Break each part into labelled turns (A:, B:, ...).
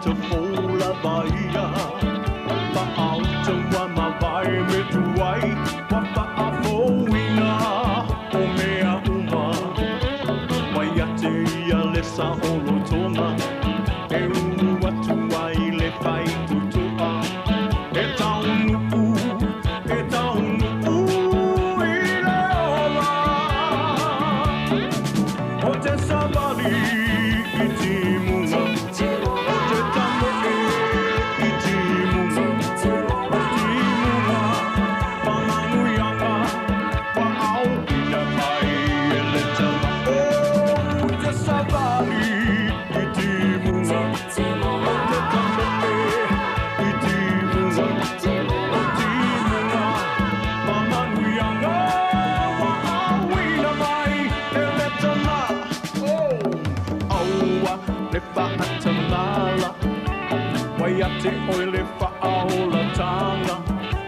A: Tafola vaia Fa'auta ua mavae me tuai Ua fa'afouina o mea uma Mai ia te ia le sa'olotoga E ulu atu ai le faitoto'a E taunu'u, e taunu'u i le ola O te savali i timuga O te tamoe i timuga O timuga Pamanuiaga Ua auina mai e le tala O te savali i timuga O te tamoe i timuga O timuga Pamanuiaga Ua auina mai e le tala Aua le faatamala Mai ia te oe le faaolataga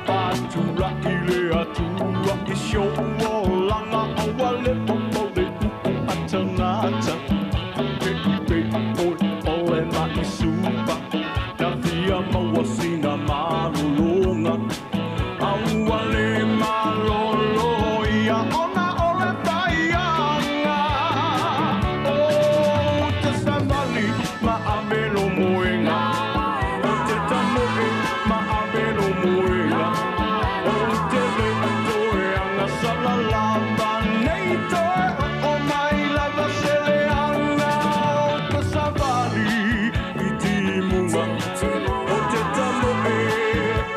A: Faatula'i le Atua i si ou olaga Aua le popole uu a tagata Peipei oe o le ma'i supa Na fia maua sina malologa Aua le malolo ia ona o le faiaga O te savali ma avelo moega O te tamoe ma avelo moega O te le toe agasala lava Nei toe oo mai lava se leaga O te savali i timuga O te tamoe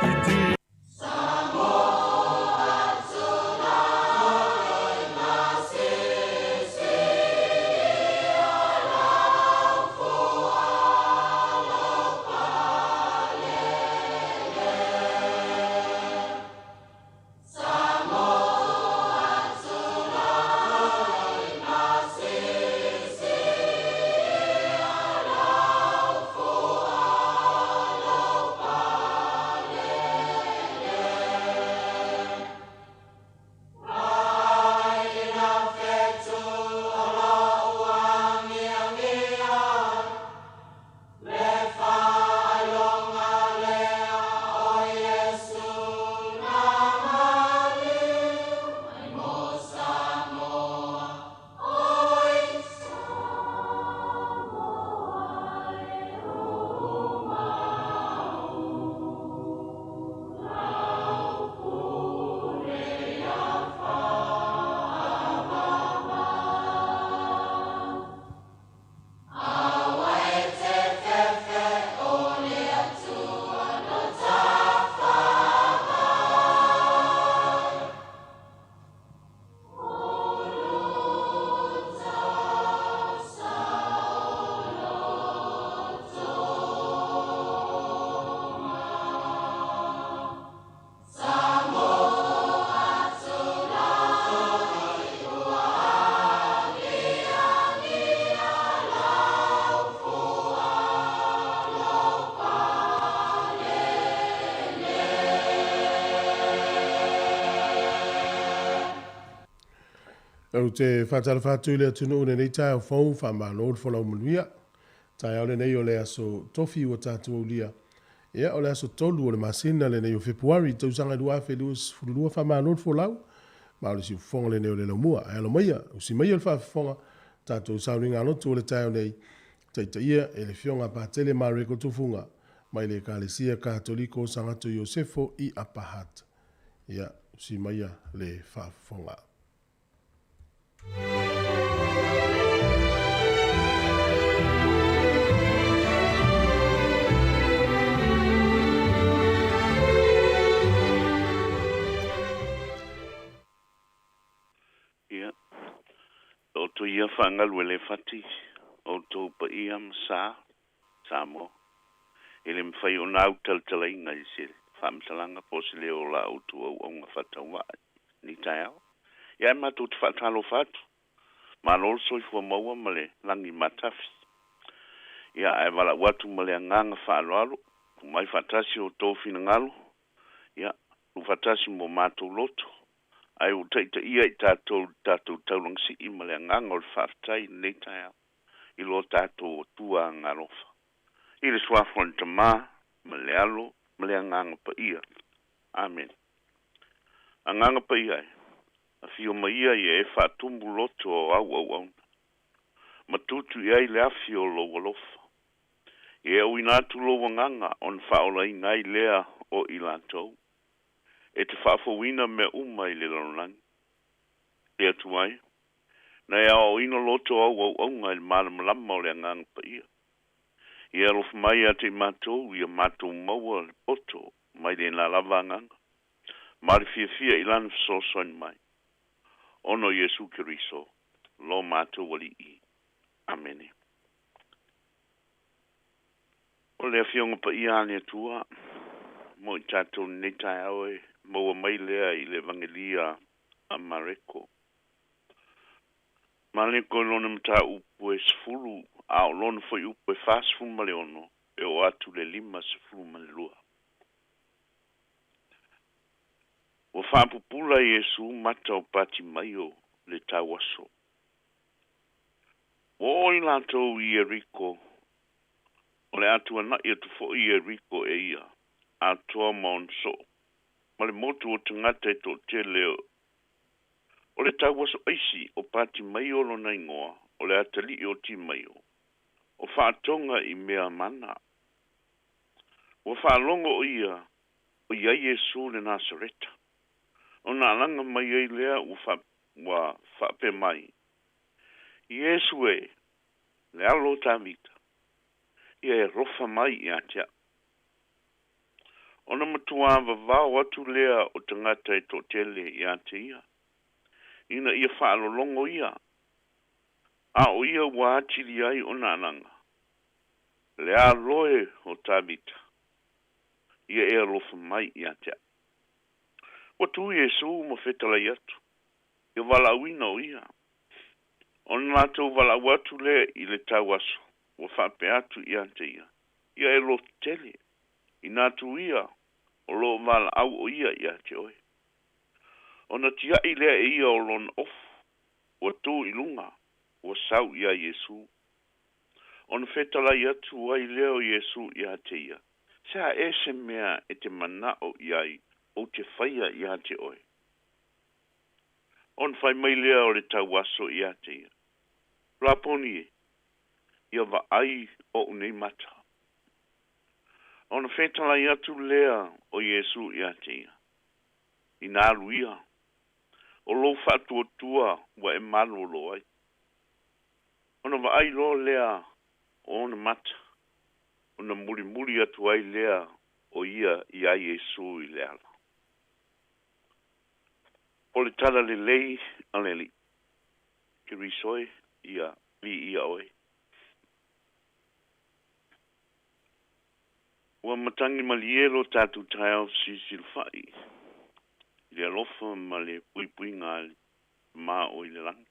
A: i timuga.
B: Ou te faatalofa atu i le atunuu i lenei taeao fou, faamalo le folau manuia. Taeao lenei o le aso Tofi ua tatou aulia. Ia, o le aso 3 o le masina lenei o Fepuari, tausaga 2022, faamalo le folau. Ma o le siufofoga lenei o le laumua. Ae alo maia, usi maia le faafofoga, tatou sauniga lotu o le taeao nei, taitaia e le Afioga a Patele Mareko Tufuga, mai le Ekalesia Katoliko o Sagato Iosefo i Upper Hutt. Ia, usi maia le faafofoga.
C: Ia, outou ia faagalu e le fati, outou paia ma sa, Samoa. E le mafai ona autalatalaina i se faamatalaga po o se leo o la outou auauna faatauvaa i lenei taeao. Ia ae matou te faatalofa atu. Malo le soifua maua ma le lagi matafi. Ia ae valaau atu ma le agaga faaaloalo, tuu mai faatasi o outou finagalo, ia, tuu faatasi mo matou loto. Ae ua taitaia i tatou i le tatou taulaga sii ma le agaga o le faafetai i lenei taeao i lo tatou Atua agaalofa. I le suafa o le Tamā ma le Alo ma le Agaga Paia. Amene. Agaga Paia e, afio mai ia ia e faatumu loto o au auauna, ma tutu i ai le afi o lou alofa. Ia e auina atu lou agaga ona faaolaina ai lea o i latou, e te faafouina mea uma i le lalolagi. Le Atua e, na e aoaoina loto o au auauna i le malamalama o le Agaga Paia. Ia e alofa mai ia te i matou, ia matou maua le poto mai lena lava agaga, ma le fiafia i lana fesoasoani mai, ona o Iesu Keriso, lo matou Alii. Amene. O le Afioga Paia a le Atua mo i tatou i lenei taeao e maua mai lea i le Evagelia a Mareko. Mareko i lona mataupu e 10, a o lona fuaiupu e 46 e oo atu i le 52. Ua faapupula Iesu mata o Patimaio le tauaso. Ua oo i latou i Ieriko, o le a tuana'i atu foi Ieriko e ia, atoa ma ona soo, ma le motu o tagata e toatele. O le tauaso aisi o Patimaio lona igoa, o le atalii o Timaio, o faatoga i mea mana. Ua faalogo o ia, o i ai Iesu le Nasareta. Ona alaga mai ai lea ua faapea mai, Iesu e, le alo o Tavita, ia e alofa mai ia te au. Ona matuā vavao atu lea o tagata e toatele ia te ia, ina ia faalologo ia, a o ia ua atili ai ona alaga, le alo e o Tavita, ia e alofa mai ia te au. Ua tu Iesu ma fetalai atu, ia valaauina o ia. Ona latou valaau atu lea i le tauaso, ua faapea atu ia te ia, ia e lototele, ina atu ia, o loo valaau o ia ia te oe. Ona tiai lea e ia o lona ofu, ua tu i luga, ua sau ia Iesu. Ona fetalai atu ai lea o Iesu ia te ia, se a e se mea e te manao i ai, ou te faia ia te oe. Ona fai mai lea o le tauaso ia te ia, Raponi e, ia vaai oʻu nei mata. Ona fetalai atu lea o Iesu ia te ia, ina alu ia, o lou faatuatua ua e malolo ai. Ona vaai loa lea o ona mata, ona mulimuli atu ai lea o ia iā Iesu i le ala. O le tala lelei a le Alii. Keriso e, ia viia oe. Ua matagi malie lo tatou taeao fesilisilifa'i i le alofa ma le puipuiga a le Tamā o i le lagi.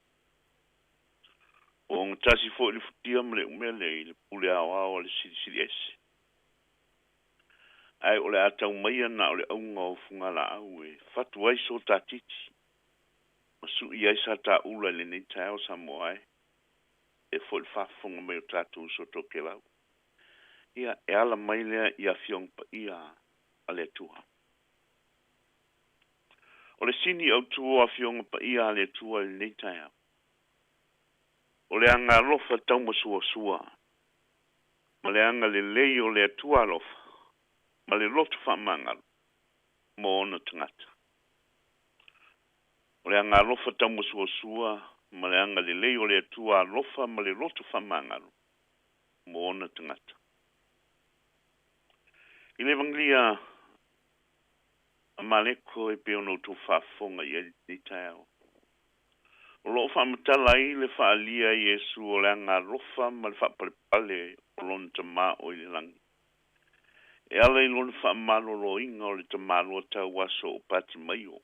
C: Ua ogatasi foi le futia ma le umele i le pule aoao a le Silisili Ese. Ae o le a tau maia na o le auga o fugalaau e fatu ai so tatiti ma su'i ai sa tāula i lenei taeao Samoa e, e foi le faafofoga mai o tatou uso tokelau. Ia, e ala mai lea i Afioga Paia a le Atua. O le sini autū o Afioga Paia a le Atua i lenei taeao, o le agalofa taumasuasua ma le agalelei o le Atua alofa ma le loto faamagalo mo ona tagata. O le agalofa taumasuasua ma le agalelei o le Atua alofa ma le loto faamagalo mo ona tagata. I le Evagelia a Mareko e pei ona outou faafofoga i ai lenei taeao, o loo faamatala ai le faaalia e Iesu o le agalofa ma le faapalepale o lona Tamā o i le lagi, e ala i lona faamaloloina o le tamaloa tauaso o Patimaio.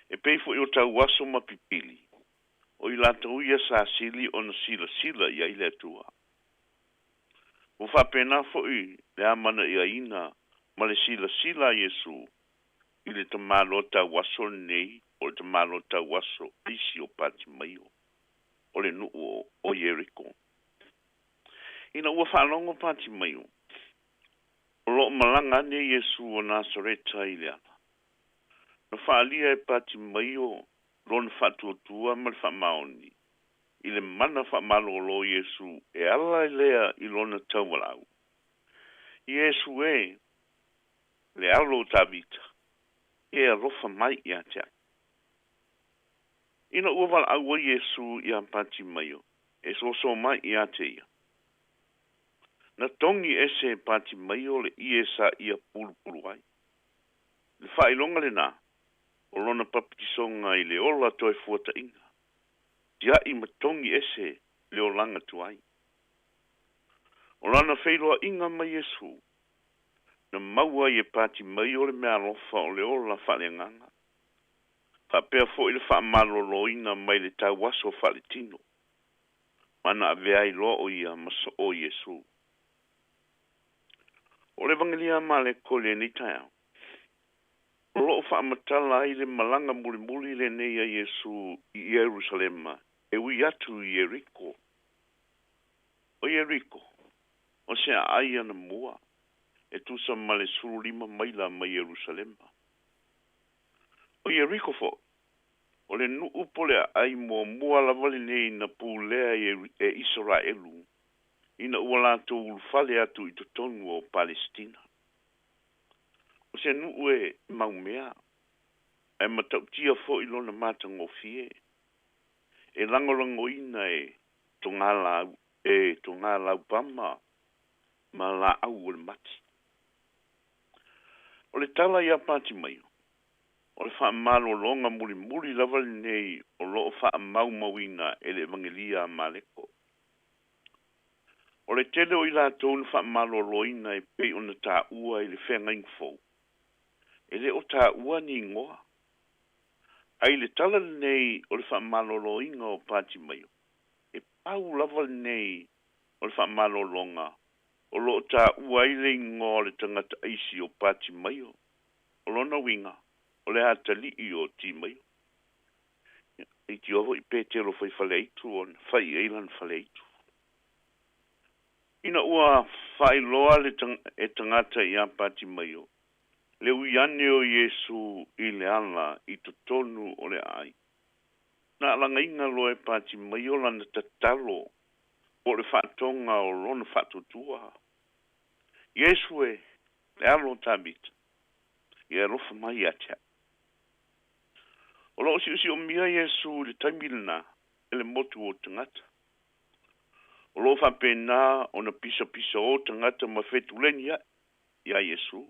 C: E pei foi o tauaso ma pipili, o i latou ia sa sili ona silasila i ai le Atua. Ua faapena foi le amanaiaina ma le silasila a Iesu i le tamaloa tauaso lenei, o le tamaloa tauaso aisi o Patimaio, o le nuu o Ieriko. Ina ua faalogo Patimaio, o loo malaga ane Iesu o Nasareta i le ala. Na faaalia e Patimaio lona faatuatua ma le faamaoni i le mana faamalōlō Iesu e ala lea i lona taualaau. Iesu e, le alo o Tavita, e alofa mai ia te au. Ina ua valaau ai Iesu iā Patimaio e soso mai ia te ia. Na togi ese e Patimaio le ie sa ia pulupulu ai. Le faailoga lenā o lona papatisoga i le ola toe fuataʻiga. Tiaʻi ma togi ese le olaga tuai. O lana feiloaʻiga ma Iesu, na maua ai e Patimaio le meaalofa o le ola faaleagaga. Faapea foʻi le faamalōlōina mai le tauaso faaletino. Ma na avea ai loa o ia ma soo Iesu. O le Evagelia a Maleko i lenei taeao, o loo faamatala ai le malaga mulimuli lenei a Iesu i Ierusalema e ui atu i Ieriko. O Ieriko, o se aai anamua e tusa ma le 15 maila mai Ierusalema. O Ieriko foʻi, o le nuu po le aai muamua lava lenei na pulea e Isaraelu ina ua latou ulufale atu i totonu o Palesitina. O se nuu e maumea, ae matautia foʻi lona matagofie. E lagolagoina e togalau e togalaupama ma laau o le mati. O le tala ia Patimaio, o le faamalōlōga mulimuli lava lenei o loo faamaumauina e le Evagelia a Maleko. O le tele o i latou na faamalōlōina e pei ona taua i le Feagaiga Fou, e le o taua ni igoa. Ae i le tala lenei o le faamalōlōina o Patimaio, e pau lava lenei o le faamalōlōga o loo taua ai le igoa o le tagata aisi o Patimaio. O lona uiga, o le atalii o Timaio. Leitioa foi Petelo fai faleaitu ona fai ai lana faleaitu. Ina ua faailoa le e tagata iā Patimaio, le ui ane o Iesu i le ala i totonu o le aai. Na alagaina loa e Patimaio lana tatalo po o le faatoga o lona faatuatua. Iesu e, le alo o Tavita, ia alofa mai ia te au. O loo siosiomia Iesu i le taimi lenā e le motu o tagata. O loo faapena ona pisapisaō tagata ma fetuleni aʻe iā Iesu.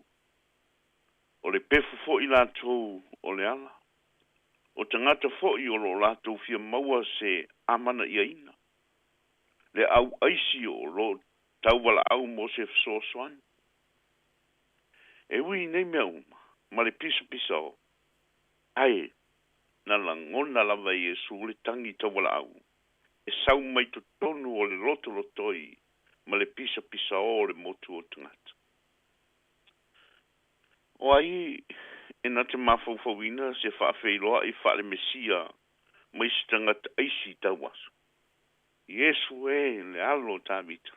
C: O le pefu foʻi latou o le ala. O tagata foʻi o loo latou fia maua se amanaʻiaina. Le au aisi o loo tauvalaau mo se fesoasoani. E ui i nei mea uma ma le pisapisaō, ae na lagona lava e Iesu le tagi taualaau e sau mai totonu o le lotolotoi ma le pisapisaō o le motu o tagata. O ai e na te mafaufauina se faafeiloai faale-Mesia mai se tagata aisi tauaso. Iesu e, le alo o Tavita,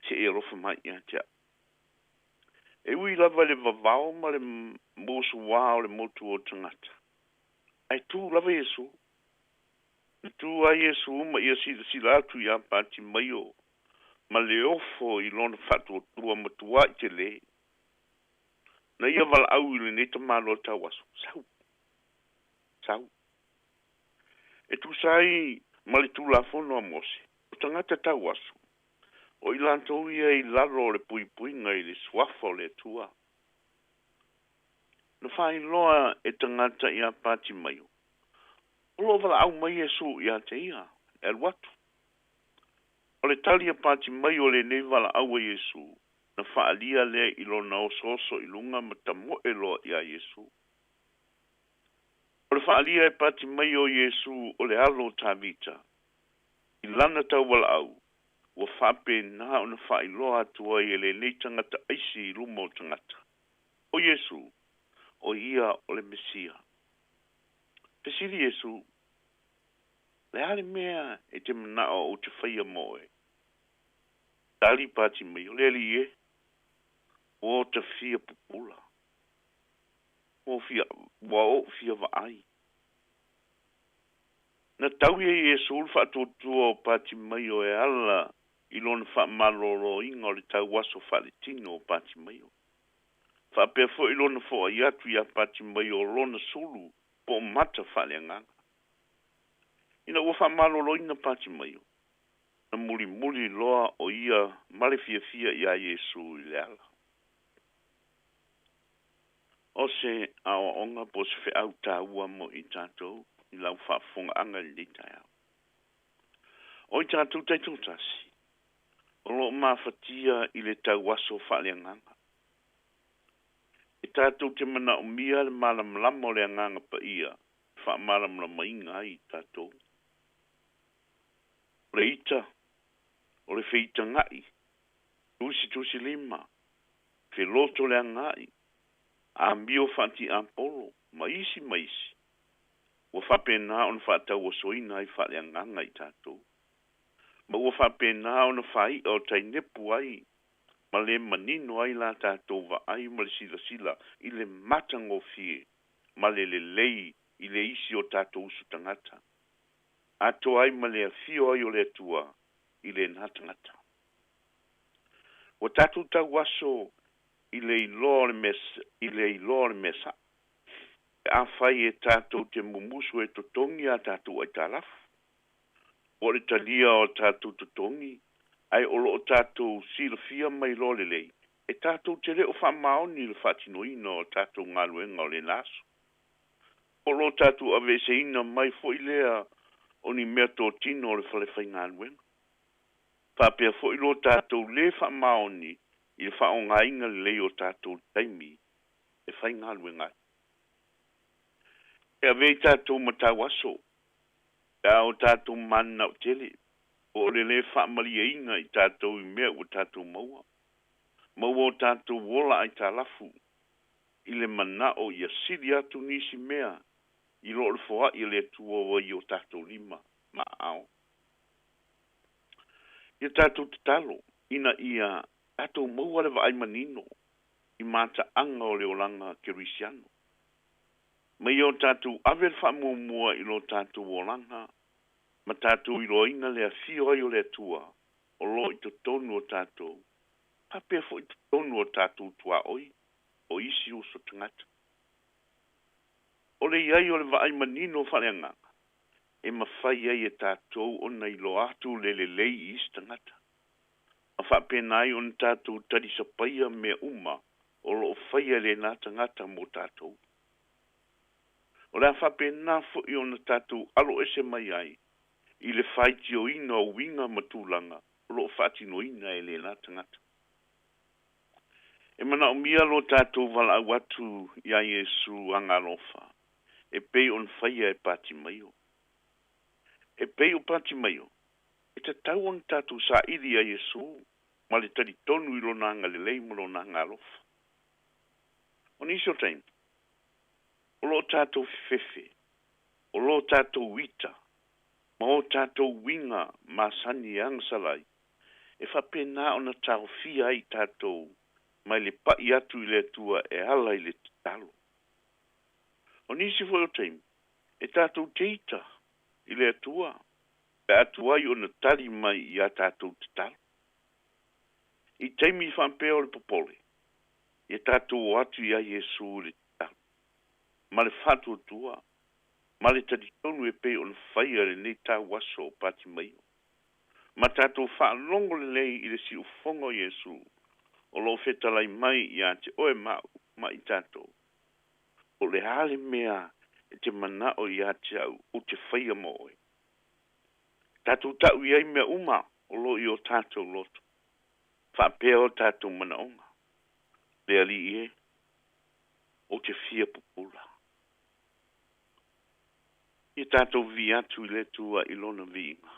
C: se i alofa mai ia te au. E ui lava i le vavao ma le musuā o le motu o tagata. Ae tu lava Iesu. Na tu ai Iesu ma ia silasila atu iā Patimaio ma le ofo i lona faatuatua matuaʻi telē. Na ia valaau i lenei tamaloa tauaso, sau, sau. E tusa ai ma le Tulafono a Mose, o tagata tauaso, o i latou ia i lalo o le puipuiga i le suafa o le Atua. Na faailoa e tagata iā Patimaio, o loo valaau mai Iesu ia te ia, e alu atu. O le tali a Patimaio i lenei valaau a Iesu, na faaalia lea i lona osooso i luga ma tamoe loa iā Iesu. O le faaalia e Patimaio o Iesu o le alo o Tavita, i lana tauvalaau, ua faapena ona faailoa atu ai e lenei tagata aisi i luma o tagata. O Iesu, o ia o le Mesia. Fesili Iesu, Le a le mea e te manao ou te faia mo oe? Tali Patimaio, Le Alii e, ua ota fia pupula, ua fia, ua ou fia vaai. Na taui e Iesu le faatuatua o Patimaio e ala i lona faamaloloina o le tauaso faaletino o Patimaio. Faapea foi lona foai atu iā Patimaio o lona sulu po o mata faaleagaga. Ina ua faamaloloina Patimaio, na mulimuli loa o ia ma le fiafia iā Iesu i le ala. O se aoaoga po o se feau taua mo i tatou i lau faafofogaaga i lenei taeao. O i tatou taitoatasi, o lo o mafatia i le tauaso faaleagaga. E tatou te manaomia le malamalama o le Agaga Paia e faamalamalamaina ai i tatou. O le ita, o le feitaga'i, tusitusilima, feloto le agai, amio faatiapolo, ma isi ma isi, ua faapena ona faatauasoina ai faaleagaga i tatou. Ma ua faapena ona faai'a o tainepu ai ma le manino ai la tatou vaai ma le silasila i le matagofie ma le lelei i le isi o tatou uso tagata, atoa ai ma le afio ai o le Atua i lena tagata. Ua tatou tauaso i le iloa o le mea, i le iloa o le mea saʻo, pe afai e tatou te mumusu e totogi a tatou aitalafu, po o le talia o tatou totogi, ae o lo o tatou silafia ma iloa lelei, e tatou te le o faamaoni i le faatinoina o tatou galuega o lena aso. O lo o tatou aveeseina mai foi lea o ni meatotino o le falefaigaluega. Faapea foi lo tatou lē faamaoni i le faaaogaina lelei o tatou taimi e faigaluega ai. E avea i tatou ma tauaso pe a o tatou mananao tele, po o le lē faamalieina i tatou i mea ua tatou maua, ma ua o tatou ola aitalafu i le manao ia sili atu nisi mea i lo le foai a le Atua ua i o tatou lima ma aao. Ia tatou tatalo ina ia tatou maua le vaai manino i mataaga o le olaga kerisiano. Ma ia o tatou ave le faamuamua i lo tatou olaga ma tatou iloaina le afio ai o le Atua o lo o i totonu o tatou, faapea foi i totonu o tatou tuaoi o isi uso tagata. O le i ai o le vaai manino faaleagaga e mafai ai e tatou ona iloa atu le lelei i isi tagata, ma faapena ai ona tatou talisapaia mea uma o lo o faia e lena tagata mo tatou. O le a faapena foi ona tatou aloese mai ai i le faitioina o uiga ma tulaga o lo o faatinoina e lena tagata. E manaomia lo tatou valaau atu iā Iesu agalofa e pei ona faia e Patimaio. E pei o Patimaio, e tatau ona tatou saili iā Iesu ma le talitonu i lona agalelei ma lona agalofa. O nisi o taimi, o lo o tatou fefefe, o lo tatou ita, ma o tatou uiga masani e agasala ai, e faapena ona taofia ai i tatou mai le pai atu i le Atua e ala i le tatalo. O nisi foi o taimi, e tatou te ita i le Atua pe a tuai ona tali mai i a tatou tatalo. I taimi faapea o le popole, ia tatou o atu iā Iesu i le tatalo, ma le faatuatua, ma le talitonu e pei ona faia i lenei tauaso o Patimaio. Ma tatou faalogo lelei i le siufofoga o Iesu o lo o fetalai mai iā te oe ma a'u ma i tatou. O le a le mea e te manao iā te a'u ou te faia mo oe? Tatou ta'u i ai mea uma o lo o i o tatou loto, faapea o tatou manaoga. Le Alii e, ou te fia pupula. Ia tatou vivii atu i le Atua i Lona viiga.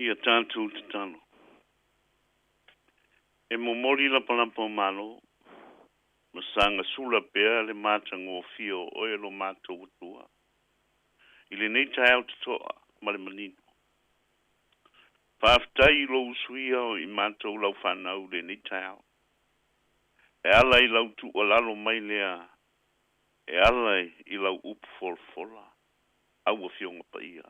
C: Ia tatou tatalo. E momoli lapalapa o malo, ma sagasula pea le matagofie o oe lo matou Atua, i lenei taeao totoa ma le manino. Faafetai i lou usuia o i matou lau fanau i lenei taeao. E ala i lau tuualalo mai lea, e ala i lau upu folafola, au Afioga Paia.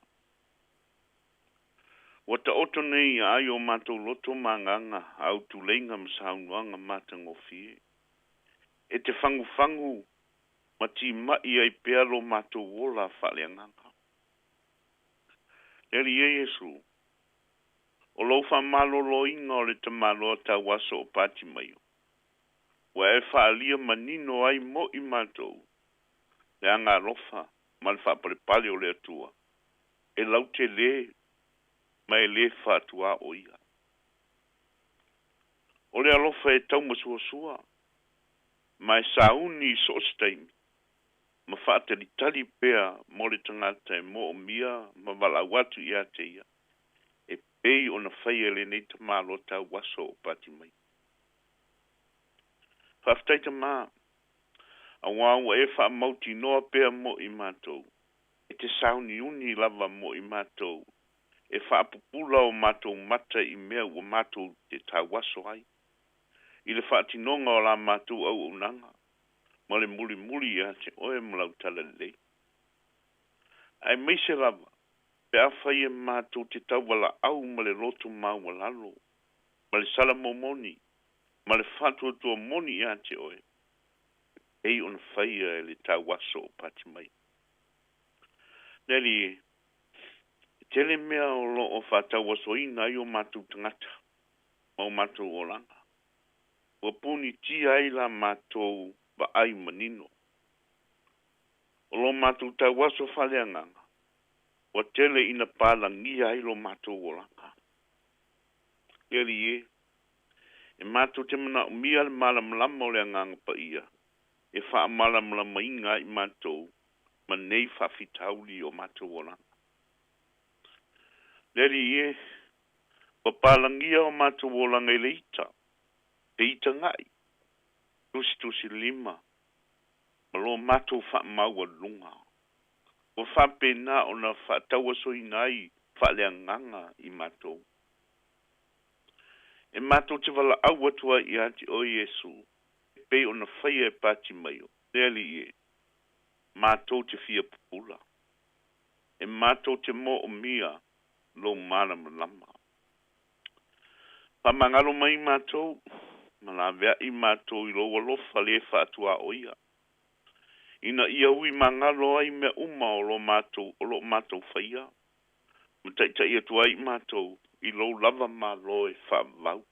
C: Ua taoto nei i aai o matou loto ma agaga au tuleiga ma saunoaga matagofie. E te fagufagu ma timai ai pea lo matou ola faaleagaga. Le Alii e Iesu, o lou faamaloloina o le tamaloa tauaso o Patimaio, ua e faaalia manino ai mo i matou le agaalofa ma le faapalepale o le Atua, e lautele ma e lē faatuaoia. O le alofa e taumasuasua, ma e sauni i so o se taimi, ma faatalitali pea mo le tagata e moomia ma valaau atu ia te ia, e pei ona faia e lenei tamaloa tauaso o Patimaio. Faafetai Tamā, auā ua e faamautinoa pea mo i matou, e te sauniuni lava mo i matou, e faapupula o matou mata i mea ua matou te tauaso ai, i le faatinoga o la matou auaunaga, ma le mulimuli ia te oe ma lau talalelei. Aemaise lava, pe afai e matou te tauvalaau ma le loto maualalo, ma le sala momoni, ma le faatuatua moni ia te oe, e pei ona faia e le tauaso o Patimaio. Le Alii e, e tele mea o lo o faatauasoina ai o matou tagata ma o matou olaga. Ua punitia ai la matou vaai manino. O lo matou tauaso faaleagaga, ua tele ina palagia ai lo matou olaga. Le Alii e, e matou te manaomia le malamalama o le Agaga Paia e faamalamalamaina ai matou ma nei faafitauli o matou olaga. Le Alii e, ua palagia o matou olaga i le ita, le ita ga'i, tusitusilima, ma lo matou faamaualuluga. Ua faapena ona faatauasoina ai faaleagaga i matou. E matou te valaau atu ai ia te oe Iesu, e pei ona faia e Patimaio, le Alii e, matou te fia pupula. E matou te moomia lou malamalama. Faamagalo mai matou, ma laveai matou i lou alofa le faatuaoia, ina ia ui magalo ai mea uma o lo matou o loo matou faia, ma taitai atu ai matou i lou lava malo e faavavau.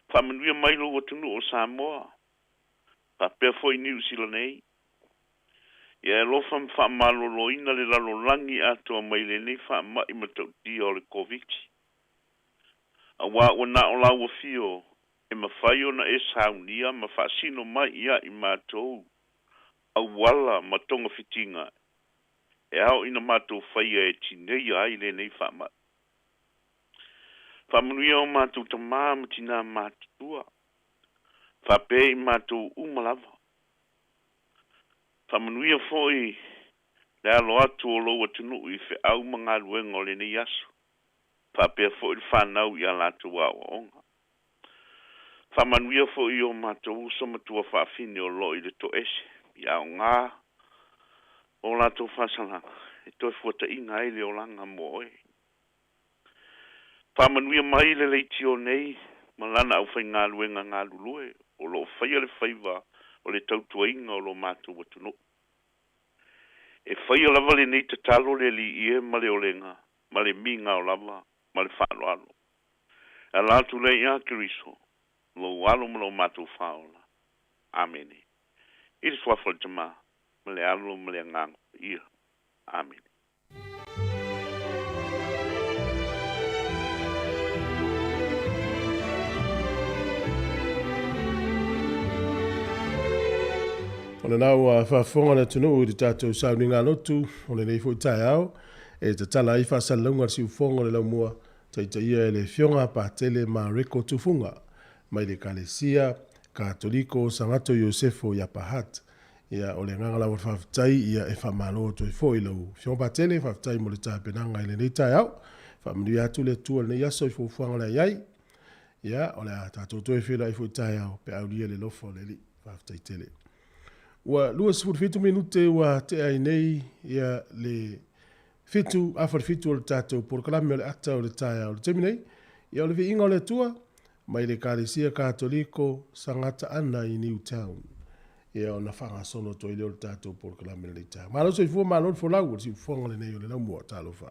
C: Faamanuia mai lou atunuu o Samoa, faapea foi Niu Sila nei. Ia e alofa ma faamaloloina le lalolagi atoa mai lenei faamai matautia o le Koviti. Auā ua na o lau afio e mafai ona e saunia ma faasino mai ia i matou auala ma togafitiga e ao ina matou faia e tineia ai lenei faamai. Faamanuia o matou tamā ma tinā matutua, faapea i matou uma lava. Faamanuia foi le alo atu o lou atunuu i feau ma galuega o lenei aso, faapea foi le fanau i a latou aoaoga. Faamanuia foi i o matou uso ma tuafaafine o loo i le toese, i aoga o latou faasalaga, e toe fuataina ai le olaga mo oe. Faamanuia mai le leitio nei ma lana aufaigaluega galulue o loo faia le faiva o le tautuaina o lo matou atunuu. E faia lava lenei tatalo le Alii e ma le olega ma le migao lava ma le faaaloalo. E ala atu lea ia Keriso, lou Alo ma lo matou Faaola. Amene. I le suafa o le Tamā, ma le Alo ma le Agaga Paia. Amene.
B: O lena ua faafofoga le atunuu i le tatou sauniga lotu o lenei foi taeao. E tatala ai faasalalauga a le siufofoga o le laumua, taitaia e le Afioga a Patele Mareko Tufuga mai le Ekalesia Katoliko o Sagato Iosefo i Upper Hutt. Ia, o le agaga lava o le faafetai, ia, e faamalo atu ai foi i lau Afioga Patele, faafetai mo le tapenaga i lenei taeao. Faamanuia atu le Atua i lenei aso i fuafuaga o le a i ai. Ia, o le a tatou toe feiloai foi taeao pe a aulia le alofa o le Alii. Faafetai tele. Ua 27 minute ua tea ai nei ia le 7:47 o le tatou polokalame o le ata o le taeao. I le taimi nei, ia o le viiga o le Atua mai le Ekalesia Katoliko Sagata Ana i Newtown. Ia ona faagasolo atu ai lea o le tatou polokalame i lenei taeao. Malo soifua, malo le folau, o le siufofoga lenei o le laumua. Talofa.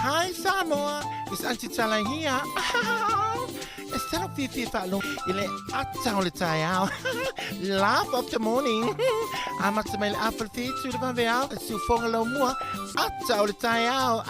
D: Hi Samoa, it's Auntie Tala here. E tala fiafia faalogo i le ata o le taeao. Laugh of the morning. Amata mai le afa le fitu le vaveao, e siufoga lau mua, ata o le taeao.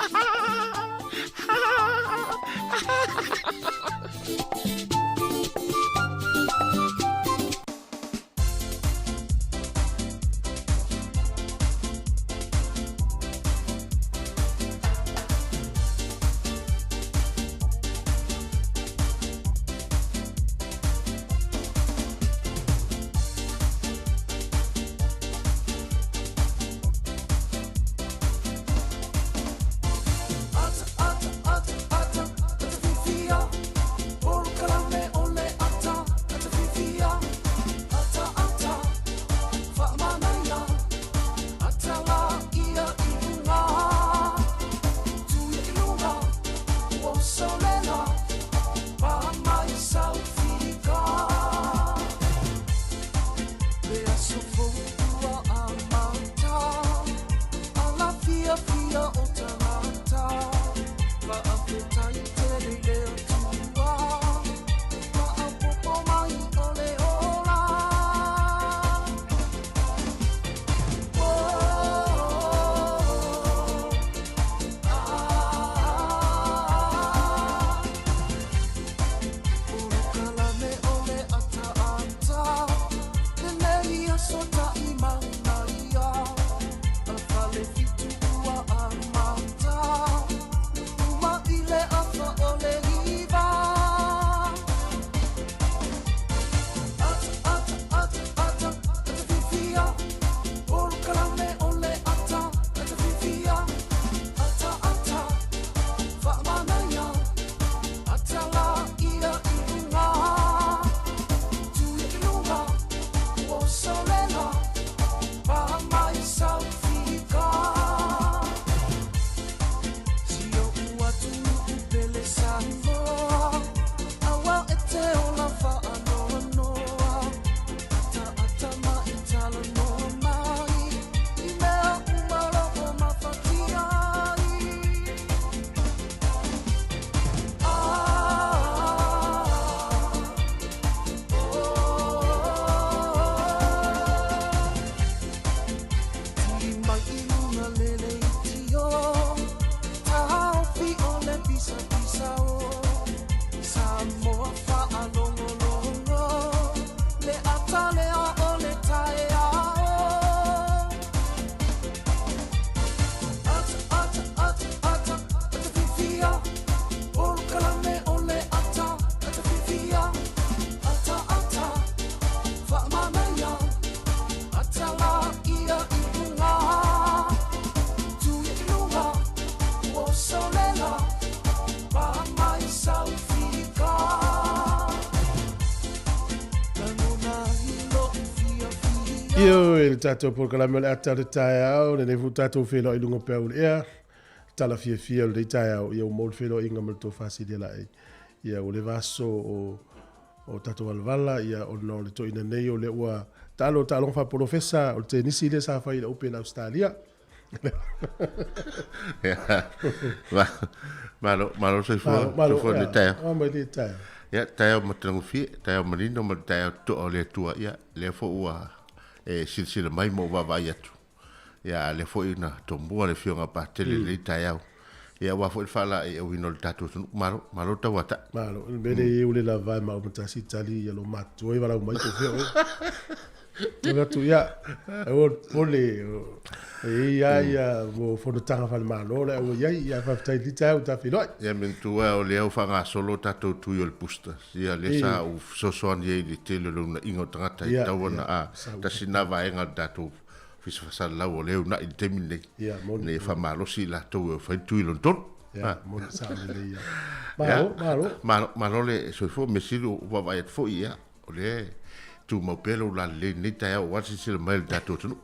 B: Ioe, le tatou polokalame o le ata o le taeao, lenei foi tatou feiloai i luga pea o le ea, tala fiafia o lenei taeao, ia ua maua le feiloaiga ma le tofa Silialaei. Ia ua leva aso o o tatou valavala, ia ona o le toeaina nei o lea ua taalo taaloga faapolofesa o le tenisi lea sa fai i le Open Australia.
E: Malo, malo soifua,
B: Malo,
E: soifua le taeao.
B: Malo mai le taeao.
E: Ia, taeao matagofie, taeao manino ma le taeao totoa o le Atua. Ia, lea foi ua e silasila mai ma ou vaavaai atu. Ia, a lea foi na tomua le Afioga a Patele i lenei taeao. Ia, aua foi le faalaeiauina o le tatou atunuu. Malo, malo tauatai.
B: Malo, le mea lea e ule lava e maua ma tasi tali ia lo matutua i valaau mai po o fea oe. Ua atu ia, aua le popole, e i ai lava ia mo fonotaga faale-Malo la ua i ai, ia faafetai i lenei taeao ua ta feiloai.
E: Ia manatua o lea ua faagasolo tatou tui o le boosters, ia lea sa ou fesoasoani ai i le tele o le uunaiga o tagata e tatau ona a, tasi lena vaega o le tatou Ofisa Faasalalau o lea e uunai i le taimi lenei, ina ia faamalosi i latou e fai le tui lona tolu.
B: Ia, moni, sao lelei ia. Malo, malo.
E: Malo, malo le soifua, mea sili ua vaavaai atu foi, ia, o lea e tumau pea lou lalelei i lenei taeao aua le silasila mai o le tatou atunuu.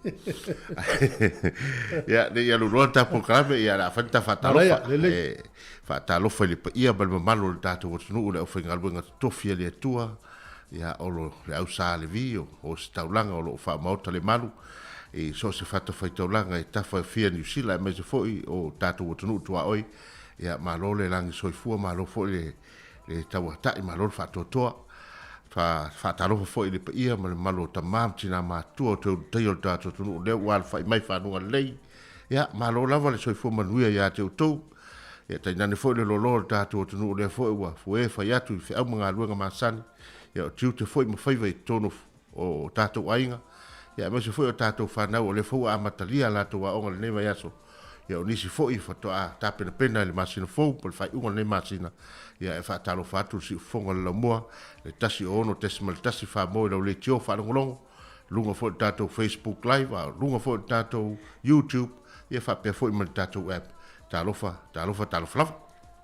E: Ia, ne i alu loa le ta polokalame, ia, o le a fai le ta faatalofa. E faatalofa i le paia ma le mamalu o le tatou atunuu, le aufaigaluega totofi a le Atua, ia, o le au Sa Levi, o Ositaulaga o lo o faamaota le malu i so o se fatafaitaulaga e tafa fia Niu Sila aemaise foi o tatou atunuu tuaoi. Ia, malo le lagi soifua, malo foi le le tauatai, malo le faatoatoa. Fa, faatalofa foi i le paia ma le mamalu o tama ma tina matutua o toe ulutaia o le tatou atunuu lea ua alafai mai fanuga lelei. Ia, malo lava le soifua manuia ia te outou. Ia, tainane foi le loaloa o le tatou atunuu lea foi ua fue fai atu i feau ma galuega masani, ia o tiute foi ma faiva i totonu o tatou aiga, ia aemaise foi o tatou fanau o lea foi ua amatalia a latou aoga i lenei vaiaso. Ia o nisi foi faatoa tapenapena i le masina fou po o le faaiuga o lenei masina, ia e faatalofa atu le siufofoga o le laumua, le 106.1 Samoa i lau leitio faalogologo, luga foi o le tatou Facebook Live, a o luga foi o le tatou YouTube, ia faapea foi ma le tatou app. Talofa, talofa, talofa lava.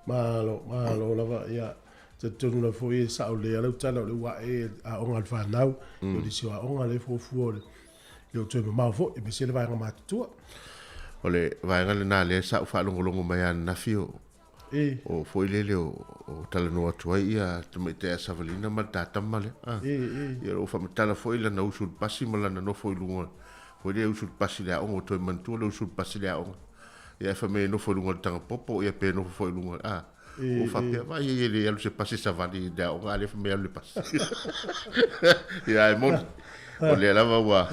B: Malo, malo lava, ia talitonu lava foi e sao lelei lava lau tala o lea ua ae aoga a le fanau, o nisi o aoga lea e fuafua o le le o toe mamao foi, aemaise le vaega matutua.
E: O le vaega lena lea sa ou faalogologo mai ananafi o
B: E.
E: o foi lele o, o talanoa atu ai ia tamaitai a Savalina ma le tatama lea. Ah.
B: E, e.
E: Ia o lo o faamatala foi lana usu i le pasi ma lana nofo i luga foi lea usu i le pasi i le aoga ua toe manatua le usu i le pasi i le aoga. Ia ae fai mai e nofo i luga o le taga popo ia pe nofo foi i luga ah.
B: E,
E: Ua faapea, vaai e le alu se pasi savali i le aoga, a lea fai mai alu i le pasi. Ia ae moni, o lea lava ua,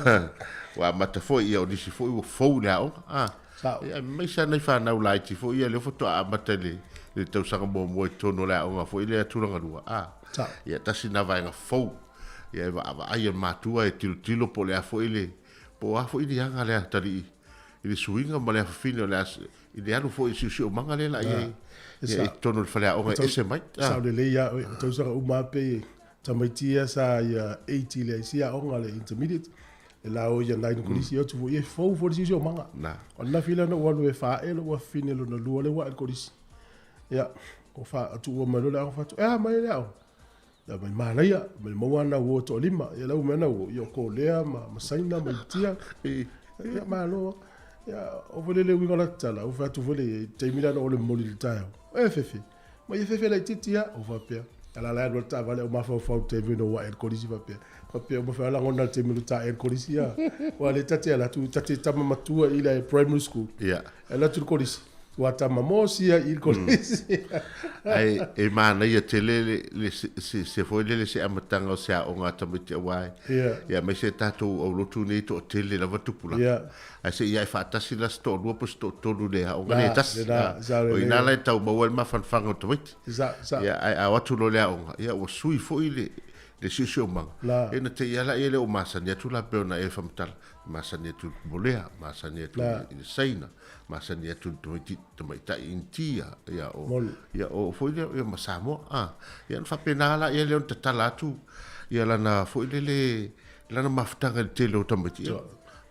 E: ua amata foi, ia o nisi foi ua fou i le aoga. Ah,
B: Sao.
E: ia, aemaise lava nai fanau laiti foi ia lea faatoa amata i le, le tausaga muamua i totonu o le aoga foi lea tulaga lua. Ah,
B: Sao.
E: ia tasi lena vaega fou, ia e vaavaai e matua e tilotilo po o le a foi le, po o a foi le aga lea atalii i le suiga ma le afafine o le a i le alu foi i le siosiomaga lea la i ai i totonu o le faleaoga e ese mai.
B: Sao lelei lava oe, o tausaga uma lava pei e tamaiti ia sa ia 8 i le isi aoga le intermediate, e la o ia 9 kolisi atu foi, e fou foi le siosiomaga. O ananafi lea na ou alu e faaee lou afafine lona lua lea ua ae i le kolisi. Ia, o fa, tuua mai loa le aoga fai atu, e a mai le aoga? Ia mai manaia, mai maua ana uo e toalima. Ia lau mea na uo, ia o Kolea ma, ma Saina ma Initia. Ia malo. Ia, o foi le uiga o la tatala, o fai atu foi le taimi lea na ole momoli i le taeao. E fefe, ma ia fefe laitiiti lava, o faapea. A la la e alu le taavale o mafaufau i le taimi na ua ae le kolisi faapea. Faapea uma fai lagona le taimi na ta ae le kolisi a. Ua le ta te ala atu, ta te tama matua i le primary school.
E: Ia.
B: E alu atu i le kolisi. Ua tama mosi ai i le kolisi.
E: Ae e manaia tele le, le se, se, se foi lele se amataga o se aoga a tamaiti aua e,
B: Ia.
E: ia aemaise e tatou aulotu nei toatele lava tupulaga.
B: Ia.
E: Ae se i ae faatasi la se toalua po o se toatolu i le aoga
B: Na,
E: lea e tasi.
B: lena,
E: A,
B: sa
E: o
B: lelei.
E: ina la e tau maua ai le mafanafanaga o tamaiti.
B: Sa, sa.
E: Ia, ae a o atu loa i le aoga, ia ua sui foi le, le siosiomaga.
B: La.
E: Ia na te i lava la ia le o masani atu la pei ona e faamatala, masani atu i le Komolea, masani atu
B: La.
E: i le Saina, masani atu i le tamaiti tamaitai Initia, ia o,
B: Moni.
E: ia o foi lea, ia ma Samoa. A, ia ona faapena lava la ia lea ona tatala atu ia lana foi lele, lana mafutaga i le tele o tamaiti. Ia,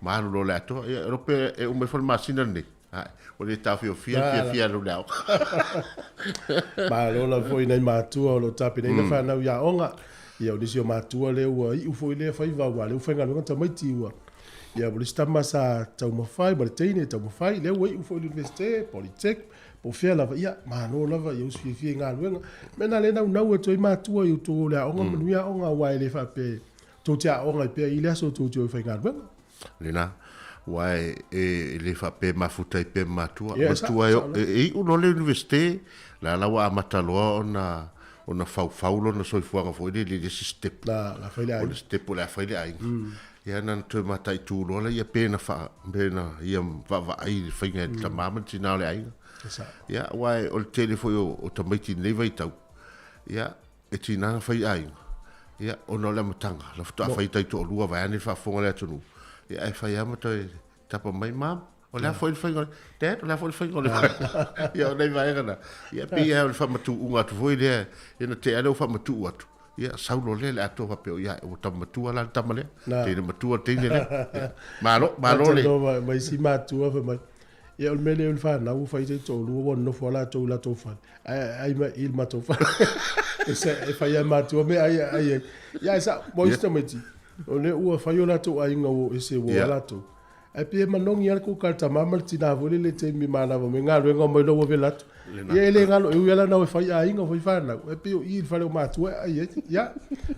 E: ma alu loa i le atoa. Ia, iloa pe e uma ifo le masina lenei. Ae, ua le taofiofia le fiafia alu i le aoga.
B: Malo lava foi i nai matua o lo o tapenaina fanau i aoga. Ia, o nisi o matua lea ua iu foi lea faiva aua o lea ua faigaluega tamaiti ua Ia, ma le isi tama sa taumafai ma le teine taumafai, lea ua iu foi i le Universite, Polytech, po o fea lava, ia, malo lava, ia usu fiafia i galuega. O le mea lena o lea e naunau atu ai matua i outou o le aoga, manuia aoga, aua e le faapea tou te aoga ai pea i le aso tou te o e faigaluega.
E: Lena, aua e le faapea e mafuta ai pea ma matua. Matua e iu loa le Universite, la la ua amata loa ona ona faufau lona soifuaga foi lele i le isi step.
B: La, la fai le aiga.
E: O le step o le a fai le aiga. Ia na ona toe mataitu loa lea pe na faa, pe na ia vaavaai i le faiga e le tama ma le tina o le aiga. Ia, aua o le tele foi o tamaiti i lenei vaitau, ia, e tiga ona fai aiga, ia, ona o le amataga, la faatoa fai taitoalua vaeane le faafofoga a le atunuu, ia, ae fai lava ma toe tapa mai, Mom, o le a foi le faiga o le, Dad, o le a foi le faiga o le, ia, o nai vaega na, ia, pei lava o le faamatuuga atu foi lea, ia na tea lea ua faamatuu atu, ia, sau loa lea le atoa faapea, ia, ua tama matua la le tama lea, teine matua le teine lea, ia, malo, malo le.
B: Ma isi matua fai mai, Ia o le mea lea o le fanau ua fai taitoalua ua nonofo lava latou i latou fale, ae ai mai i le matou fale. E e fai lava e matua mea ai ai ai. Ia ae sao, mo isi tamaiti, o lea ua fai o latou aiga ua o ese ua o latou. Ae pei e manogi lava le kuka a le tama ma le tina foi lele i le taimi manava mai galuega omai loa ua vela atu. Ia e le galo, e ui lava la na o e fai aiga fai fanau, ae pei o i i le fale o matua e ai ai. Ia,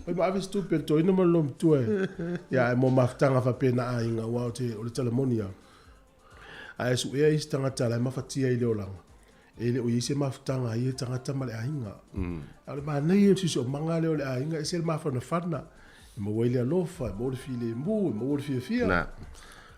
B: fai ma ave se tupe i le toeaina ma le loomatua e. Ia ae mo mafutaga faapena a aiga aua o te o le tala moni lava. Ae suea isi tagata la e mafatia i le olaga, e le o i ai se mafutaga a ia tagata ma le aiga. A o le manaia o le siosiomaga lea o le aiga, e ese le mafanafana, e maua ai le alofa, e maua le filemu, e maua le fiafia.
E: Na,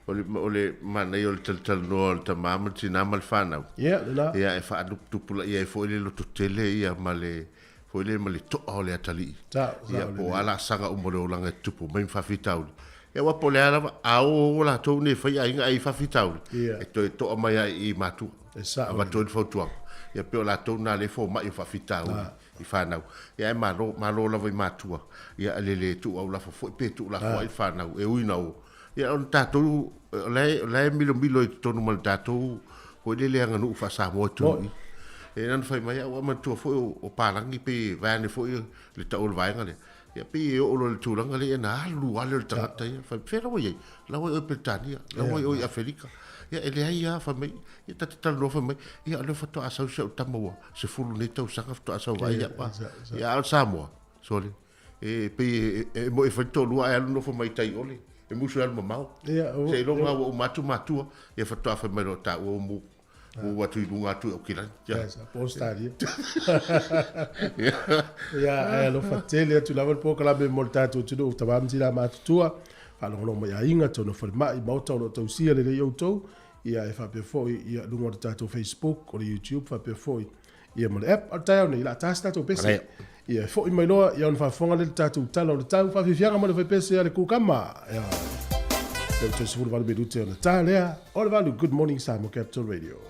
E: o le, o le manaia o le talatalanoa o le tama ma le tina ma le fanau.
B: Ia, lena.
E: Ia, e faatuputupulaia ai foi le lototele ia ma le, foi lea ma le to'a o le atalii.
B: Sa,
E: sa, Ia, po o a laasaga uma o le olaga e tutupu mai ma faafitauli. Ia, aua po o le a lava, a o o latou nei e fai aiga ae i faafitauli,
B: Ia.
E: e toe to'a mai lava i i matua.
B: E sa'o
E: Avatu ai le fautuaga. Ia, pei o latou na lea e fomai o faafitauli i fanau. Ia, ae malo, malo lava i matua. Ia, e le le tuu aulafa foi pe tuulafo ai le fanau e ui ina o. Ia, ona tatou, o la e, o la e milomilo i totonu ma le tatou foi lele aganuu faa-Samoa i totonu i i. E na ona fai mai, ua manatua foi o palagi pei vaeane foi le tau o le vaega lea. Ia pei e oo loa i le tulaga lea, ia na alu lava lea o le tagata ia. Fai mai, fea la ua i ai? La ua i o i Peretania, la ua i o i Aferika. Ia e leai lava, fai mai, ia ta te talanoa fai mai, ia o lea faatoa sau si au tama ua 10 nei tausaga faatoa sau vaai au. Ia a o le Samoa, sole, E pei e moe fai le toalua ae alu nofo mai tai ole, e musu e alu mamao. Seiloga ua uma atu matua, ia faatoa fai mai loa taua ua move move atu i luga atu i Aukilani.
B: Yes, po Australia. Ia, ae alofa tele atu lava le polokalame mo le tatou atunuu, tama ma tina matutua, faalogologo mai aiga, tonu falemai, maota o lo o tausia lelei outou, ia e faapea foi ia luga o le tatou Facebook, o le YouTube, faapea foi ia ma le app. A o le taeao nei, o le a ta se tatou pese. Ia, e foi mai loa, ia ona faafofoga lea i le tatou tala o le tau. Faafiafiaga mo le faipese a le kukama. Ia, lea ua toe 18 minute ona ta lea o le 8. Good morning Samoa Capital Radio.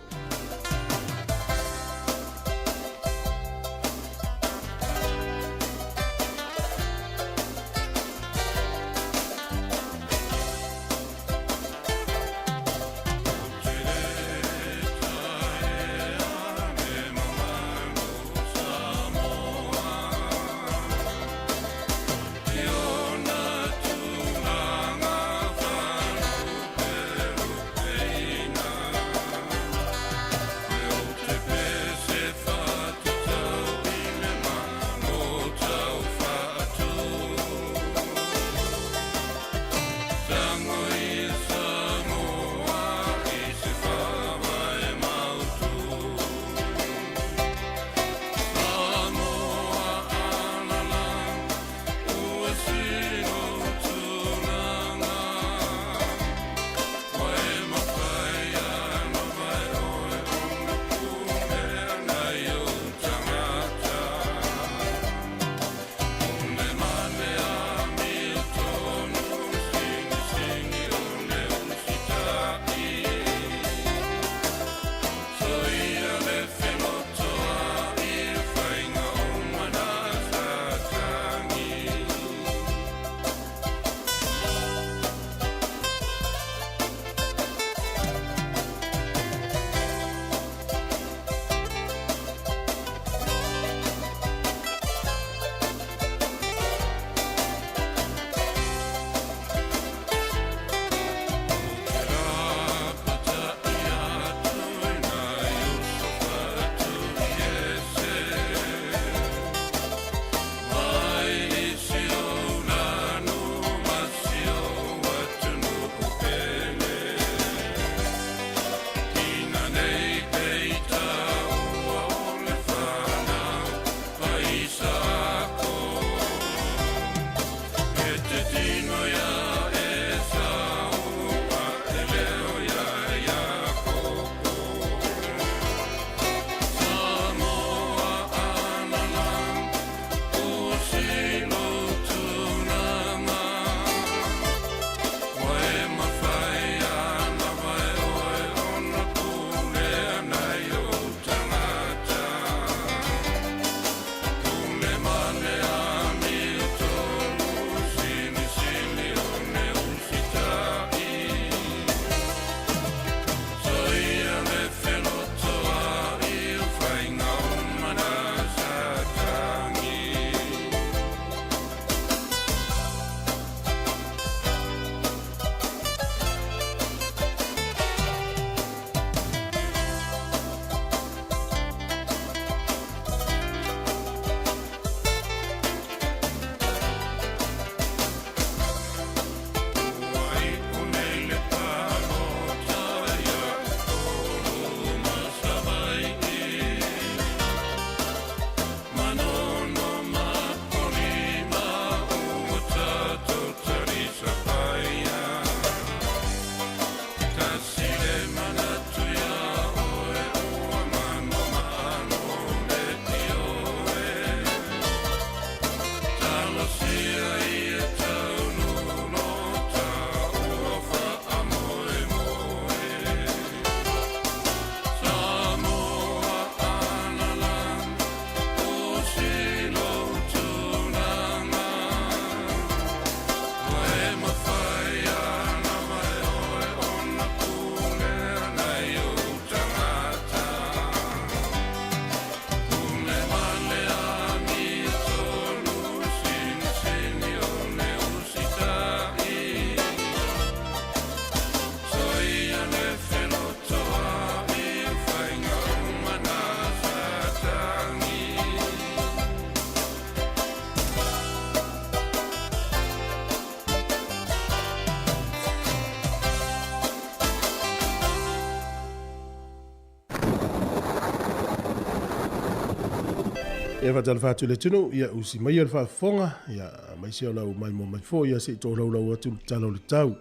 B: Ia faatalofa atu i le atunuu, ia usi maia le faafofoga, ia aemaise o lau maimoa mai foi, ia se i tolaulau atu le tala o le tau.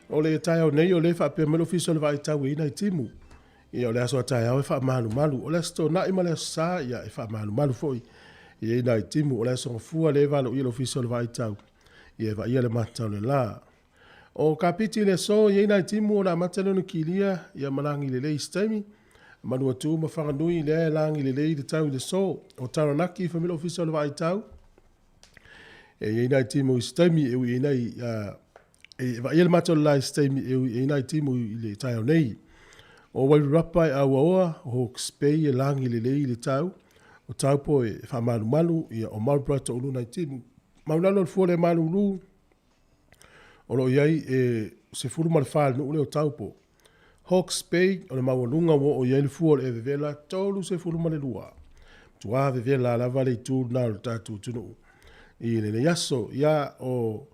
B: O le taeao nei o lea e faapea mai le Ofisa o le Vaai Tau e i ai nai timu. Ia o le aso a taeao e faamalumalu, o le Aso Toonai ma le Aso Sa ia e faamalumalu foi. E i ai nai timu, o le Aso Gafua lea e valoia le Ofisa o le Vaai Tau, ia e vaaia le mata o le la. O Kapiti i le aso, e i ai nai timu ona amata lea ona kilia ia ma lagi lelei i se taimi. Manuatu ma Whanganui lea e lagi lelei le tau i le aso. O Taranaki, fai mai le Ofisa o le Vaai Tau, e i ai nai timu i se taimi e ui ai nai e vaaia le mata o le la i se taimi e ui ai nai timu i le taeao nei. O Wairarapa e auaoa, o Hawke's Bay e lagi lelei le tau, o Taupo e faamalumalu, ia o Marlborough toulu nai timu. Maulalo le fua le malulu, o lo o i ai e 14 le nuu lea o Taupo. Hawke's Bay, o le maualuga ua oo i ai le fua o le evevela 32. Matua vevela lava le itu lena o le tatou atunuu i lenei aso. Ia, o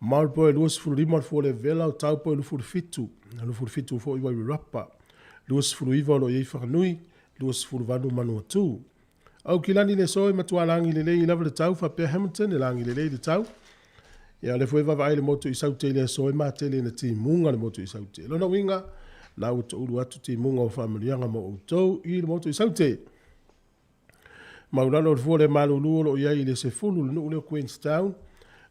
B: Marlborough e 25 le fua o le evevela, o Taupo e 27, 27 foi Wairarapa, 29 o lo o i ai Whanganui, 28 Manawatu. Aukilani le aso e matua lagi lelei lava le tau faapea Hamilton e lagi lelei le tau. Ia o lea foi e vaavaai le motu i Saute i le aso e matele ina timuga le motu i Saute. Lona uiga, la ua toulu atu timuga o faamanuiaga mo outou i le motu i Saute. Maulalo le fua le malulu o lo o i ai i le 10 le nuu lea o Queenstown,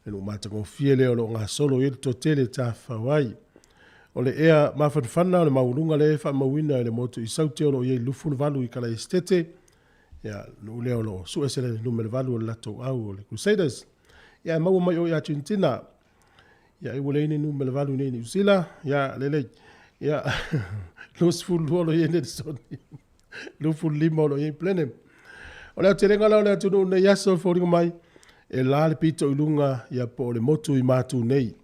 B: le nuu matagofie lea o lo o gasolo i ai le toatele e tafafao ai. O le ea mafanafana o le maualuga lea e faamauina e le motu i Saute o lo o i ai 28 i Kalaesetete, ia, nuu lea o lo o sue se le numera 8 o le latou au o le Crusaders. Ia, e maua mai o i Argentina. Ia, ai ua leai ni numera 8 i nei Niu Sila. Ia, lelei. Ia, 22 o lo o i ai Nelson. 25 o lo o i ai Blenheim. O le aotelega la o le atunuu nei aso e foliga mai, e la le pito i luga ia po o le motu i Matu nei.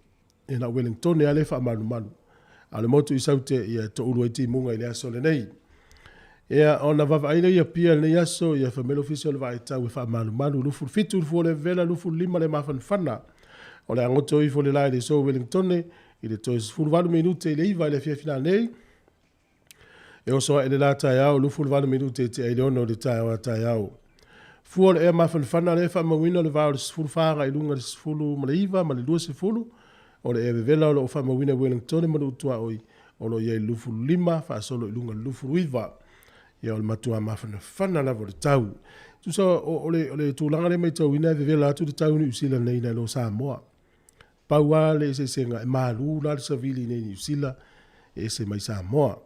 B: E na o Wellingtone lava lea e faamalumalu. A o le motu i Saute, ia e toulu ai timuga i le aso lenei. Ia, ona vaavaai lea i Apia i lenei aso, ia fai mai le Ofisa o le Vaai Tau e faamalumalu, 27 le fua o le vevela, 25 le mafanafana. O le a goto ifo le la i le aso Wellingtone i le toe 18 minute i le 9 i le afiafi nanei. E oso ae le la taeao, 28 minute i te ai le 6 o le taeao a taeao. Fua o le ea mafanafana lea e faamauina o le va o le 14 agai i luga i le 19 ma le 20, o le ea vevela o lo o faamauina i Wellingtone ma Nuu Tuaoi o lo o i ai i le 25 faasolo i luga i le 29. Ia o le matua mafanafana lava o le tau. Tusa o le tulaga lea e matauina e vevela atu le tau i Niu Sila nei nai lo Samoa. Pau lava le eseesega e malu la le savili i nei Niu Sila e ese mai Samoa.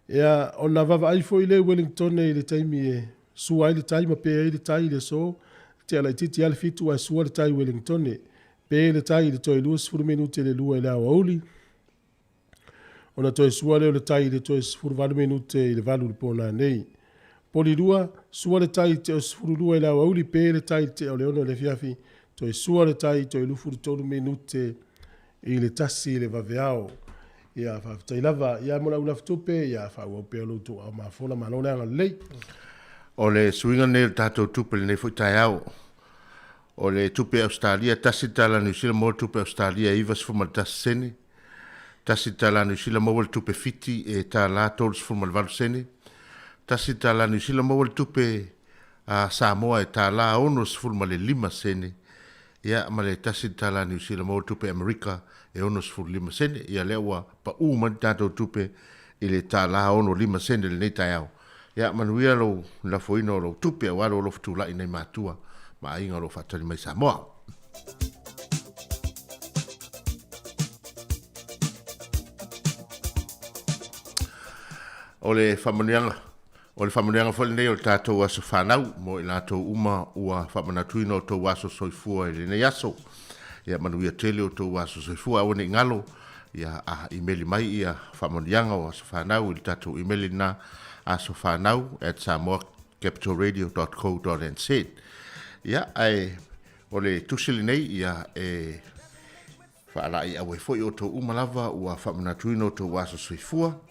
B: Ia, ona vaavaai foi lea i Wellingtone i le taimi e sua ai le tai ma pe ai le tai i le aso, tea laitiiti lava le 7 ae sua le tai i Wellingtone. Pe le tai i le toe 20 minute le 2 i le aoauli, ona toe sua lea o le tai i le toe 18 minute i le 8 i le po nanei. Polilua, sua le tai i te o 12 i le aoauli, pe le tai i te o le 6 i le afiafi, toe sua le tai toe 23 minute i le 1 i le vaveao. Ia, faafetai lava. Ia, mo le au lafutupe, ia, faaauau pea lo outou aao mafola, malo le agalelei.
E: O le suiga lenei o le tatou tupe i lenei foi taeao. O le tupe Ausetalia, tasi le tala Niu Sila maua le tupe Ausetalia e 91 sene. Tasi le tala Niu Sila maua le tupe Fiti e tala 38 sene. Tasi le tala Niu Sila maua le tupe a Samoa e tala 65 sene. Ia, ma le tasi le tala Niu Sila maua le tupe Amerika e 65 sene. Ia, lea ua pau mai le tatou tupe i le tala 65 sene lenei taeao. Ia, manuia lou lafoina o lou tupe aua lou alofa tulai nei matua ma aiga o lo o faatali mai Samoa. O le faamanuiaga, o le faamanuiaga foi lenei o le tatou aso fanau mo i latou uma ua faamanatuina o tou aso soifua i lenei aso. Ia manuia tele o tou aso soifua, aua ne i galo, ia a imeli mai ia faamanuiaga o aso fanau i le tatou imeli lena asofanau@samoacapitalradio.co.nz. Ia ae o le tusi lenei ia e faalaiau ai foi outou uma lava ua faamanatuina outou aso soifua.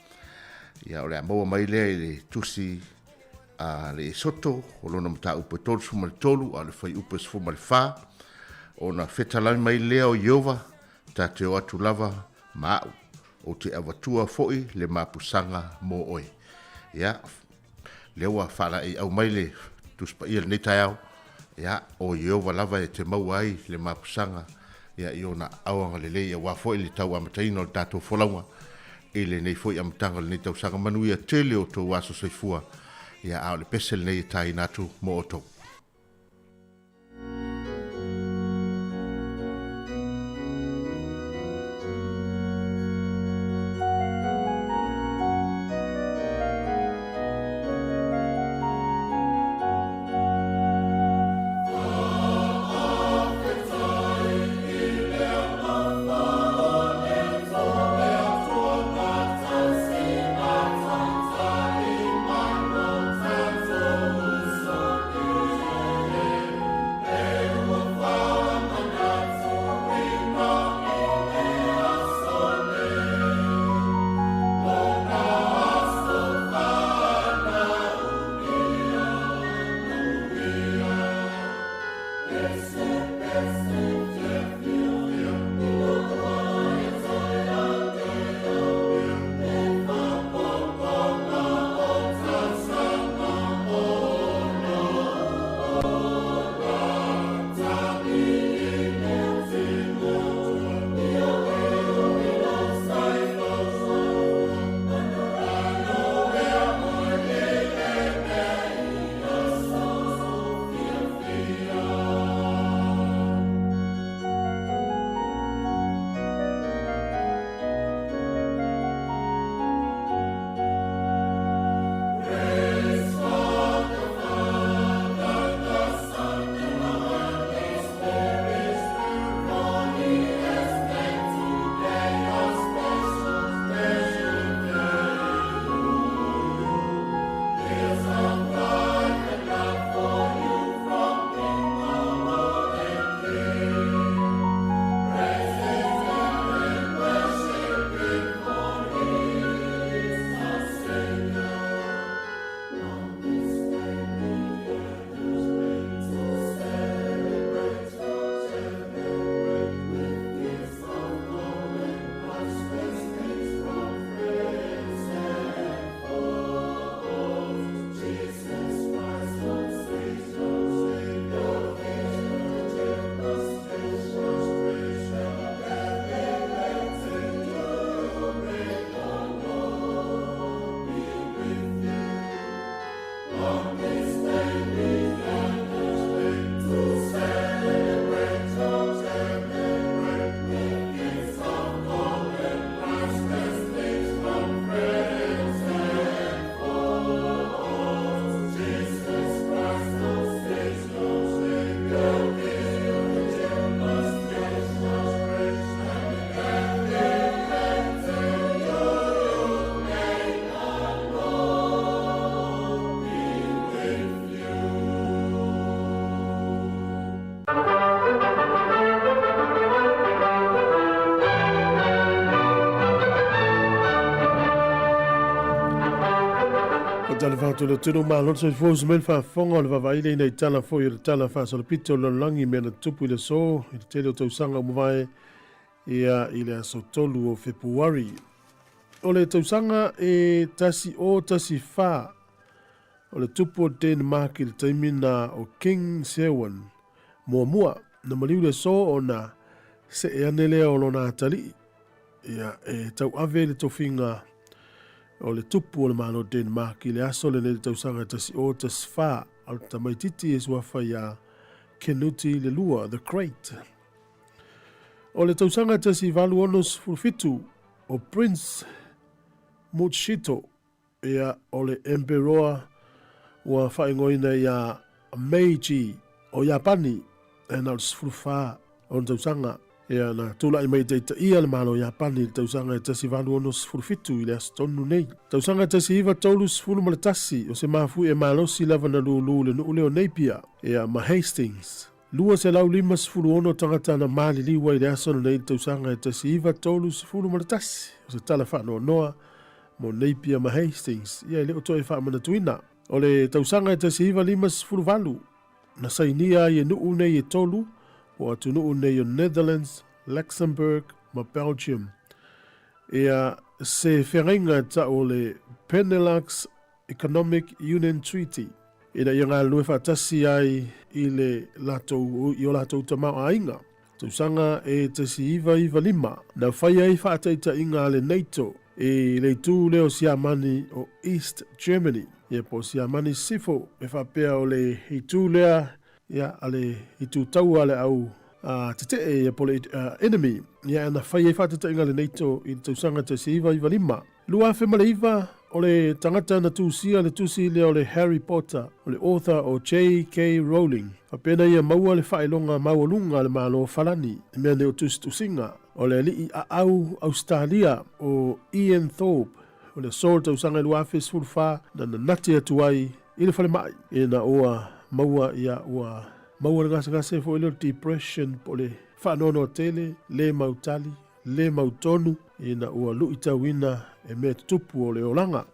E: Ia o le a maua mai lea i le tusi a le Esoto o lona mataupu e 33 a o le fuaiupu e 14, ona fetalai mai lea o Ieova, ta te o atu lava ma au, ou te avatua foi le mapusaga mo oe. Ia, lea ua faalaeiau mai le Tusi Paia i lenei taeao, ia, o Ieova lava e te maua ai le mapusaga ia, i ona aao agalelei aua foi le tau amataina o le tatou folauga i lenei foi amataga o lenei tausaga. Manuia tele o outou aso soifua, ia, a o le pese lenei e taina atu mo outou.
B: Tala fatu le tunu malo soifua usu mai le faafofoga o le vaavaai lea ina i tala foi o le tala faasolopito o le lalolagi i mea na tutupu i le aso i le tele o tausaga ua mavae ia i le aso 3 o Fepuari. O le tausaga e 1014 o le tupu o Denmark i le taimi na o King Sewan muamua na maliu le aso ona see ane lea o lona atalii ia e tauave le tofiga o le tupu o le Malo Denmark i le aso lenei le tausaga 1014 o le tamaititi e suafa iā Kenuti le Lua, the Great. O le tausaga 1867 o Prince Mutshito ia o le Emperoa ua faaigoaina iā Meiji o Iapani e na o le 14 ona tausaga. Ia na tulai mai taitaia le Malo o Iapani i le tausaga e 1867 i le aso tonu nei. Tausaga 1931 o se mafuie malosi lava na lūlū le nuu lea o Napier ia ma Hastings. 256 tagata na maliliu ai i le aso lenei i le tausaga e 1931 o se tala faanoanoa mo Napier ma Hastings ia e le o toe faamanatuina. O le tausaga e 1958 na sainia ai e nuu nei e tolu po o atunuu nei o Netherlands, Luxembourg ma Belgium ia se feagaiga e tau o le Benelux Economic Union Treaty. ina ia galulue faatasi ai i le latou i o latou tamaoaiga. Tausaga e 1995, na fai ai faataitaiga a le NATO i le itu lea o Siamani o East Germany, ia po o Siamani Sisifo, e faapea o le itu lea ia, a le itu taua a le au tetee ia po o le enemy, ia na fai ai faataitaiga a le NATO i le tausaga 1995. 2009, o le tagata na tusia le tusi lea o le Harry Potter, o le author o JK Rowling. Faapena ia maua le faailoga maualuga a le Malo o Falani i mea nei o tusitusiga. O le alii aau Ausetalia o Ian Thorpe, o le aso o le tausaga e 2014 na nanati atu ai i le falemai ina ua maua ia ua maua le gasegase foi lea o le depression po o le faanoanoa tele, le mautali, le mautonu ina ua luitauina e mea tutupu o le olaga.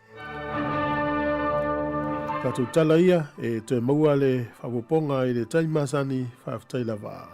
B: Tatou tala ia e toe maua le faaopoopoga i le taimi masani, faafetai lava.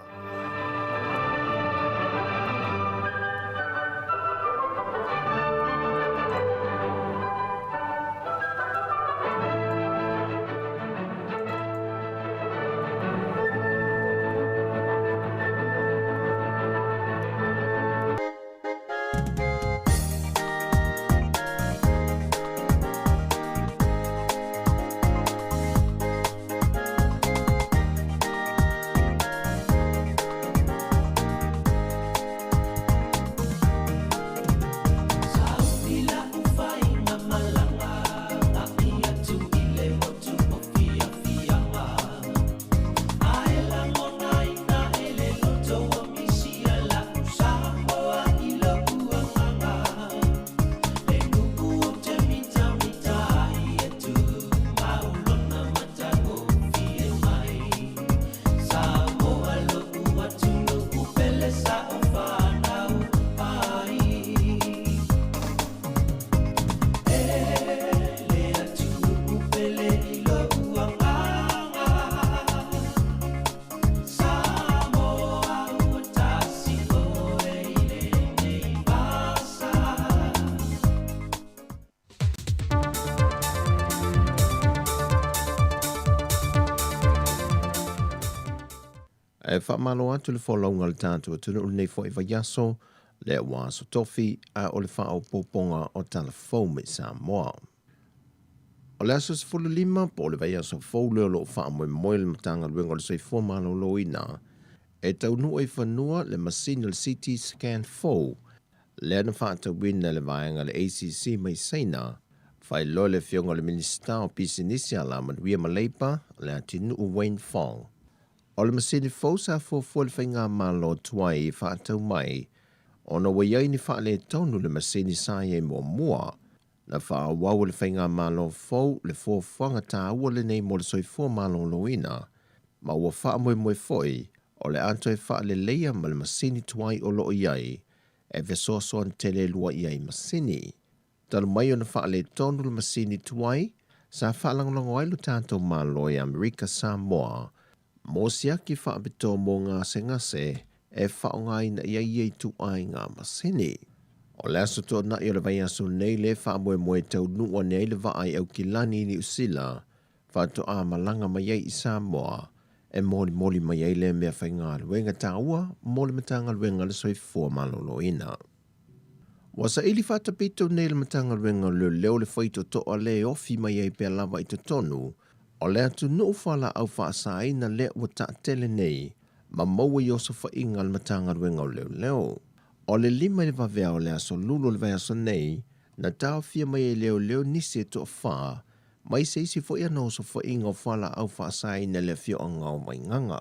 F: E faamalo atu le folauga a le tatou atunuu lenei foi vaiaso, lea ua aso tofi, a o le faaopoopoga o tala fou mai Samoa. O le aso 15 po o le vaiaso fou lea o lo o faamoemoe le Matagaluega o le Soifua Maloloina e taunuu ai fanua le masini o le CT scan fou lea na faatauina e le vaega a le ACC mai Saina, faailoa e le Afioga i le Minisita o Pisinisi, Alamanuia ma Leipa, Leatinuu Wayne Fong. O le masini fou sa fuafua e le faigamalo tuai e faatau mai ona ua i ai ni faaletonu i le masini sa i ai muamua. Na faaauau e le faigamalo fou le fuafuaga taua lenei mo le soifua maloloina, ma ua faamoemoe foi o le a toe faaleleia ma le masini tuai o lo o i ai e fesoasoani tele lua i ai masini. Talu mai ona faaletonu le masini tuai, sa faalagolago ai lo tatou Malo i Amerika Samoa mo siaki faapitoa mo gasegase e faaaogaina i ai ia ituaiga masini. O le aso toanai o le vaiaso nei lea e faamoemoe taunuu ane ai le vaa i Aukilani i Niu Sila faatoa malaga mai ai i Samoa e molimoli mai ai lea mea faigaluega taua mo le Matagaluega o le Soifua Maloloina. Ua saili faatapito nei le Matagaluega o Leoleo le faitotoa lea e ofi mai ai pea lava i totonu o le atunuu fualaau faasaina lea ua taatele nei ma maua i osofaiga a le Matagaluega o Leoleo. O le 5 i le vaveao o le aso Lulu o le vaiaso nei, na taofia mai ai e leoleo nisi e toafa mai se isi foi ana osofaiga o fualaau faasaina i le afioaga o Vaigaga.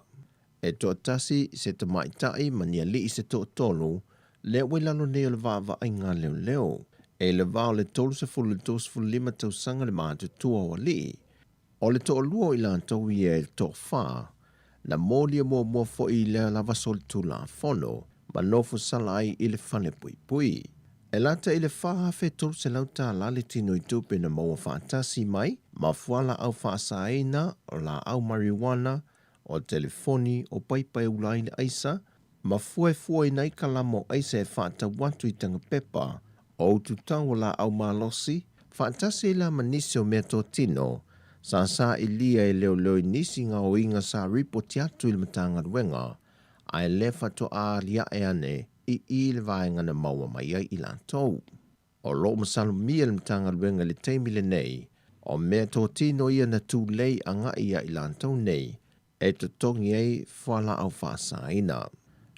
F: E toatasi se tamaitai ma ni alii se toatolu, lea ua i lalo nei o le vaavaaiga a leoleo. E i le va o le 30 i le 35 tausaga le matutua o alii. O le toalua o i latou ia e toafa, na molia muamua foi i lea lava solitulafono ma nofo sala ai i le fale puipui. E lata i le $4,300 le tino i tupe na maua faatasi mai ma fualaau faasaina, o laau marijuana, o telefoni, o paipa e ula ai le aisa, ma fuefueina ai kalama o aisa e faatau atu i tagapepa, o ututau o laau malosi, faatasi ai la ma nisi o meatotino, Sa sailia e leoleo i nisi gaoiga sa ripoti atu i le Matagaluega, ae lea faatoa aliae ane i i le vaega na maua mai ai i latou. O lo o masalomia le Matagaluega i le taimi lenei, o mea totino ia na tulei agai ia i latou nei e totogi ai fualaau faasaina.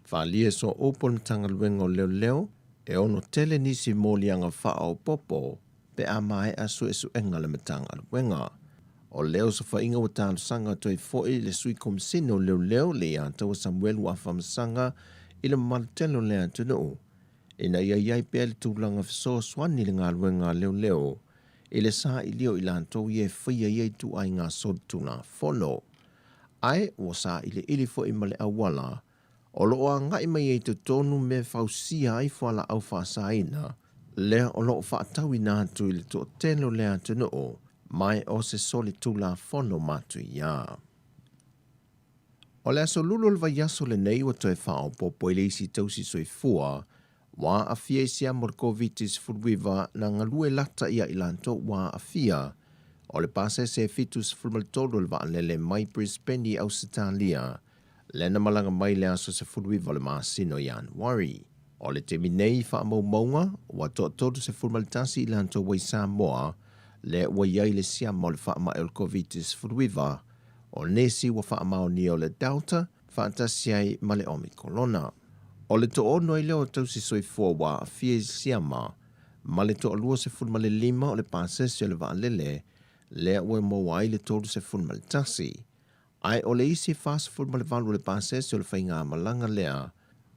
F: Faaalia sooupu o le Matagaluega o Leoleo e ono tele nisi moliaga faaopoopo pe a maea suesuega a le Matagaluega. O lea osofaiga ua talosaga atu ai foi le Sui Komisene o Leoleo le ia Taua Samuelu Afamasaga i le mamalu tele o le atunuu ina ia i ai pea le tulaga fesoasoani i le galuega a leoleo i le sailia o i latou ia e faia ia ituaiga solitulafono. Ae ua sailiili foi ma le auala o lo o agai mai ai totonu mea fausia ai fualaau faasaina lea o lo o faatauina atu i le toatele o le atunuu mai o se solitulafono matuia. O le aso Lulu o le vaiaso lenei ua toe faaopoopo i le isi tausi soifua ua aafia i siama o le Koviti-19 na galue lata ia i latou ua aafia o le pasese 73 o le vaalele mai Brisbane i Ausetalia lea na malaga mai le aso 19 o le masina o Ianuari. O le taimi nei i faamaumauga, ua toa-31 i latou ua i Samoa lea ua i ai le siama o le faamai o le Koviti-19, o nisi ua faamaonia o le Delta faatasi ai ma le Omikolona. O le toaono ai lea o tausi soifua ua aafia i siama ma le toa-25 o le pasese o le vaalele lea ua maua ai le 31. Ae o le isi 48 o le pasese o le faigamalaga lea,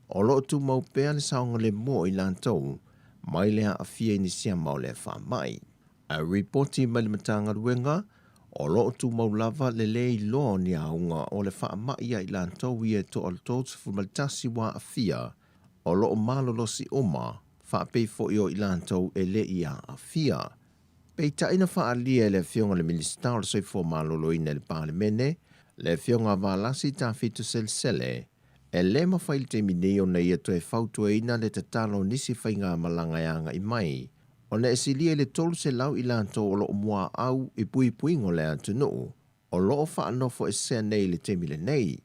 F: o lo o tumau pea le saogalemu o i latou mai le aafia i ni siama o lea faamai. Ae ripoti mai le Matagaluega, o lo o tumau lava le le iloa o ni auga o le faamai ia i latou ia e toa-31 ua aafia, o lo o malolosi uma, faapei foi o i latou e le i aafia. Peitai na faaalia e le Afioga i le Minisita o le Soifua Maloloina i le Palemene, le Afioga a Valasi Tafito Selesele, e le mafai i le taimi nei ona ia toe fautuaina le tatalo o nisi faigamalaga e agai mai, ona e silia i le 300 i latou o lo o muaau i puipuiga o le atunuu o lo o faanofoesea nei i le taimi lenei.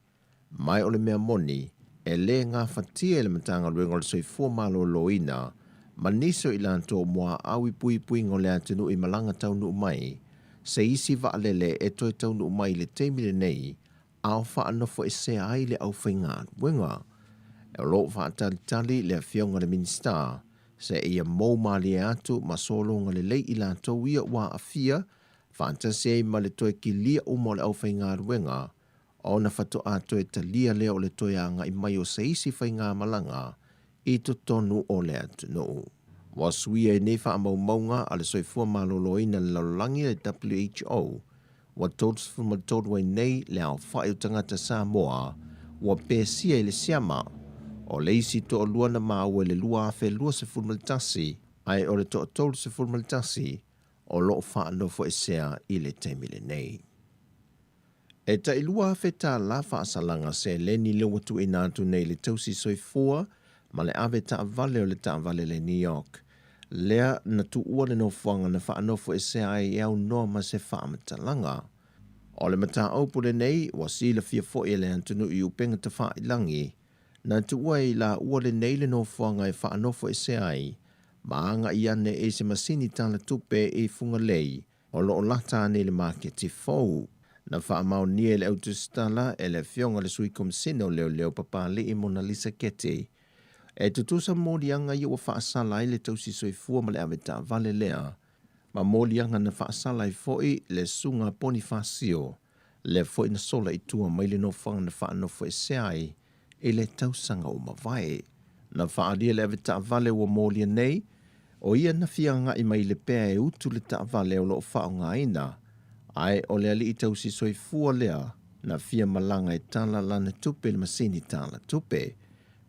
F: Mai o le mea moni, e le gafatia e le Matagaluega o le Soifua Maloloina ma nisi o i latou o muaau i puipuiga o le atunuu i malaga taunuu mai se isi vaalele e toe taunuu mai i le taimi lenei a o faanofoesea ai le aufaigaluega. O lo o faatalitali le Afioga i le Minisita seia mou malie atu ma sologa lelei i latou ia ua aafia faatasi ai ma le toe kilia uma o le aufaigaluega ona faatoa toe talia lea o le toe agai mai o se isi faigamalaga i totonu o le atunuu. Ua suia i nei faamaumauga a le Soifua Maloloina i le Lalolagi le WHO, ua 33 ai nei le aofai o tagata Samoa ua pesia i le siama. O le isi toalua na maua i le 2021, ae o le toa-31 o lo o faanofoesea i le taimi lenei. E tai $2,000 faasalaga seleni lea ua tuuina atu nei i le tausi soifua ma le ave taavale o le taavale le New York lea na tuua le nofoaga na faanofoesea ai e aunoa ma se faamatalaga. O le mataupu lenei ua silafia foi e le atunuu i upega tafailangi na tuua e i laua lenei le nofoaga e faanofoesea ai ma agai ane i se masini tala tupe i Fugalei o lo o lata ane i le maketi fou. Na faamaonia e le autusitala e le Afioga i le Sui Komisene o Leoleo Papalii Monalisa Kete e tutusa moliaga ia ua faasala ai le tausi soifua ma le avetaavale lea ma moliaga na faasala ai foi le Susuga Ponifasio lea foi na sola i tua mai le nofoaga na faanofoesea ai i le tausaga ua mavae. Na faaalia le avetaavale ua molia nei, o ia na fia agai mai i le pea e utu le taavale o lo o faaaogaina, ae o le alii tausi soifua lea na fia malaga e tala lana tupe i le masini tala tupe.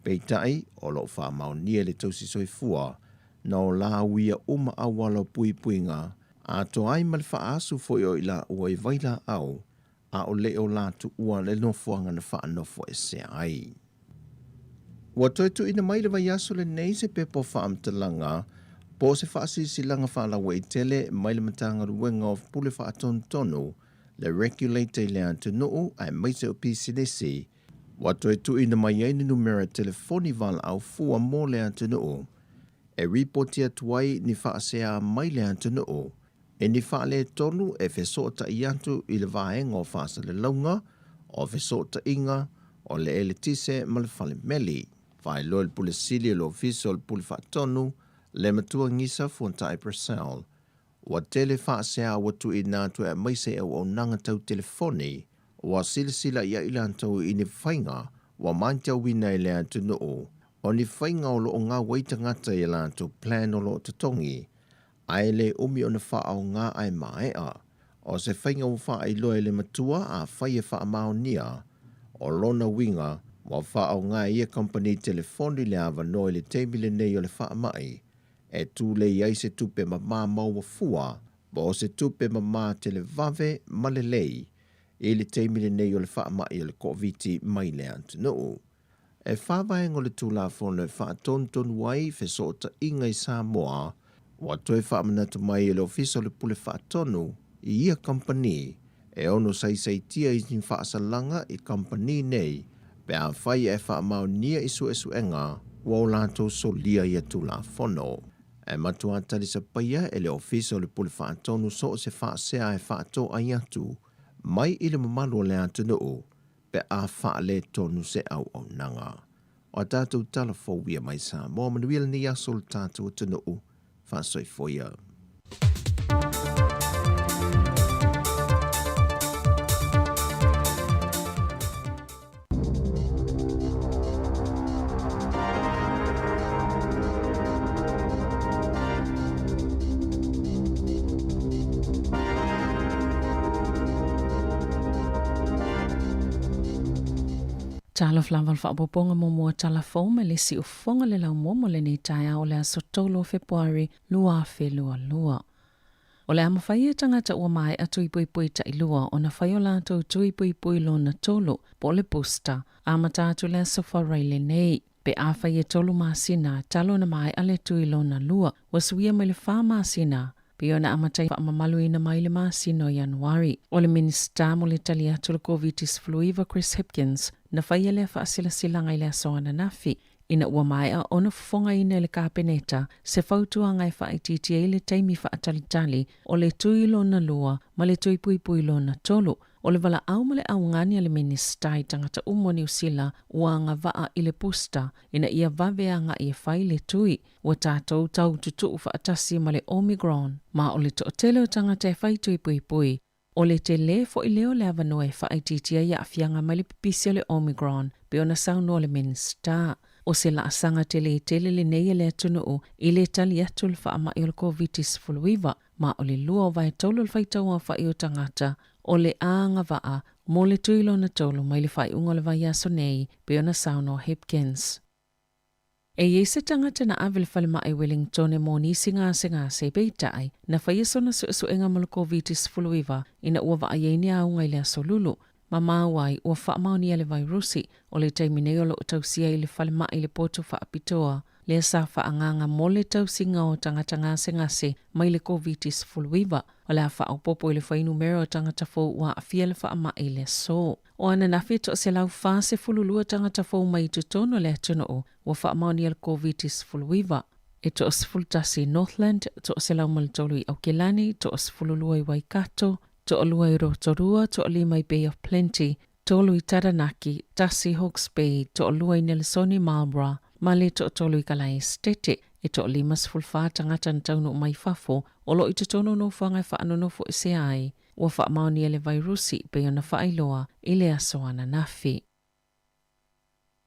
F: Peitai, o lo o faamaonia e le tausi soifua na o la uia uma auala o puipuiga atoa ai ma le faaasu foi o i laua i vailaau a o le o la tuua le nofoaga na faanofoesea ai. Ua toe tuuina mai le vaiaso lenei se pepa o faamatalaga po o se faasilasilaga faalauaitele mai le Matagaluega o Pule Faatonutonu le regulator i le atunuu aemaise o pisinisi, ua toe tuuina mai ai ni numera telefoni valaau fua mo le atunuu e ripoti atu ai ni faasea mai le atunuu i ni faaletonu e fesootai atu i le vaega o faasalalauga, o fesootaiga, o le eletise ma le fale meli. Faailoa e le Pule Sili o le Ofisa o le Pule Faatonu, le Matua Gisa Fuatai Purcell, ua tele faasea ua tuuina atu e aemaise i auaunaga tau telefoni, ua silasila i ai latou i ni faiga ua matauina e le atunuu o ni faiga o lo o gau ai tagata i a latou plan o lo o totogi, ae le umi ona faaaoga ae maea. O se faiga ua faailoa e le matua afai e faamaonia, o lona uiga ua faaaoga e ia kamupani telefoni le avanoa i le taimi lenei o le faamai e tulei ai se tupe mamā maua fua po o se tupe mamā televave ma lelei i le taimi lenei o le faamai o le Koviti mai le atunuu. E fā vaega o le Tulafono e faatonutonu ai fesootaiga i Samoa, ua toe faamanatu mai e le Ofisa o le Pule Faatonu i ia kamupani e ono saisaitia i ni faasalaga i kamupani nei pe afai e faamaonia i suesuega ua o latou solia ia Tulafono. E matua talisapaia e le Ofisa o le Pule Faatonu so o se faasea e faatoai atu mai i le mamalu o le atunuu pe a faaletonu se auaunaga. O a tatou tala fou ia mai Samoa, manuia lenei aso o le tatou atunuu. Faasoifua ia.
G: Talofa lava le faaopoopoga muamua tala fou mai le siufofoga le laumua mo lenei taeao o le aso 3 o Fepuari 2022. O le a mafai e tagata ua maea tui puipui tailua ona fai o latou tui puipui lona tolu po o le booster amata atu le aso Faraile lenei. Pe afai e tolu masina talu ona maea le tui lona lua, ua suia mai le fa masina pei ona amata faamamaluina mai le masina o Ianuari. O le Minisita mo le tali atu i le Koviti-19 Chris Hipkins na faia lea faasilasilaga i le aso ananafi ina ua maea ona fofogaina e le Kapeneta se fautuaga e faaitiitia ai le taimi faatalitali o le tui lona lua ma le tui puipui lona tolu. O le valaau ma le augani a le Minisita i tagata uma o Niu Sila ua agavaa i le booster ina ia vave agai e fai le tui. Ua tatou tau tutuu faatasi ma le Omicron, ma o le toatele o tagata e fai tui puipui. O le tele foi lea o le avanoa e faaitiitia ai aafiaga mai le pipisi o le Omicron, pei ona saunoa le Minisita. O se laasaga tele tele lenei a le atunuu i le tali atu i le faamai o le Koviti-19, ma o le lua o vaetolu o le faitauaofai o tagata o le a agavaa mo le tui lona tolu mai le faaiuga o le vaiaso nei, pei ona saunoa Hipkins. E i ai se tagata na ave i le falemai Wellingtone mo nisi gasegase, peitai, na faia sona suesuega mo le Koviti-19 ina ua vaai ai ni auga i le aso Lulu, ma maua ai ua faamaonia le vairusi. O le taimi nei o lo o tausia i le falemai le poto faapitoa lea sa faaagaaga mo le tausiga o tagata gasegase mai le Koviti-19. O le a faaopoopo i le fuainumera o tagata fou ua aafia le faamai i le aso. O ananafi e 142 tagata fou mai i totonu o le atunuu ua faamaonia le Koviti-19. E 11 i Northland, 103 i Aukilani, 12 i Waikato, toalua i Rotorua, toalima i Bay of Plenty, tolu i Taranaki, tasi i Hawke's Bay, toalua i Nelesoni Marlborough, ma le toatolu i Kalae Esetete. E toa-54 tagata na taunuu mai fafo o lo o i totonu o nofoaga e faanonofo esea ai ua faamaonia le vairusi pei ona faailoa i le aso ananafi.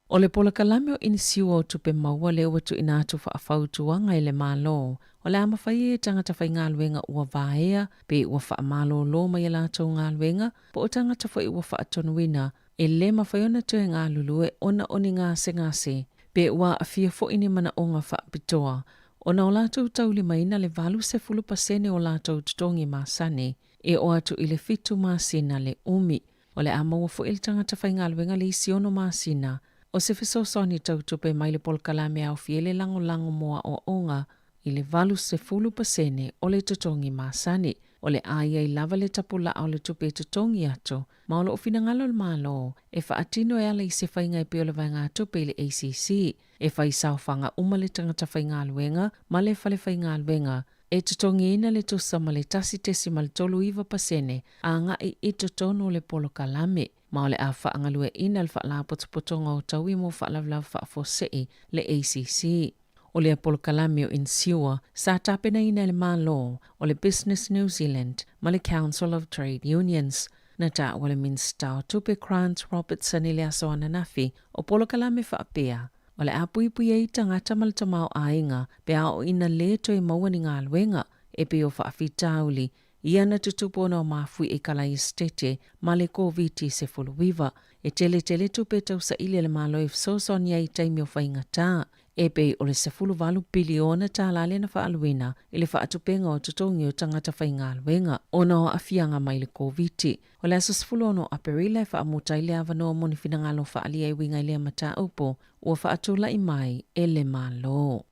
G: O le polokalame o inisiua o tupe maua lea ua tuuina atu faafautuaga i le Malo, o le a mafai ai e tagata faigaluega ua vaea pe ua faamalolo mai a latou galuega po o tagata foi ua faatonuina e le mafai ona toe galulue ona o ni gasegase pe ua aafia foi ni manaoga faapitoa ona o latou taulimaina le 80% o latou totogi masani e oo atu i le fitu masina le umi. O le a maua foi e le tagata faigaluega le isi ono masina o se fesoasoani tau tupe mai le polokalame aofia i le lagolago mo aoaoga. i le 80% o le totogi masani. O le a i ai lava le tapulaa o le tupe e totogi atu, ma o lo o finagalo le Malo e faatino e ala i se faiga e pei o le vaegatupe i le ACC, e fai saofaga uma le tagata faigaluega ma le fale faigaluega e totogiina le tusa ma le 1.39% agai i totonu o le polokalame, ma o le a faagalueaiina le Faalapotopotoga o Taui mo Faalavelave Faafuasei, le ACC. O lea polokalame o Insure sa tapenaina e le Malo, o le Business New Zealand ma le Council of Trade Unions. Na taua le Minisita o Tupe Grant Robertson i le aso ananafi o polokalame faapea, o le a puipui ai tagata ma le tamaoaiga pe a oo ina lē toe maua ni galuega e pei o faafitauli ia na tutupu ona o mafuie i Kalaesetete ma le Koviti-19. E teletele tupe tausaili a le Malo e fesoasoani ai i taimi o faigata, e pei o le $18 piliona tālā lea na faaaluina i le faatupega o totogi o tagata faigaluega ona o aafiaga mai le Koviti. O le aso 16 o Aperila e faamuta ai le avanoa mo ni finagalo faaalia e uiga i lea mataupu ua faatulai mai e le Malo.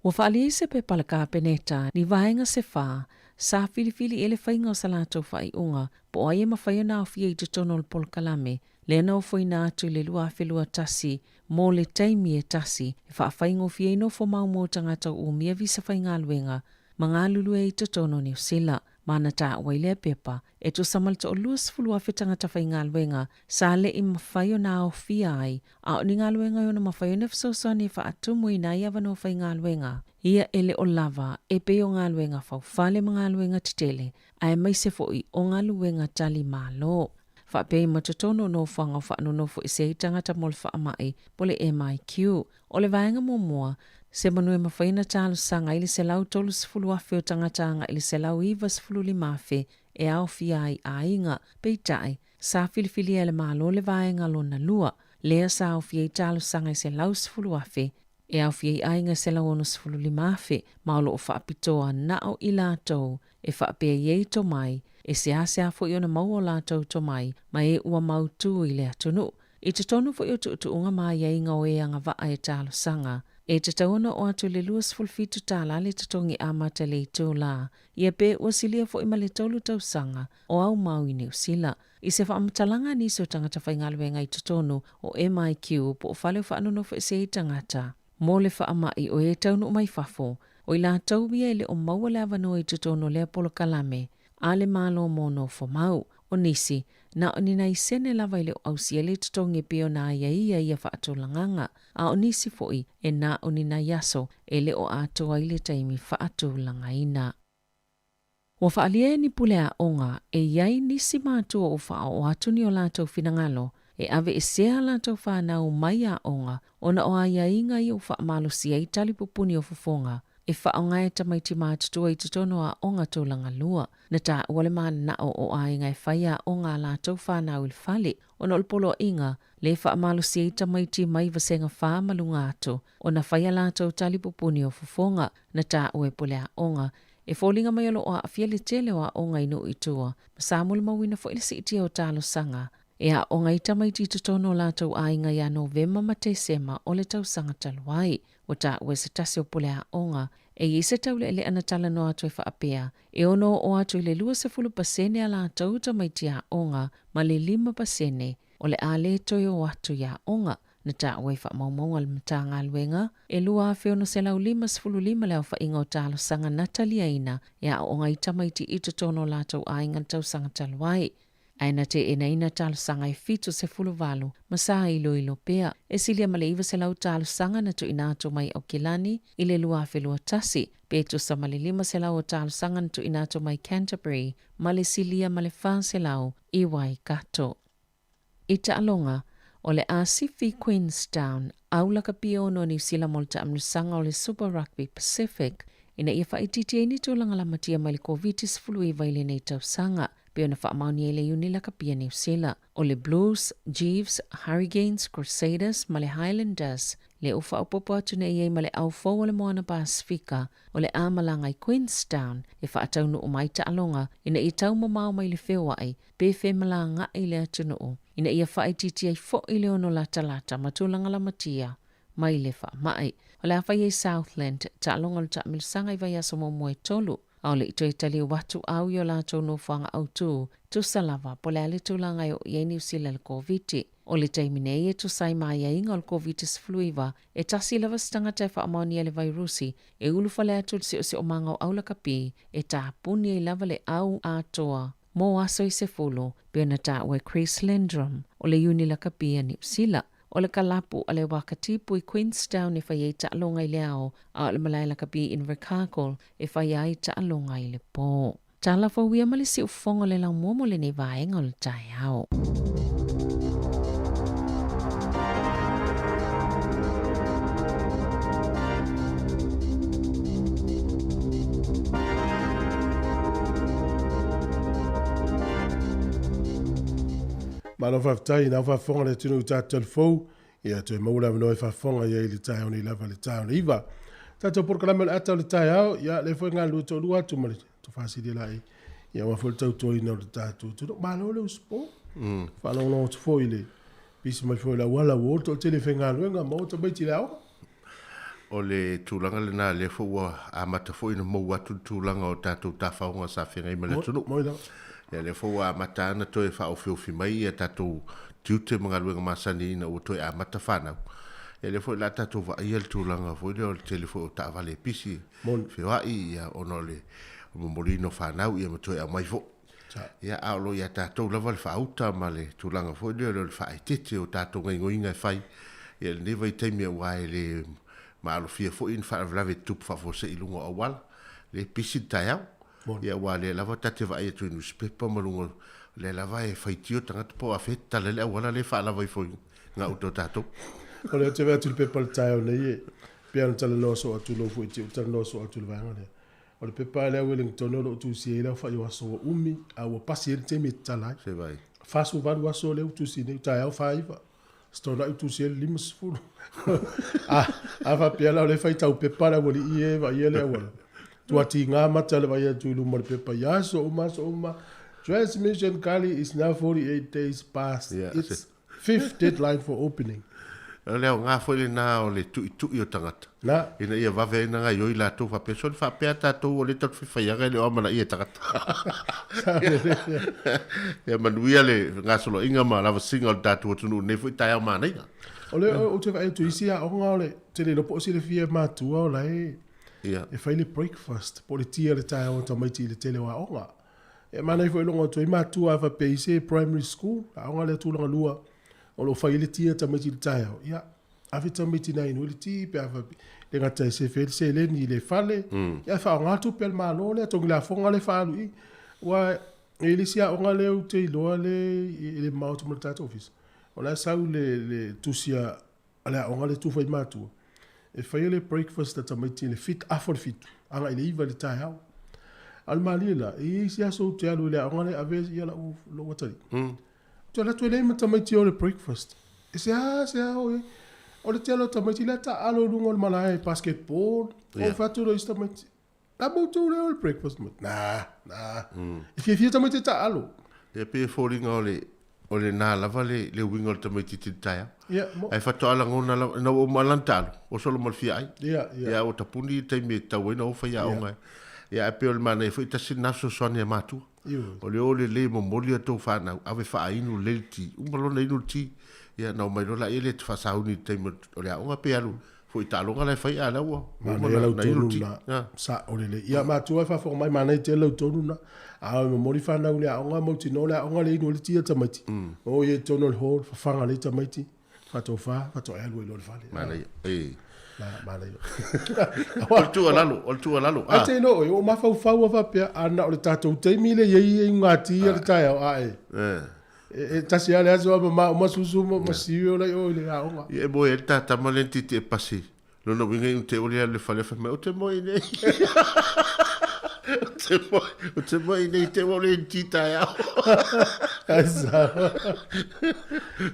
G: Ua faaalia i se pepa a le Kapeneta ni vaega se fa sa filifili i ai le faiga o sa latou faaiuga po o ai e mafai ona aofia i totonu o le polokalame lea na ofoina atu i le 2021 mo le taimi e tasi e faafaigofie ai nofo mau mo tagata o umia visa faigaluega ma galulue i totonu o Niu Sila. Ma na taua i lea pepa, e tusa ma le toa-20,000 tagata faigaluega sa le i mafai ona aofia ai, a o ni galuega e ono mafai ona fesoasoani e faatumu i nai avanoa faigaluega ia e le o lava e pei o galuega faufale ma galuega tetele, aemaise foi o galuega tali malo. Faapea ai ma totonu o nofoaga o faanonofoese ai tagata mo le faamai po le MIQ. O le vaega muamua, se manu e mafai ona talosaga ai le 130,000 o tagata agai i le 195,000 e aofia ai aiga. Peitai, sa filifilia e le Malo le vaega lona lua, lea sa aofia ai talosaga e 110,000, e aofia ai aiga e 165,000, ma o lo o faapitoa na o i latou e faapea i ai tomai, e seasea foi ona maua o latou tomai ma e ua mautū i le atunuu. I totonu foi o tuutuuga ma aiaiga o e agavaa e talosaga, e tatau ona oo atu i le $27 le totogi amata i le itulā, ia pe ua silia foi ma le tolu tausaga o au mau i Niu Sila. I se faamatalaga a nisi o tagata faigaluega i totonu o MIQ po o fale o faanonofoesē i tagata mo le faamai o e taunuu mai fafo, o i latou ia e le o maua le avanoa i totonu o lea polokalame a le Malo mo nofo mau. O nisi, na o ni nai sene lava e le o ausia le totogi e pei ona aiaia ia faatulagaga, a o nisi foi e na o ni nai aso e le o atoa ai le taimi faatulagaina. Ua faaalia e ni pule aoga e i ai nisi matua ua faaoo atu ni o latou finagalo e aveesea a latou fanau mai aoga ona o aiaiga ia ua faamalosia ai tali pupuni o fofoga e faaaoga e tamaiti matutua i totonu o aoga tulaga lua. Na taua le mananao o aiga e fai aoga a latou fanau i le fale ona o le poloaiga le faamalosia ai tamaiti mai vasega fa ma luga atu ona fai a latou tali pupuni o fofoga. Na taua e pule aoga e foliga mai o lo o aafia le tele o aoga i nuu i tua ma sa molimauina foi le siitia o talosaga e aoga ai tamaiti i totonu o latou aiga ia Novema ma Tesema o le tausaga talu ai. Ua taua e se tasi o pule aoga e i ai se taulealea na talanoa atu ai faapea, e ono oo atu i le 20% a latou tamaiti aoga ma le 5% o le a le toe o atu i aoga. Na taua i faamaumauga a le Matagaluega, e 2,655 le aofaiga o talosaga na taliaina e aooga ai tamaiti i totonu o latou aiga i le tausaga talu ai. Ae na teenaina talosaga e 78 ma sa iloilo pea. E silia ma le 900 talosaga na tuuina atu mai Aukilani i le 2021, pe tusa ma le 500 o talosaga na tuuina atu mai Canterbury ma le silia ma le 400 i Waikato. I taaloga, o le a sifi Queenstown au lakapi ono a Niu Sila mo le taamilosaga o le Super Rugby Pacific ina ia faaitiitia ai ni tulaga lamatia mai le Koviti-19 i lenei tausaga, pei ona faamaonia ai le Iuni lakapi a Niu Sila. O le Blues, Chiefs, Hurricanes, Crusaders ma le Highlanders lea ua faaopoopo atu nei i ai ma le au fou o le Moana Pasefika o le a malaga i Queenstown e faataunuu mai taaloga ina ia taumamao mai le feoai pe femalagaai le atunuu ina ia faaitiiti ai foi le ono latalata ma tulaga lamatia mai le faamai. O le a fai ai Southland taaloga o le taamilosaga i vaiaso muamua e tolu, a o le i toe taliu atu au i o latou nofoaga autu, tusa lava po o le a le tulaga e oo i ai Niu Sila i le Koviti. O le taimi nei e tusa ai ma aiaiga o le Koviti-19, e tasi lava se tagata e faamaonia le vairusi e ulufale atu i le siosiomaga o aulakapi e tapuni ai lava le au atoa mo aso e 10, pei ona taua e Chris Lendrum o le Iuni Lakapi a Niu Sila. O le kalapu a le Wakatipu i Queenstown e fai ai taaloga i le ao, a o le malae lakapi i Invercargill e fai ai taaloga i le po. Tala fou ia ma le siufofoga o le laumua mo lenei vaega o le taeao.
B: Malo faafetai na faafofoga le atunuu i tatou fou. Ia toe maua le avanoa e faafofoga i ai i le taeao nei lava i le taeao le 9. Tatou polokalame o le ata o le taeao, ia lea foi galulue toalua atu ma le Tofasili Laei. Ia aua foi le tautuaina o le tatou atunuu. Malo le usupo. Faalogologo atu foi i le pisi mai foi o le auala ua o le toatele i faigaluega ma o tamaiti i le aoga.
E: O le tulaga lena lea foi ua amata foi ona mou atu le tulaga o tatou tafaoga sa feagai ma le atunuu.
B: Moi lava.
E: Ia lea foi ua amata ona toe faaofiofi mai ia tatou tiute ma galuega masani ina ua toe amata fanau. Ia lea foi o le a tatou vaaia le tulaga foi lea o le tele foi o taavale e pisi feoai ia ona o le momoliina o fanau ia ma toe aumai foi. Ia a o lo o ia tatou lava le faauta ma le tulaga foi lea o le faaeteete o tatou gaoioiga e fai ia i lenei vaitaimi aua e le maalofia foi ni faalavelave e tutupu faafuasei i luga o auala, lea e pisi le taeao. Ia aua o lea lava ta te vaai atu i nusipepa ma luga, o lea lava e faitio tagata po o afea e tatala ai le auala lea e faalava ifo i gauta o tatou.
B: O lea ou te vaai atu i le pepa i le taeao nei e pei ona talanoa soo atu lou foi tiu talanoa soo atu i le vaega lea. O le pepa lea Wellington o lo o tusi ai lau fai o aso ua umi a ua pasi ai le taimi e tatala ai.
E: Se vai.
B: 48 aso lea ua tusi nei, taeao 49. Stonai ua tusi ai le 50. A, a faapea la o lea e faitau pepa le aualii ia e vaaia le auala. Tua tiga mata le vaai atu i luma o le pepa i aso uma, aso uma. Transmission Gully is now 48 days past its fifth deadline for opening.
E: O le aoga foi lena o le tuitui o tagata.
B: Na.
E: Ina ia vave ai ona gaoioi latou faapea, sole faapea tatou o lea tatou te faifaiaga e le o amanaia e tagata. Ia manuia le gasoloaiga ma lavasiga o le tatou atunuu i lenei foi taeao manaia.
B: O le ou te vaai atu i isi aoga o le te le iloa po o silafia e matua o la e e fai le breakfast po o le tea i le taeao a tamaiti i le tele o aoga. E manaia foi logo atu ai matua a faapea i se primary school, aoga lea tulaga lua o lo o fai ai le tea a tamaiti i le taeao. Ia, ave tamaiti na inu ai le ti pe a faapea le gata e sefe ai le seleni i le fale, ia ae faaaoga tupe a le Malo lea, togi lafoga lea e faaalu i i. Aua e i ai le isi aoga lea ou te iloa lea e le mamao atu ma le tatou ofisa, o la e sau le, le tusi a le aoga lea e tufa i matua, e faia le breakfast a tamaiti i le fit, afa o le fitu, agai i le iva i le taeao. A o le malie la, e i ai isi aso ou te alu i le aoga lea e ave ia lau, lou atalii. Ou te alu atu e leai ma tamaiti o le breakfast. E se a, se a o i ai. O le tele o tamaiti la e taaalo i luga o le malae basketball. Ou fai atu loa i isi tamaiti, la ma outou le o le breakfast ma, na, na. E fiafia tamaiti e taaalo.
E: Ia pei e foliga o le o lena lava le le uiga o le tamaitiiti i le taeao.
B: Ia, mo.
E: Ae faatoa lagona lava, ina ua uma lana taaalo, ua solo ma le fia ai.
B: Ia, ia.
E: Ia ua tapuni le taimi e tatau ai ona o faiaoga. Ia ae pei o le manaia foi tasi lena fesoasoani a matua.
B: Ioe.
E: O le o lelei momoli a tou fanau, ave faainu lelei le ti. Uma loa ona inu le ti, ia ona omai loa laia lea e te faasauni i le taimi o le aoga pe alu foi i taaloga la e fai a o la ua uma
B: Manaia lau
E: ona inu
B: tonu
E: le ti.
B: na, sao lelei. Ia matua e faafofoga mai, manaia tele lau tonu na. A o e momoli fanau i le aoga, mautinoa le aoga lea e inu ai le ti a tamaiti. O i ai i totonu o le hall, fafaga lelei tamaiti, faatofa, faatoa e alu ai loa i le fale.
E: Manaia, e.
B: Na, manaia.
E: O le tuualalo, o le tuualalo.
B: Ae te iloa oe, ua mafaufau lava faapea, a na o le tatou taimi lea e i ai iuga ti a le taeao, a e. E tasi lava le aso a mama uma susu ma cereal ai oe i le aoga.
E: Ia e moe ai le ta tama lea na tietie pasi. Lona uiga i te ole alu i le fale fai mai, ou te moe i nei. Ou te moe, ou te moe i nei te ua ole i ti taeao.
B: Ai sao.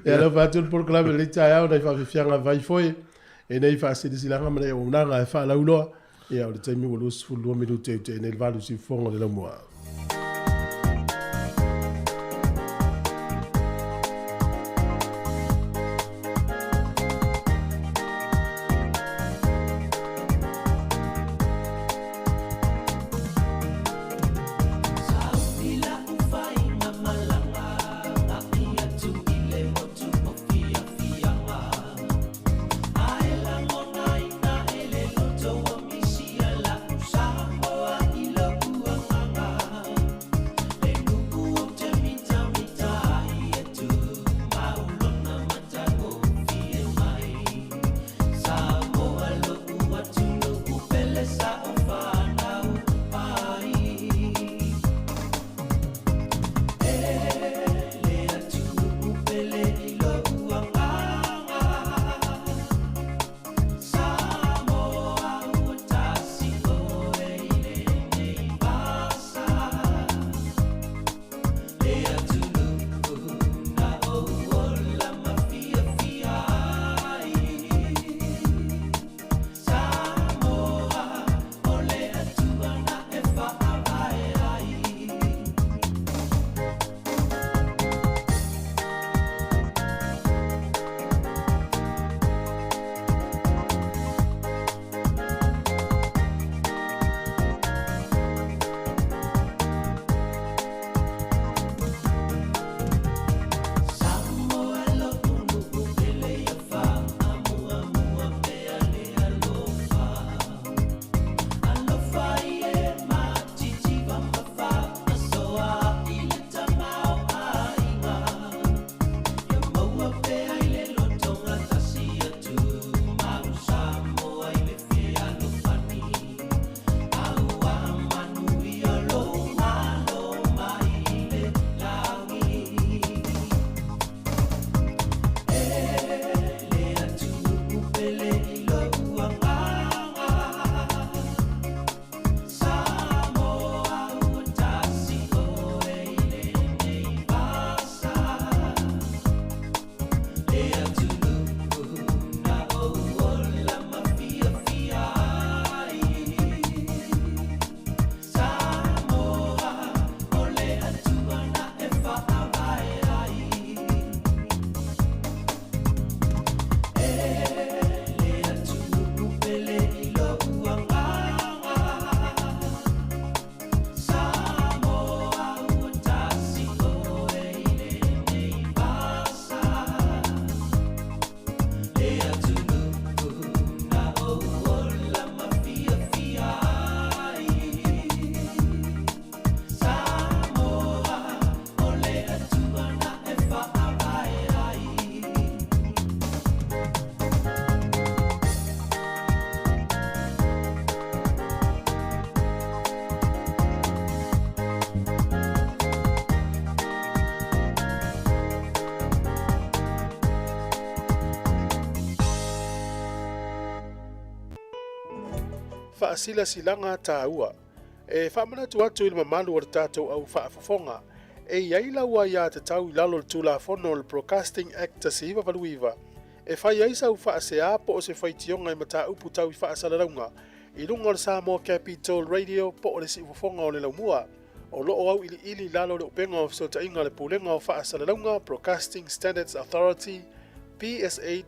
B: Ia alofa atu le polokalame lenei taeao nai faafiafiaga vai foi e nei faasilasilaga ma nei auaunaga e faalauiloa. Ia o le taimi ua 22 minute i te nei le valu siufofoga o le laumua. Faasilasilaga taua. E faamanatu atu i le mamalu o le tatou au faafofoga, e i ai lau aiatatau i lalo o le Tulafono o le Broadcasting Act 1989 e fai ai sau faasea po o se faitioga i mataupu tau i faasalalauga i luga o le Samoa Capital Radio po o le Siufofoga o le Laumua. O lo o auiliili i lalo o le Upega o Fesootaiga a le Pulega o Faasalalauga, Broadcasting Standards Authority, psa.govt.nz.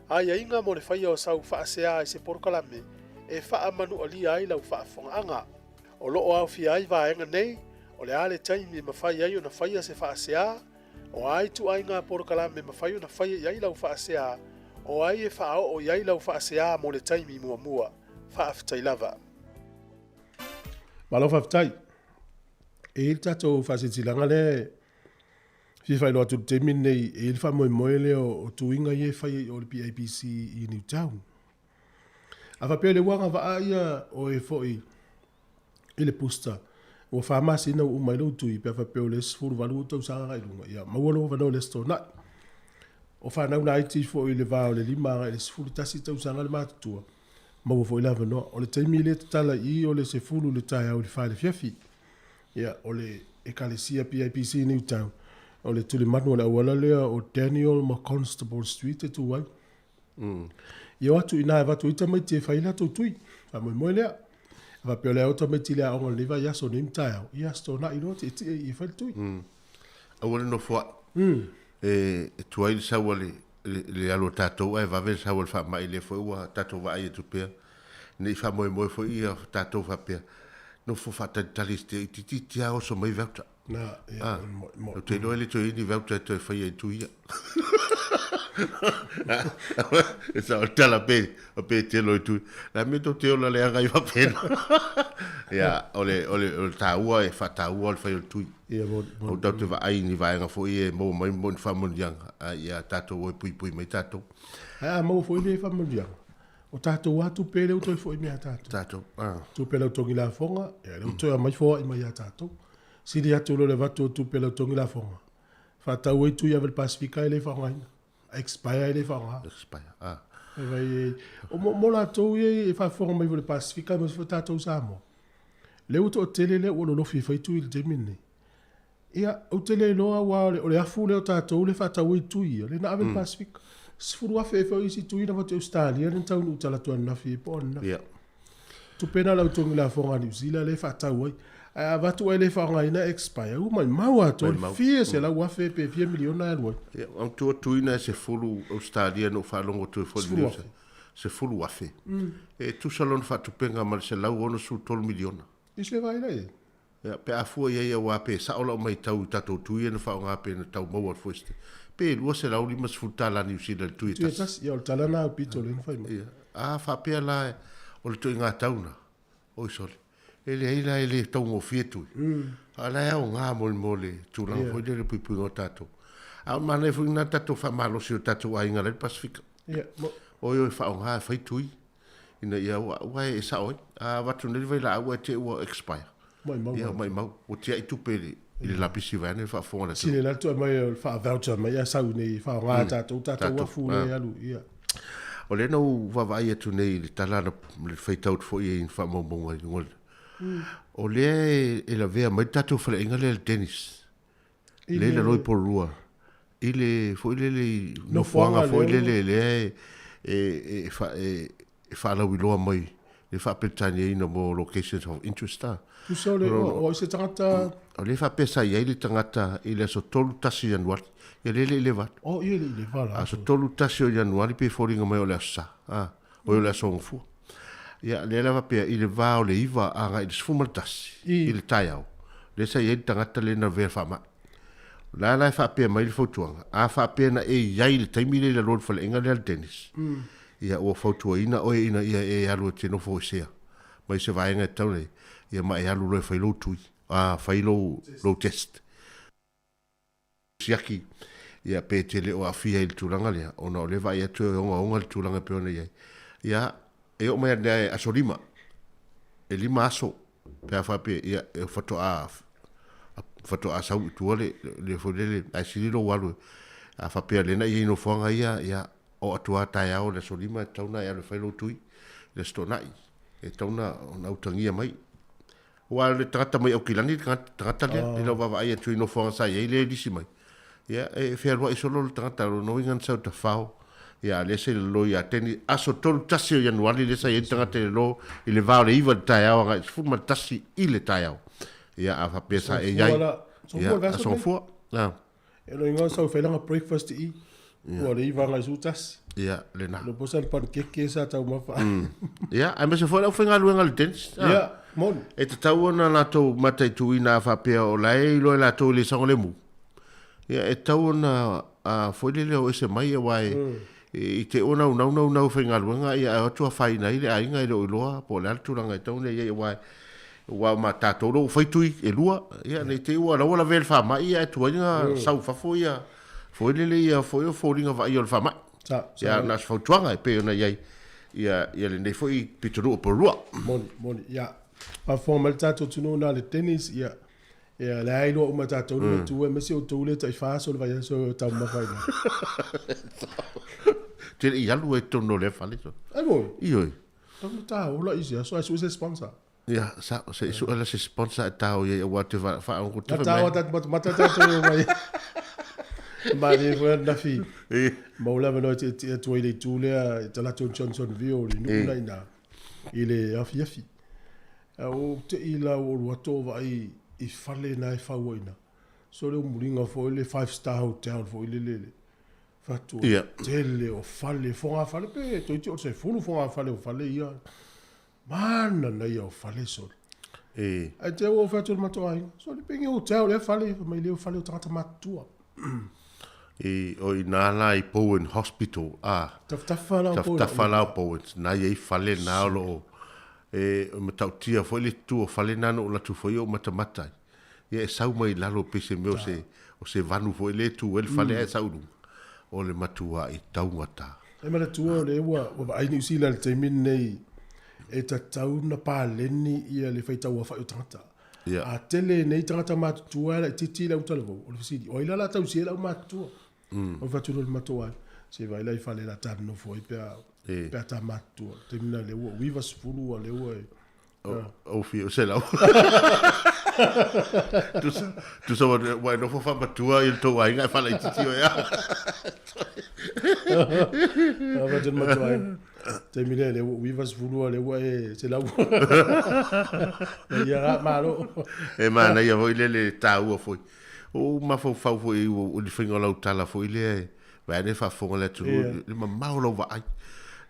B: Aiaiga mo le faia o sau faasea i se polokalame e faamanualia ai lau faafofogaaga. O lo o aofia ai vaega nei, o le a le taimi e mafai ai ona faia se faasea, o a ituaiga polokalame e mafai ona faia i ai lau faasea, o ai e faaoo i ai lau faasea mo le taimi muamua. Faafetai lava. Malo faafetai. E i ai le tatou faasilasilaga lea e fia faailoa atu i le taimi lenei, e i ai le faamoemoe lea o tuiga ia e faia i o i le PIPC i Newtown. A faapea o lea ua agavaa ia oe foi i le booster, ua fa masina ua uma ai lou tui, pe a faapea o le 18 ou tausaga agai i luga, ia maua lou avanoa i le Aso Toonai. O fanau laiti foi i le va o le 5 agai i le 11 tausaga le matutua, maua foi le avanoa. O le taimi lea e tatala i i o le 10 i le taeao i le 4 i le afiafi. Ia, o le Ekalesia PIPC Newtown, o le tulimanu o le auala lea o Daniel ma Constable Street e tu ai. Ia o atu i ina e avatu ai tamaiti e fai ai latou tui. Faamoemoe lea. A faapea o le a o tamaiti i le aoga i lenei vaiaso, nei ma taeao, ia Aso Toonai loa tietie i e fai le tui.
E: Aua le nofoai. E tuai le sau a le, le alu a tatou ae vave le sau a le faamai lea foi ua tatou vaai atu pea. Ne i faamoemoe foi ia tatou faapea, nofo faatalitali itiiti lava oso mai vauta.
B: Na, ia,
E: mo, mo. Ou te iloa e le toe i ai ni vauta e toe faia i tui ia. E sao le tala pe, pe telo i tui. La me tou te ola leaga ai faapena. Ia, o le, o le, o le taua e faataua o le fai o le tui.
B: Ia, mo,
E: mo. Aua tatou te vaai i ni vaega foi e maua mai mo ni faamanuiaga, a ia tatou o e puipui mai tatou.
B: Ae a maua foi le faamanuiaga, O tatou lava tupe lea ua toe foi mai ia tatou.
E: Tatou, ah.
B: Tupe lau togi lafoga, ia lea ua toe aumai foai mai ia tatou. Sili atu loa le avatu o tupe lau togi lafoga, faatau ai tui ave i le Pasefika e le faaaogaina. Expire e le faaaoga.
E: Expire, ah.
B: E vai e, o mo, mo latou ia e faafofoga mai foi i le Pasefika aemaise foi tatou i Samoa. Lea ua toatele lea ua lolofi e fai tui i le taimi lenei. Ia, ou te le iloa aua o le afu lea o tatou lea e faatau ai tui ia, lea na ave i le Pasefika. 10,000 ea foi isi tui na avatu i Ausetalia lea na taunuu talaatu ananafi po o ananafi.
E: Ia.
B: Tupe na lau togi lafoga a Niu Sila lea e faatau ai. Ae a avatu ai le faaaogaina e expire, ua maimau atoa le fia 100,000 pe fia miliona e alu ai.
E: Ia, manatua tui na e 10 Ausetalia na ou faalogo atu ai foi i le news. 10,000. E tusa lona faatupega ma le 163 miliona.
B: I se vaai la i ai?
E: Ia, pe a fua i ai aua pe sao lau maitau i tatou tui ia na faaaoga pe na tau maua le first, pe 250 tala Niu Sila le tui e
B: tasi. Tui e tasi, ia o le tala na aupito lea na fai mai.
E: Ia, a faapea la o le ituaiga tau na, oi sole, e leai la e le taugofie tui. A o la e aoga mo le mo le tulaga foi lea o le puipuiga o tatou. A o le manaia foi lena tatou faamalosi o tatou aiga la i le Pasefika.
B: Ia, mo.
E: Oi oi faaaoga e fai tui. Ina ia ua, ua e sao ai. A avatu nei le vailaau ae te i ua expire.
B: Maimau.
E: Ia, maimau. Ua tiai tupe i le, i le lapisi vaeane le faafofoga a le atunuu.
B: Sili la toe aumai o le faa-voucher mai a sau nei faaaoga e tatou, tatou uafu lea e alu, ia.
E: O lea na ou vaavaai atu nei i le tala na le faitau atu foi i faamaumauga i luga o le, o lea e lavea mai le tatou faleaiga lea le Dennis. Lea i lalo i Porirua, i le foi lele i nofoaga foi lele lea e faalauiloa mai le faa-Peretaniaina mo locations of interest a.
B: Tusa o le, o ai se tagata.
E: O lea e faapea sa i ai le tagata i le aso 31 Ianuari, ia lea e le i leva atu.
B: Oh, ia e le i leva la.
E: Aso 31 o Ianuari pei e foliga mai o le aso Sa, a, oi o le aso Gafua. Ia, lea la faapea i le va o le 9 agai i le 11 i le taeao, lea sa i ai le tagata lea na lavea faamai. O la la e faapea mai le fautuaga, a faapea na e i ai i le taimi lea i lalo o le faleaiga lea a le Dennis, ia ua fautuaina oe ina ia e alu e te nofo esea mai se vaega e tatau ona i ai, ia ma e alu loa e fai lou tui, a, fai lou, lou test. Siaki, ia pe te le o aafia i le tulaga lea, ona o lea e vaai atu e ogaoga le tulaga e pei ona i ai. Ia, e oo mai lava i le aso 5, e 5 aso pe a faapea, ia, e faatoa, faatoa sau i tua le, le foi lele, ae sili lou alu, a faapea o lea na i ai i nofoaga ia, ia, oo atu lava taeao i le aso lima e tatau ona e alu e fai lou tui i le Aso Toonai, e tatau ona utagia mai. Aua o le tagata mai Aukilani le tagata lea, i lau vaavaai atu i nofoaga sa i ai lea e lisi mai, ia e fealuai solo le tagata, o lona uiga na sau tafao, ia a lea sa i lalo ia Teni, aso 31 o Ianuari lea sa i ai le tagata i lalo i le va o le 9 i le taeao agai i le 11 i le taeao. Ia a faapea sa e i ai, ia aso Gafua.
B: E lo ingoa sau fai langa breakfast i. Ua le iva ngai su tasi.
E: Ia, lena.
B: Lo posa le pankeke sa taumafa.
E: Ia, aemaise foi le aufaigaluega a le dentist.
B: Ia, moni.
E: E tatau ona latou mataituina a faapea o la e iloa e latou e le saogalemu. Ia, e tatau ona foi lele o ese mai aua e i te i ua naunau naunau e faigaluega ia ae o atu afaina ai le aiga e le o iloa po o le a le tulaga e tatau ona i ai aua aua ma tatou lea ua fai tui e lua, ia ne i te i ua la ua lavea i le faamai ia ae tuai ona sau i fafo ia foi lele ia foi o foliga vaaia o le faamai.
B: Sa,
E: sa. Ia na o se fautuaga e pei ona i ai ia ia lenei foi pitonuu o Porirua.
B: Moni, moni, ia. Faafofoga mai le tatou atunuu na le Dennis, ia, ia lea iloa uma e tatou le mea tu aemaise outou lea tai fa aso o le vaiaso e taumafa ai na.
E: Te le i alu ai i totonu o lea fale.
B: Ai moni?
E: Ioe.
B: Tau na ta ola i se aso ai sue se sponsor.
E: Ia, sa, se i sue la se sponsor e tao i ai aua te wha, wha,
B: te wha mai. Ta mata mata tātou mai. Ma le foi nafi. Ma ula mano te te atu ai le itu lea i talaatu o Johnsonville i nuu na ina i le afiafi. O te i la o alu atu o vaai i fale na e fau ai ina. So le muliga foi le five star hotel foi le le Fatu
E: Ia.
B: tele o fale, fogafale pe toeitiiti o se fulu fogafale o fale ia. Mana na ia o fale sole.
E: E.
B: Ae te ua fai atu le matou aiga, sole pe nge hotel lea fale, fai mai lea o fale o tagata matutua.
E: E, o ina la i Bowen Hospital, a.
B: Tafatafa la o
E: Bowen. Tafatafa la o Bowen, na i ai fale na o lo o, e, matautia foi le tutu o fale na na ou alu atu foi ou matamata ai. Ia e sau mai lalo pei se mea o se, o se vanu foi lea e tu ai le fale ae sau i luga. O le matua'i taugata.
B: E manatua o lea ua vaai Niu Sila i le taimi lenei e tatau ona paleni ia le faitauaofai o tagata.
E: Ia.
B: A tele nei tagata matutua e laitiiti le autalavou, o le fesili, o ai la o le a tausia ai le aumatutua? O le fai atu loa i le matou aiga, se vaai la i fale o le a ta nonofo ai pe a, pe a ta matutua. O le taimi lena lea ua 90 ua lea ua e
E: Ou fia o se lau. Tusa, tusa ua, ua e nofo faamatua i le tou aiga e faalaitiiti oe a.
B: A fai atu le matou aiga, taimi lea lea ua ou 90 lea ua e 100. Ia la, malo.
E: E manaia foi lea le taua foi. Ua ou mafaufau foi i le faiga o lau tala foi lea e vaeane e faafofoga le atunuu, le mamao o lau vaai.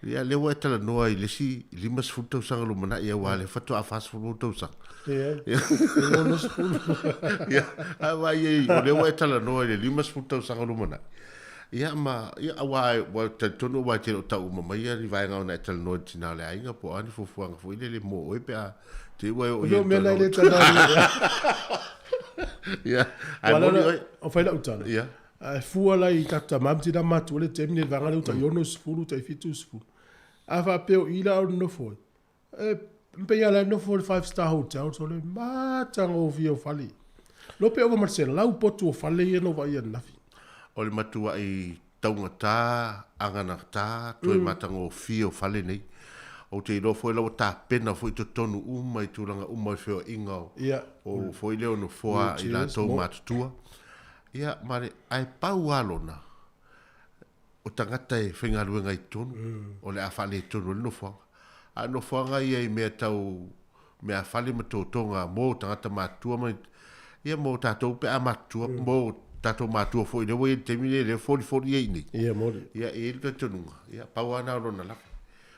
E: Ia, lea ua e talanoa i le isi 50 tausaga lumanai aua lea faatoa 40 ou tausaga.
B: Leai, e 60.
E: Ia, a vaai ai, o lea ua e talanoa i le 50 tausaga lumanai. Ia, ma, ia, aua, ua talitonu aua e te le o tau uma mai ni vaega ona e talanoa i le tina o le aiga po o a ni fuafuaga foi lele mo oe pe a te i ua e oo i ai
B: O mea na e le talanoa.
E: Ia, ae moni oe.
B: O fai lau tala.
E: Ia.
B: Ae fua la i tatou tama ma tina matua le taimi nei i le vaega lea ua tai 60 tai 70. A faapea o i la o nofo ai, e pei lava la e nofo i le five star hotel sole matagofie o fale. Iloa pe ova ma le 100 potu o fale ia na ou vaaia ananafi.
E: O le matuai taugata, aganagata, toe matagofie o fale nei. Ou te iloa foi la ua tapena foi totonu uma i tulaga uma o le feoaiga o foi lea o nofoa i latou matutua. Ia, ma le, ae pau lava lona, o tagata e faigaluega i totonu, o le a faaletonu ai le nofoaga. A o nofoaga ia i mea tau meafale ma totoga mo tagata matutua ma, ia mo tatou pe a matutua, mo tatou matua foi lea ua i ai i le taimi lenei lea e folifoli ai i inei.
B: Ia, moni.
E: Ia, e i ai le talitonuga, ia, pau lava lena o lona lava.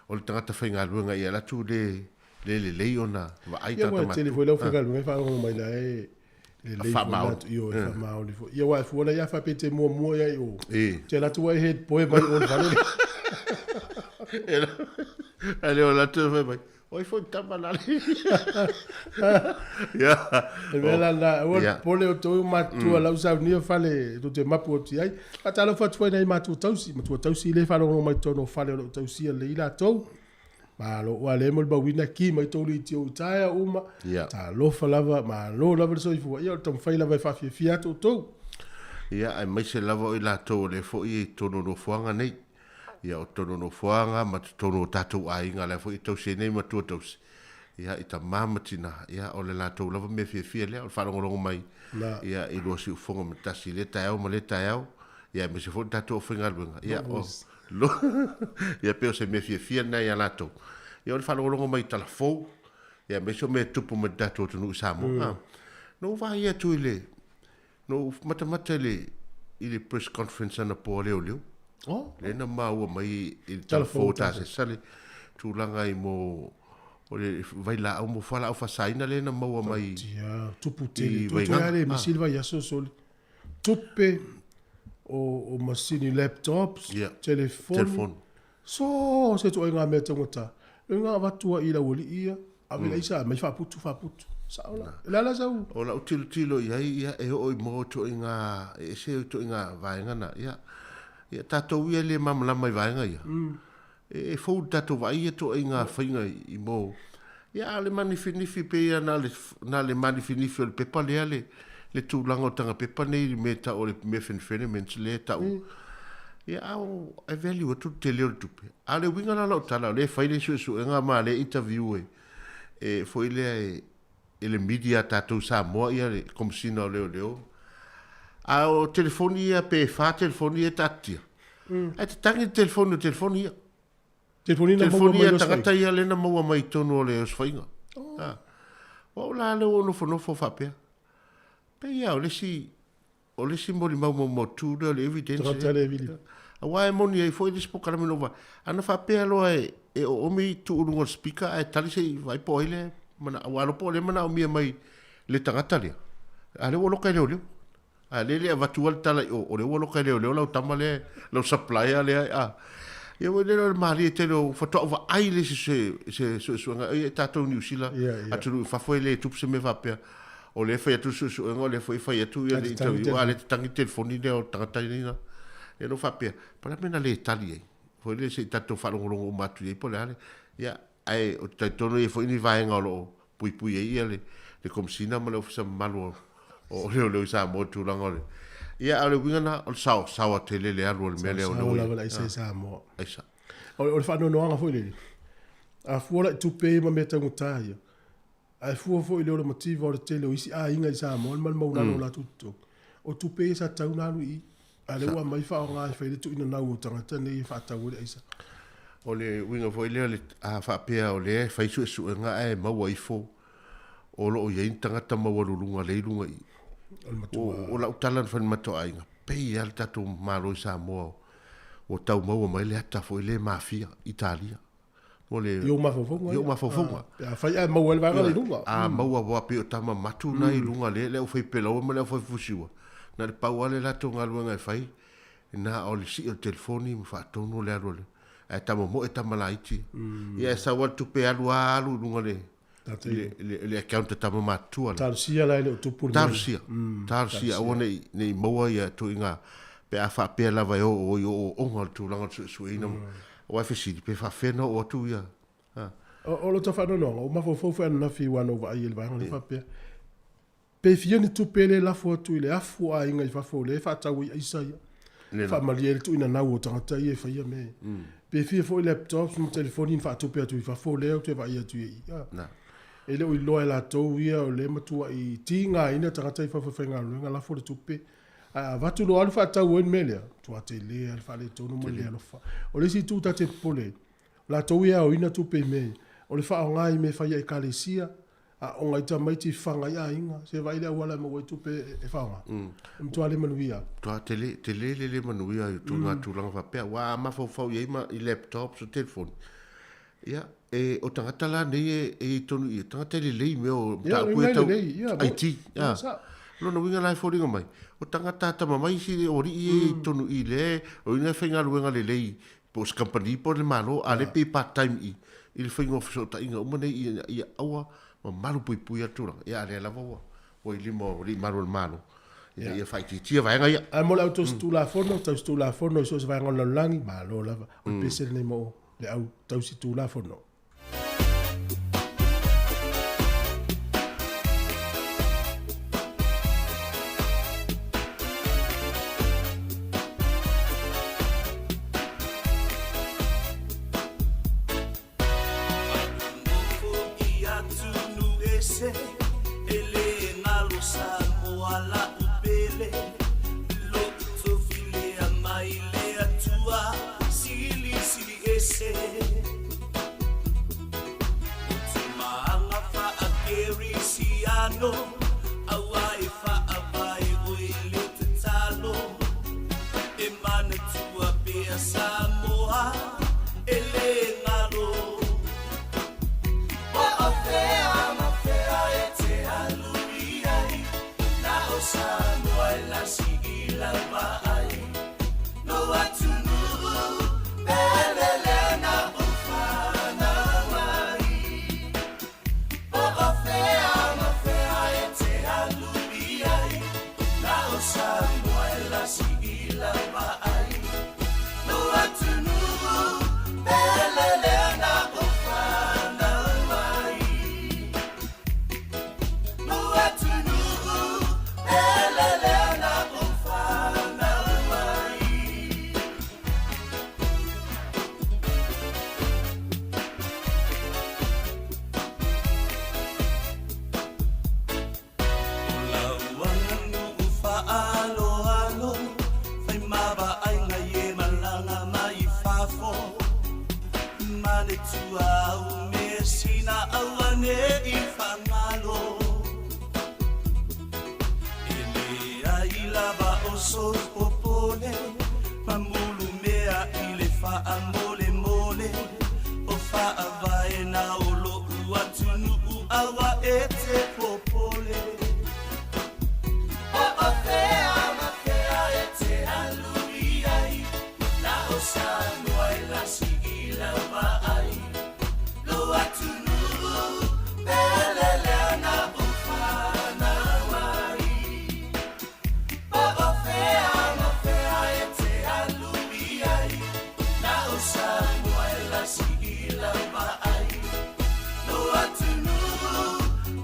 E: O le tagata faigaluega ia alu atu le, le lelei ona vaai
B: tagata
E: matutua.
B: Ia, aua e tele foi le aufaigaluega e faalogo mai la e lelei foi
E: Faamaoni.
B: Ioe, faamaoni foi. Ia, aua e fua la ia faapea te muamua ia i o.
E: E.
B: Te alu atu ai head boy mai o le fale lea.
E: Ae le o alu atu fai mai, oi foi tama la le. Ia.
B: Le mea la lena, aua le popole outou e matutua lau saunia fale tou te mapu atu i ai. Faatalofa atu foi i nai matua tausi, matua tausi lea e faalogologo mai totonu o fale o lo o tausia lelei latou. Malo, ua le molimauina ki mai tou leitio i taeao uma.
E: Ia.
B: Talofa lava, malo lava le soifua. Ia o le taumafai lava e faafiafia atu outou.
E: Ia, aemaise lava o i latou o lea foi e i totonu o nofoaga nei. Ia, o totonu o nofoaga ma totonu o tatou aiga, la foi e tausi ai nei matua tausi, ia, i tama ma tina, ia, o le latou lava mea fiafia lea, o le faalogologo mai, ia, i lua siufofoga ma tasi i lea taeao ma lea taeao, ia, aemaise foi le tatou aufaigaluega, ia, o, lo, ia, pei o se mea fiafia lena ia latou, ia, o le faalogologo mai i tala fou, ia, aemaise o mea e tutupu mai i le tatou atunuu i Samoa. Mm. Na ou vaai atu i le, Na ou matamata i le, i le press conference anapo a leoleo.
B: Oh.
E: Lea na maua mai i le tala fou ta se sale tulaga i mo o le vailaau mo fualaau faasaina lea na maua mai.
B: Tia, tupu tele. Toe toe ale misi le vaiaso soli. Tupe o, o masini laptops,
E: yeah.
B: telefoni.
E: Telefoni.
B: So se ituaiga mea taugata, le uiga avatu ai i le aualii ia, ave le aisa aumai faaputu faaputu. Sao la. O le a la sau?
E: O lau tilotilo i ai, ia, e oo i mo ituaiga, e ese ituaiga vaega na, ia, ia tatou ia e le malamalama i vaega ia, e, e fou i le tatou vaai ia ituaiga faiga i mo, ia, a o le manifinifi pei lava na o le, na o le manifinifi o le pepa lea le, le tulaga o taga pepa nei i le mea e tau o le methamphetamines lea e tau. Ia, a o, e value atu le tele o le tupe. A o le uiga la o lau tala, o lea e fai le suesuega ma lea e interview e, e foi lea e, e le media a tatou i Samoa ia le Komesina o Leoleo. A o telefoni ia pe fa telefoni ia e taatitia. Ae tatagi le telefoni o telefoni ia.
B: Telefoni na maua
E: Telefoni
B: mai
E: ia
B: le osofaiga.
E: tagata ia lea na maua mai i totonu o le osofaiga. Ah. O au la lea ua ou nofonofo faapea. Pei lava o le isi, o le isi molimau maumautu lea o le evidence
B: Tagata
E: lea.
B: le vili.
E: Aua e moni ai foi le isi polokalame na ou vaai. Ana faapea loa e, e oomi tuu i luga o le speaker ae tali se i vaai po o ai lea e mana, aua iloa po o lea e manaomia mai le tagata lea, a o lea ua loka e leoleo. A lea e le avatu le tala i o, o lea ua loka e leoleo lau tama lea, lau supplier lea, a. Ia ua le malie tele o faatoa ou vaai le isi se, se suesuega, e tatou Niu Sila, atunuu i fafo e le tupu se mea faapea. O lea e fai atu le suesuega, o lea foi e fai atu ia le interview, a lea e tatagi le telefoni lea o le tagata lea. Ia na ou faapea, po o le a le mea na le tali ai? Foi lea se i tatou faalogologo uma atu i ai po o le a le, ia, ae ou te talitonu e i ai foi ni vaega o lo o puipui ai ia le, le Komesina ma le Ofisa mamalu o, o Leoleo i Samoa i le tulaga o le... Ia, a o le uiga lena, o le sao, saoa tele le alu o le mea lea o
B: Saoa
E: lea ua
B: lava le aisa i Samoa.
E: Aisa.
B: O, o le faanoanoaga foi lele, a fua la i tupe ia ma mea taugata ia, ae fua foi i le olomativa o le tele o isi aiga i Samoa ma le maualalo o latou totogi, o tupe ia sa tatau ona alu i i, a o lea ua aumai faaaoga e fai ai le tuuinanau o tagata nei e faatau ai le aisa.
E: O le uiga foi lea, a faapea o lea e fai suesuega ae maua ifo o lo o i ai ni tagata maualuluga lea i luga i i. O lau tala na fai i le matou aiga, pei lava le tatou Malo i Samoa ua tau maua mai le ata foi lea mafia Italia. Mo le
B: I ou mafaufauga.
E: I ou mafaufauga.
B: Pe afai ae maua ai le vaega lea i luga.
E: A maua aua pei o tama matu na i luga lea, le aufaipelaua ma le aufaifosiua, na o le pau lava le latou galuega e fai, na o le sii o le telefoni ma faatonu le alu a le, ae tama moe tama laiti. Ia e sau lava le tupe alu lava alu i luga le, le, le account a tama matutua le.
B: Talosia la e le o tupu le mea.
E: Talosia, talosia aua ne i, ne i maua ia tuiga pe a faapea lava e oo i ooooga o le tulaga o le suesueina. Aua e fesili pe faafefea ona oo atu ia.
B: O, o lota faanoanoaga, ua mafaufau foi ananafi aua na ou vaai i le vaega lea faapea, Pe fia ni tupe lea e lafo atu i le afu o aiga i fafo lea e faatau ai aisa ia, faamalie ai le tuuinanau o tagata ia e faia mea ia. Pe fia foi laptops ma telefoni na faatupe atu i fafo lea ou te vaai atu i ai. E le o iloa e latou ia o lea e matuai tigaina tagata i fafo e faigaluega lafo le tupe. Ae a avatu loa alu faatau ai le mea lea, matua tele lava le faaletonu ma le le alofa. O le isi itu ta te popole ai, o latou ia e aoina tupe i mea ia, o le faaaoga i mea e fai a ekalesia, Aoga i tamaiti fana i aiga, se vaai le auala e maua ai tupe e faaaoga. E matua le manuia.
E: Matua tele, tele le le manuia i tulaga tulaga faapea, aua a mafaufau i ai ma i laptops o telefoni, ia, e, o tagata la nei e, e i tonu i, tagata e lelei i mea o mataupu ia tau IT. A, lona uiga la e foliga mai, o tagata atamamai isi o alii ia e i tonu i le, o uiga e faigaluega lelei po o se kamupani po o le Malo, a o lea e pei e part time i i le faiga o fesootaiga uma nei ina ia aua ma malupuipuia le tulaga, ia a o lea lava ua ua i lima o alii malu o le Malo ina ia faaitiitia vaega ia.
B: Ae mo le au tausi tulafono, tausi tulafono i so o se vaega o le lalolagi, malo lava. O le pese lenei mo le au tausi tulafono.
A: ese E le galo Samoa la'u pele Lo'u tofi lea mai le Atua Silisili ese O tumaaga faa-Kerisiano Aua e faavae oe i le tatalo E manatua pea Samoa e le galo Po o fea ma fea e te alu i ai Na o Samoa e lasi i lau vaai No atunuu pele lea na ou fanau ai Po o fea ma fea e te alu i ai Na o Samoa e lasi i lau vaai No atunuu pele lea na ou fanau ai No atunuu pele lea na ou fanau ai. O lau aganuu faaaloalo Fai ma vaaiga i e malaga mai i fafo Manatua au measina auane'i faagalo E leai lava o sou popole Ma mulumea i le faamolemole O faavaena o lo'u atunuu Aua e te popole Po o fea ma fea e te alu i ai Na o Samoa e lasi i lau vaai Lo atunuu pele lea na ou fanau ai Po o fea ma fea e te alu i ai Na o Samoa e lasi i lau vaai Lo atunuu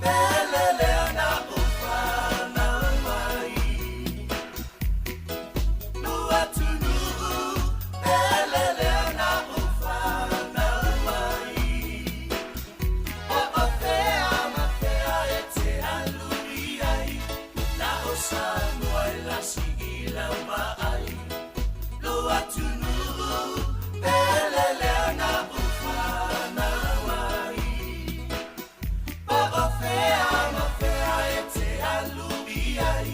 A: pele lea na ou fanau ai Lo atunuu pele lea na ou fanau ai Po o fea ma fea e te alu i ai Na o Samoa e lasi i lau vaai Lo atunuu pele lea na ou fanau ai Po o fea ma fea e te alu i ai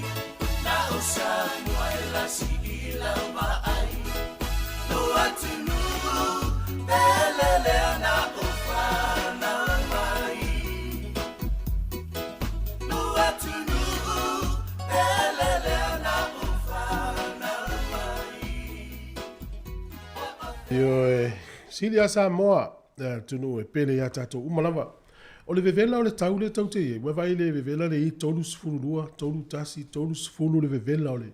A: Na o Samoa e lasi i lau vaai Lo atunuu pele lea na ou fanau ai Lo atunuu pele lea na ou fanau ai.
B: Ioe, sili a Samoa, le atunuu e pele ia tatou uma lava. O le vevela o le tau lea tou te i ai, ua vaai le vevela le i 32, 31, 30 le vevela o le,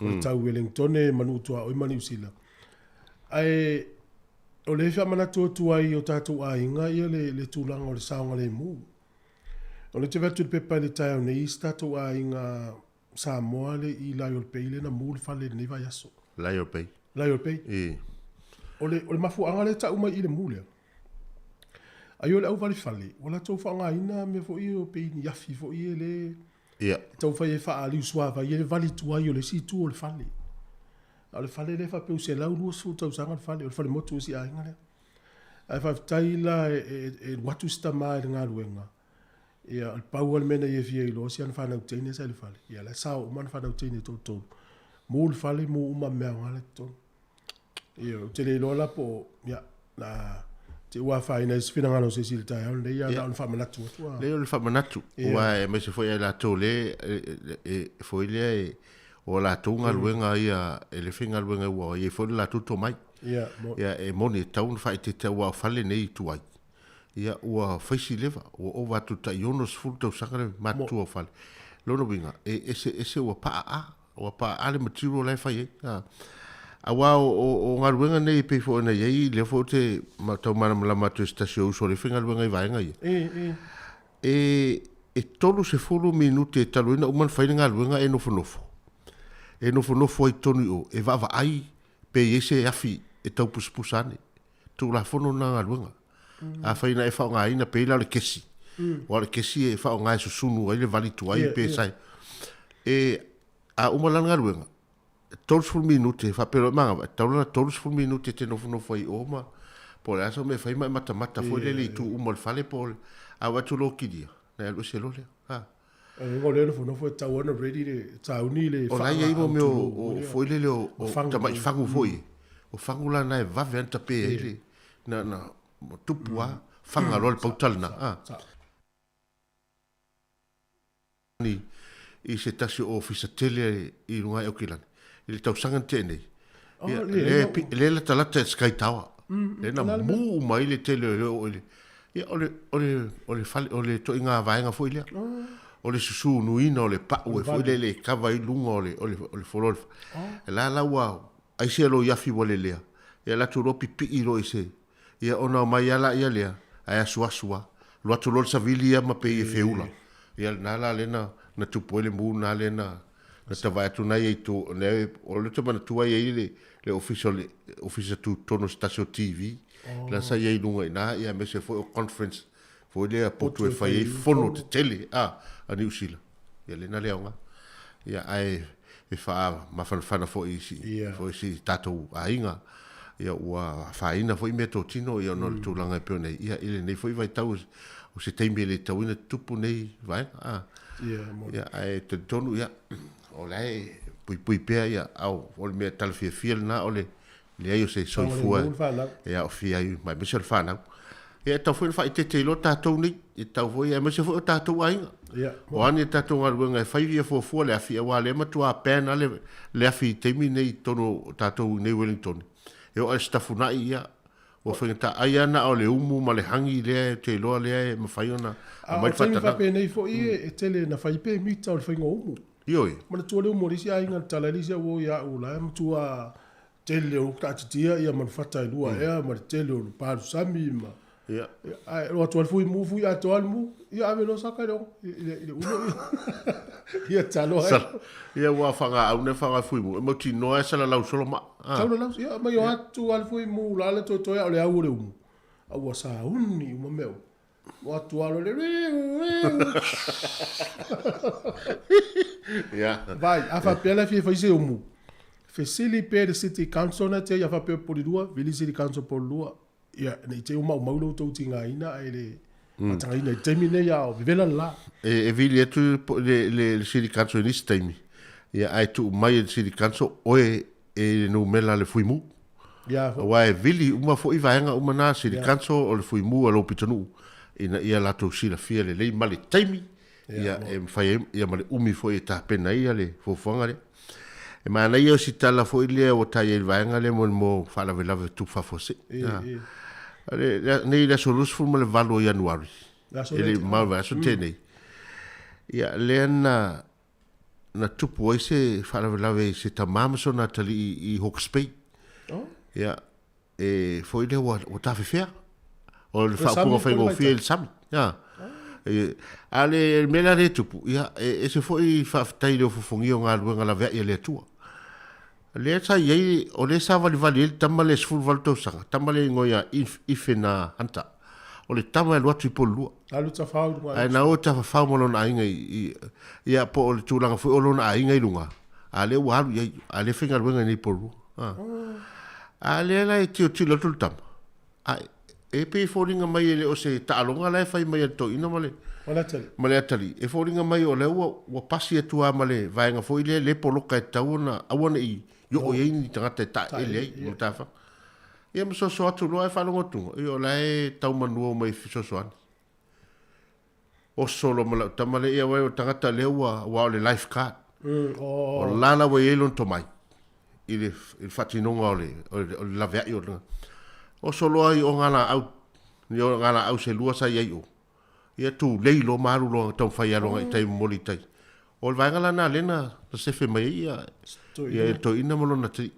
B: o le tau Wellingtone, Manu Tuaoi ma Niu Sila. Ae o lea e faamanatu atu ai i o tatou aiga ia le, le tulaga o le saogalemu. O lea ou te vaai atu i le pepa i le taeao nei, isi tatou aiga Samoa le i Lyall Bay lea na mu le fale i lenei vaiaso.
E: Lyall Bay.
B: Lyall Bay.
E: I.
B: O le, o le mafuaaga lea e tau mai i le mu lea. Ai o le auvalefale, ua latou faaaogaina mea foi ia pei ni afi foi ia le
E: Ia.
B: taumafai e faaliusuavai ai le vali tuai o le isi itu o le fale. A o le fale lea faapea ua 120 tausaga le fale, o le falemotu o isi aiga lea. Ae faafetai la e, e, e alu atu si tama i le galuega, ia, o le pau lava le mea na ia fia iloa, si ana fanau teine sa i le fale. Ia, la e sao uma ana fanau teine e toatolu. Mu le fale, mu uma mea aoga la i totonu. Ia, ou te le iloa la po o, ia, na te ua afaina ai se finagalo o se isi i le taeao lenei, ia, na ona faamanatu atu.
E: Leai, o le faamanatu, aua aemaise foi ia i latou le, e, foi lea e, o a latou galuega ia, e le faigaluega ua i ai foi le latou tomai.
B: Ia,
E: Ia, e moni, e tatau ona faaeteete aua o fale nei i tuai, ia, ua fai si leva, ua ova atu i le tai 60 tausaga le matutua o fale. Lona uiga, e eseese ua paa Ua paa le material la e fai ai. A. Aua o, o, o galuega nei e pei foi ona i ai, lea foi ou te tau malamalama atu i se tasi o uso o lea e faigaluega i vaega ia.
B: E, e.
E: E, e 30 minute talu ai ona uma ona fai le galuega e nofonofo. E nofonofo ai i totonu i o, e vaavaai pe i ai se afi e tau pusapusa ane. Tulafono lena galuega. Afai na e faaaogaina pei la o le kesi. Aua o le kesi e faaaoga e susunu ai le vali tuai pe sae. E, a uma la le galuega, 30 minute, faapea loa e manava, e tatau la ona 30 minute e te nofonofo ai i o ma, po o le a sau mea e fai ma e matamata foi lele i itu uma o le fale po o le, a vaai atu loa kilia, ona e alu ese loa lea. Ha.
B: O le uiga o lea nofonofo e tatau lava ona ready le sauni le
E: O la e i ai mo mea o, foi lele o, o tamai fagu foi. O fagu la na e vave lava ona tape ai le, na, na, tupu lava, faga loa le pauta lena. Ha. Ni i se tasi o ofisa tele i luga i Aukilani i le tausaga na tea nei. Ia, lea, lea latalata i le Sky Tower. Lea na mu uma ai le tele o le oo i le... Ia, o le, o le, o le fale, o le ituaiga vaega foi lea. O le susunuina o le pau e foi lele e kava ai luga o le, o le, o le floor. E la la ua aisi loa i afi ua lelea. Ia alu atu loa pipii loa i se, Ia ona omai a laia lea, ae asuasu a. Alu atu loa le savili ia ma pei e feula. Ia lena la lea na, na tupu ai le mu lena lea na, na tavae atu na ia i tua, lea, o lea ou te manatua e i ai le, le ofisa o le, ofisa tutotonu o se tasi o TV, la sa i ai i luga i ina, ia aemaise foi o conference foi lea potu e fai ai fono tetele a, a Niu Sila. Ia lena le aoga. Ia ae e faamafanafana foi i si, foi si tatou aiga. Ia ua afaina foi meatotino ia ona o le tulaga e pei ona i ai. Ia i lenei foi vaitau o se taimi e le tatau ai ona tutupu nei vaega. A. Ia ae talitonu ia o la e puipui pea ia au o le mea talafiafia lena o le leai o se soifua e aofia ai ma aemaise o le fanau. Ia e tatau foi ona faaeteete loa tatou nei, e tatau foi aemaise foi o tatou aiga. O a ni a tatou galuega e fai ia fuafua le afi aua o lea e matua ban lava le, le afi i taimi nei i totonu o tatou i nei Wellington. E oo lava i se tafunai ia ua faigata ai lava na o le umu ma le hagi lea ou te iloa lea e mafai ona
B: aumai le faatanaga. A o taimi faapenei foi e tele ina fai pemita o le faiga o umu.
E: Ioe.
B: Manatua le umu o le isi aiga, le tala i le isi au o ia au la e matua tele o taatitia ia manufata e lua ea ma le tele o palusami ma
E: Ia.
B: Ae alu atu lava le fuimu, fui atoa le mu, ia ave loa saka i le i le i le ulo ia. Ia taloa
E: ai. Ia ua fagaau nei faga fuimu, e mautinoa e salalau solo maa.
B: Tau lalau, ia mai o atu lava le fuimu la le toetoe a o le au o le umu. A ua sauni uma mea uma. O atu lava loa le
E: Ia.
B: Vai, a faapea la e fia fai se umu, fesili pea i le City Council na te ia faapea Polilua, vili City Council Polilua, ia ne i te i ua maumau lo outou tigaina ae le faatagaina i le taimi lenei a o vevela le la.
E: E vili atu le, le, le City Council i nisi taimi, ia ae tuu mai e le City Council oe e le numera le Fuimu.
B: Ia
E: foi. Aua e vili uma foi vaega uma na, City Council o le Fuimu a lou pitonuu, ina ia latou silafia lelei ma le taimi ia e mafai ai ia ma le umi foi e tapena ai le fuafuaga lea. E manaia o si tala foi lea ua tai ai i le vaega lea mo le mo faalavelave tupu faafuasei. Nei le aso 28 o Ianuari, e le i mamao i le vaiaso tenei, ia lea na na tupu ai se faalavelave i se tama ma sona atalii i Hawke's Bay.
B: Oh.
E: Ia, e foi lea ua, ua tafefea. O le faaupuga faigofie i le sami. Ia. Oh. E, a le mea la lea tupu, ia, e ese foi faafetai i le ofofogia o galuega laveai a le Atua. Lea sa i ai, o lea sa valivali ai le tama lea 18 tausaga, tama lea igoa ia Ifena Hunter. O le tama e alu atu i Polilua.
B: Alu tafafao i luga.
E: Ae na o tafafao ma lona aiga i, ia po o le tulaga foi o lona aiga i luga, a lea ua alu i ai, a lea faigaluega i nei Polilua. A, a lea la e tilotilo atu le tama, a e pei e foliga mai e le o se taaloga la e fai mai a le toeaina ma le, ma le atalii. E foliga mai o lea ua, ua pasi atu lava ma le vaega foi lea, le poloka e tatau ona aua ne i oo i ai ni tagata e taele ai ma matafaga. Ia ma soso atu loa ae faalogo atu, ia o la e tau manua mai e fesoasoani. Oso loa ma lau tama lea, ia uai o le tagata lea ua, aua o le life guard.
B: O
E: la la ua i ai lona tomai i le, i le faatinoga o le, o le, o le laveai o le. Oso loa i ogalaau, i ogalaau se lua sa i ai i o. Ia tulei loa ma alu loa taumafai e alu agai i tai momoli i tai. O le vaega la lena lea na sefe mai ai ia, ia le toeaina ma lona atalii.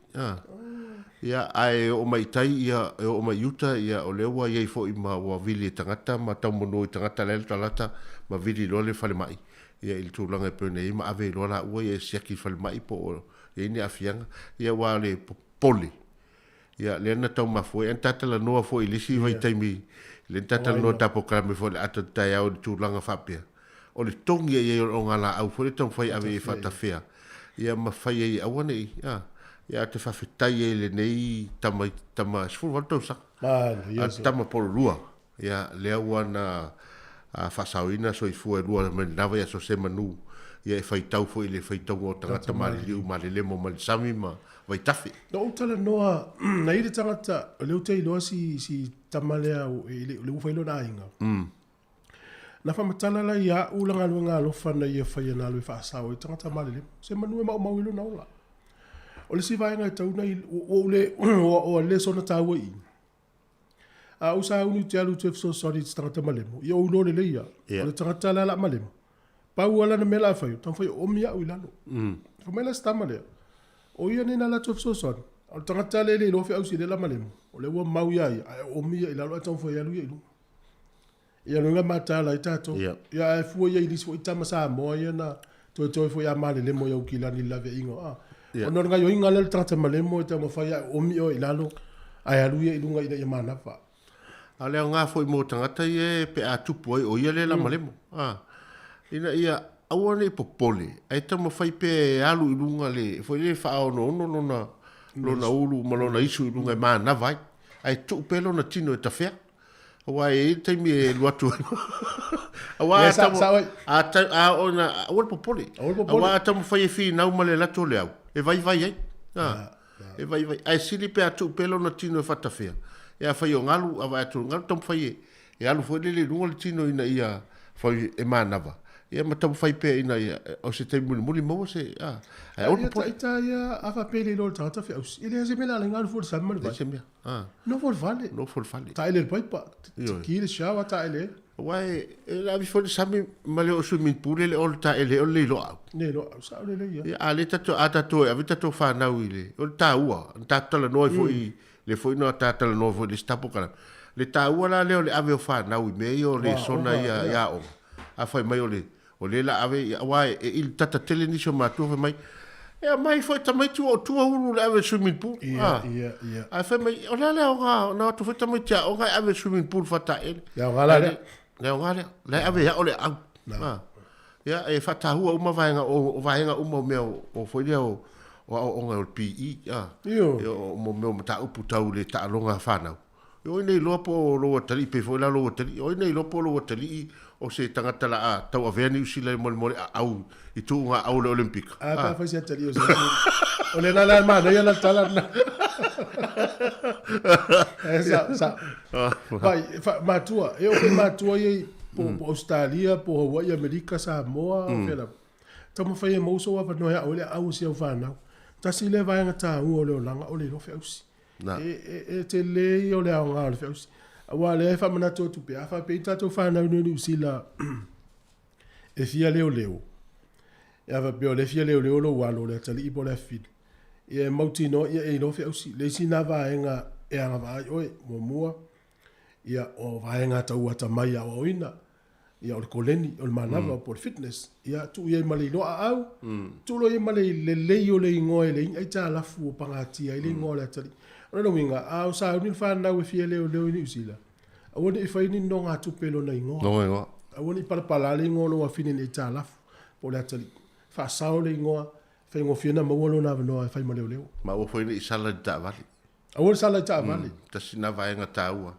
E: Ia, ae oo mai i tai, ia, e oo mai i uta, ia, o lea ua i ai foi ma ua vili e tagata ma tau manua i tagata la e latalata ma vili loa le falemai, ia, i le tulaga e pei ona i ai ma ave loa laua ia e siaki i le falemai po o i ai ni aafiaga. Ia, aua o le popole. Ia, lea na taumafua ai, ae na ta talanoa foi i le isi vaitaimi, lea na ta talanoa i le ta polokalame foi o le ata o le taeao i le tulaga faapea, o le togi i ai o le ogalaau foi lea e taumafai e ave i ai faatafea, ia ma fai ai aua ne i, a, ia ou te faafetai ai i lenei tama, tama 18 tausaga, a tama po o le lua, ia, lea ua na faasaoina soifua e lua mai lena vaiaso se manu, ia e faitau foi i le faitauga o tagata maliliu malelemo mai le sami ma vaitafe.
B: Na ou talanoa, na i ai le tagata, o lea ou te iloa si, si tama lea, o lea ua fai lona aiga. Na faamatala la ia au la galuega alofa na ia faia na alu e faasao ai tagata malelemo. Se manu e maumau ai lona ola. O le isi vaega e tau na i, ua ou le, ua le soona taua i i. A ou sauni ou te alu ou te fesoasoani i se tagata malemo, ia ou iloa lelei ia. O le tagata la la malemo, pau lava lana mea la a fai, taumafai e oomi au i lalo. Fai mai la si tama lea, o ia nei na alu atu e fesoasoani, a o le tagata lea e le iloa feausi lea la malemo, o lea ua mau ia ia, ae oomi ia i lalo ae taumafai e alu ia i luga. Ia luga mataala ai tatou. Ia ae fua ia i nisi foi tama Samoa ia na toetoe foi a malelemo i Aukilani i le laveaiga. Ah. Ona o le gaioiga lea o le tagata malemo e taumafai ae oomi oe i lalo ae alu ia i luga ina ia manava.
E: A o le aoga foi mo tagata ia pe a tupu ai o ia lea la malemo. Ah. Ina ia aua ne i popole ae taumafai pea e alu i luga le foi lele faaonoono lona lona ulu ma lona isu i luga e manava ai. Ae tuu pea lona tino e tafea. Aua e i ai le taimi e alu atu ai. Aua a tau, a tau, a ona, aua le popole. Aua a taumafai e finau ma le alu atu o le au, e vaivai ai. A, e vaivai. Ae sili pe a tuu pea lona tino e faatafea. Ia afai o galu, a vaai atu o le galu, taumafai e, e alu foi lele i luga le tino ina ia fai e manava. Ia ma taumafai pea ina ia, o se taimi mulimuli maua se, a, ae aua le
B: popole. Ia ita ia, a faapea e le iloa e le tagata feausi, e leai se mea le ala ai galu fua i le sami ma le vai.
E: Leai se mea.
B: Ah. Nofo i le fale.
E: Nofo i le fale.
B: Taele i le paipa. Ki le shower taele ai.
E: Aua e, e la avi foi le sami ma le o swimming pool e le o le taele o le iloa au.
B: Le iloa au, sao lelei ia.
E: Ia, a le tatou, a tatou e ave tatou whanau i le, o le tāua, na tatou talanoa ai foi, le foi na tatou talanoa foi i le isi tapo kana. Le tāua la lea o le ave o whanau i mea ia o le sona ia ia aoga. A fai mai o le, O lea la ave ia aua e ili tata tele nisi o matua fai mai e aumai foi tamaiti ua o tua ulu le ave swimming pool.
B: Ia, ia, ia.
E: Ae fai mai o le a le aoga na o atu foi tamaiti aoga e ave swimming pool faataele.
B: Le aoga la lea.
E: Le aoga lea. La e ave e ao le aau. Ia e faatahua uma vaega o vaega uma o mea o foi lea o o aoaoga o le PE.
B: Io.
E: O mea o mataupu tau le taaloga a fanau. O ai nei iloa po o lou atalii, pei foi la lou atalii, o ai nei iloa po o lou atalii o se tagata la a tauavea Niu Sila i molemole aau i tuuga aau o le Olympika.
B: A pe afai se atalii o se isi. O lena la e manaia la le tala lena. E sa, sa. Vai, fa, matua, e o ke matua ia i po, po Australia, po Hawaii, Amerika, Samoa, mm. fela. Taumafai e maua sou avanoa e aao ai le aau o si au fanau. Tasi lea vaega taua o le olaga, o le iloa feausi.
E: Na.
B: E, e, e tele ia o le aoga o le feausi. Aua lea e faamanatu atu pea, a faapea i tatou fanau nei o Niu Sila e fia leoleo, e a faapea o lea e fia leoleo lou alo, o le atalii po o le afafine, ia e mautinoa ia e iloa feausi. Le isi na vaega e agavaa ai oe, muamua, ia o vaega tau atamai aoaoina, ia o le koleni, o le manava mm. po o le fitness, ia tuu i ai ma le iloa aau, tuu loa i ai ma le lelei o le igoa e leai ni aitalafu o pagatia ai le igoa o le atalii. O lona uiga, a o sauni le fanau e fia leoleo i Niu Sila, aua ne i fai ni nonogatupe i lona igoa.
E: Lona igoa.
B: Aua ne i palapala le igoa o lou afine i ni aitalafu po o le atalii. Faasao le igoa, faigofie ona maua lona avanoa e fai ma leoleo.
E: Ma aua foi ne i sala i le taavale.
B: Aua le sala i taavale.
E: Tasi lena vaega taua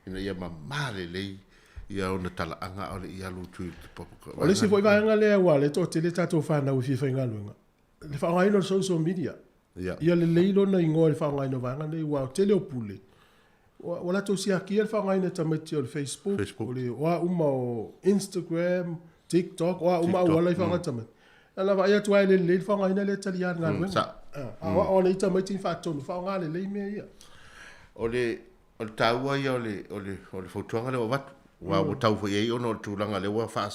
E: ina ia mama lelei ia ona talaaga a o le i alu atu i le
B: O le isi foi vaega lea aua o lea e toatele tatou fanau e fia faigaluega, le faaaogaina o le social media. Ia lelei lona igoa i le faaaogaina o vaega nei aua o le tele o pule ua latou siakia le faaaogaina e tamaiti o le Facebook, o le o a uma o Instagram, TikTok, o a uma auala e faaaoga e tamaiti. Na ona vaai atu lava e le lelei le faaaogaina lea e talia le galuega. A o aoao nei tamaiti ni faatonu, faaaoga lelei mea ia.
E: O le, o le taua ia o le, o le, o le fautuaga lea ua avatu, aua ua tau foi i ai ona o le tulaga lea ua faa,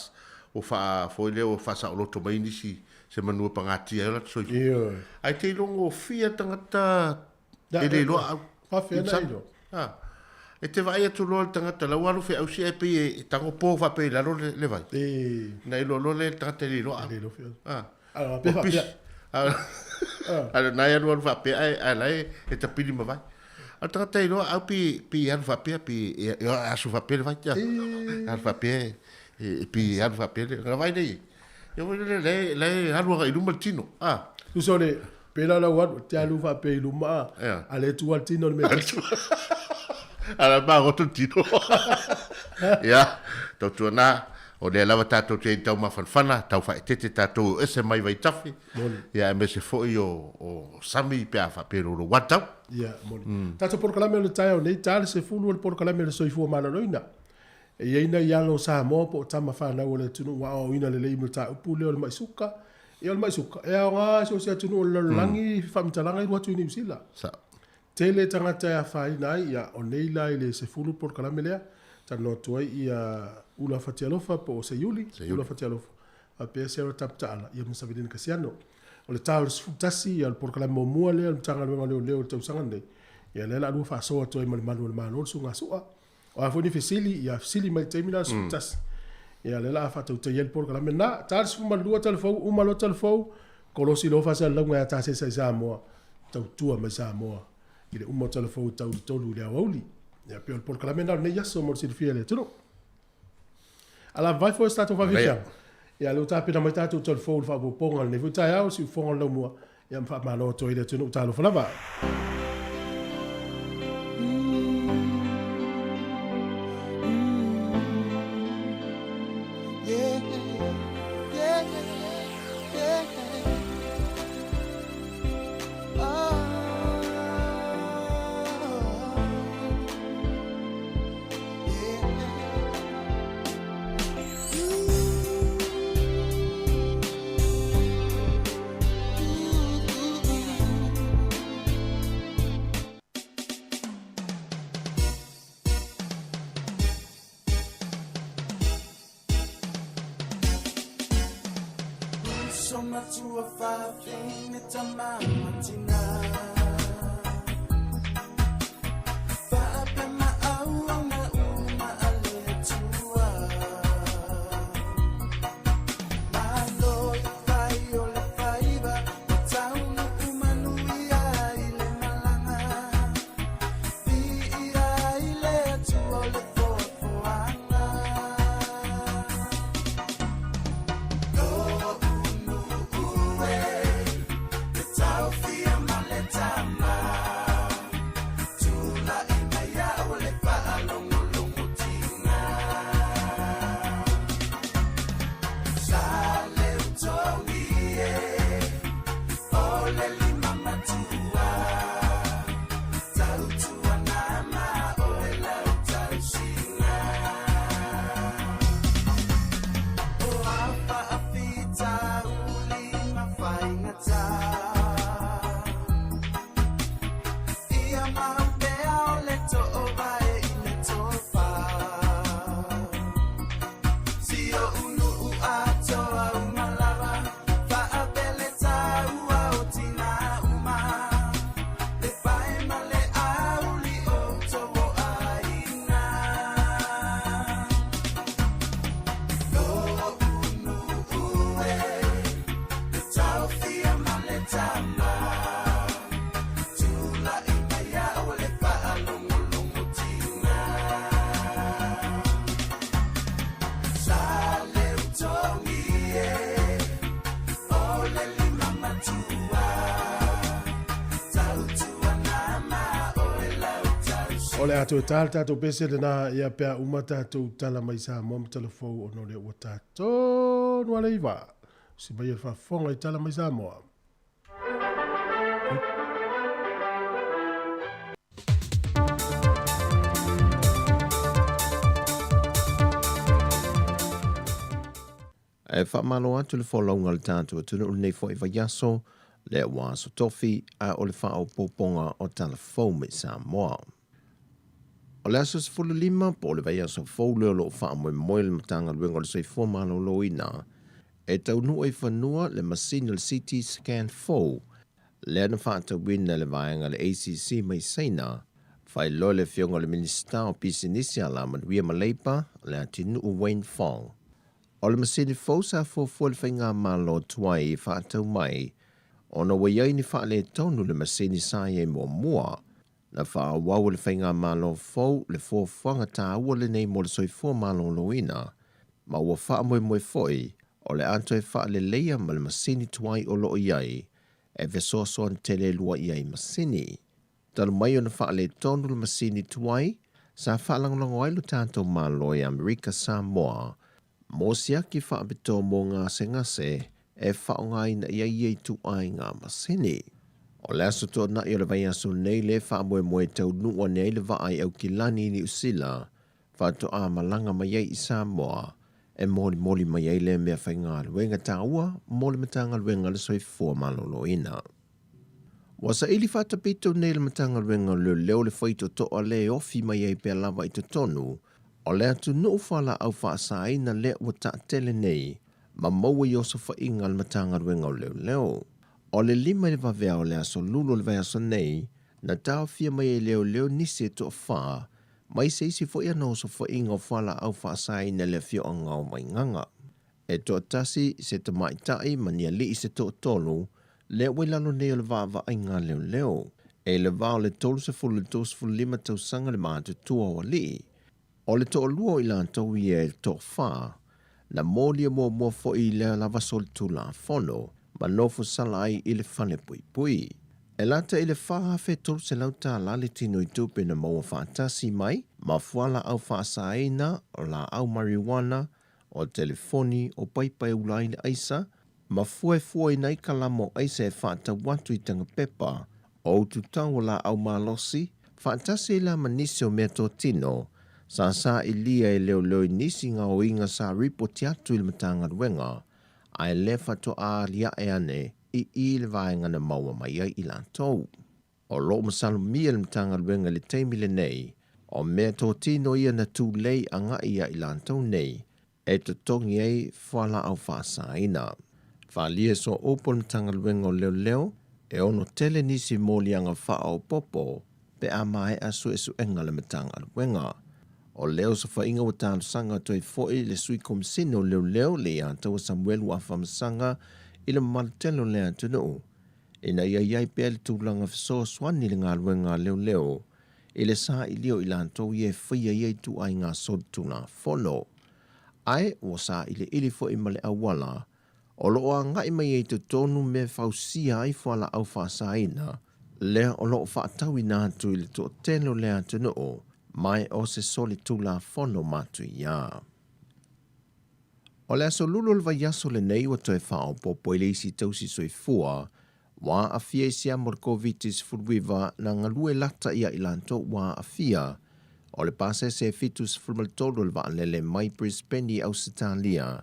E: ua faa, foi lea ua faasaoloto mai nisi se manu e pagatia ai o latou soifua.
B: Ioe.
E: Ae te iloa-gofie tagata E le iloa au.
B: Faafefea na e iloa?
E: Ha. E te vaai atu loa le tagata la ua alu feausi ae pei e tago po faapea i lalo le vai.
B: E.
E: Na iloa loa lea le tagata e le iloa au.
B: E le iloa feausi.
E: Ha.
B: A pe faapea.
E: A na e alu alu faapea ae ae la e tapili ma vai. A tagata iloa au pi pi alu faapea pi e asu faapea le vai tia. Alu faapea e pi alu faapea le na vai nei. Ia vai le le le alu aga i luma le tino. Ah.
B: Tusa o le pela lau alu te alu faapea i luma a le tua le tino le mea.
E: Ala ma goto tino. Ia, tautuana o lea lava tatou te taumafanafana, tau faaeteete tatou o ese mai vaitafe.
B: Moni.
E: Ia aemaise foi o, o sami pe a faapea lo lo watau.
B: Ia, moni. Tatou polokalame o le taeao nei, ta le 10 o le polokalame o le soifua maloloina. E i ai nai alo o Samoa po o tama fanau o le atunuu ua aoaoina lelei ma le mataupu lea o le mai suka. Ia o le mai suka, e aoga i so o se atunuu o le lalolagi faamatalaga i alu atu i Niu Sila.
E: Sao.
B: Tele tagata e afaina ai, ia, o nei la i le 10 polokalame lea, talanoa atu ai ia Ula Fatialofa po o Seiuli, Ula Fatialofa, faapea Sarah Taputaala, ia ma Savelina Kasiano. O le ta o le 11, ia o le polokalame muamua lea o le Matagaluega o Leoleo i le tausaga lenei, ia lea o le a lua faasoa atu ai ma le malu o le Malo le Susuga Su'a. O a foi ni fesili, ia fesili mai i le taimi la o le 11. Ia lea o le a faatautaia ai le polokalame lena. Ta le 12 talafou, uma loa talafou, kolosi loa faasalalauga ia Tasesa i Samoa, tautua mai Samoa i le uma o talafou e tau i le 3 i le aoauli. Ia pei o le polokalame lena o lenei aso mo le silafia e le atunuu. Alavai foi o se tatou faafiafiaga. Ia lea ua tapena mai tatou talafou i le faaopoopoga o lenei foi taeao, siufofoga o le laumua, ia ma faamalo atu ai i le atunuu. Talofa lava. O le a toe tā le tātou pese lena ia pea uma tātou tala mai Samoa ma tala fou ona o lea ua tā tonu a le iva. Si mai e le faafofoga i tala mai Samoa.
F: E faamalo atu le folauga a le tatou atunuu lenei foi vaiaso, lea ua aso tofi, a o le faaopoopoga o tala fou mai Samoa. O le aso 15 po o le vaiaso fou lea o lo o faamoemoe le Matagaluega o le Soifua Maloloina e taunuu ai fanua le masini o le CT scan fou lea na faatauina e le vaega a le ACC mai Saina, faailoa le Afioga i le Minisita o Pisinisi, Alamanuia ma Leipa, Leatinuu Wayne Fong. O le masini fou sa fuafua le faigamalo tuai e faatau mai ona ua i ai ni faaletonu le masini sa i ai muamua. Na faaauau e le Faigamalo fou le fuafuaga taua lenei mo le soifua maloloina, ma ua faamoemoe foi o le a toe faaleleia ma le masini tuai o lo o i ai e fesoasoani tele lua i ai masini. Talu mai ona faaletonu le masini tuai, sa faalagolago ai lo tatou Malo i Amerika Samoa mo siaki faapitoa mo gasegase e faaaogaina i ai ia ituaiga masini. O le aso Toonai o le vaiaso nei lea e faamoemoe taunuu ane ai le vaa i Aukilani i Niu Sila faatoa malaga mai ai i Samoa e molimoli mai ai lea mea faigaluega taua mo le Matagaluega o le Soifua Maloloina. Ua saili faatapito nei le Matagaluega o Leoleo le faitotoa lea e ofi mai ai pea lava i totonu o le atunuu fualaau faasaina lea ua taatele nei ma maua i osofaiga a le Matagaluega o Leoleo. O le 5 i le vaveao o le aso Lulu o le vaiaso nei, na taofia mai ai e leoleo nisi e toafa mai se isi foi ana osofaiga o fualaau faasaina i le afioaga o Vaigaga. E toatasi se tamaitai ma ni alii se toatolu lea ua i lalo nei o le vaavaaiga a leoleo. E i le va o le 30 i le 35 tausaga le matutua o alii. O le toalua o i latou ia e toafa, na molia muamua foi i lea lava solitulafono ma nofo sala ai i le fale puipui. E lata i le $4,300 le tino i tupe na maua faatasi mai ma fualaau faasaina, o laau marijuana, o telefoni, o paipa e ula ai le aisa, ma fuefueina ai kalama o aisa e faatau atu i tagapepa, o ututau o laau malosi, faatasi ai la ma nisi o meatotino sa sailia e leoleo i nisi gaoiga sa ripoti atu i le Matagaluega, ae le faatoa aliae ane i i le vaega na maua mai ai i latou. O lo o masalomia le Matagaluega i le taimi lenei, o meatotino ia na tulei agai ia i latou nei e totogi ai fualaau faasaina. Faaalia sooupu o le Matagaluega o Leoleo e ono tele nisi moliaga faaopoopo pe a maea suesuega a le Matagaluega. O lea osofaiga ua talosaga atu ai foi le Sui Komisene o Leoleo le Iataua Samuelu Afamasaga i le mamalu tele o le atunuu ina ia i ai pea le tulaga fesoasoani i le galuega a leoleo i le sailia o i latou ia e faia ia ituaiga solitulafono. Ae ua sailiili foi ma le auala o lo o agai mai ai i totonu mea e fausia ai fualaau faasaina lea o lo o faatauina atu i le toatele o le atunuu ma e o se solitulafono matuia. O le aso Lulu o le vaiaso lenei ua toe faaopoopo ai le isi tausi soifua ua aafia i siama o le Koviti-19 na galue lata ia i latou ua aafia o le pasese e 73 o le vaalele mai Brisbane i Ausetalia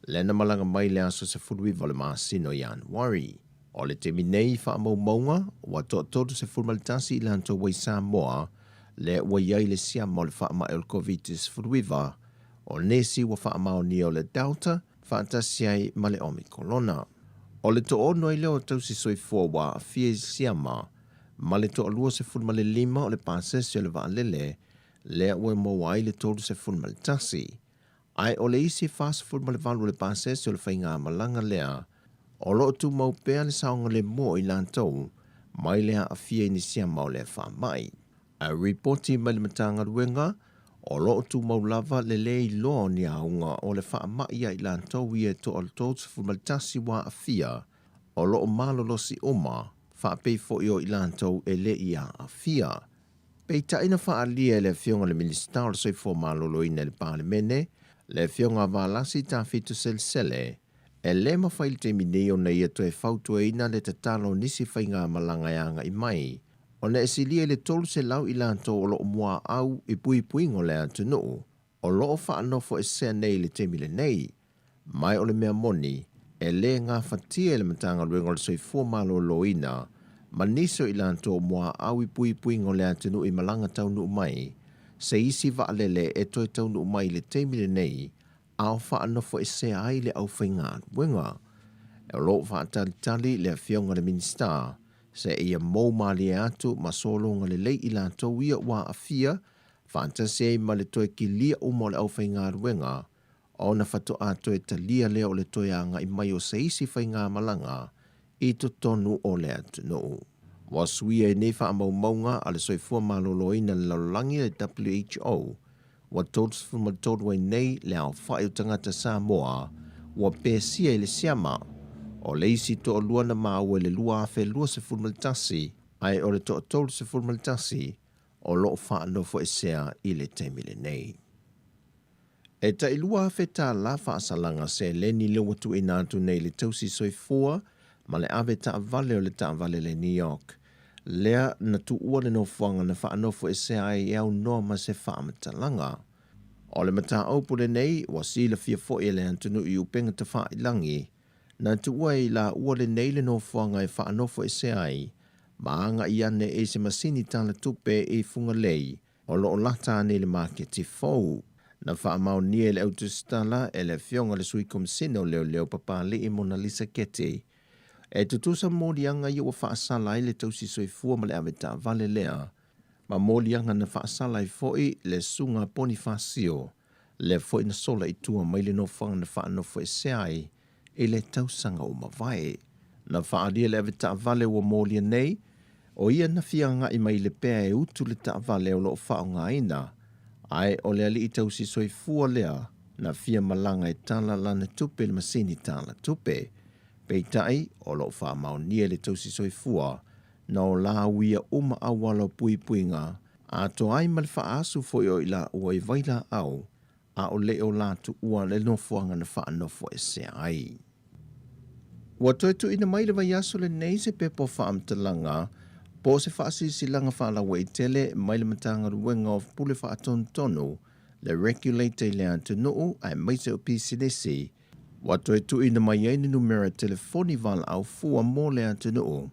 F: lea na malaga mai le aso 19 o le masina o Ianuari. O le taimi nei i faamaumauga, ua toa-31 i latou ua i Samoa lea ua i ai le siama o le faamai o le Koviti-19, O nisi ua faamaonia o le Delta faatasi ai ma le Omikolona. O le toaono ai lea o tausi soifua ua aafia i siama ma le toa-25 o le pasese o le vaalele lea ua maua ai le 31. Ae o le isi 48 o le pasese o le faigamalaga lea o lo o tumau pea le saogalemu o i latou mai le aafia i ni siama o lea faamai. Ae ripoti mai le Matagaluega, o lo o tumau lava le le iloa o ni auga o le faamai ia i latou ia e toa-31 ua aafia, o lo o malolosi uma, faapei foi o i latou e le i aafia. Peitai na faaalia e le Afioga i le Minisita o le Soifua Maloloina i le Palemene, le Afioga a Valasi Tafito Selesele, e le mafai i le taimi nei ona ia toe fautuaina le tatalo o nisi faigamalaga e agai mai ona e silia i le 300 i latou o lo o muaau i puipuiga o le atunuu o lo o faanofoesea nei i le taimi lenei. Mai o le mea moni, e le gafatia e le Matagaluega o le Soifua Maloloina ma nisi o i latou o muaau i puipuiga o le atunuu i malaga taunuu mai se isi vaalele e toe taunuu mai i le taimi lenei a o faanofoesea ai le aufaigaluega. O lo o faatalitali le Afioga i le Minisita seia mou malie atu ma sologa lelei i latou ia ua aafia, faatasi ai ma le toe kilia uma o le aufaigaluega, ona faatoa toe talia lea o le toe agai mai o se isi faigamalaga i totonu o le atunuu. Ua suia i nei faamaumauga a le Soifua Maloloina i le Lalolagi le WHO, ua 33 ai nei le aofai o tagata Samoa ua pesia i le siama. O le isi toalua na maua i le 2021, ae o le toa-31 o lo o faanofoesea i le taimi lenei. E tai $2,000 faasalaga seleni lea ua tuuina atu nei i le tausi soifua ma le ave taavale o le taavale le New York, lea na tuua le nofoaga na faanofoesea ai e aunoa ma se faamatalaga. O le mataupu lenei ua silafia foi e le atunuu i upega tafailagi, na tuua e i laua lenei le nofoaga e faanofoesea ai ma agai ane i se masini tala tupe i Fugalei o lo o lata ane i le maketi fou. Na faamaonia i le autusitala e le Afioga i le Sui Komisina o Leoleo Papalii Monalisa Keti, e tutusa moliaga ia ua faasala ai le tausi soifua ma le avetaavale lea, ma moliaga na faasala ai foi le Susuga Ponifasio, lea foi na sola i tua mai le nofoaga na faanofoesea ai i le tausaga ua mavae. Na faaalia le avetaavale ua molia nei, o ia na fia agai mai i le pea e utu le taavale o lo o faaaogaina, ae o le alii tausi soifua lea na fia malaga e tala lana tupe i le masini tala tupe. Peitai, o lo o faamaonia e le tausi soifua na o la uia uma auala o puipuiga atoa ai ma le faaasu foi o i laua i vailaau a o le o la tuua le nofoaga na faanofoesea ai. Ua toe tuuina mai le vaiaso lenei se pepa o faamatalaga po o se faasilasilaga faalauaitele mai le Matagaluega o Pule Faatonutonu, le Regulator i le atunuu aemaise o pisinisi, ua toe tuuina mai ai ni numera telefoni valaau fua mo le atunuu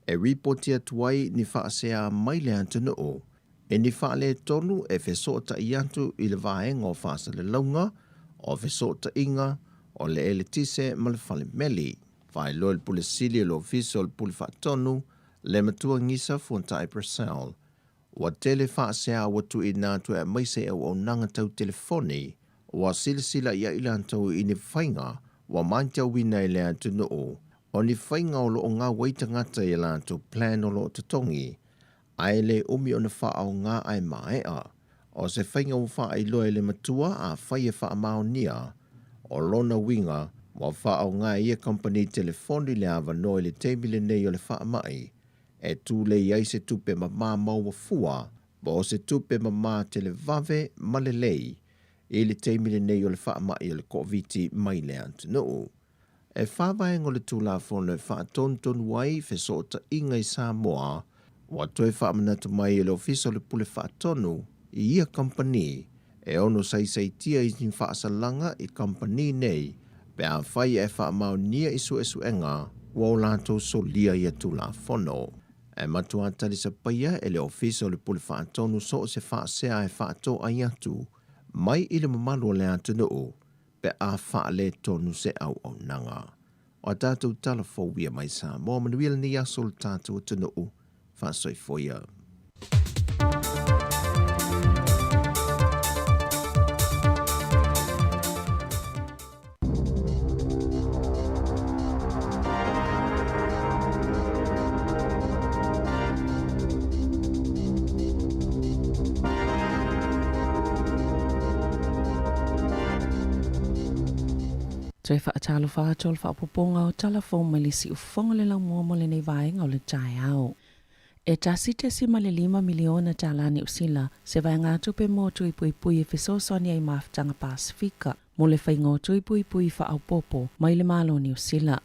F: e ripoti atu ai ni faasea mai le atunuu E ni faaletonu e fesootai atu i le vaega o faasalalauga, o fesootaiga, o le eletise ma le fale meli. Faailoa i le Pule Sili o le Ofisa o le Pule Faatonu, le Matua Gisa Fuatai Purcell, ua tele faasea ua tuuina atu e aemaise i auaunaga tau telefoni, ua silasila i ai latou i ni faiga ua matauina i le atunuu, o ni faiga o lo o gau ai tagata i a latou plan o lo o totogi, ae le umi ona faaaoga ae maea. O se faiga ua faailoa e le matua afai e faamaonia, o lona uiga ua faaaoga e ia kamupani telefoni le avanoa i le taimi lenei o le faamai e tulei ai se tupe mamā maua fua po o se tupe mamā televave ma lelei i le taimi lenei o le faamai o le Koviti mai le atunuu. E whā vaega o le Tulafono e faatonutonu ai fesootaiga i Samoa, ua toe faamanatu mai e le Ofisa o le Pule Faatonu i ia kamupani e ono saisaitia i ni faasalaga i kamupani nei pe afai e faamaonia i suesuega ua o latou solia ia Tulafono. E matua talisapaia e le Ofisa o le Pule Faatonu so o se faasea e faatoai atu mai i le mamalu o le atunuu pe a faaletonu se auaunaga. O a tatou tala fou ia mai Samoa, manuia lenei aso o le tatou atunuu. Faasoifua ia.
G: Toe faatalofa atu o le faaopoopoga o tala fou mai le siufofoga o le laumua mo lenei vaega o le taeao. E $1.5 miliona tala Niu Sila se vaegatupe mo Tui Puipui e fesoasoani ai mafutaga Pasifika mo le faiga o Tui Puipui faaopoopo mai le Malo o Niu Sila.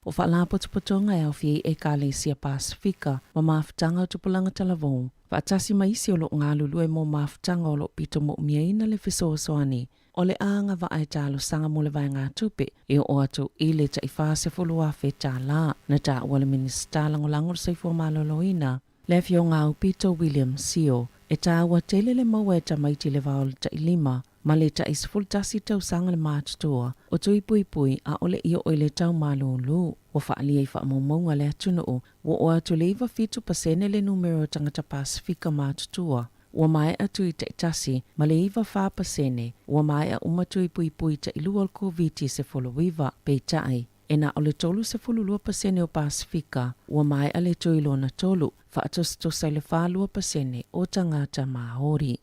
G: O Faalapotopotoga e aofia ai Ekalesia Pasifika ma mafutaga o tupulaga talavou, faatasi ma isi o lo o galulue mo mafutaga o lo o pito moʻomiaina le fesoasoani o le agavaa e talosaga mo le vaegatupe e oo atu i le tai $40,000. Na taua le Minisita Lagolago o le Soifua Maloloina, le Afioga Aupito William Sio, e taua tele le maua e tamaiti le vao o le tai lima ma le tai 11 tausaga le matutua o Tui Puipui ʻaʻole i oo i le tau malūlū. Ua faaalia i faamaumauga a le atunuu, ua oo atu le 97 pasene le numera o tagata Pasifika matutua ua maea tui taitasi ma le 94 pasene ua maea uma tui puipui tailua o le Koviti-19. Peitai. E na o le 32% o Pasefika ua maea le tui lona tolu, faatusatusa i le 42% o tagata Māori.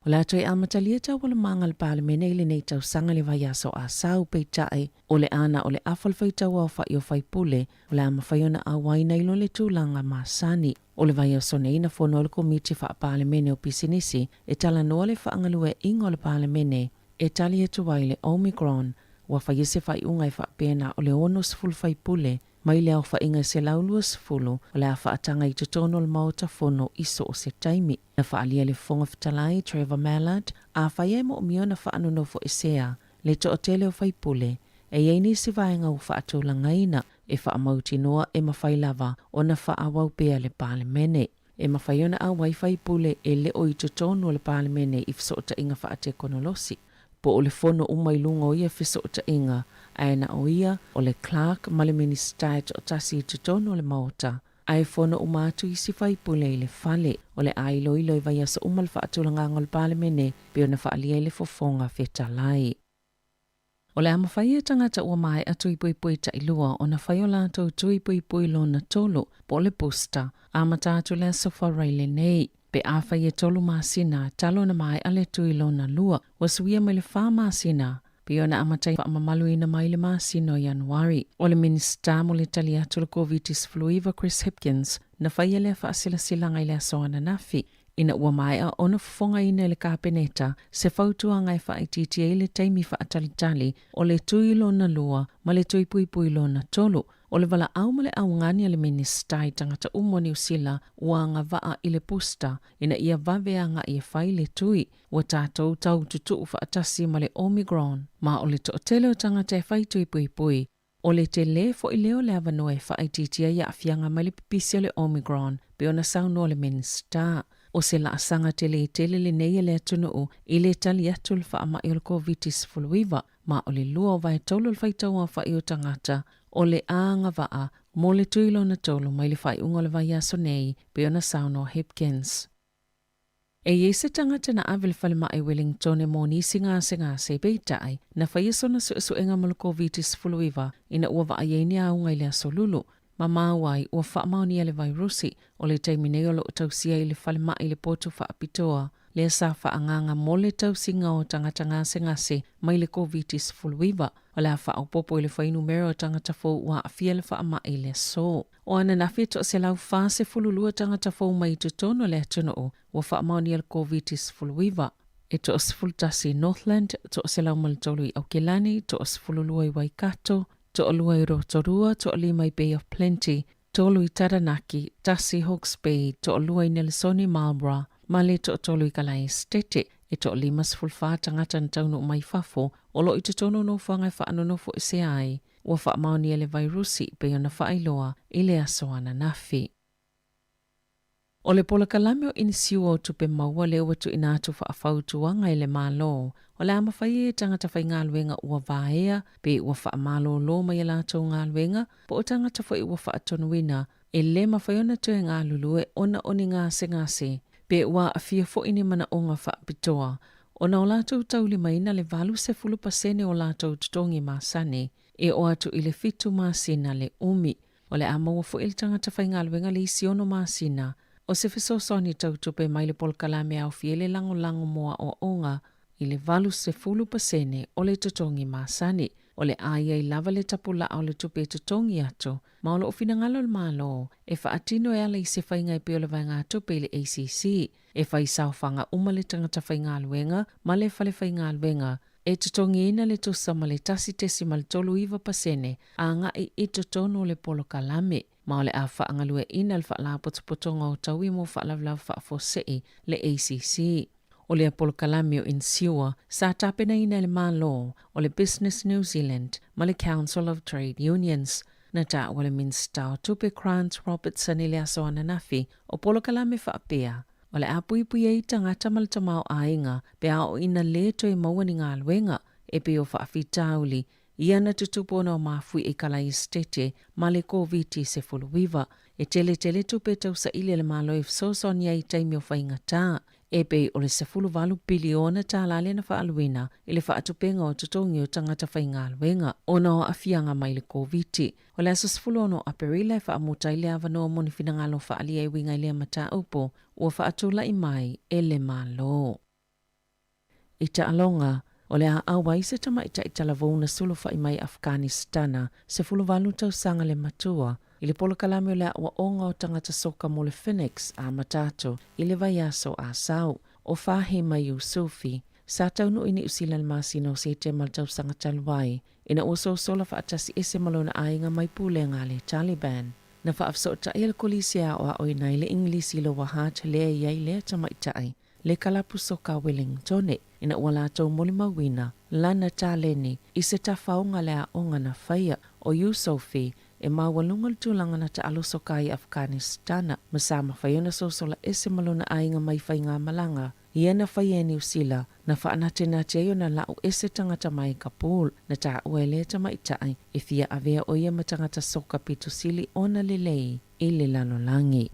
G: O le a toe amatalia taualumaga a le Palemene i lenei tausaga i le vaiaso Asau, peitai, o le a na o le afa o le faitauaofai o faipule o le a mafai ona auai nai lo le tulaga masani. O le vaiaso nei na fono ai le Komiti Faa-Palemene o Pisinisi e talanoa le faagalueaiga o le Palemene e tali atu ai le Omicron. Ua faia se faaiuga e faapea na o le 60 faipule mai le aofaiga e 120 o le a faataga i totonu o le Maota Fono i so o se taimi. Na faaalia le Fofoga Fetalai Trevor Mallard, afai e moomia ona faanonofoesea le toatele o faipule, e i ai nisi vaega ua faatulagaina e faamautinoa e mafai lava ona faaauau pea le Palemene. E mafai ona auai faipule e le o i totonu o le Palemene i fesootaiga faatekonolosi, po o le fono uma i luga o ia fesootaiga, ae na o ia, o le Clerk ma le Minisita e toatasi i totonu o le Maota, Ae fono uma atu isi faipule i le fale. O le a iloilo i vaiaso uma le faatulagaga o le Palemene pei ona faaalia i le fofoga fetalai. O le a mafai e tagata ua maea tui puipui tailua ona fai o latou tui puipui lona tolu, po o le booster, amata atu le Aso Faraile lenei. Pe afai e tolu masina talu ona maea le tui lona lua, ua suia mai le fa masina, pei ona amata faamamaluina mai le masina o Ianuari. O le Minisita mo le tali atu i le Koviti-19 Chris Hipkins na faia lea faasilasilaga i le aso ananafi, ina ua maea ona fofogaina e le Kapeneta se fautuaga e faaitiitia ai le taimi faatalitali o le tui lona lua ma le tui puipui lona tolu. O le valaau ma le augani a le Minisita i tagata uma o Niu Sila ua agavaa i le booster ina ia vave agai e fai le tui. Ua tatou tau tutuu faatasi ma le Omicron, ma o le toatele o tagata e fai tui puipui. O le telē foi lea o le avanoa e faaitiitia ai aafiaga mai le pipisi o le Omicron, pei ona saunoa le Minisita. O se laasaga telē tele lenei a le atunuu i le tali atu i le faamai o le Koviti-19, ma o le lua o vaetolu o le faitauaofai o tagata o le a agavaa mo le tui lona tolu mai le faaiuga o le vaiaso nei, pei ona saunoa Hipkins. E i ai se tagata na ave i le falemai Wellingtone mo nisi gasegase, peitai, na faia sona suesuega mo le Koviti-19 ina ua vaai ai ni auga i le aso Lulu, ma maua ai ua faamaonia le vairusi. O le taimi nei o lo o tausia i le falemai le potu faapitoa lea sa faaagaaga mo le tausiga o tagata gasegase mai le Koviti-19. O le a faaopoopo i le fuainumera o tagata fou ua aafia le faamai i le aso. O ananafi e 142 tagata fou mai i totonu o le atunuu ua faamaonia le Koviti-19. E 11 i Northland, 103 i Aukilani, 12 i Waikato, toalua i Rotorua, toalima i Bay of Plenty, tolu i Taranaki, tasi i Hawke's Bay, toalua i Nelesoni Marlborough, ma le toatolu i Kalaesetete. E toa-54 tagata na taunuu mai fafo o lo o i totonu o nofoaga e faanonofoesea ai ua faamaonia le vairusi pei ona faailoa i le aso ananafi. O le polokalame o inisiua o tupe maua lea ua tuuina atu faafautuaga i le Malo, o le a mafai ai e tagata faigaluega ua vaea pe ua faamalolo mai a latou galuega po o tagata foi ua faatonuina e le mafai ona toe galulue ona o ni gasegase pe ua aafia foi ni manaoga faapitoa ona o latou taulimaina le 80% o latou totogi masani e oo atu i le fitu masina le umi. O le a maua foi e le tagata faigaluega le isi ono masina o se fesoasoani tau tupe mai le polokalame e aofia ai le lagolago mo aoaoga i le 80% o le totogi masani. O le a i ai lava le tapulaa o le tupe e totogi atu, ma o lo o finagalo le Malo e faatino e ala i se faiga e pei o le vaegatupe i le ACC, e fai saofaga uma le tagata faigaluega ma le fale faigaluega e totogiina le tusa ma le 1.39% agai i totonu o le polokalame, ma o le a faagalueaiina le Faalapotopotoga o Taui mo Faalavelave Faafuasei, le ACC. O lea polokalame o Insure sa tapenaina e le Malo, o le Business New Zealand ma le Council of Trade Unions. Na taua le Minisita o Tupe Grant Robertson i le aso ananafi o polokalame faapea, o le a puipui ai tagata ma le tamaoaiga pe a oo ina lē toe maua ni galuega e pei o faafitauli ia na tutupu ona o mafuie i Kalaesetete ma le Koviti-19. E teletele tupe e tausaili a le Malo e fesoasoani ai i taimi o faigata. E pei o le $18 piliona tālā lea na faaaluina i le faatupega o totogi o tagata faigaluega ona o aafiaga mai le Koviti. O le aso 16 o Aperila e faamuta ai le avanoa mo ni finagalo faaalia e uiga i lea mataupu ua faatulai mai e le Malo. I taaloga, o le a auai se tamaitai talavou na sulufai mai Afghanistana, 18 tausaga le matua, i le polokalame o le aoaoga o tagata soka mo le Phoenix a Matato i le vaiaso Asau. O Fahima Yusufi, sa taunuu i Niu Sila i le masina o Setema i le tausaga talu ai, ina ua sosola faatasi ese ma lona aiga mai pulega a le Taliban. Na faafesootai e le Kolisi e aoaoina ai le Igilisi i Lower Hutt lea e i ai lea tamaitai, le kalapu soka Wellingtone, ina ua latou molimauina lana taleni i se tafaoga le aoga na faia o Yousofi e maualuga le tulaga na taalo soka ai i Afghanistana ma sa mafai ona sosola ese ma lona aiga mai faigamalaga ia na faia e Niu Sila na faanatenate ai ona lau ese tagata mai Kabul na taua e lea tamaitai e fia avea ʻo ia ma tagata soka pito sili ona lelei i le lalolagi.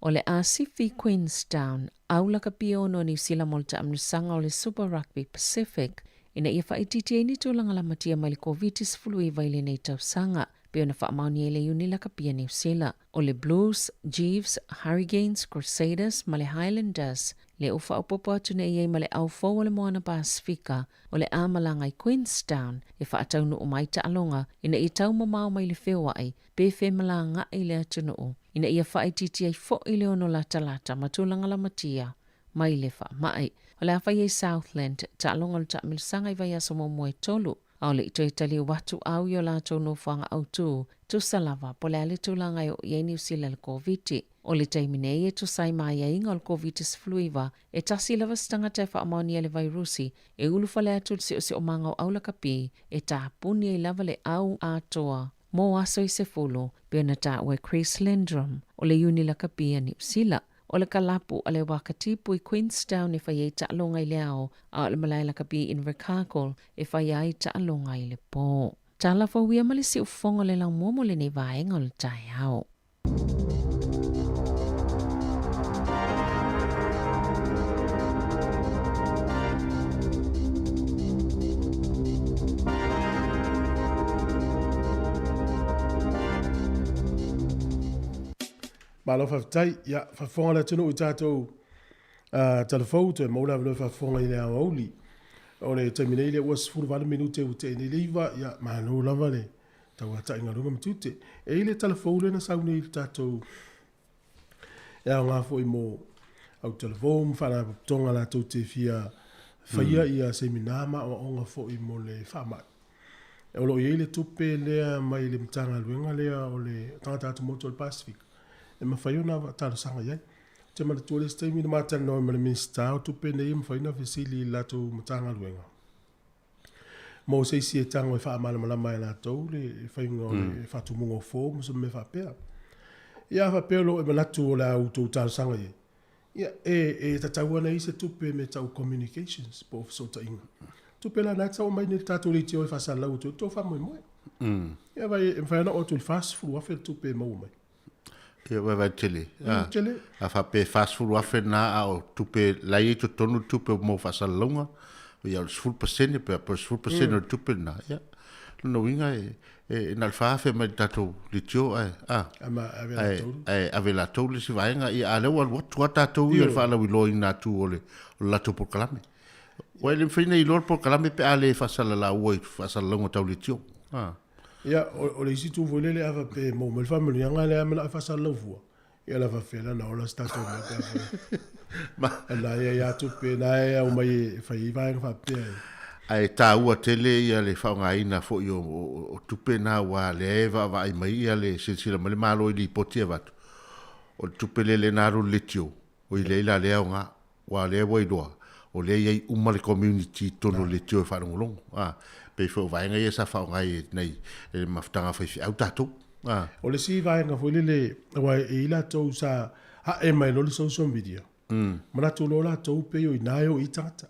G: O le a sifi Queenstown, au lakapi e ono Niu Sila mo le taamilosaga o le Super Rugby Pacific ina ia faaitiitia ai ni tulaga lamatia mai le Koviti-19 i lenei tausaga, pei ona faamaonia ai le Iuni lakapi a Niu Sila. O le Blues, Chiefs, Hurricanes, Crusaders ma le Highlanders lea ua faaopoopo atu nei i ai ma le au fou o le Moana Pasefika o le a malaga i Queenstown e faataunuu mai taaloga ina ia taumamao mai le feoai pe femalagaai le atunuu ina ia faaitiitia ai foʻi le ono latalata ma tulaga lamatia mai le faamai. O le a fai ai Southland taaloga o le taamilosaga i vaiaso muamua e tolu, a o le i toe taliu atu au i o latou nofoaga autū, tusa lava po o le a le tulaga e oo i ai Niu Sila i le Koviti. O le taimi nei e tusa ai ma aiaiga o le Koviti-19, e tasi lava se tagata e faamaonia le vairusi e ulufale atu i le siosiomaga o aulakapi e tapuni ai lava le au atoa mo aso e 10, pei ona taua e Chris Lendrum o le Iuni Lakapi a Niu Sila. O le kalapu a le Wakatipu i Queenstown e fai ai taaloga i le ao, a o le malae lakapi i Invercargill e fai ai taaloga i le pō. Tala fou ia ma le siufofoga o le laumua mo lenei vaega o le taeao.
B: Malo faafetai. Ia, faafofoga le atunuu i tatou talafou, toe maua le avanoa e faafofoga i le aoauli. O le taimi nei lea ua 18 minute ua tea nei le 9, ia malo lava le tauatai galuega ma tiute. E i ai le talafou lea na sau nei i le tatou e aoga foi mo au talavou ma faalapotopotoga latou te fia faia ia semina ma aoaoga foi mo le faamai. O lo o i ai le tupe lea mai le Matagaluega lea o le Tagata Atumotu o le Pasefika e mafai ona talosaga i ai. Ou te manatua le isi taimi na ma talanoa ai ma le Minisita o Tupe nei e mafai ona fesili i le latou Matagaluega mo se isi e tago e faamalamalama e latou le faiga o le faatumuga o form ma se mea faapea. Ia a faapea o lo o e manatu o le a outou talosaga i ai, ia e tatau ona i ai se tupe e mea tau communications po o fesootaiga. Tupe la na e tatau aumai nei le tatou leitio e faasalalau atu ai le tou faamoemoe. Ia vai e mafai ona oo atu i le $40,000 le tupe e maua mai.
E: Ia vaivai tele. Tele. A faapea e $40,000 na a o tupe la e i ai totonu le tupe mo faasalalauga, ia o le 10% pe po o le 10% o le tupe lena. Ia, lona uiga e e na o le $4,000 mai le tatou leitio ae a ae ae ave latou le isi vaega. Ia a o lea ua alu atu lava tatou ia le faalauiloaina atu o le latou polokalame. Ua e le mafai ona iloa le polokalame pe a le faasalalaua i faasalalauga tau leitio. A.
B: Ia, o le isi itu foi lele, a faapea e maua mai le faamanuiaga lea manao e faasalalau fua, ia la faapea la na ola se tatou mea pe a fai. Na ia ia tupe na e aumai e fai ai vaega faapea.
E: Ae taua tele ia le faaaogaina foi o tupe na aua lea e vaavaai mai ia le silasila mai le Malo i lipoti e avatu, o le tupe lele na alu i le leitio, oi leai la lea aoga. Aua o lea ua iloa, o lea e i ai uma le community i totonu o le leitio e faalogologo. A, pei foi o vaega ia sa faaaoga ai e nai e le mafutaga a faifeau tatou.
B: A. O le isi vaega foi lele, aua e i ai latou sa ae mai loa le social media, manatu loa latou pei o i ina e o i ai tagata.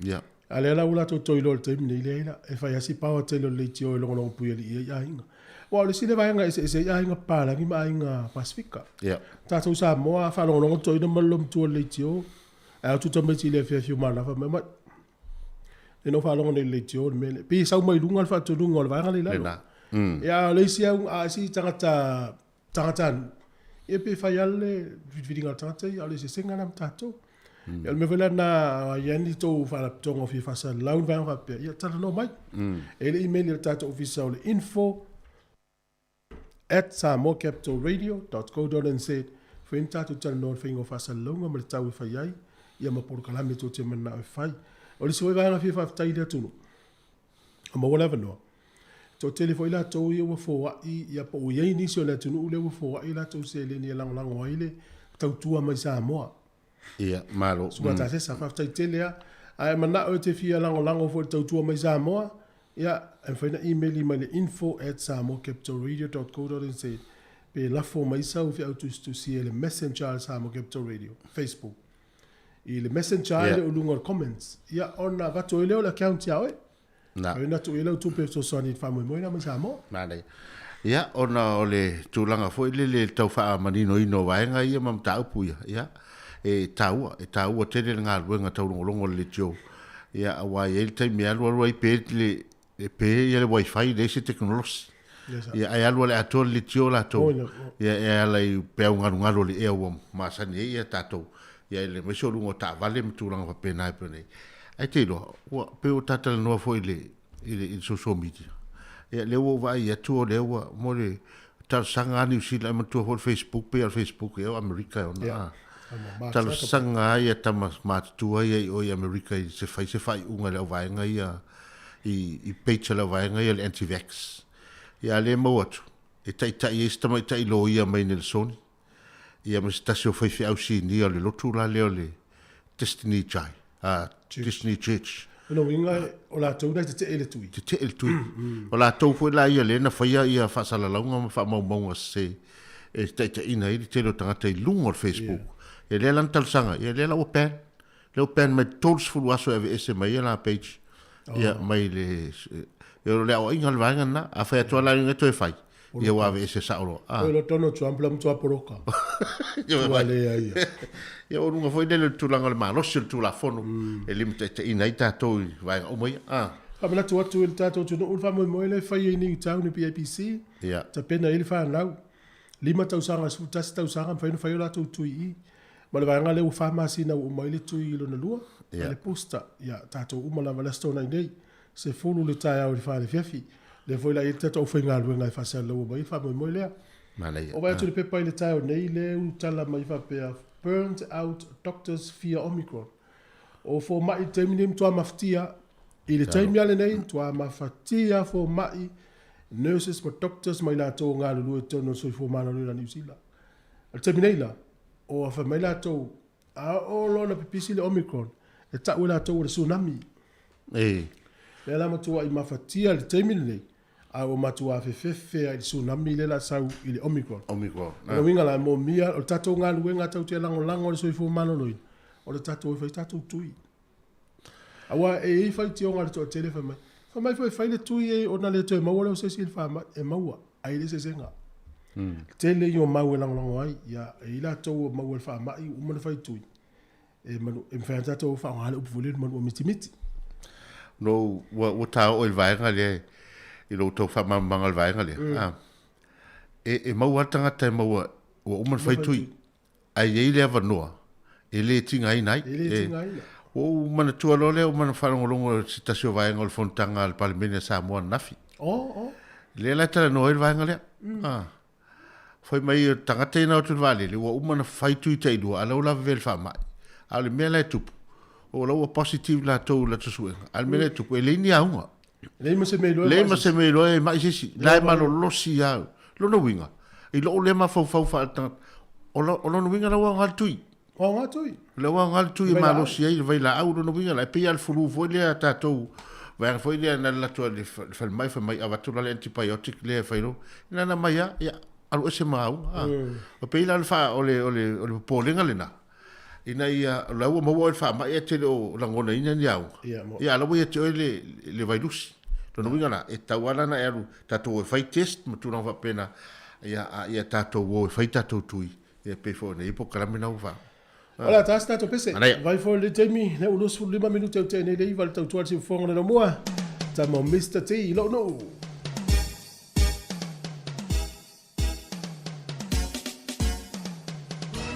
E: Ia.
B: A lea la ua latou toe iloa i le taimi nei, leai la, e fai lava si power tele o le leitio e logologo puialii ai aiga. Aua o le isi lea vaega e eseese ai aiga papalagi ma aiga Pasefika.
E: Ia.
B: Tatou Samoa a faalogologo toeaina ma le loomatua i le leitio, Ae o atu tamaiti i le afiafi o manava fai mai, mai. Lea na ou faalogo nei i le leitio le mea lea. Pei e sau mai luga le faatonuga o le vaega lea i lalo.
E: Lena.
B: Ia, a o le isi au, a isi tagata, tagatanuu, ia pe fai lava le filifiliga a le tagata ia, a o le eseesega lena ma tatou. Ia o le mea foi la lena, a i ai ni tou faalapotopotoga o fia faasalalau ni vaega faapea, ia talanoa mai. E i ai le email a le tatou ofisa o le info at samoacapitalradio.co.nz fai ni tatou talanoa i le faiga o faasalalauga ma le tau e fai ai, ia ma polokalame tou te mananao e fai. O le isi foi vaega e fia faafetai i le atunuu, ua maua le avanoa, e toatele foi latou ia ua foai, ia po ua i ai nisi o le atunuu lea ua foai latou seleni e lagolago ai le tautua mai Samoa.
E: Ia, malo.
B: Suka Tasesa, faafetai tele lava. A e manao e te fia lagolago foi i le tautua mai Samoa, ia, e mafai ona email mai i le info@samoacapitalradio.co.nz pe lafo mai sau feau tusitusia i le messenger a le Samoa Capital Radio, Facebook. I le messenger yeah. le o luga o le comments, ia, ona avatu ai lea o le account ia oe.
E: Na.
B: Ai na tuu i ai lau tupe e fesoasoani i le faamoemoe lena mai Samoa.
E: Manaia. Ia, ona o le tulaga foi lele i le tau faamaninoina o vaega ia ma mataupu ia, ia, e taua, e taua tele le galuega taulogologo a le leitio, ia, aua e i ai le taimi e alualu ai pe le, pe ia le wifi, leai se tekonolosi. Ia, ae alu lava i le atoa le leitio latou, ia, e ala i peau galugalu o le ea ua masani ai ia tatou, ia, aemaise o luga o taavale ma tulaga faapena e pei ona i ai. Ae te iloa, ua pei ua ta talanoa foi i le, i le, i le social media. Ia, lea ua ou vaai atu o lea ua, mo le talosaga a Niu Sila, e manatua foi le Facebook, pei lava o le Facebook ea o Amerika e ona,
B: Yeah.
E: a. Talosaga a ia tama matutua ia i o i Amerika i se fai se faaiuga i le auvaega ia, i, i page a le auvaega ia le anti-vax. Ia, a lea e maua atu, e taitai ai se tamaitai loia mai Nelesoni, ia ma se tasi o faifeau sinia o le lotu la lea o le Destiny Chai, a Destiny Church.
B: O lona uiga o latou na e tetee le tui.
E: Tetee le tui. O latou foi la ia lea na faia ia faasalalauga ma faamaumauga sese e taitaiina ai le tele o tagata i luga o le Facebook. Ia lea la na talosaga, ia lea la ua ban. Lea ua ban mai 30 aso e aveese mai ai la page. Ia mai le ia o le aoaiga o le vaega lena. A fai atu lava la e toe fai, ia ua aveese sao loa.
B: Ah. Oi lo Donald Trump la matua poloka. Ua lea ia.
E: Ia o luga foi lele o le tulaga o le malosi o le Tulafono e limataitaiina ai tatou i vaega uma ia. Ah.
B: Faamanatu atu i le tatou atunuu le faamoemoe lea e fai ai Newtown i PAPC.
E: Ia.
B: Tapena i ai le fanau. 5 tausaga, 11 tausaga, mafai ona fai o latou tui i. Ma le vaega lea ua 4 masina ua uma ai le tui lona lua, yeah. le booster. Ia, tatou uma lava le Aso Toonai nei, 10 le taeao i le 4 i le afiafi. Lea foi la i ai le tatou aufaigaluega e faasalalaua mai le faamoemoe lea.
E: Manaia.
B: O vaai atu le pepa i le taeao nei, lea ua tala mai faapea, Burnt out doctors fear Omicron. O fomai i le taimi nei matua mafatia. I le taimi lava lenei, matua mafatia fomai, nurses ma doctors ma i latou o galulue i totonu o le soifua maloloina o Niu Sila. O le taimi nei la, ua fai mai latou, a oo loa ona pipisi le Omicron, e tau e latou o le tsunami.
E: E.
B: Lea la matuai mafatia i le taimi lenei, a ua matua fefefe lava i le tsunami lea la sau i le Omicron.
E: Omicron.
B: O le uiga la, e moomia, o le tatou galuega tatou te lagolago i le soifua maloloina, o le tatou e fai tatou tui. Aua e i ai faitioga a le toatele fai mai, fai mai foi e fai le tui e ona le toe maua lea o se isi i le faamai, e maua, ae le eseesega. Tele ia o mau e lagolago ai, ia, e i ai latou ua maua i le faamai ua uma ona fai tui, e manu, e mafai ona tatou faaaoga le upu foi lea, le manu o mitimiti.
E: No, ua, ua ta oo i le vaega lea i lou tau faamalamalamaga o le vaega lea. Ah, e, e maua lava le tagata e maua ua uma ona fai tui, Ae i ai le avanoa e le tigaina ai.
B: E le tigaina.
E: Ua ou manatua loa lea, ua mana faalogologo i se tasi o vaega o le fonotaga a le Palemene a Samoa ananafi.
B: Oh, oh.
E: Lea la e talanoa ai le vaega lea. Ah. Fai mai o tagata ia na o atu i le vaalele, ua uma ona fai tui tailua, a o la ua lavevea i le faamai. A o le mea la e tupu, o la ua positive latou i le latou suega, a o le mea la e tupu, e leai ni auga.
B: Leai ma se mea iloa e
E: Leai ma se mea iloa e mai se isi. La e malolosi lava. Lona uiga, i lou lea mafaufau faaletagata, o lona uiga la ua aoga le tui.
B: Ua aoga tui.
E: La ua aoga le tui e malosi ai le vailaau, lona uiga la, e pei lava le flu foi lea a tatou, vaega foi lea na alu atu i le falemai, fai mai avatu la le antibiotic lea e fai loa, na ona aumai lava, ia, alu ese ma auga. E pei la o le popolega lena, ina ia, o la ua maua oe i le faamai ae te le o lagonaina ni auga,
B: ia,
E: a o la ua ia te oe le vailusi. Lona uiga la, e tatau lava la ona e alu tatou o e fai test ma tulaga faapena, ia, a ia tatou o e fai tatou tui, ia pei foi ona i ai polokalame na ua
B: O le a ta se tatou pese.
E: Manaia.
B: Vai foi le taimi, lea ua 25 minute o tea nei le iva le tautua le siufofoga le laumua. Tama o Mister T, lou nuu.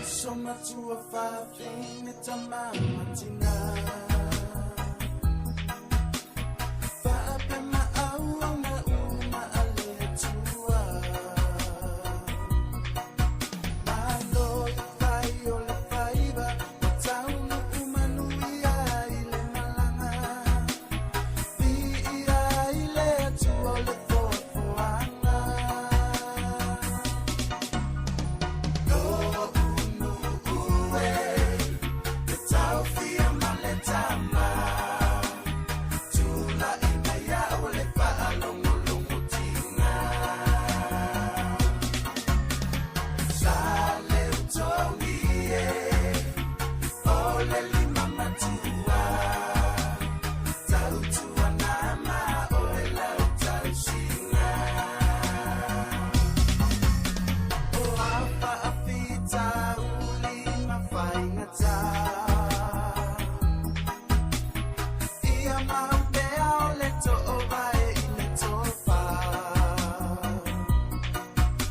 A: Uso matua fafine tama matina. Faape maau na uma ale tua. Malo le fai o le faiva, o taunu umanuia i le malaga. Viia i le Atua o le foafoaga. Lo'u e, le taofia ma le tama. Tula'i mai au le faalogologo tiga. Sa le utogi e, o le lima matua. Tautua nama o e lau tausiga. O a faafitauli ma faigata. Ia mau pea o le toovae i le tofa.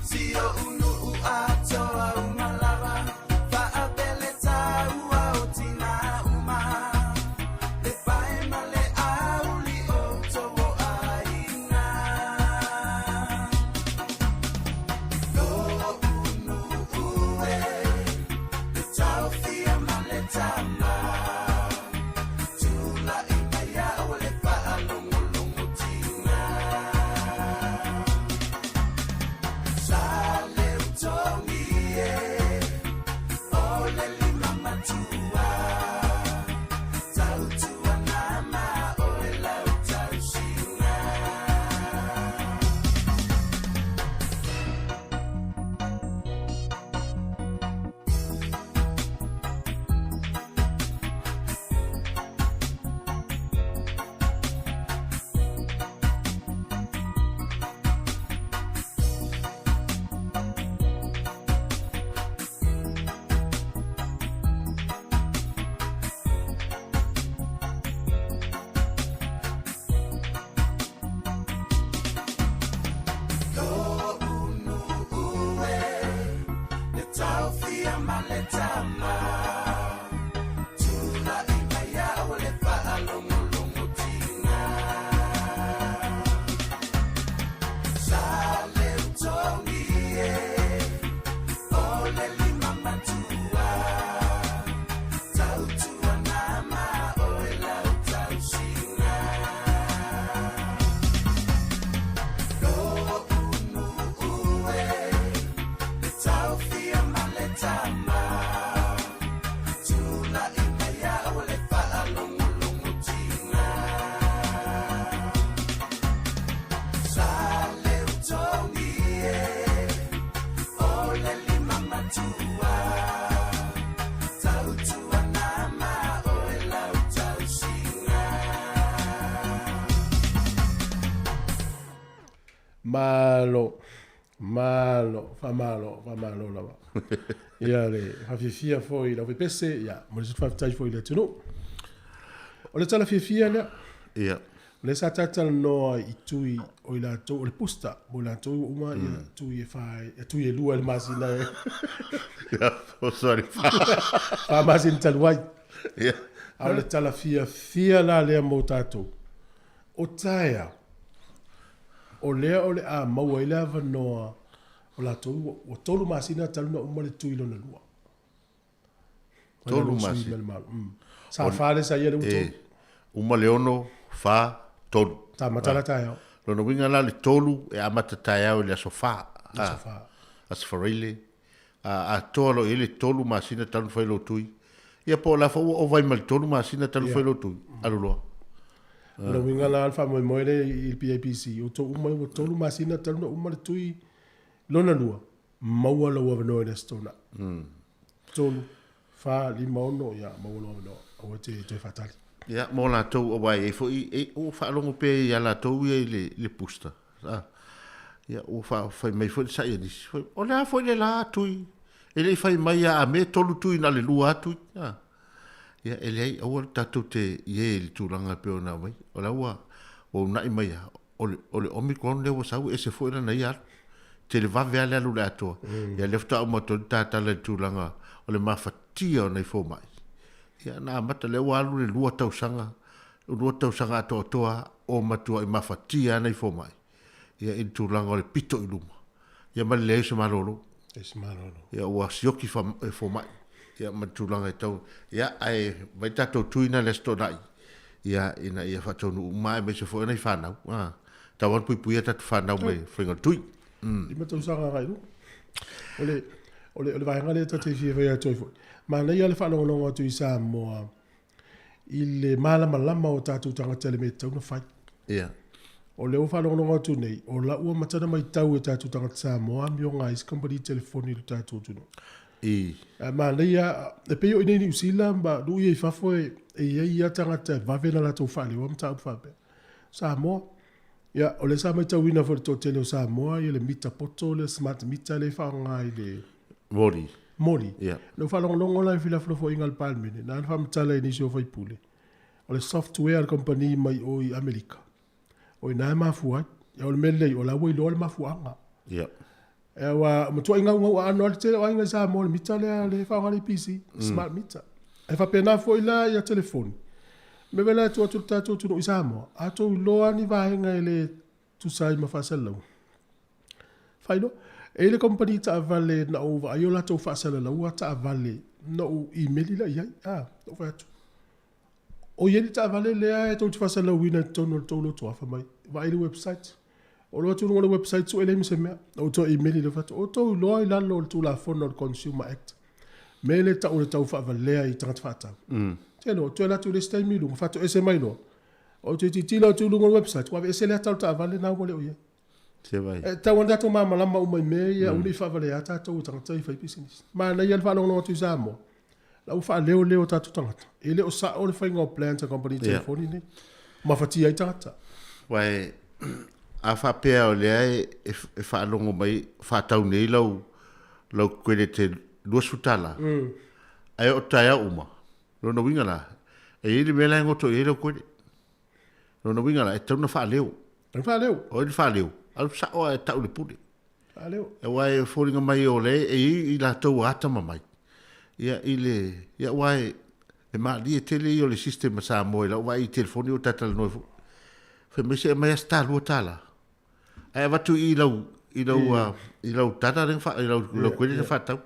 A: Si o unu atoa uma lava, faapele taua o tina uma. Le pae ma le auli o tou o aiga. Lo'u e, le taofia ma le tama. Tula'i mai au le faalogologo tiga. Sa le utogi e, o le lima matua. Tautua nama o e lau tausiga. Lo'u e, le taofia ma le tama. Tula'i mai au le faalogologo tiga. Sa le utogi e, o le lima matua. Tautua nama o e lau tausiga. Lo'u e, le taofia ma le tama. Tula'i mai au le faalogologo tiga. Sa le utogi e, o le lima matua. Tautua nama o e lau tausiga.
B: Malo, malo, faamalo, faamalo lava. Ia le faafiafia foi i lau pepese, ia, mo le faafetai foi i le atunuu. O le tala fiafia lea.
E: Ia.
B: O lea sa talatalanoa i tui o i latou, o le pusta, mo i latou ua uma, ia, tui e fa, e tui e lua i le masina e.
E: Ia, o sorry.
B: Fa masina talu ai.
E: Ia.
B: A o le tala fiafia la lea mo tatou. O taea, o lea o le a maua ai le avanoa o latou ua 3 masina talu na uma le tui lona lua.
E: 3 masina.
B: Sa fa le sa ia le uto.
E: Uma le 6, 4, 3.
B: Ta matala taeao.
E: Lona uiga la le 3 e amata taeao i le aso 4.
B: Aso 4.
E: Aso Faraile. Atoa loa i ai le 3 masina talu na fai lou tui. Ia po o la foi ua ova ai ma le 3 masina talu na fai lou tui. Alu loa.
B: Lona uiga la le faamoemoe lea i le PIPC, o tou uma ua 3 masina talu na uma le tui lona lua, maua lou avanoa i le Aso Toonai. 3, 4, 5, 6, ia maua lou avanoa, aua e te toe faatali.
E: Ia, mo latou aua e i ai foi, e, ua faalogo pea ia latou ia i le, le booster. Ia, ua fai mai foi le sa'i a nisi. O le a foi le la tui? E le i fai mai a ame tolu tui na le lua atu. A. Ia, e leai, aua le tatou te i e i le tulaga e pei ona aumai. O la ua, ua uunai mai lava, o le, o le Omicron lea ua sau, e ese foi lana ia alu. Televave lava le alu i le atoa. Ia, lea faatoa uma atu ai le ta tala i le tulaga o le mafatia o nai fomai. Ia, na amata, lea ua alu le lua tausaga, lua tausaga atoatoa o matuai mafatia lava nai fomai, ia, i le tulaga o le pito i luma. Ia ma le leai o se malolo.
B: Leai se malolo.
E: Ia ua sioki fa, e fomai. Ia ma le tulaga e tau. Ia ae vai tatou tui na le Aso Toonai. Ia ina ia faataunuu uma aemaise foi o nai fanau. Ah, tau lava ona puipuia tatou fanau mai faiga o le tui.
B: Mm. 5 tausaga agai i luga. O le, o le, o le vaega lea ta te fia fai atu ai foi. Manaia le faalogologo atu i Samoa i le malamalama o tatou tagata i le mea e tatau ona fai.
E: Ia.
B: O lea ua faalogologo atu nei, o la ua amata ona matau e tatou tagata Samoa amioga a isi kamupani telefoni i lo tatou atunuu.
E: I.
B: Ae manaia, e pei o i inei i Niu Sila ma nuu ia i fafo e i ai lava tagata e vave ona latou faaleoa mataupu faapea. Samoa, ia, o lea sa matauina foi i le toatele o Samoa ia le mita poto, le smart meter lea e faaaoga i le
E: Moli.
B: Moli.
E: Ia.
B: Na ou faalogologo la i felafolafoaiga a le Palemene, na ona faamatala e nisi o faipule, o le software a le kamupani mai o i Amerika, o i ina e mafua ai. Ia o le mea lelei, o la ua iloa le mafuaaga.
E: Ia.
B: Aua matuai gaugau aano lava le tele o aiga i Samoa i le mita lea lea e faaaoga e le EPC, smart meter. E faapena foi la ia telefoni. O le mea la e tuu atu i le tatou atunuu i Samoa, a outou iloa ni vaega e le tusa ai ma faasalalauga, faailoa. E i ai le kamupani taavale na ou vaai o latou faasalalaua taavale na ou imeli la i ai, a, na ou fai atu, O i ai le taavale lea e tou te faasalalauina i totonu o le tou lotoafa mai, vaai i le website. O lou atu i luga o le website sue leai ma se mea. Na ou toe imeli lea fai atu, o outou iloa i lalo o le Tulafono o le Consumer Act, mea lea e tau o le tau faavalea i tagata faatau. Tele, ou toe alu atu i le isi taimi i luga, faatoese mai loa. Ou te tilotilo atu i luga o le website, ua aveese le ata o le taavale lena ua le o i ai. E tatau ona tatou malamalama uma i mea ia, aua ne i faavalea tatou e tagata ia e fai pisinisi. Manaia le faalogologo atu i Samoa, la ua faaleoleo o tatou tagata. E le o sao le faiga o plans a kamupani telefoni nei. Mafatia ai tagata.
E: Aua a faapea o lea e faalogo mai, faatau nei lau lau credit e $20, ae oo taeao uma, lona uiga la, e i ai le mea la e goto i ai lau credit. Lona uiga la, e tatau ona faaleo.
B: E faaleo.
E: O ai le faaleo? Alu sao lava e tau i le pule.
B: Faaleo.
E: Aua e foliga mai o lea e i ai i latou ua atamamai, ia, i le, ia aua e, e malie tele ia o le system a Samoa i lau vaai i telefoni o talatalanoa ai foi. Fai mai se aumai lava se talua tala. Ae avatu i lau, i lau, i lau data lea na, i lau, lau credit na faatau.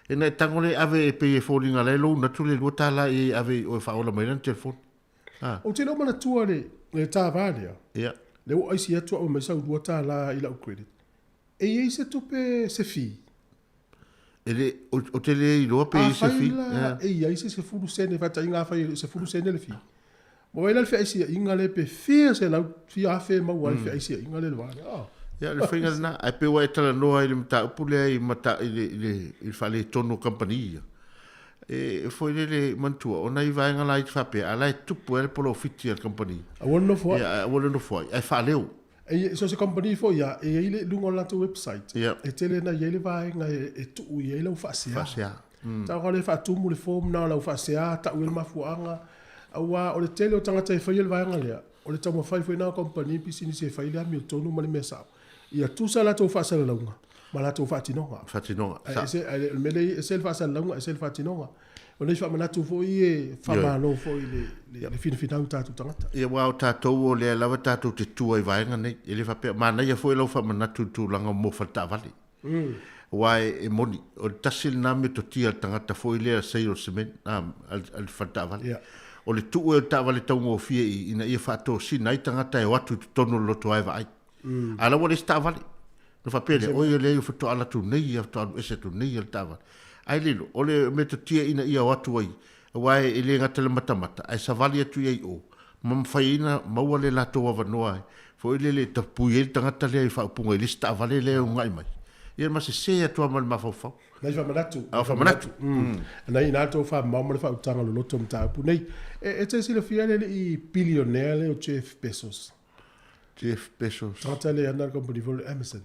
E: Ina e tago lea e ave e pei e foliga la e loan atu le $2 i ai e ave i o e faaola mai lana telefoni.
B: Ah. Ou te le o manatua le, le tāvā lea.
E: Yeah.
B: Lea ua aisi atu au e aumai sau $2 i lau credit. E i ai se tupe se fee?
E: E le, ou te le iloa pe i ai se fee.
B: Afai la e i ai se 10 sene, faataitaiga afai e 10 sene le fee. Ua vaai la le feaisiaiga lea pe fia selau, fia afe e maua ai le feaisiaiga lea i le vaa lea. Oh.
E: Ia, o le faiga lena. Ae pei ua e talanoa i le mataupu lea i mata, i le, i le, i le faaletonu o kamupani ia. E foi lele, manatua, o nai vaega laiti faapea, a o la e tupu ai le polofiti a le kamupani.
B: Aua le nofo ai.
E: Ia, aua le nofo ai, ae faaleo.
B: E, so se kamupani foi ia, e i ai le, luga o le latou website,
E: Ia.
B: e tele ina i ai le vaega e, e tuu i ai lau faasea.
E: Faasea.
B: Mm. Tau le faatumu le form na o lau faasea, tau i ai le mafuaaga, aua o le tele o tagata e faia le vaega lea, o le taumafai foi lena o kamupani pisinisi e fai le amiotonu ma le mea sao, ia tusa latou faasalalauga ma latou faatinoga.
E: Faatinoga.
B: Ae ese, ae o le mea lea e ese le faasalalauga, ese le faatinoga. O nei faamanatu foi e faamalo foi i le, le, le finafinau i tatou tagata.
E: Ia, aua o tatou o lea lava tatou te tua i vaega nei. E le faapea, manaia foi lau faamanatu i le tulaga mo faletaavale. Aua e moni, o le tasi lena metotia a le tagata foi lea salesman, a, a le faletaavale.
B: Yeah.
E: O le tuu e o le taavale taugofie i, ina ia faatosina ai tagata e o atu i totonu o le lotoa e vaai. A la ua leai se taavale. Ona faapea lea, oi o leai faatoa alu atu nei ia, faatoa alu ese atu nei ia le taavale. Ae lilo, o le metotia ina ia o atu ai, aua e le gata i le matamata, ae savali atu i ai i o, ma mafai ai ona maua le latou avanoa foi lele e tapui ai le tagata lea i faaupuga i le isi taavale lea e ugai mai. Ia ma sese atu lava ma le mafaufau.
B: Nai faamanatu.
E: Au faamanatu.
B: Nai ina tou faamamao ma le faautaga loloto o mataupu nei. E te silafia le alii bilionea lea o Jeff Bezos.
E: Jeff Bezos.
B: Tagata lea e ana le kamupani foi o le Amazon.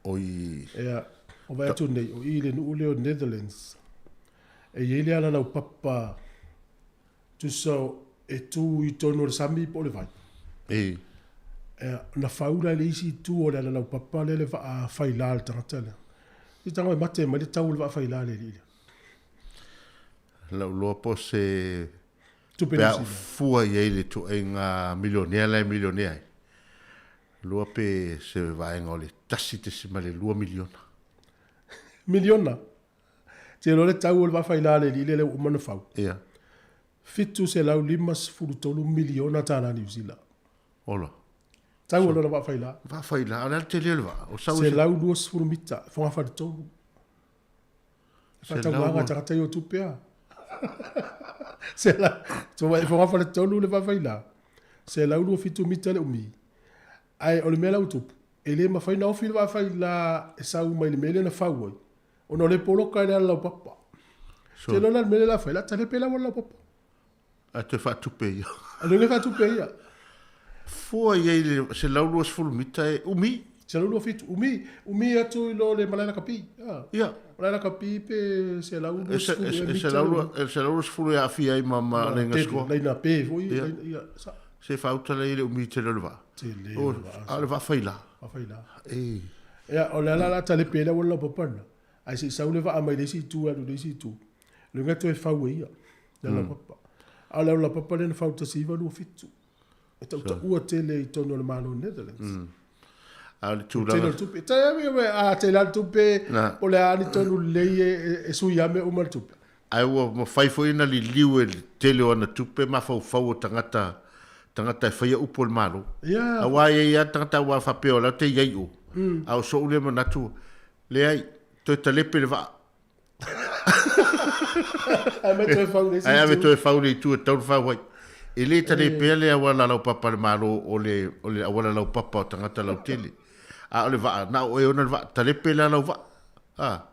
E: Oi.
B: Ia. O vaai atu nei, o i i le nuu lea o Netherlands, e i ai le ala laupapa tusa e tu i totonu o le sami po o le vai.
E: E.
B: Ea, na fau la i le isi itu o le ala laupapa lea le vaa faila a le tagata lea. I tago e mate mai le tau o le vaa faila le alii lea.
E: Lau loa po o se
B: Tupe
E: pe a
B: New Zealand.
E: fua i ai le ituaiga milionea la e milionea ai. Lua pe se vaega o le 1.2 miliona.
B: Miliona. Te iloa le tau o le vaafaila a le alii lea lea ua uma ona fau.
E: Ia.
B: $753 miliona tala Niu Sila.
E: Ola.
B: Tau o lona vaafaila.
E: Vaafaila, a o le a le tele o le vaa? O sau e se.
B: 120 mita, fogafaletolu. E faataumaga tagata ia o tupe a. Sela, so e fogafaletolu le vaafaila. 127 mita le umi. Ae o le mea la ua tupu, e le mafai ona ofi le vaafaila e sau mai le mea lea na fau ai, ona o le poloka i le ala laupapa.
E: So.
B: Te iloa la le mea lea o le a fai, o le a talepe le auala laupapa.
E: Ae toe faatupe ia.
B: A le faatupe ia.
E: Fua i ai le 120 mita e umi.
B: 127, umi, umi atu i lo le malae lakapi. Ah.
E: Ia.
B: Malae lakapi pe 120 mita.
E: E 120 e aafia ai ma, ma laina score.
B: Laina pe foi. Ia. Ia, sa.
E: Se faautala i le umi tele o le vaa.
B: Tele o le vaa.
E: A o le vaa faila.
B: Vaa faila.
E: E.
B: Ia, o le ala la talepe le auala laupapa lena. Ae se i sau le vaa mai le isi itu alu i le isi itu. Le uiga toe fau e ia, le alaupapa. A o le alaupapa lea na fau 1927. E tautaua tele i totonu o le Malo o Netherlands.
E: A o le
B: Tele
E: tulaga.
B: o le tupe. Te a tele lava le tupe, po o le a ni tonu lelei e, e sui lava mea uma le tupe.
E: Ae ua mafai foi ona liliu e le tele o ana tupe mafaufau o tagata, tagata e faia upu o le Malo.
B: Ia.
E: Aua e i ai lava tagata aua faapea o la e te i ai i o. A o so'u lea manatu, leai, toe talepe le vaa.
B: Ae mai toe fau le isi
E: Ae ave
B: itu.
E: toe fau le itu e tatau ona fau ai. E le talepea le auala laupapa a le Malo o le, o le auala laupapa o tagata lautele. A o le vaa, na o oe e ona le vaa, talepe la lau vaa. A,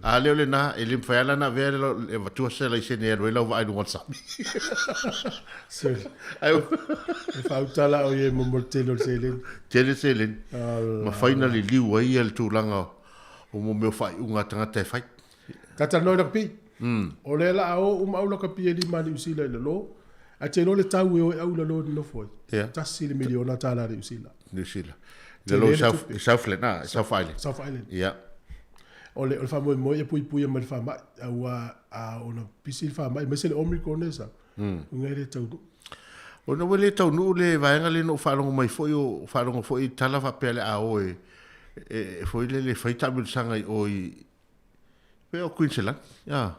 E: a lea o lena, e le mafai lava la ona avea le, le avatua se laisene e alu ai lau vaa i luga o le sami.
B: Sorry.
E: Ai,
B: E faautala o ia mo mo le tele o le seleni.
E: Tele seleni. Mafai ona liliu ai le tulaga o mo mea o faaiuga a tagata e fai.
B: Tatalanoa i lakapi. O lea la a o uma au lakapi e lima a Niu Sila i lalo, ae te iloa le tau e o e au i lalo e nonofo ai.
E: Ia.
B: $1 miliona Niu Sila.
E: Niu Sila. I lalo i South, i Southland, a, i South Island.
B: South Island.
E: Ia.
B: O le, o le faamoemoe ia puipuia mai le faamai, aua a ona pisi le faamai, aemaise le Omicron lea e sau, uiga e le taunuu.
E: Ona ua le taunuu le vaega lea na ou faalogo mai foi, o faalogo foi i tala faapea le a o e, e, foi lele e fai taamilosaga i o i, pei o Queensland, ia,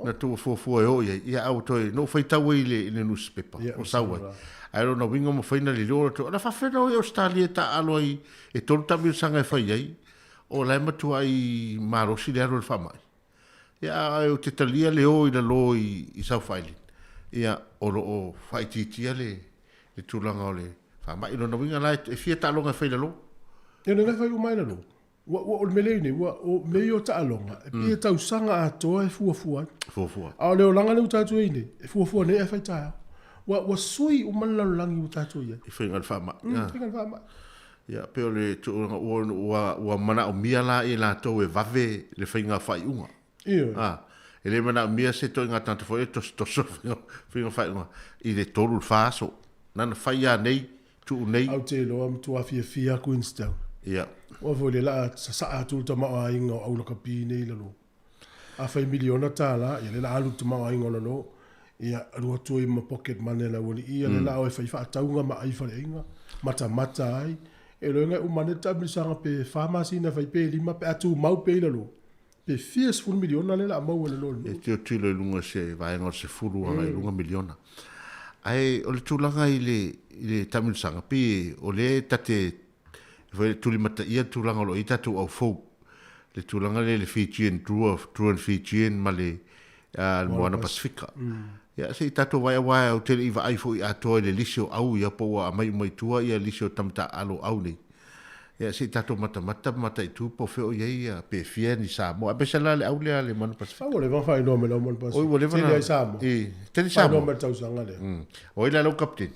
E: na tuu fuafua e o i ai, ia, a ua toe, na ou faitau ai i le, i le nusipepa, o sau ai. Ae lona uiga ua mafai ona liliu o latou, na faafefea ona o i Ausetalia e taaalo ai e tolu taamilosaga e fai ai, o la e matuai malosi le alu o le faamai. Ia, ae ou te talia le o i lalo i, i South Island, ia, o lo o faaitiitia le, le tulaga o le faamai. Lona uiga la e fia taaloga e fai i lalo.
B: Ia, o le fai uma ai lalo. Ua, ua, o le mea lea nei, ua, o mea ia o taaloga, e pei e tausaga atoa e fuafua ai.
E: Fuafua.
B: A o le olaga lea ua tatou i ai nei, e fuafua nei ae fai taeao. Ua, ua sui uma le lalolagi ua tatou i ai.
E: I faiga o le faamai.
B: Faiga o le faamai.
E: Ia, pei o le tulaga ua, ua, ua manaomia la i latou e vave le faiga faaiuga.
B: Ioe.
E: A, e le manaomia se ituaiga tagata foi e tosotoso faiga, faiga faaiuga i le tolu i le fa aso. Na ona fai lava nei, tuu nei.
B: Au te iloa matua fiafia Queenstown.
E: Ia.
B: Aua foi lea la a sasaa atu le tamaoaiga o aulakapi nei i lalo. A fai miliona tala, ia lea la alu le tamaoaiga o lalo, ia alu atu ai ma pocket money a le aualii, ia lea la o e fai faatauga ma ai faleaiga, matamata ai. E iloa e uma ane le taamilosaga pe fa masina e fai pe lima pe a tumau pea i lalo, pe fia sefulu miliona lea la a maua i lalo o le
E: E
B: nuu.
E: tilotilo i luga o se vaega o le sefulu agai i luga miliona. Ae o le tulaga i le, i le taamilosaga, pei o lea ta te tulimataia le tulaga o lo o i ai tatou au fou, le tulaga lea i le Fijian Drua, Druan Fijian ma le le Moana Pasifika. Ia, se i tatou vaai aua ou te le i vaai foi atoa i le lisi o au ia po ua aumai uma i tua ia lisi o tama taaalo au nei. Ia, se i tatou matamata ma mataitu po o fea o i ai ia pe fia ni Samoa. Aemaise la le au lea a le Moana Pasifika.
B: A ua leva ona faailoa mai lau Moana
E: Oi, ua
B: Pasifika.
E: leva
B: Tele
E: na
B: ai Samoa.
E: E, tele
B: Faailoa
E: Samoa.
B: mai le tausaga lea.
E: O ai la lau kapiteni?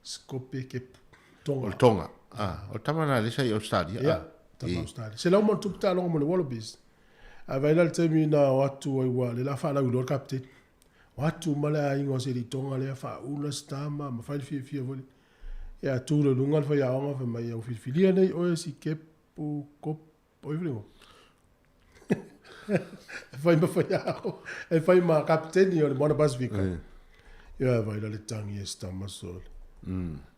B: Sikope Kepu. Tonga.
E: O le Tonga. Ah, o le tama na lea sa i Australia.
B: Ia, tama Australia. 100 ma ona tupu taaloga mo le Wallabies. Ae vaai la le taimi na o atu ai ua le la faalauiloa le kapeteni. O atu ma le aiga o se alii Toga lea faaula se tama ma fai le fiafia foi lea. Ia tu loa i luga le faiaoga fai mai, Ua filifilia nei oe Sikepu Kop oi foi le igoa. E fai ma faiaoga, e fai ma kapeteni o le Moana Pasifika. Ia vaai la le tagi a si tama sole.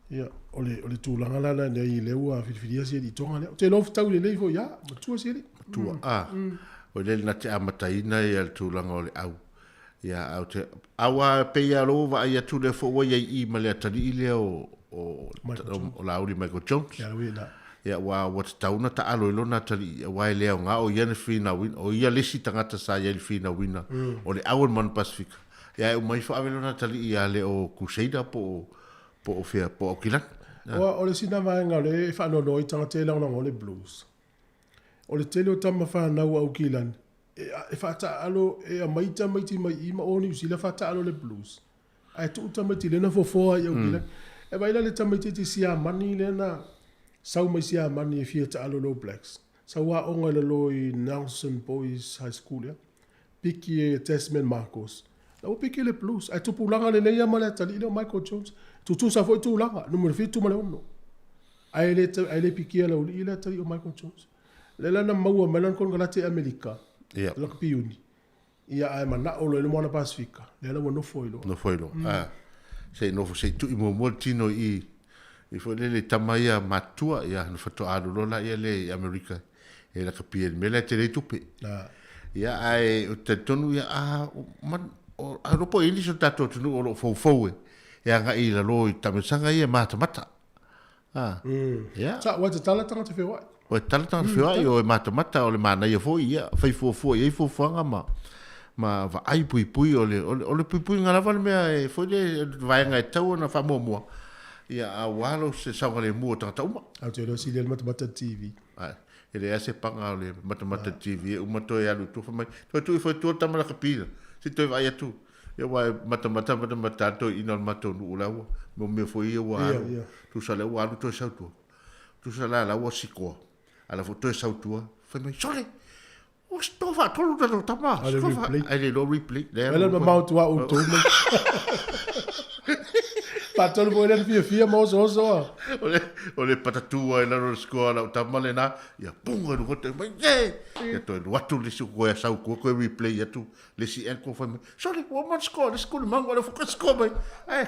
B: Ia, o le, o le tulaga la lena i lea ua filifilia si alii Toga lea. Ou te iloa fetaui lelei foi ia, matua si alii.
E: Matua, a. O le na te amataina ia le tulaga o le au. Ia, au te, aua pei lava lou vaai atu lea foi ua i ai i ma le atalii lea o, o, o Laauli Michael Jones.
B: Ia, ui la.
E: Ia, ua, ua tatau ona taalo i lona atalii, aua e le aoga o ia na finauina, o ia le isi tagata sa i ai i le finauina o le au o le Moana Pasifika. Ia, e uma ifo ave lona atalii ia le o Crusader po o, po o fea, po o Aukilani.
B: Aua o le sina vaega o lea e faanoanoa ai tagata ia e lagolago ai le Blues. O le tele o tama fanau a Aukilani, e, e faataaalo, e aumai tamaiti mai i ma o Niu Sila faataaalo le Blues. Ae tuu tamaiti lea na fofoa i Aukilani. E vaai la le tamaitiiti Siamani lea na sau mai Siamani e fia taalo i le All Blacks. Sau aoga i lalo i Nelson Boys High School ea. Piki e Tasman Marcos. La ua piki le Blues. Ae tupulaga lelei lava ma le atalii lea o Michael Jones. Tutusa foi tulaga, numera 7 ma le 6. Ae le, ae le pikia e le aualii le atalii o Michael Jones. Lea la na maua mai lana konekarate i Amerika, lakapi iuni. Ia ae manao loa i le Moana Pasifika, lea la ua nofo ai loa.
E: Nofo ai loa. Ah. Se i nofo, se i tui muamua le tino i i foi lele i tama ia matutua, ia na faatoa alu loa laia lea i Amerika e lakapi ai i le mea lea e tele ai tupe.
B: Ah.
E: Ia ae ou te talitonu ia a man, o, a iloa po o i ai nisi o le tatou atunuu o lo o foufou e, e agai i lalo i taamilosaga ia e matamata. Ah.
B: Ia. Sa, ua tatala tagata feoai.
E: Ua tatala tagata feoai, o e matamata, o le manaia foi, ia, fai fuafua i ai fuafuaga ma, ma vaai puipui, o le, o le, o le puipuiga lava le mea e foi le vaega e tatau ona faamuamua, ia, aua lou se saogalemu o tagata uma.
B: Ae ou te iloa sili ai le matamata i le TV.
E: Ae, e leai lava se paga o le matamata i le TV, e uma toe alu i tua, fai mai, toe tuu ifo i tua le tama lakapi la, se i toe vaai atu. Ia aua e matamata matamata lava toeaiina o le matou nuu la ua mo mea foi ia ua alu. Tusa lea ua alu toe sau tua. Tusa la la ua sikoa. A la foi toe sau tua. Fai mai, sole! Ua sikoa faatolu tatou tama.
B: A le replay.
E: Ai le iloa replay.
B: Lea le mamao atu a outou mai. Faatolu foi lea na fiafia ma osooso a.
E: O le, o le patatu ai lalo o le sikoa a lau tama lena. Ia puga i luga toe mai, ye! Ia toe alu atu le isi koe sau tua toe replay atu. Le isi ankle fai mai, sorry, ua uma ona score, le isi kulimangu, o lea foi score mai. Ae,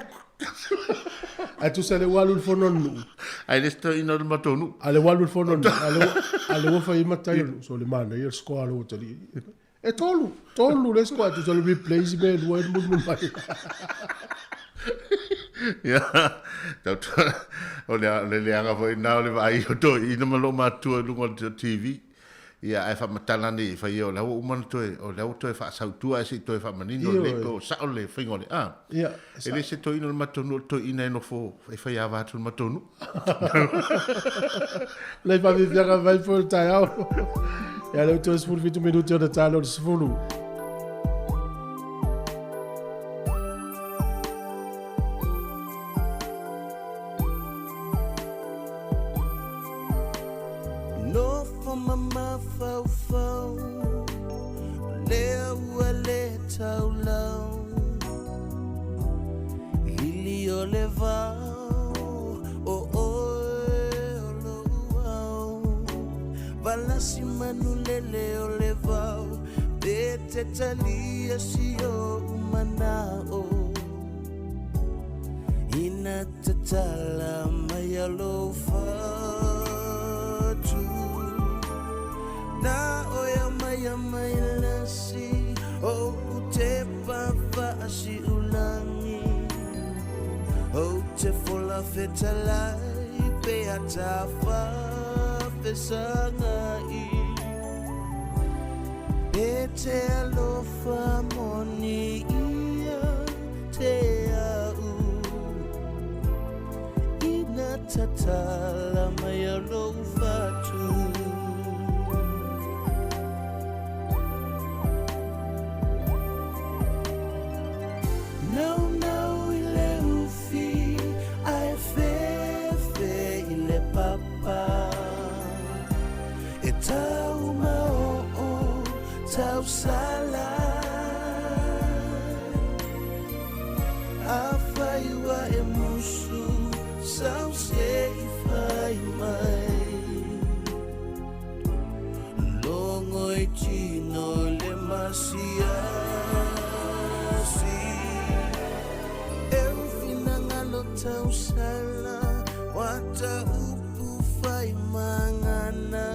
B: Ae tusa le ua alu i le fono a le nuu.
E: Ae le isi toeaina o le matou nuu.
B: A le ua alu i le fono a le nuu, a le ua, a le ua fai ai matai o le nuu, so le manaia le score a lou atalii. E tolu, tolu le score, tusa le replay isi mea e lua e mulimuli mai.
E: Ia, tau, o le, o le leaga foi lena o le vaai o toeaina ma loomatutua i luga o le TV. Ia, ae faamatala ane i fai ia o la ua uma ona toe, o la ua toe faasau tua ae se i toe faamanino lelei pe o sao le faiga o le a.
B: Ia,
E: E le se toeaina o le matou nuu, o le toeaina e nofo e fai ava atu i le matou nuu.
B: Lei faafiafiaga mai foi o le taeao. Ia, lea ua toe 17 minute ona talo o le 10.
A: Nofo ma mafaufau lea ua le taulau Lili o le vao o oe o lou ao Valasi manu lele o le vao Pe te talia si ou manao Ina tatala mai a lou fatu Na oe mai a mai lasi O te papa asiulangi O te fola fetalai pe a tafa fesagai E te alofa moni ia te au Ina tatala mai a lou fatu Naunau i le ufi ae fefe i le papa E tau maoo, tausala Afai ua e musu sau se i fai mai Logo i tino le masiasi E ufinagalo tausala Wa ta upu fai mangana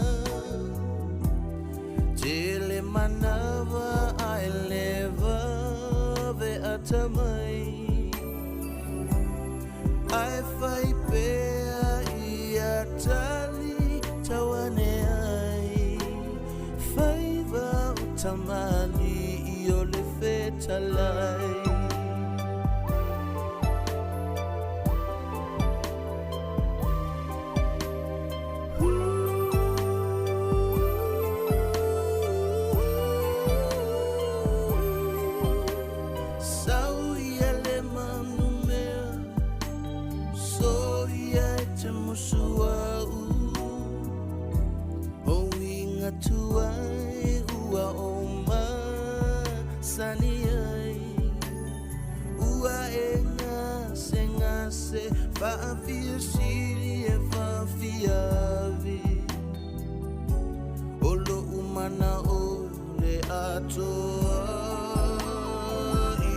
A: Tele manawa ae le vave atamai Ae fai pea ia tali tauane ai Faiva o tamalii o le fetalai. Sau ia le manumea, soia e te musu au. O uiga tuai ua o masani ai. Ua e gasegase faafia sili e faafiavi. O lo'u mana'o le atoa i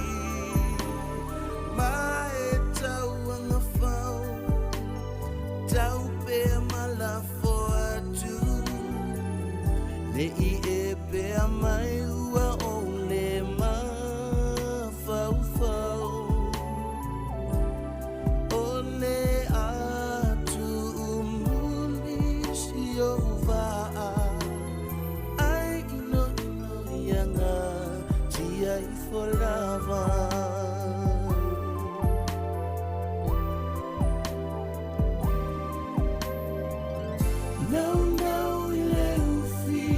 A: ma e tau agafau tau pea ma lafo atu ne i e pea mai ua ou le mafaufau o le atuumuli si ou vaa ai inoino ia gatia ifo lava. Naunau i le ufi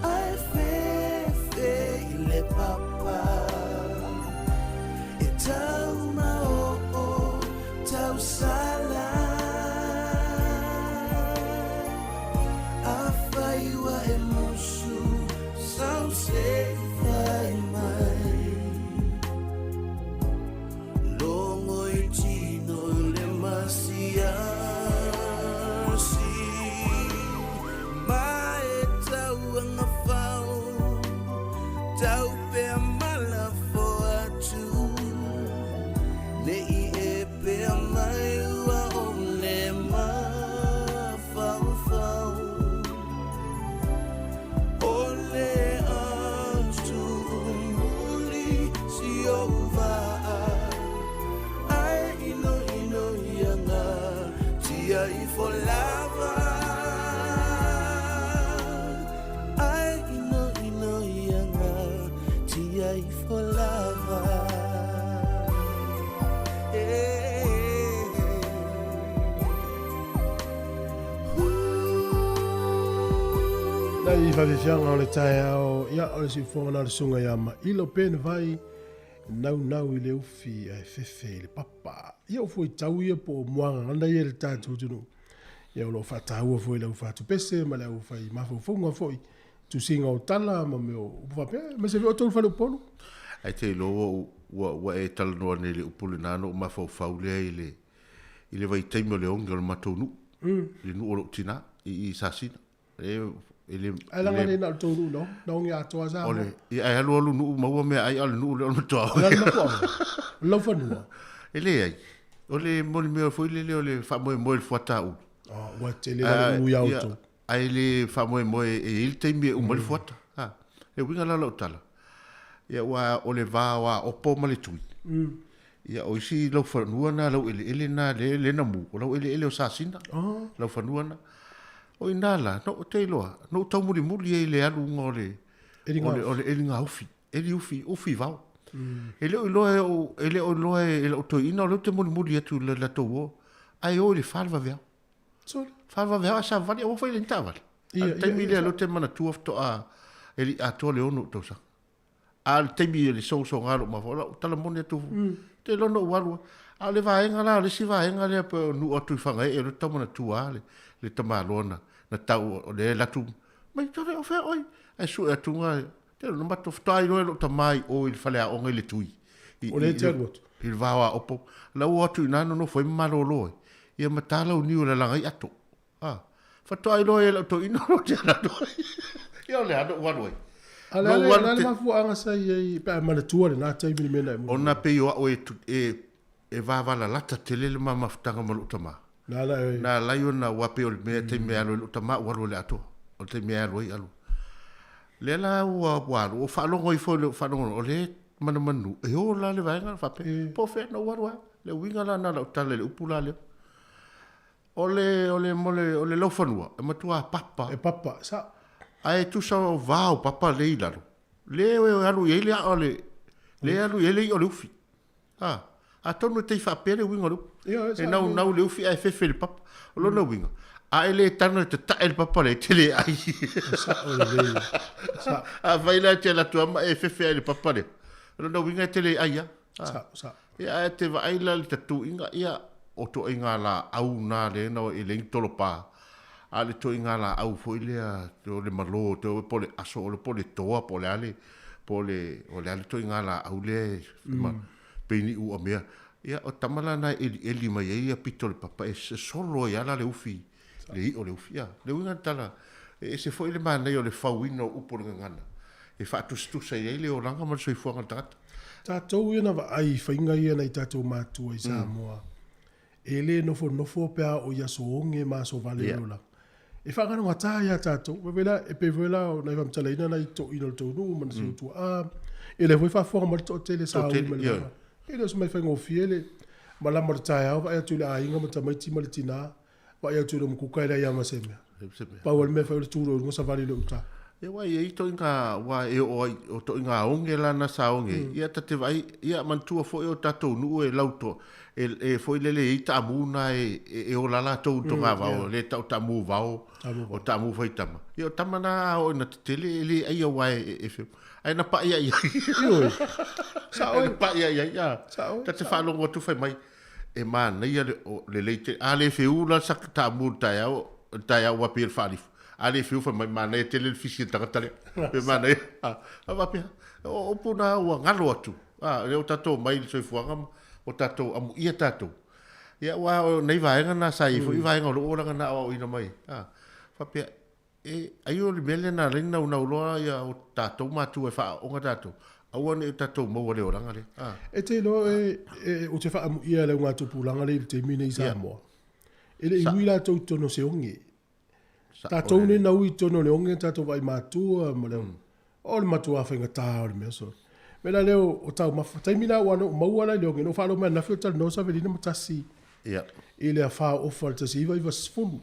A: ae fefe i le papa E tau maoo tausala Afai ua e musu sau se i fai mai Logo i tino le masiasi Ma e tau agafau tau pea ma lafo atu Ne i e pea mai ua ou le mafaufau O le atuumuli si ou vaa Ae inoino ia gatia ifo lava Ae inoino ia gatia ifo lava.
B: Nai fafifiaga o le taeao, ia o le siufofoga na o le susuga ia Mailo Peni Vai, naunau i le ufi ae fefe i le papa. Ia o fuaitau ia po o muagagana ia i le tatou atunuu. Ia o lo o faataua foi i le aufatupese ma le aufai mafaufauga foi, tusiga o tala ma mea o upu faapea, aemaise foi outou i le fale Upolu.
E: Ae te iloa ua, ua, ua e talanoa nei i le upu lena ona ou mafaufau lea i le, i le vaitaimi o le oge o le matou nuu, mm. i le nuu o lou tinā, i, i Sasina. E,
B: e le, Ae laga le na o le tou nuu no, na oge atoa sa.
E: O le, ia, ae alu alu nuu maua mea ai, a o le nuu lea o le matua
B: oge. Le matua oge. O lau fanua.
E: E leai. O le moli mea foi lele o le faamoemoe i le fuata ulu.
B: Oh, ua tele la le ulu ia outou.
E: Ae le faamoemoe e i ai le taimi e uma ai le fuata. Ha. Le uiga la o lau tala, ia aua o le va o Aopo ma le Tui, ia o isi laufanua na, laueleele na le le na mu, o laueleele o Sasina, laufanua na. O i ina la, no, te iloa, na ou taumulimuli ai i le aluga o le, o le, o le eligaufi, eli ufi, ufi vao. E le o iloa e ou, e le o iloa e lou toeaina o lea ou te mulimuli atu i le latou o, ae o i le fa le vaveao.
B: Sole.
E: Faavaveao ae savavali, aua foi le ni taavale. A o le taimi lea o lea ou te manatua faatoa e le i atoa le 6 tausaga. A o le taimi o le sogasoga o lou mafaufau, lau tala moni atu, te iloa na ou alu. A o le vaega la, o le isi vaega lea pei o nuu atu i Fagaee, o lea ou te tau manatua lava le tamaloa na tau, o lea e alu atu, mai tole o fea oe? Ae sue atu ga, Tele ona matou faatoa iloa e lou tama i o i le faleaoga i le tui.
B: I, O lea e te alu atu.
E: I le vao a Opo. La ua o atu i ina nonofo ai ma malolo ai. Ia ma ta lau niu e lalaga ai ato. A, faatoa iloa ai e lau toeaina o lo te alu atu ai. Ia o le a na ou alu ai.
B: A o le a le, le a le mafuaaga sa i ai pe a manatua lena taimi le mea na e
E: mulimuli? Ona pei o au e, e, e vavalalata tele le ma mafutaga ma lou tama.
B: Na ala
E: e... Na ala ai ona ua pei o le mea taimi e alu ai lou tama ua alu ai le atoa. O le taimi e alu ai alu. Lea la ua ua alu, ua faalogo ifo i le faalogo o le manumanu e o la le vaega faapea. Po o fea na ou alu ai. Le uiga la na o lau tala i le upu la lea. O le o le mo le o le laufanua e matua papa.
B: E papa, sa.
E: Ae tusa o vao papa le i lalo. Le e alu i ai le aa o le le alu i ai le i'a o le ufi. A, atonu e tai faapea le uiga o le upu. E naunau le ufi ae fefe i le papa. O lona uiga, a e le tago e tatae le papa lea, e te le ai.
B: Sao lelei.
E: Sao. Afai la e te alu atu lava ma e fefe ai i le papa lea, o lona uiga e te le ai lava.
B: Sao, sao.
E: Ia, ae te vaai la i le tatuiga, ia, o toaiga laau na lea na e leai ni tolopa, a o le toaiga laau foi lea o le malo, po o le aso, po o le toa, po o le a le, po o le, o le a le ituaiga laau lea e pei ni uamea. Ia, o tama la na e elieli mai ai ia pito o le papa e solo ai lava la le ufi, le i'a o le ufi. Ia, le uiga o le tala, e ese foi le manaia o le fauina o upu o le gagana e faatusatusa i ai le olaga ma le soifuaga o le tagata.
B: Tatou ia na vaai i faiga ia nai tatou matua i Samoa, E le nofonofo pe a oo i aso oge ma aso vale o le olaga. E faagalogata ia tatou. Vaivai la, e pei foi la o nai faamatalaina nai toeaiina o le tou nuu ma nisi o tuaa. Ia lea foi e faafofoga mai le toatele sa ui mai le vaega. E le o se mea faigofie le malama o le taeao vaai atu i le aiga ma tamaiti ma le tina, vaai atu i le umukuka e leai lava ma se mea. Pau lava le mea e fai o le tu loa i luga savali loa i uta.
E: Ia aua e i ai ituaiga aua e oo ai o ituaiga oge la na sa oge ai. Ia ta te vaai, ia manatua foi o tatou nuu e lautoa e e foi lele e i ai taamu na e e ola latou i togavao le tau taamu vao o taamu faitama. Ia o tama na a oo ina tetele e le ai aua e e feu. Ae na paia i ai.
B: Ioe. Sao
E: ai. Na paia i ai. Ta te faalogo atu fai mai. E manaia le, o, lelei tele. A le feū la sa taamu i le taeao, le taeao ua pei o le faalifu. A le feū fai mai, manaia tele le fisi a le tagata lea. Pe manaia. A, a faapea, o upu na ua galo atu. A, lea ua tatou omai i le soifuaga ma ua tatou amuia tatou. Ia, aua o nai vaega na sa i ai foi vaega o lou olaga na aoaoina mai. A, faapea, E, ai o le mea lea na ala ai ona naunau loa ia o tatou matua e faaaooga tatou, aua ne i o tatou maua le olaga lea.
B: A. E te iloa e, e, ou te faaamuia i le augatupulaga lea i le taimi nei i Samoa. E le i ui latou i totonu o se oge. Tatou nei na ui i totonu o le oge tatou vaai matua ma le, o le matua faigata o le mea solo. Mea la lea o taumafa, taimi la ua na ou maua la i le oge, na ou faalogo mai ananafi o talanoa Savelina ma Tasi i le afa o Ofa i le 1990.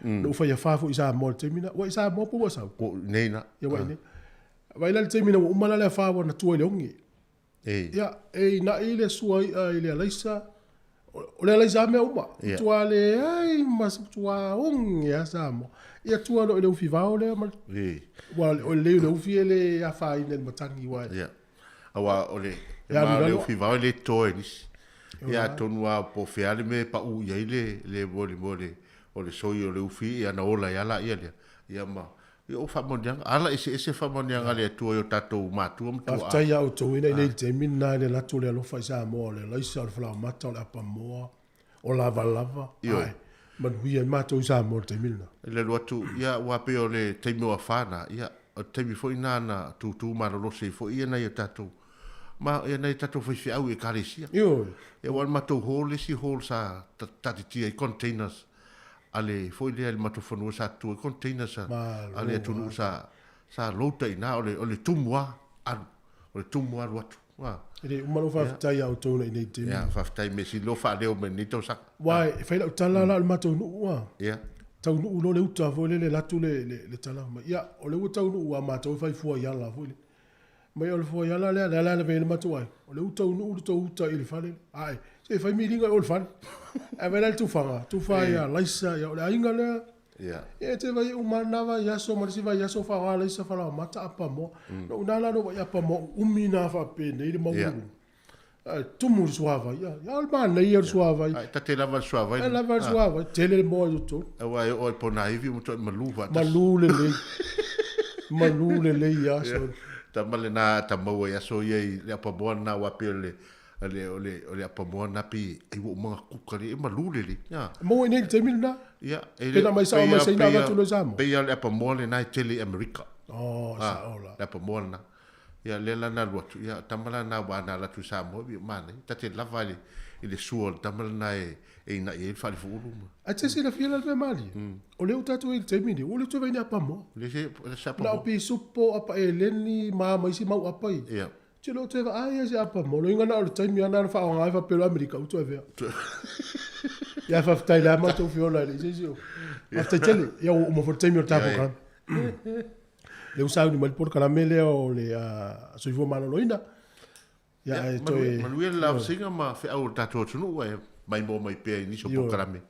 B: Na ou fai afa foi i Samoa i le taimi lena. Ua i Samoa po ua sau?
E: Ua i inei la.
B: Ia ua i inei. Vaai la i le taimi na ua uma la le afa ua na tua i le oge. Ia, e ina'i le sua i'a i le alaisa. O le alaisa lava mea uma. Ia. Matua leai ma se matua oge lava Samoa. Ia tua loa i le ufi vao lea ma le, aua o le lelei o le ufi e le afaina i le matagi aua
E: e. Ia. Aua o le, e ma o le ufi vao e le totoa e nisi. Ia atonu lava po o fea le mea e pau i ai le, le, mo le, mo le, o le soi o le ufi ia ona ola ai lava laia lea. Ia ma, ia o faamanuiaga, ala eseese faamanuiaga a le Atua i o tatou matua ma tuaa.
B: Faafetai ia outou ina i le taimi lena i le alu atu o le alofa i Samoa, o le alaisa, o le falaoamata, o le apamoa, o lavalava, ae manuia ai matou i Samoa i le taimi lena.
E: I le alu atu, ia, aua pei o le taimi o afa na, ia, o le taimi foi lena na tūtū malolosi ai foi ia nai o tatou, ma, ia nai o tatou faifeau i Ekalesia.
B: Ioe.
E: Ia, aua o le matou hall, le isi hall sa taatitia ai containers a le, foi lea i le matou fanua sa tutu ai containers a, a le atunuu sa, sa load ai i ina, o le, o le tumu lava alu, o le tumu alu atu.
B: E le uma lou faafetai ia outou na i nei taimi.
E: Ia, faafetai mea sili lou faaleo mai lenei tausaga.
B: Aua e fai lau tala la o le matou nuu a.
E: Ia.
B: Taunuu loa le uta foi lele alu atu le, le, le tala mai. Ia, o lea ua taunuu a matou e fai fuaiala foi lele. Mai o le fuaiala lea, lea la e lavea ai le matou aiga. O lea ua taunuu le tou uta i le fale. Ae, se i fai miliga i o i le fale. Ae vaai la i le tufaga, tufa ia Laisa, ia o le aiga lea.
E: Ia.
B: Ia e te vaai uma lena vaiaso ma le isi vaiaso faaaoga alaisa falaoamata apamoa. Lou ina la lou vaai apamoa uumi na faapenei le maualuluga. Ae tumu i le suavai. Ia, ia o le manaia o le suavai.
E: Ae tate lava le suavai.
B: E lava le suavai. Tele le moa i totonu.
E: Aua e oo i Ponaivi ua matuai malu faatasi.
B: Malu lelei. Malu lelei lava.
E: Tama lena ta maua i aso ia i le apamoa lena aua pei o le o le o le o le apamoa lena pei ai ua uma ona kuka le e malu lelei. Ia.
B: Maua i nei i le taimi lena?
E: Ia, e
B: le Pei na mai sao mai Saina avatu loa i Samoa?
E: Pei lava o le apamoa lena e tele i Amerika.
B: Oh, sao la.
E: Le apamoa lena. Ia, lea la na alu atu, ia, o tama la na aua na alu atu i Samoa, ia, manaia. Ta te lava i le, i le sua o le tama lena e, e ina'i ai le faalifuulu ma.
B: Ae te silafia la le mea malie, o lea ua tatou i ai i le taimi lenei, ua le toe vaai ni apamoa.
E: Le se, le se apamoa.
B: Na o pisupo, apa eleni, ma ma isi mau apa ia.
E: Ia.
B: Te le o toe vaai ia se apamoa. Loiga na o le taimi lava na faaaoga ai faapea loa Amerika ua toe avea. Ia faafetai la matou feola i le isi o. Faafetai tele. Ia ua uma foi le taimi o le tatou polokalame. Lea ua sauni mai le polokalame lea o le soifua maloloina.
E: Ia, ae toe... Manuia le lavasiga ma feau o le tatou atunuu ae maimoa mai pea i nisi o polokalame.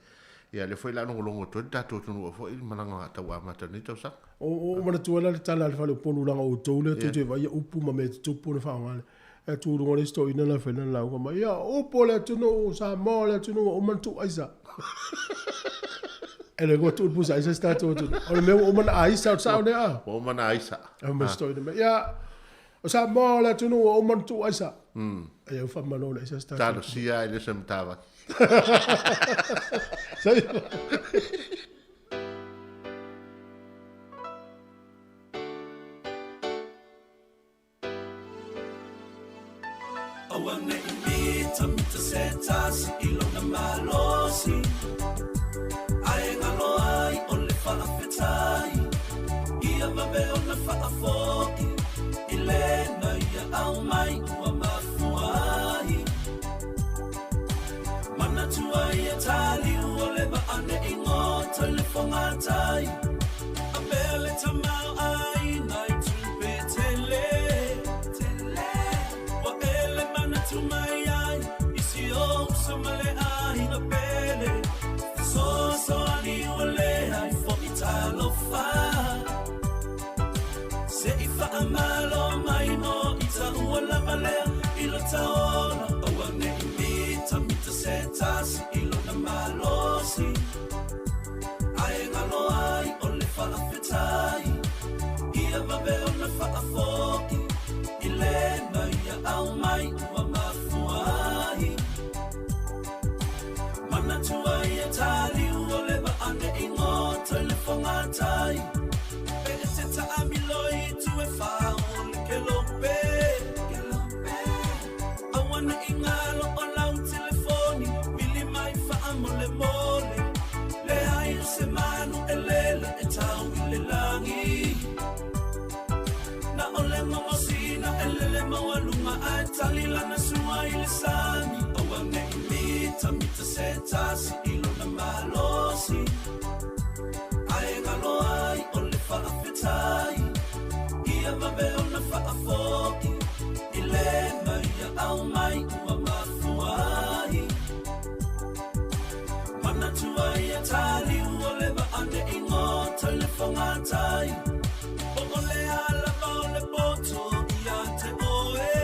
E: Ia, lea foi o le a logologo atu ai le tatou atunuu foi i le malaga tau amata o lenei tausaga.
B: Ua ou manatua la le tala a le fale o Upolu leaga o outou lea tou te vaaia upu ma mea e tutupu ona faaaoga lea. E tu i luga o le isi toeaina la e fai lana lauga mai, ia, o upu o le atunuu o Samoa o le atunuu ua uma ona tuu aisa. E le ua tuu le pusa aisa si tatou atunuu. O le mea ua uma ona aisa, o le sao lea a?
E: Ua uma ona aisa.
B: Ae fai mai si toeaina mai, ia, O Samoa o le atunuu ua uma ona tuu aisa. Ai au faamalo le aisa si tatou.
E: Talosia ai le se matavaki.
B: Sai.
A: Aua ne i mita mita se tasi i lona malosi Ae galo ai o le faafetai Ia vave ona faafoi I lena ia aumai ua mafua ai Manatua ia taliu o le vaa ne i goto i le fogatai A pea le tamaoaiga i tupe tele Ua ele manatu mai ai i si ou uso ma le aiga pele Fesoasoani ua leai foi talofa Se i faamalo mai no i taua lava lea i lo taola Aua ne i mita mita se tasi i lona malosi Ae galo ai o le faafetai Ia vave ona faafoi i lena ia aumai ua mafua ai Manatua ia taliu o le vaa ne i goto i le fogatai Pe e te taamilo i itu e fa o le kelope Aua ne i galo o lau telefoni Vili mai faamolemole Leai o se manu e lele e tau i le lagi Na o le gogosina e lele maualuga ae tali lana sua i le sami Aua ne i mita mita se tasi i lona malosi Ae galo ai o le faafetai Ia vave ona faafoi i lena ia aumai ua mafua ai Manatua ia taliu o le vaa ne i goto i le fogatai Po o le a lava o le poto ia te oe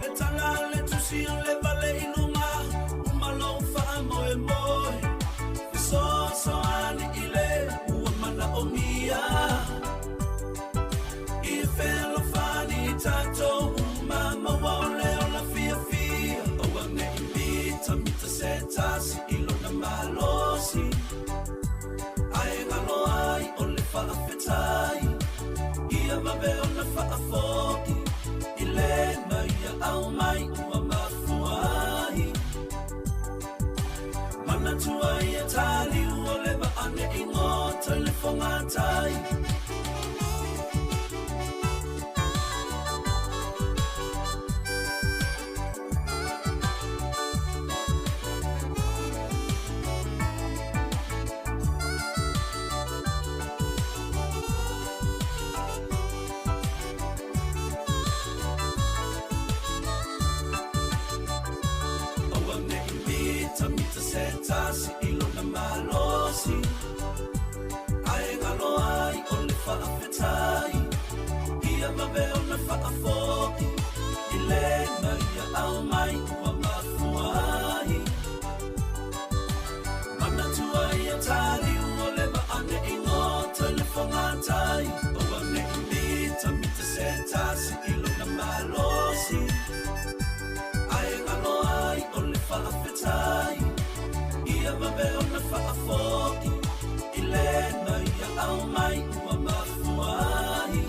A: Le tala a le tusi o le vale i luga uma lou faamoemoe Fesoasoani i le ua manaomia I fealofani i tatou uma maua o le ola fiafia Aua ne i mitamita se tasi i lona malosi Ae galo ai o le faafetai Ia vave ona faafoi i lena ia aumai ua mafua ai Manatua ia taliu o le vaa ne i goto i le fogatai. Aua ne i mitamita se tasi i lona malosi Ae galo ai o le faafetai Ia vave ona faafoi i lena ia aumai ua mafua ai Manatua ia taliu o le vaa ne i goto i le fogatai Aua ne i mitamita. faafo'i i lena ia aumai ua mafua ai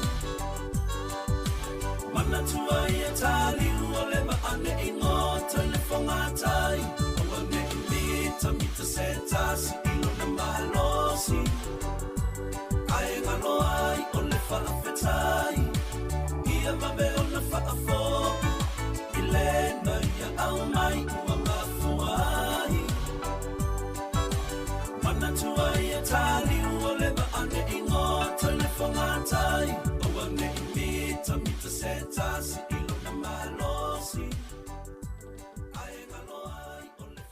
A: manatua ia taliu o le vaane i goto i le fogatai aua nei mitamita se tasi i lona malosi ae galo ai o le faafetai ia vave ona faafo'i i lena ia aumai ua mafua ai manatua ia taliu o le vaane i goto i le fogatai aua nei mitamita se tasi i lona malosi ae galo ai o le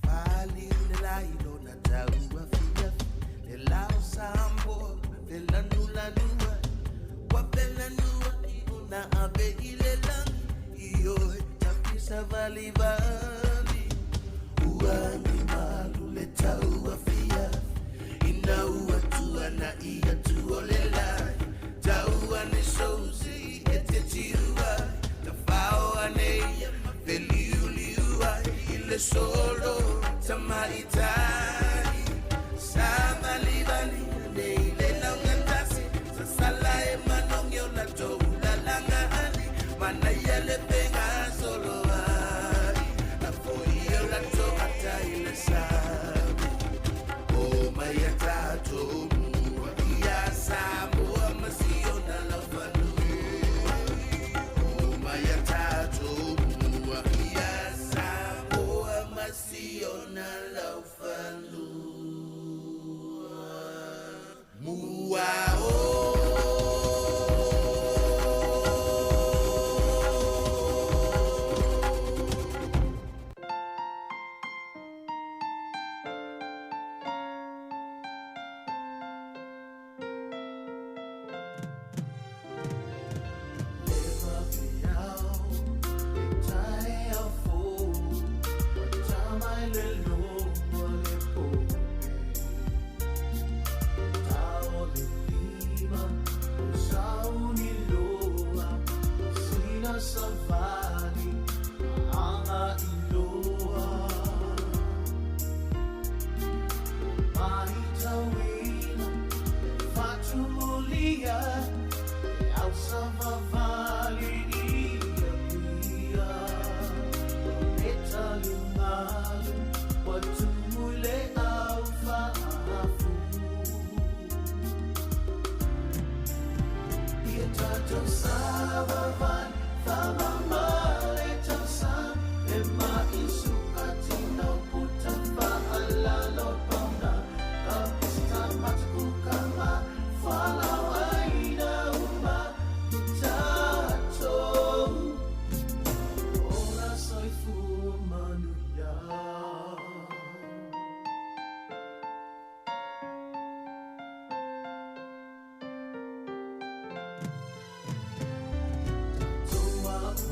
D: Faliu le lai lona taua fiafi le lao Samoa felanulanua ua felanua i ona ave i le lagi ioe tafisavalivali ua gimalu le taua fiafi ina ua tuana'i atu o le lai tau ane sousi e te tiu ai tafao ane ia ma feliuliu ai i le solo tamaitai savalivali ane i le laugatasi sasala e manogi o latou lalagaani manaia le fegasolo ai lafo'i o latou ata i le sami o mai a tatou mua ia Samoa ma siona laufanua o mai a tatou mua ia Samoa ma siona laufanua mua o. Savali anga iloa Mahitawina Fatumulia Au savavali ia pia Etalumalu Watumule au faafu Ia tatou savavali Famamale tausa E maisukatina puta faalalo pauna Kapista matukukama Falauaina uma i tatou Ola soifua manuia. Tatou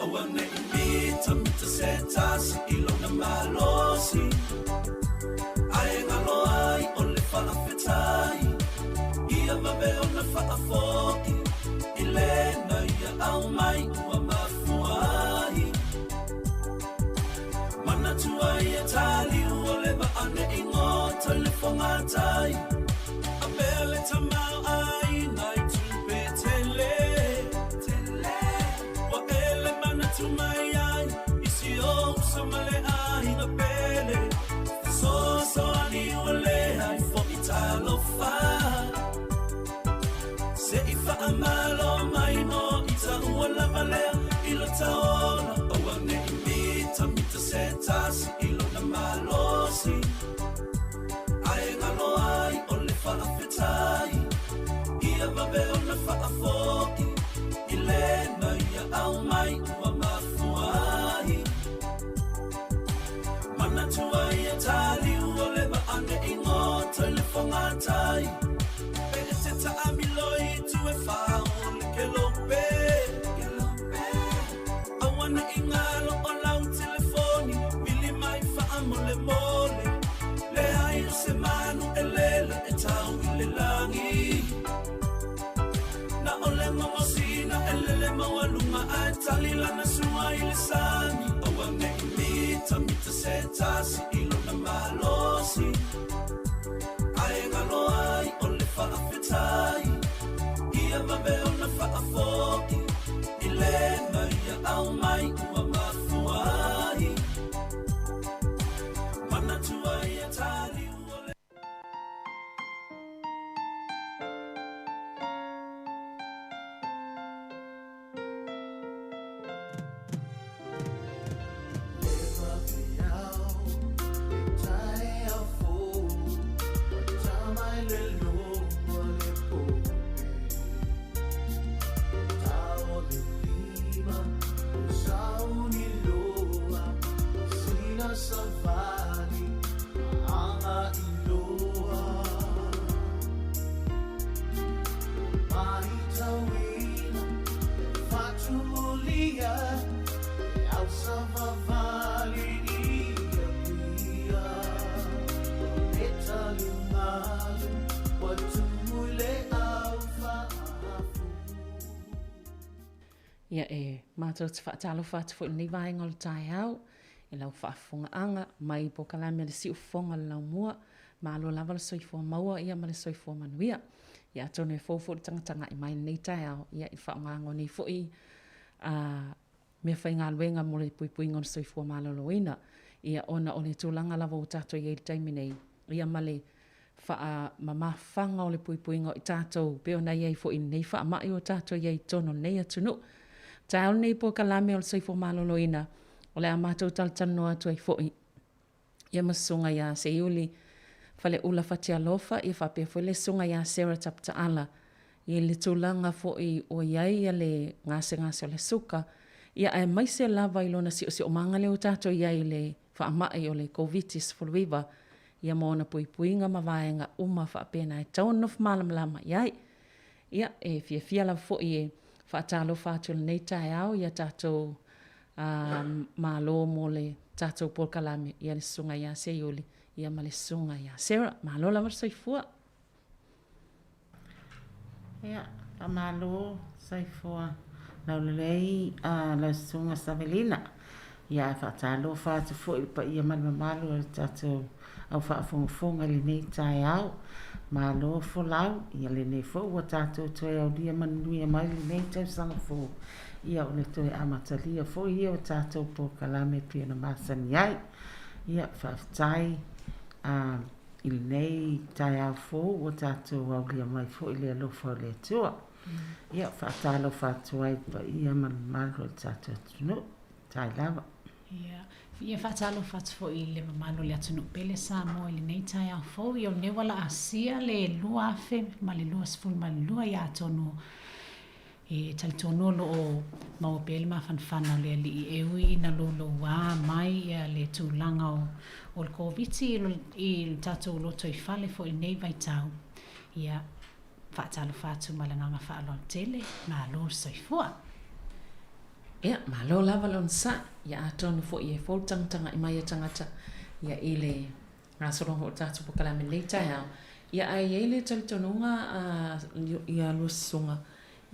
A: Aua ne i mitamita se tasi i lona malosi, Ae galo ai o le faafetai, Ia vave ona faafoi i lena ia aumai ua mafua ai. Manatua ia taliu o le vaa ne i goto i le fogatai, A pea le tamaoaiga i tupe tele, Ua e le manatu mai ai i si ou uso ma le aiga pele, Fesoasoani ua leai foi talofa, Se i faamalo mai mo ita ua lava lea i lo ta ola, Aua ne i mitamita se tasi i lona malosi, Ae galo ai o le faafetai, Ia vave ona faafoi i lena ia aumai ua mafua ai. Manatua ia taliu o le vaa ne i goto i le fogatai, Pe e te taamilo i itu e fa o le kelope, Aua ne i galo o lau telefoni, vili mai faamolemole, Leai o se manu e lele e tau i le lagi, Na o le gogosina e lele maualuga ae tali lana sua i le sami, Aua ne i mitamita se tasi i lona malosi, Ae galo ai o le faafetai, Ia vave ona faafoi i lena ia aumai ua mafua ai. Manatua ia taliu o le.
G: Ia e matou te faatalofa atu foi i lenei vaega o le taeao i lau faafofogaaga mai i polokalame a le Siufofoga o le Laumua. Malo lava le soifua maua ia ma le soifua manuia. Ia atonu e fou foi le tagatagai mai i lenei taeao ia i le faaaogaina o nei foi a meafaigaluega mo le puipuiga o le soifua maloloina. Ia ona o le tulaga lava ua tatou i ai i le taimi nei, ia ma le faamamafaga o le puipuiga o i tatou pei ona i ai foi i lenei faamai ua tatou i ai i totonu o lenei atunuu. Taeao lenei polokalame o le soifua maloloina, o le a matou talatalanoa atu ai foi ia ma Susuga ia Seiuli Faleula Fatialofa ia faapea foi le Susuga ia Sarah Taputaala i le tulaga foi ua i ai le gasegase o le suka, ia aemaise lava i lona siosiomaga lea ua tatou i ai i le faamai o le Koviti-19, ia ma ona puipuiga ma vaega uma faapena e tatau ona nofo malamalama i ai. Ia, e fiafia lava foi e faatalofa atu i lenei taeao i a tatou Malo mo le tatou polokalame, ia le Susuga ia Seiuli ia ma le Susuga ia Sarah. Malo lava le soifua.
H: Ia, faamalo soifua laulelei a lau Susuga Savelina. Ia, ae faatalofa atu foi i le paia ma le mamalu o le tatou au faafogafoga i lenei taeao. Malo folau, ia lenei foi ua tatou toe aulia manuia mai lenei tausaga fou. Ia, o le toe amatalia foi ia o tatou polokalame e pei ona masani ai. Ia, faafetai a i lenei taeao fou ua tatou aulia mai foi le alofa o le Atua. Ia, faatalofa atu ai i le paia ma le mamalu o le tatou atunuu. Tai lava.
I: Ia, ia faatalofa atu foi i le mamalu o le atunuu pele Samoa i lenei taeao fou. Ia o lenei ua laasia le 2022, ia atonu E talitonu o lo o maua pea le mafanafana o le Alii e ui ina louloua mai le tulaga o le Koviti i le tatou lotoifale foi i lenei vaitau. Ia, faatalofa atu ma le agaga faaaloalo tele, malo le soifua.
G: Ia, malo lava le onosai. Ia atonu foi e fou le tagatagai mai a tagata ia i le gasologa o le tatou polokalame i lenei taeao. Ia ae i ai le talitonuga a ia lua susuga,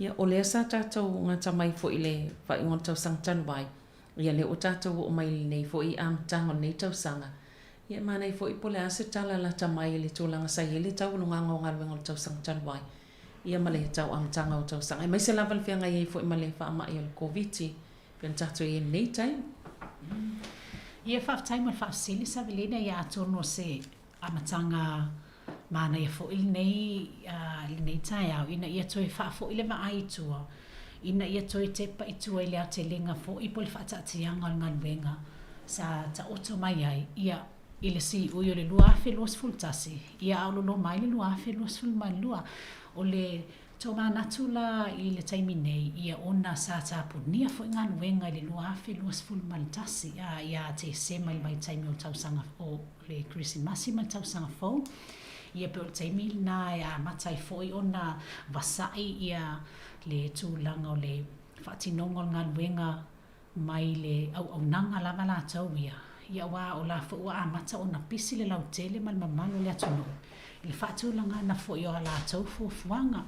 G: ia o lea sa tatou gata mai foi i le faaiuga o le tausaga talu ai, ia lea ua tatou oo mai i lenei foi amataga o lenei tausaga. Ia e manaia foi po o le a se tala lata mai i le tulaga sa i ai le taualugaga o galuega o le tausaga talu ai, ia ma le tau amataga o tausaga, aemaise lava le feagai ai foi ma le faamai o le Koviti pei ona tatou i ai i lenei taimi.
I: Ia, faafetai mo le faafesili Savelina, ia atonu o se amataga manaia foi lenei lenei taeao ina ia toe faafoi le vaai i tua, ina ia toe tepa i tua i le aotelega foi po o le faataatiaga o le galuega sa taoto mai ai, ia, i le siui o le 2021, ia a o loloma ai le 2022. O le tomanatu la i le taimi nei, ia ona sa tapunia foi galuega i le 2021, a ia Tesema i le vaitaimi o le tausaga o le Kerisimasi ma le tausaga fou, ia pei o le taimi lena e amata ai foi ona vasai ia le tulaga o le faatinoga o le galuega mai le auaunaga lava latou ia, ia aua o la foi ua amata ona pisi le lautele ma le mamalu o le atunuu i le faatulagaga foi o a latou fuafuaga.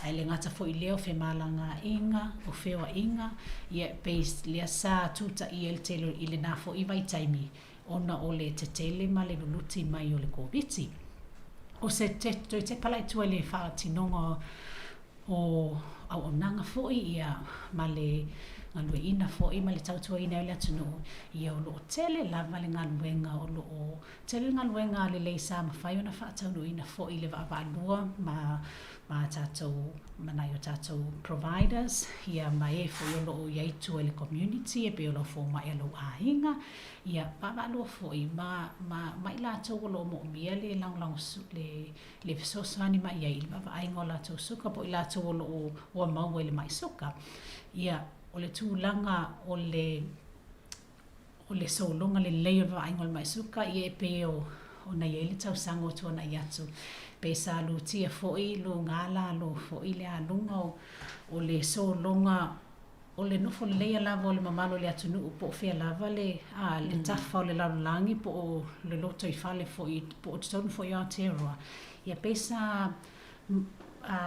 I: Ae le gata foi i lea o femalagaaiga, o feoaiga, ia e pei lea sa tutaia ai le tele i lena foi vaitaimi ona o le tetele ma le luluti mai o le Koviti. O se toe tepa la i tua i le faatinoga o auaunaga foi ia ma le galueaiina foi ma le tautuaina ai o le atunuu, ia o lo o tele lava le galuega, o lo o tele le galuega lelei sa mafai ona faataunuuina foi i le vaavaalua ma ma tatou ma nai o tatou providers ia ma e foi o lo o i ai i tua i le community e pei o lau fomai a lou aiga, ia vaavaalua foi ma ma ma i latou o lo o moomia le lagolago le le fesoasoani mai i ai i le vaavaaiga o latou suka po o i latou o lo o ua maua i le maʻi suka. Ia, o le tulaga o le o le sologa lelei o le vaaiga o le maʻi suka, ia e pei o ona i ai le tausaga ua tuanai atu, pe sa lutia foi luga lalo foi le aluga o o le sologa o le nofo leleia lava o le mamalu o le atunuu po o fea lava le, a, le tafa o le lalolagi po o le lotoifale foi po o totonu foi o Aotearoa, ia pei sa, a,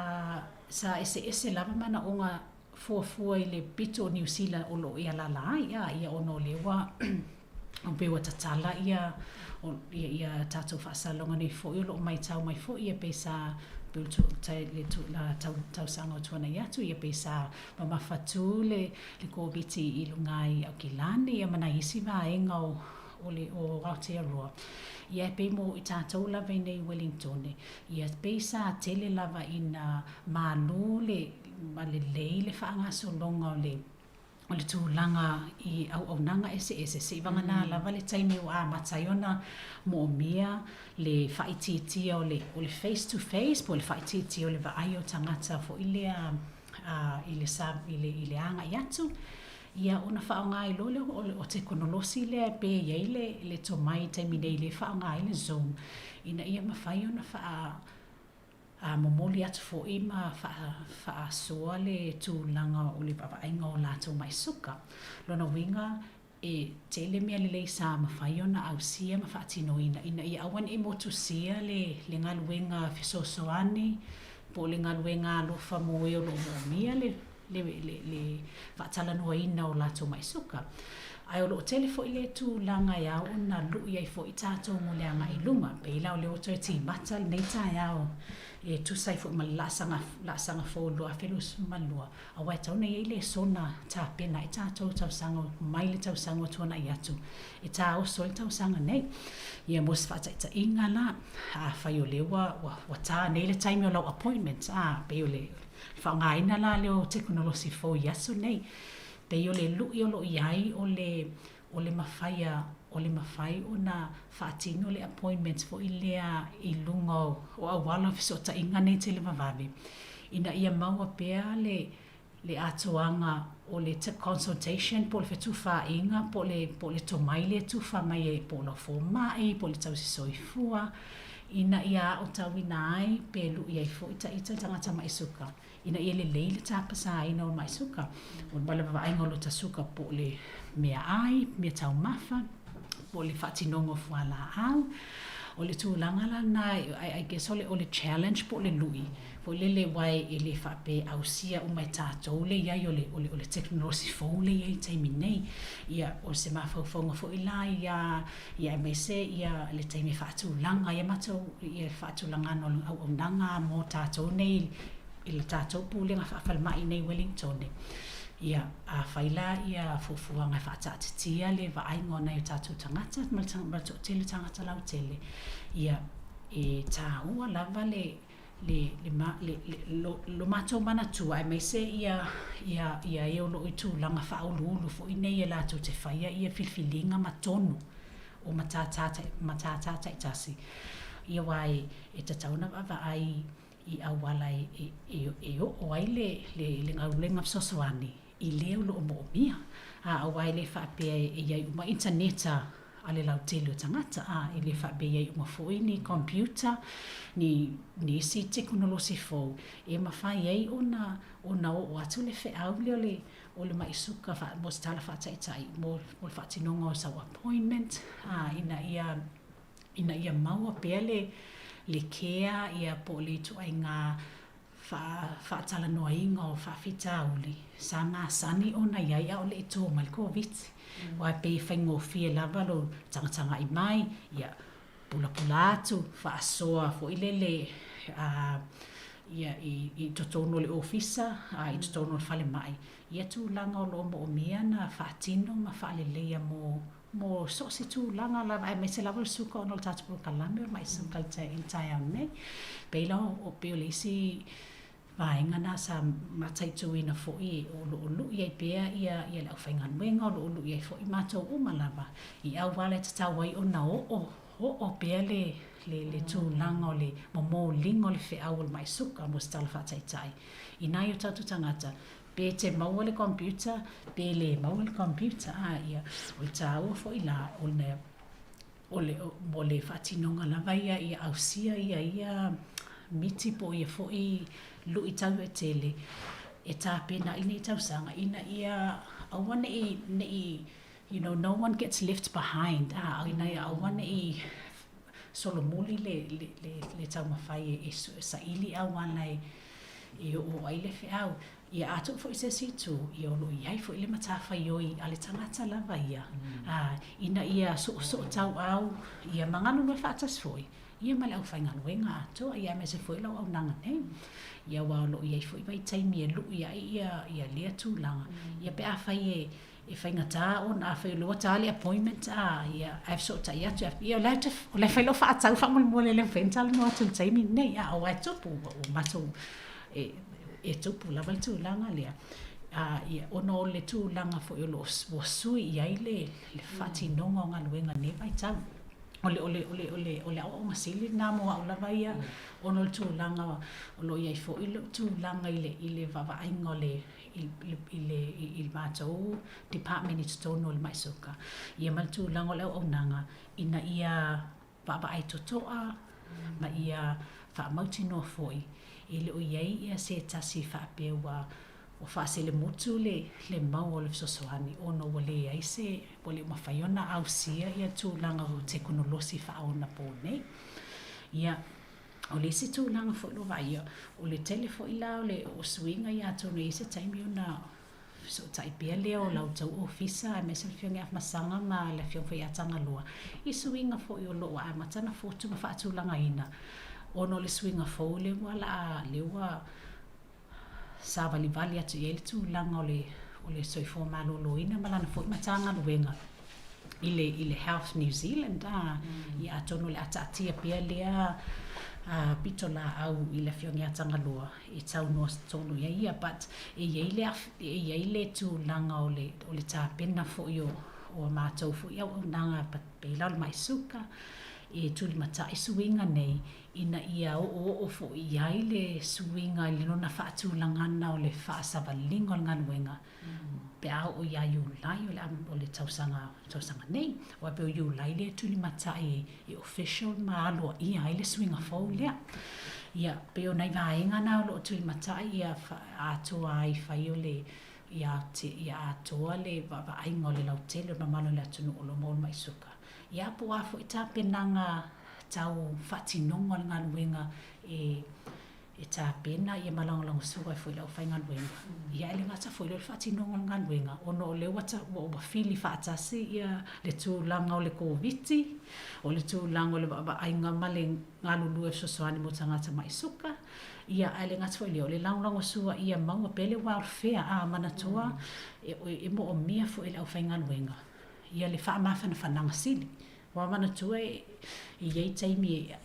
I: sa eseese lava manaoga fuafua i le pito o Niu Sila o lo o e alaala ai, a, ia ona o lea ua e pei ua tatala ia, ia, ia tatou faasalalauga nei foi o lo o maitau mai foi ia pei sa pei le tausaga ua tuanai atu ia pei sa mamafatū le le Koviti i luga i Aukilani ia ma nai isi vaega o o le o Aotearoa. Ia e pei mo i tatou lava i nei i Wellingtone, ia pei sa tele lava ina malū le ma lelei le faagasologa o le o le tulaga i auaunaga eseese, seivagana lava le taimi ua amata ai ona moomia le faaitiitia o le o le face to face po o le faaitiitia o le vaai o tagata foi lea i le sa i le i le agai atu, ia ona faaaoga ai loa lea o o tekonolosi lea pe i ai le le tomai i taimi nei lea e faaaoga ai le zoom ina ia mafai ona faa a momoli atu foi ma faasoa le tulaga o le vaavaaiga o latou maʻi suka. Lona uiga, e tele mea lelei sa mafai ona ausia ma faatinoina ina ia aua ne i motusia le le galuega fesoasoani po o le galuega alofa mo e o lo o moomia le le, le, le faatalanoaina o latou maʻi suka. Ae o lo o tele foi le tulaga e ao ona lu'i ai foi tatou mo le agai i luma. Pei la o lea ua toe timata lenei taeao e tusa ai foi ma le laasaga, laasaga fou 2022, aua e tatau ona i ai lesona tapena ai tatou tausaga mai le tausaga ua tuanai atu e taoso ai le tausaga nei. Ia mo se faataitaiga la, afai o lea ua, ua, ua ta nei le taimi o lau appointment, a, pei o le faaaogaina la lea o tekonolosi fou i aso nei, pei o le lu'i o lo o i ai o le o le mafai a o le mafai ona faatino le appointment foi lea i luga o auala o fesootaiga nei televavave ina ia maua pea le le atoaga o le consultation po o le fetufaaiga po o le po o le tomai lea e tufa mai e po o lau fomai po o le tausisoifua. ina ia aotauina ai pe lu'i ai foi taita i tagata ma'i suka, ina ia lelei le tapasaina o le ma'i suka, o ma le vaavaaiga o lota suka po o le meaai, meataumafa, po o le faatinoga o fualaau. O le tulaga la lena, I guess o le, o le challenge po o le lui foi lele aua e le faapea e ausia uma e tatou le i ai o le, o le, o le tekonolosi fou lea e i ai i le taimi nei. Ia, o se mafaufauga foi la ia, ia aemaise ia le taimi e faatulaga ai a matou, ia le faatulagaga o le auaunaga mo tatou nei i le tatou Pulega Faa-Falemai i inei i Wellington. Ia, afai la ia fuafuaga e faataatitia le vaaiga o nai o tatou tagata ma le toatele o tagata lautele, ia, e taua lava le le le le le lo matou manatua aemaise ia ia ia e o lo o i tulaga faauluulu foi nei e latou te faia ia filifiliga ma tonu o matata matata taitasi, ia aua e e tatau ona vaavaai i auala e e e oo ai le le le galuega fesoasoani i le o lo o moomia. A aua e le faapea e i ai uma initaneta a le lautele o tagata, a e le faapea e i ai uma foi ni computer, ni ni isi tekonolosi fou e mafai ai ona ona oo atu le feau lea o le o le ma'i suka fa mo se tala faataitai mo mo le faatinoga o sau appointment, a ina ia ina ia maua pea le le care ia po o le ituaiga faatalanoaina o faafitauli sa masani ona i ai a o le i tō mai le Koviti. Aua e pei e faigofie lava lou tagatagai mai, ia, pulapula atu, faasoa foi lele ia, i totonu o le ofisa, a i totonu o le falemai, ia tulaga o lo o moomia ona faatino ma faaleleia mo mo so o se tulaga lava, aemaise lava o le suka ona o le tatou polokalame o le ma'i suka i le taeao nei. Pei la o, pei o le isi vaega na sa mataituina foi o lo o lui ai pea ia, ia le aufaigaluega, o lo o lui ai foi matou uma lava i auala e tatau ai ona oo, oo pea le, le, le tulaga o le momoliga o le feau o le ma'i suka mo se tala faataitai i nai o tatou tagata Pe te maua le computer, pe le maua le computer, a ia, o le taua foi la, o le, o le, mo le faatinoga lava ia, ia ausia ia ia miti po o ia foi luitau e tele e tapena ai nei tausaga ina ia aua ne i, ne i, you know, no one gets left behind, a, ina ia aua ne i solomuli le, le, le, le taumafai e, e saili auala e, e oo ai le feau. Ia a tuu foi i se isi itu, ia o lo o i ai foi le matafaioi a le tagata lava ia, a, ina ia soosoo tauau, ia ma galulue faatasi foi, ia ma le aufaigaluega atoa, ia aemaise foi o le auaunaga nei. Ia aua o lo o i ai foi vaitaimi e lui ai ia, ia lea tulaga, ia pe afai e, e faigata ona afai o lea ua ta le appointment a, ia, ae fesootai atu, ia o la e, o la e fai lau faatau faamolemole e le mafai ona talanoa atu i le taimi lenei, a aua e tupu, ua matou, e, e tupu lava le tulaga lea. A, ia, ona o le tulaga foi o lo o ua sui i ai le, le faatinoga o galuega i lenei vaitau. O le, o le, o le, o le, o le aoaoga sili lena mo au lava ia, ona o le tulaga o lo o i ai foi lou tulaga i le, i le vaavaaiga o le, i, i, le, i le matou department i totonu o le ma'i suka, ia ma le tulaga o le auaunaga, ina ia vaavaai totoa ma ia faamautinoa foi, e le o i ai ia se tasi faapea ua ua faaselemutu le, le mau o le fesoasoani ona ua leai se, ua le mafai ona ausia ia tulaga o tekonolosi faaonapo nei. Ia, O le isi tulaga foi o lo o vaaia, o le tele foi la o le o suiga ia atonu e i ai se taimi ona fesootai pea lea o la outou ofisa aemaise le Afioga ia Afamasaga ma le Afioga foi ia Tagaloa i suiga foi o lo o amata ona fotu ma faatulagaina ona o le suiga fou lea ua laa lea ua savalivali atu i ai le tulaga o le o le soifua maloloina ma lana foi Matagaluega i le i le Health New Zealand a ia atonu o le a taatia pea lea pitolaau i le Afioga ia Tagaloa e saunoa tonu i ai ia but e i ai le e i ai le tulaga o le o le tapena foi o o a matou foi auaunaga pei la o le ma'i suka e tulimatai suiga nei. ina ia oooo foi i ai le suiga i lona faatulagaga o le faasavaliga o le galuega pe a oo ia Iulai o le o le tausaga tausaga nei. Aua e pei o Iulai lea e tulimatai e official ma aloaia ai le suiga fou lea. Ia, pei o nai vaega na o lo o tulimatai ia atoa ai fai o le ia ia atoa le vaavaaiga o le lautele o le mamalu o le atunuu o lo o maua le mai suka. Ia po o a foi tapenaga tau faatinoga o le galuega e e tapena ia ma lagolagosua ai foi i le aufaigaluega. Ia ae le gata foi lea o le faatinoga o le galuega, ona o lea ua ua fili faatasi ia le tulaga o le Koviti, o le tulaga o le vaavaaiga ma le galulue fesoasoani mo tagata mai suka, ia ae le gata foi i lea, o le lagolagosua ia maua pea le welfare, a manatua e moomia foi e le aufaigaluega ia le faamafanafanaga sili. Ua manatua e i ai taimi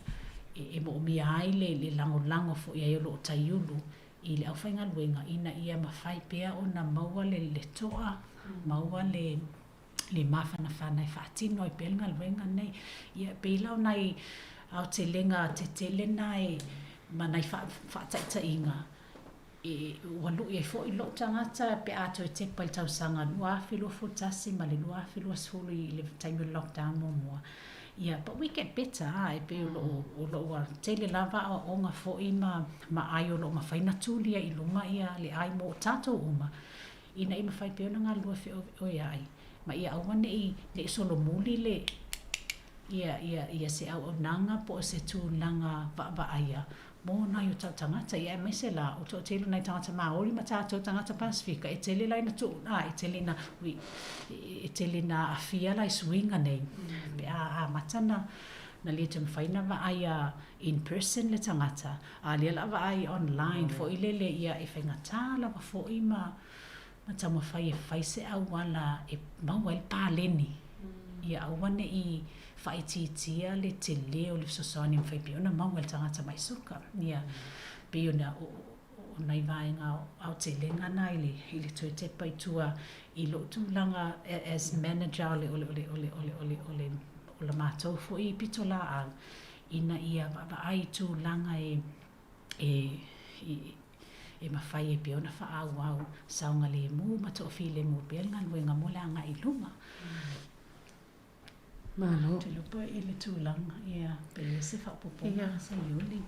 I: e moomia ai le lagolago foi i ai o lo o taiulu i le aufaigaluega ina ia mafai pea ona maua le toa, maua le mafanafana e faatino ai pea le galuega lenei. Ia, e pei la o nai aotelega tetele na e ma nai faataitaiga E, ua lui ai foi lou tagata pe a toe tepa i le tausaga 2021 ma le 2020 i le taimi o le lockdown muamua. Ia, but we get better, a, e pei o lo o, o lo o ua tele lava aoaoga foi ma, ma ai o lo o mafai ona tulia i luma ia le ai mo tatou uma, ina ia mafai pea ona galulue feoeoea'i, ma ia aua ne i, ne i solomuli le, ia, ia, ia se auaunaga po o se tulaga vaavaaia mo nai o tatou tagata, ia aemaise la o toatele o nai tagata Maori ma tatou tagata Pasifika e tele la ina tuu a e tele ina e tele ina aafia la i suiga nei pe a amata na na le toe mafai ona vaai a in person le tagata a lea la vaai online foi lele ia e faigata lava foi ma ma taumafai e fai se auala e maua ai le paleni ia aua ne i faaitiitia le tele o le fesoasoani e mafai pea ona maua e le tagata mai suka. Ia, pei ona o nai vaega aotelega na i le, i le toe tepa i tua i lou tulaga as manager o le, o le, o le, o le, o le, o le, o le, o la matou foi pitolaau ina ia vaavaai i tulaga e, e, e mafai ai pea ona faaauau saogalemu ma toafilemu pea le galuega mo le agai i luma.
H: Malo.
I: Ou te iloa i le tulaga, ia, pe i ai se faaopoopoga a Saiuli.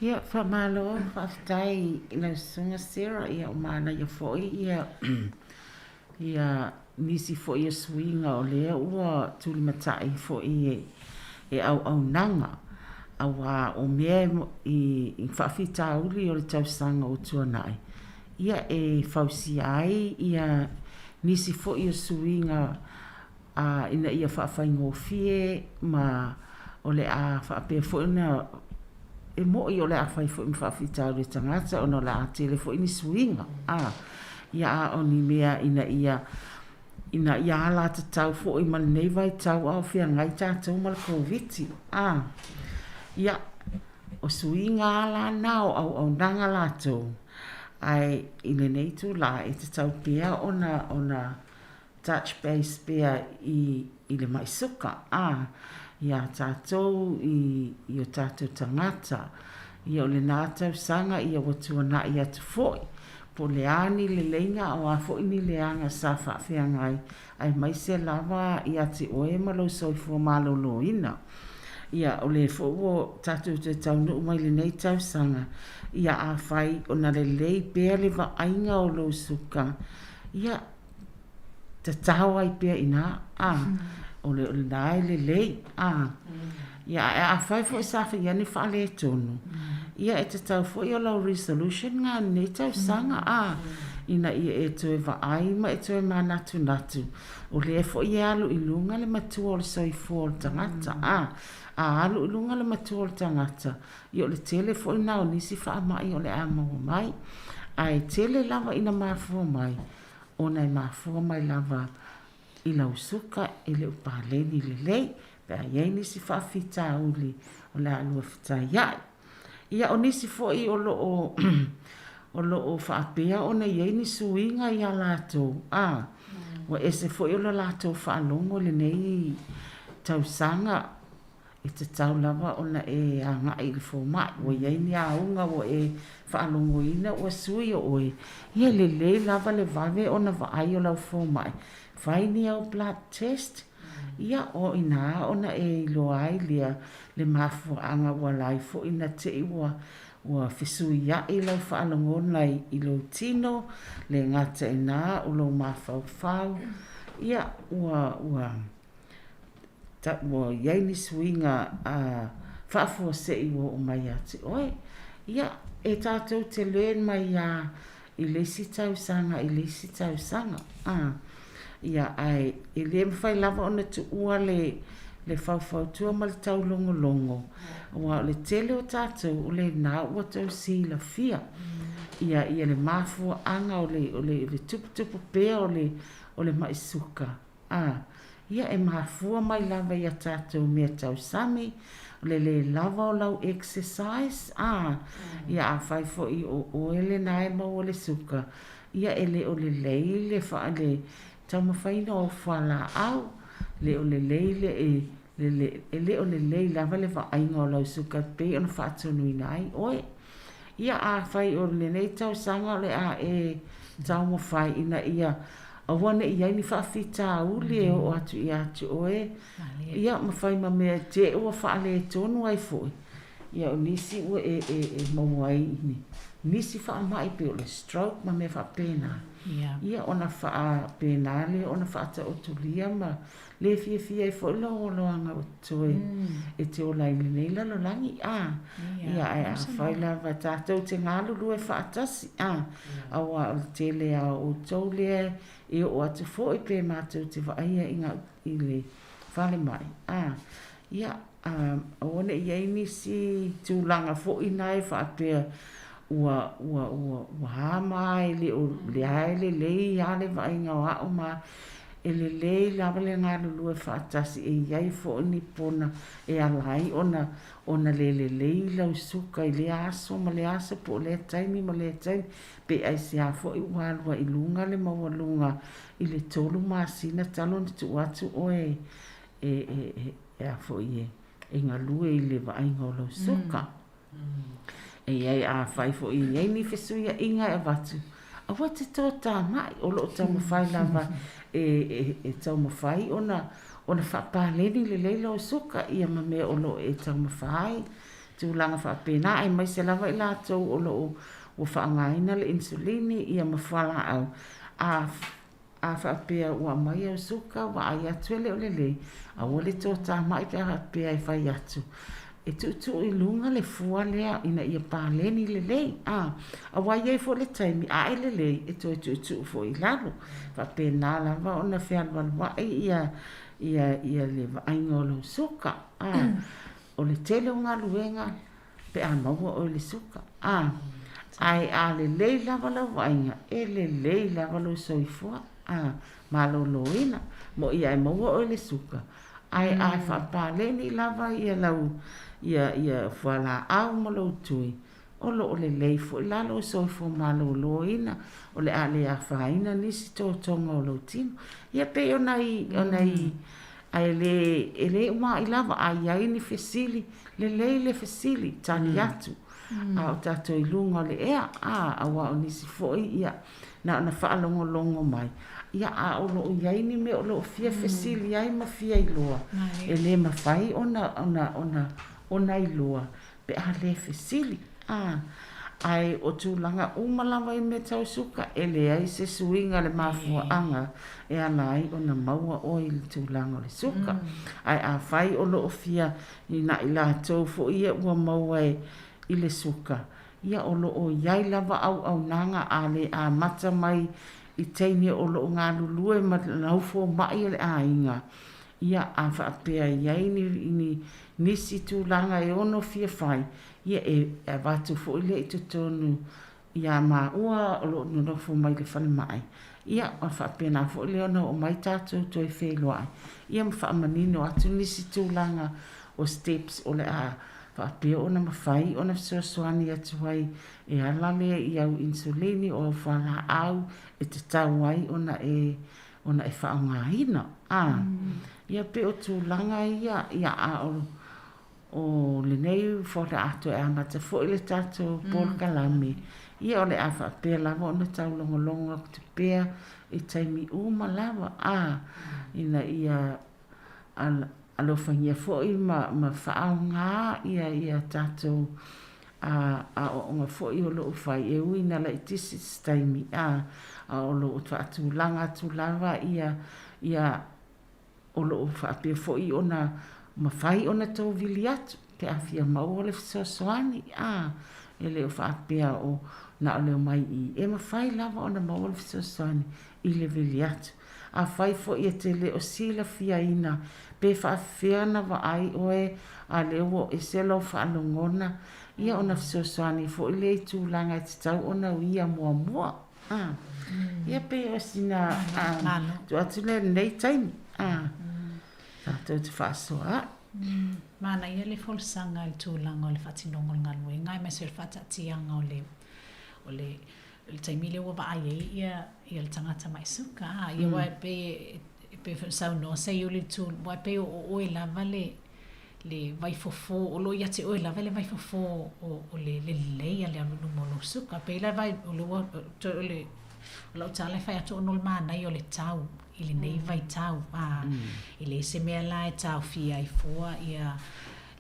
H: Ia, faamalo, faafetai i lau Susuga Sarah, ia ua manaia foi ia ia nisi foi o suiga o lea ua tulimatai foi e auaunaga, aua o mea i faafitauli o le tausaga ua tuanai, ia e fausia ai ia nisi foi o suiga a ina ia faafaigofie ma o le a faapea foi ona e mo'i o le a fai foi ma faafitauli e tagata ona o le a tele foi ni suiga a ia a o ni mea ina ia ina ia alatatau foi ma lenei vaitau a o feagai tatou ma le Koviti a ia o suiga a la na o auaunaga latou ae i lenei itulā e tatau pea ona ona touch base pea i i le mai suka, ā, i a tātou i i o tātou tagata, ia o lenā tausaga ia ua tuanaʻi atu foi, po o le a ni leleiga a o a foi ni leaga sa faafeagai aemaise lava ia te oe ma lou soifua maloloina. Ia, o lea foi ua tatou toe taunuu mai lenei tausaga, ia afai ona lelei pea le vaaiga o lou suka, ia, tatao ai pea i ina, a, o le, o lena e lelei, a. Ia, ae afai foi sa i ai ni faaletonu, ia e tatau foi o lau resolution lena i lenei tausaga, a, ina ia e toe vaai ma e toe manatunatu, o lea foi e alu i luga le matua o le soifua o le tagata, a. A alu i luga le matua o le tagata, ia o le tele foi lena o nisi faamai o le a maua mai. Ae tele lava ina mafua mai, ona e mafua mai lava i lau suka e le o paleni lelei pe a i ai nisi faafitauli o le a lua fetaia'i. Ia o nisi foi o lo o o lo o faapea ona i ai ni suiga iā latou, a, ua ese foi o le latou faalogo i lenei tausaga. E tatau lava ona e agai i le fomai. Ua i ai ni auga ua e faalogoina ua sui o oe, ia e lelei lava le vave ona vaai o lau fomai, fai ni au blood test, ia o i ina ona e iloa ai lea le mafuaaga ua ala ai foi na te i ua ua fesuia'i lau faalogona i lou tino, le gata i ina o lou mafaufau, ia ua ua Ua i ai ni suiga faafuasei ua oo mai ia te oe. Ia, e tatou te learn mai lava i le isi tausaga i le isi tausaga. Ia, ae e le mafai lava ona tuua le le faufautua ma le taulogologo, aua o le tele o tatou o lena ua tou silafia ia ia le mafuaaga o le o le tuputupu pea o le o le mai suka. A, ia e mafua mai lava i a tatou mea tausami, o le lē lava o lau exercise, a, ia afai foi o oe lena e maua le suka, ia e le o lelei le fa, le taumafaiina o au fualaau, le o lelei le e, le, le, e le o lelei lava le vaaiga o lau suka e pei ona faatonuina ai oe. Ia afai o lenei tausaga o le a e taumafai ina ia aua ne i i ai ni faafitauli e oo atu ia te oe, ia ma fai ma mea e te ua faaletonu ai foi, ia o nisi ua e, e, e maua ai i nisi faamai pei o le stroke ma mea faapena. Ia ona faapena lea ona faataotolia ma le fiafia ai foi lou oloaga o totoe e te ola ai i lenei lalolagi, a. Ia, ae afai lava tatou te galulue faatasi, a, aua o le tele lava o outou lea e oo atu foi pe matou te vaaia i i le falemai, a. Ia, aua ne i i ai nisi tulaga foi na e faapea ua, ua, ua, ua a ma e le o lea e lelei lava le vaaiga o au ma E lelei lava le galulue faatasi e i ai foi ni pona e ala ai ona ona le lelei lau suka i lea aso ma lea aso po o lea taimi ma lea taimi, pe aisea foi ua alu ai i luga le maualuga i le tolu masina talu ona tuu atu oe e e e a foi e e galue i le vaaiga o lau suka. E i ai, afai foi e i ai ni fesuiaiga e avatu, aua e te toatamai, o lo o taumafai lava e, e, e taumafai ona, ona faapaleni lelei lou suka ia ma mea o lo o e taumafa ai, tulaga faapena, aemaise lava i latou o lo o ua faaaogaina le insulini ia ma fualaau, a A faapea ua aumai au suka, ua ai atu e le o lelei, aua le toatamai pe a faapea e fai atu. E tuutuu i luga le fua lea ina ia paleni lelei, a. Aua e i ai foi le taimi a e lelei e toe tuutuu foi i lalo. Faapena lava ona fealualuai ia, ia, ia le vaaiga o lou suka, a. O le tele o galuega pe a maua oe i le suka. A, ae a lelei lava lau vaaiga, e lelei lava lou soifua, a, maloloina, moʻi a e maua oe i le suka, ae a faapaleni lava ia lau, ia, ia fualaau ma lou tui, o lo o lelei foi la lou soifua maloloina, o le a le afaina nisi totoga o lou tino. Ia pei o nai, o nai, ae le, e le uma ai lava, a i ai ni fesili, Lelei le fesili, tali atu, a o tatou i luga o le ea, a, aua o nisi foi, ia, na ona faalogologo mai, ia, a o lo o i ai ni mea o lo o fia fesili ai ma fia iloa, e le mafai ona, ona, ona, ona iloa pe a le fesili, a. Ae o tulaga uma lava i mea tau suka, e leai se suiga i le mafuaaga e ala ai ona maua oe i le tulaga o le suka. Ae afai o lo o fia Ina i latou foi ia ua maua e i le suka, ia o lo o i ai lava auaunaga a le amata mai i teine o lo o galulue ma lau fomai o le aiga, ia a faapea i ai ni ni nisi tulaga e ono fia fai, ia e avatu foi lea i totonu Iā māua o lo o nonofo mai le falemai, ia, ona faapena foi lea ona oo mai tatou toe feiloai, ia ma faamanino atu nisi tulaga o steps o le a faapea ona mafai ona fesoasoani atu ai e ala lea i au insulini o au fualaau e tatau ai ona e ona e faaaogaina. A, ia pei o tulaga ia, ia a o. O lenei faatoa toe amata foi le tatou polokalame, ia o le a faapea lava ona taulogologo atu pea i taimi uma lava, a, ina ia alofagia foi ma ma faaaoga ia ia tatou aoaoga foi o lo o fai, e ui ina laitiiti se taimi, a, a o lo o faatulaga atu lava ia ia O lo o faapea foi ona mafai ona tou vili atu pe a fia maua le fesoasoani. A, e le o faapea o na o le omai i i. E mafai lava ona maua le fesoasoani i le vili atu. Afai foi e te le o silafiaina pe faafefea ona vaai oe a lea ua ese lau faalogona, ia ona fesoasoani foi lea i tulaga e tatau ona uia muamua. A, ia pei o sina tuu atu lea i lenei taimi, a, tatou te faasoa ai.
I: Manaia le folasaga i le tulaga o le faatinoga o le galuega aemaise o le faataatiaga o le o le le taimi lea ua vaai ai ia ia le tagata mai suka a ia aua e pei e pei foi ona saunoa Seiuli i le tu aua e pei o oe lava le le vaifofo, o lo o ia te oe lava le vaifofo o, o le, le lelei a le alu i luma o lou suka. Pei la vai, o le ua, toe o le, o lau tala e fai atu ona o le manaia o le tau i lenei vaitau, a, e leai se mea la e taofia ai fua ia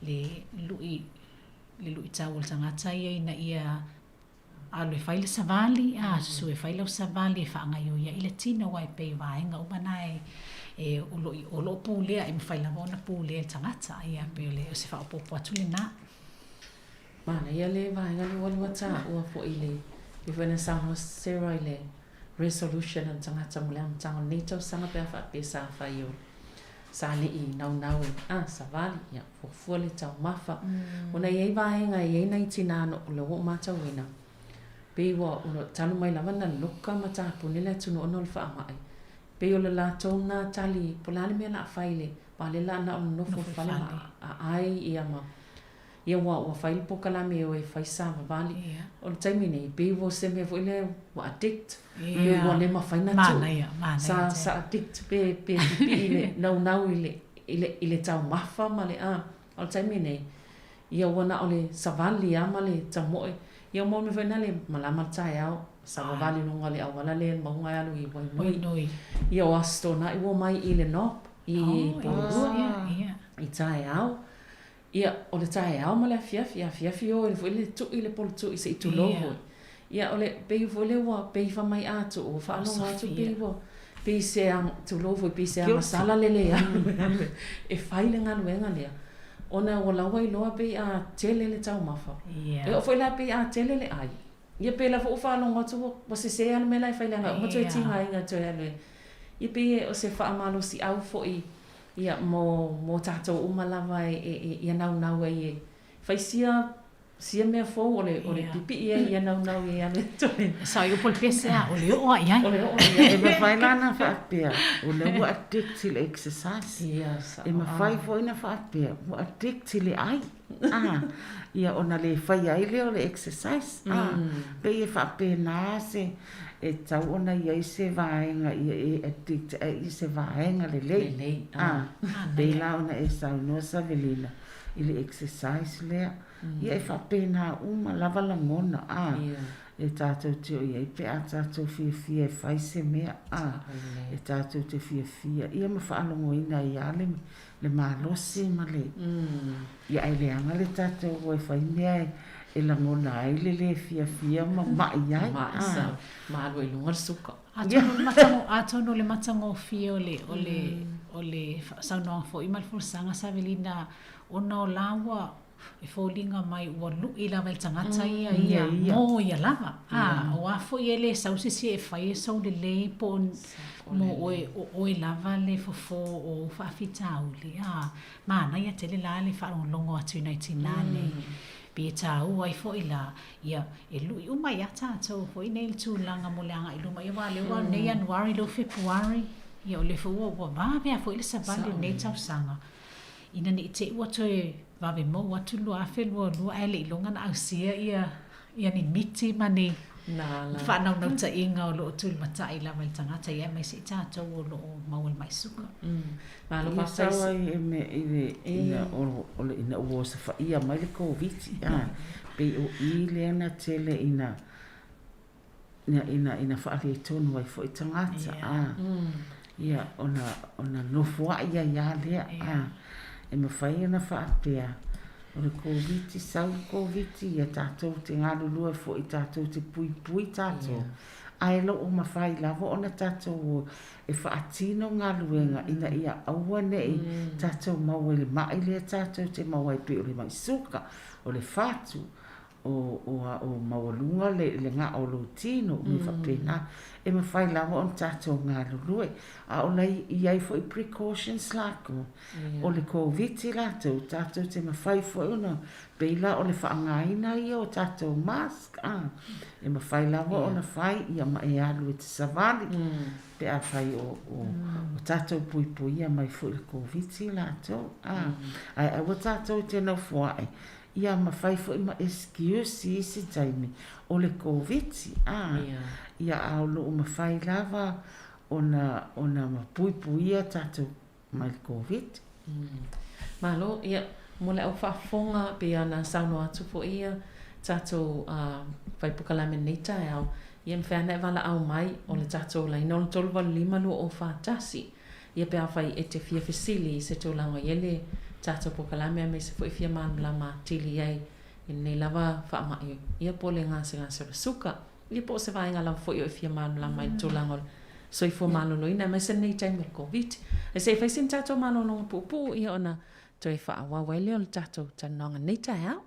I: le lui, le luitau o le tagata ia ina ia Alu e fai le savali, a, susu e fai lau savali e faagaoioi ai le tino, aua e pei o vaega uma na e, e, o lo, o lo o pulea, e mafai lava ona pulea e le tagata, ia, pei o le, o se faaopoopo atu lena.
J: Manaia le vaega lea ua lua taua foi i le, pei foi ona saunoa Sarah i le resolution a le tagata mo le amataga o lenei tausaga pe a faapea sa fai o sa le i naunau e, a, savali, ia, fuafua le taumafa. Ona e i ai vaega, e i ai nai tina o lea ua ou matauina, pei ua, talu mai lava na loka ma tapuni le atunuu ona o le faamai, pei o le latou lena tali, po o le a le mea o le a fai i le, aua o lea la na o le nofo i le fale ma aai ia ma, ia ua, ua fai le polokalame e o e fai savavali. O le taimi nei, pei ua se mea foi lea ua addict, pei ua le mafai ona tuu. Sa, sa addict pe, pe pipii i le naunau i le, i le, i le taumafa ma le, a, o le taimi nei, ia ua na o le savali lava ma le tamoe. Ia ua maua le mea foi lena le malama le taeao, savavali i luga o le auala lea i le mauga e alu i Wainui. Ia o Aso Toonai ua omai i le Knob i Porirua i taeao. Ia, o le taeao ma le afiafi, afiafi o foi le tui le polotu'i se i tulou foi. Ia, o le, pei foi lea ua, pei fai mai a tuu, ua faalogo atu pei ua, pei se, tulou foi, pei se agasala le le alu e alu e fai le galuega lea, ona ua la ua iloa pei a tele le taumafa. E oo foi la pei a tele le ai, Ia pei la foi ua faalogo atu ua sese lava le mea la e fai leaga uma toe tigaina toe alu e. Ia pei o se faamalosiau foi ia mo mo tatou uma lava e e ia naunau ai e fai sia sia mea fou o le o le pipii ai ia naunau e alu e toe.
I: Sao i upu o le pese a, o le oo lava i ai.
H: O le oo i ai. E mafai la ona faapea, o lea ua addict i le exercise.
J: Ia sao.
H: E mafai foi ona faapea, ua addict i le ai. A, ia ona le faia ai lea o le exercise. A, pei e faapena se, e tatau ona i ai se vaega ia e addict ai i se vaega lelei.
J: Lelei,
H: a. Pei la ona e saunoa Savelina i le exercise lea. Ia e faapena uma lava lagona, a, e tatou te o i ai pe a tatou fiafia e fai se mea, a, e tatou te fiafia ia ma faalogoina ai lava le le malosi ma le ia ae leaga le tatou o e fai mea e lagona ai le le fiafia ma ma'i ai.
J: Ma'i sa ma alu ai i luga le suka.
I: Atonu o le matago, atonu o le matagofie o le, o le, o le saunoaga foi ma le folasaga Savelina ona o la ua E foliga mai ua lu'i lava e le tagata ia ia mo ia lava. A, o a foi e le sau se isi e fai e sou lelei po o mo oe, o oe lava le fofo o ou faafitauli. A, manaia tele la le faalogologo atu i nai tinā nei. Pei e taua ai foi la, ia, e lu'i uma ai lava tatou foi nei i le tulaga mo le agai i luma. Ia aua o lea ua nei Ianuari, lea ua Fepuari, ia o lea foi ua vave lava foi le savali o lenei tausaga. Ina ne i te i ua toe vave mou atu le 2022 ae le i iloga ona ausia ia ia ni miti ma ni. Faanaunautaiga o lo o tulimatai lava i le tagata, ia aemaise i tatou o lo o maua i le mai suka.
J: Malo
H: Ia
J: faafetai.
H: Sau ai e mea i le ina o o le ina ua osofaia mai le Koviti a, pei o i lea na tele ina ina ina ina faaletonu ai foi tagata a. Ia ona ona nofoai ai lava lea a. E mafai ona faapea o le Koviti, sau le Koviti ia tatou te galulue foi tatou te puipui tatou, ae lo o mafai lava ona tatou o e faatino galuega ina ia aua ne i tatou maua i le ma'i lea tatou te maua ai pei o le ma'i suka, o le fatu, o o a o maualuga le le ga'a o lou tino, mea faapena. E mafai lava ona tatou galulue, a o la e i ai foi precautions latou. O le Koviti latou, tatou te mafai foi ona, pei la o le faaaogaina ia o tatou mask, a, e mafai lava ona fai ia ma e alu e te savali pe afai o o tatou puipuia mai foi i le Koviti latou, a. Ae aua tatou te nofoa'i ia ma fai foi ma excuse i isi taimi o le Koviti, a. Ia a o lo o mafai lava ona ona puipuia tatou mai le Koviti.
J: Malo, ia, mo le au faafofoga, pei ona saunoa atu foi ia tatou fai polokalame i lenei taeao, ia e mafai lava ona e valaau mai, o le tatou laina o le 385 2041, ia pe afai e te fia fesili i se tulaga o i ai le tatou polokalame aemaise foi fia malamalama atili ai i lenei lava faamai, ia po o le gasegase o le suka. Ia po o se vaega lava foi o e fia malamalama ai i le tulaga o le soifua maloloina aemaise lenei taimi o le Koviti. Ae se i fai sina tatou malologa puupuu ia ona toe faaauau ai lea o le tatou talanoaga i lenei taeao.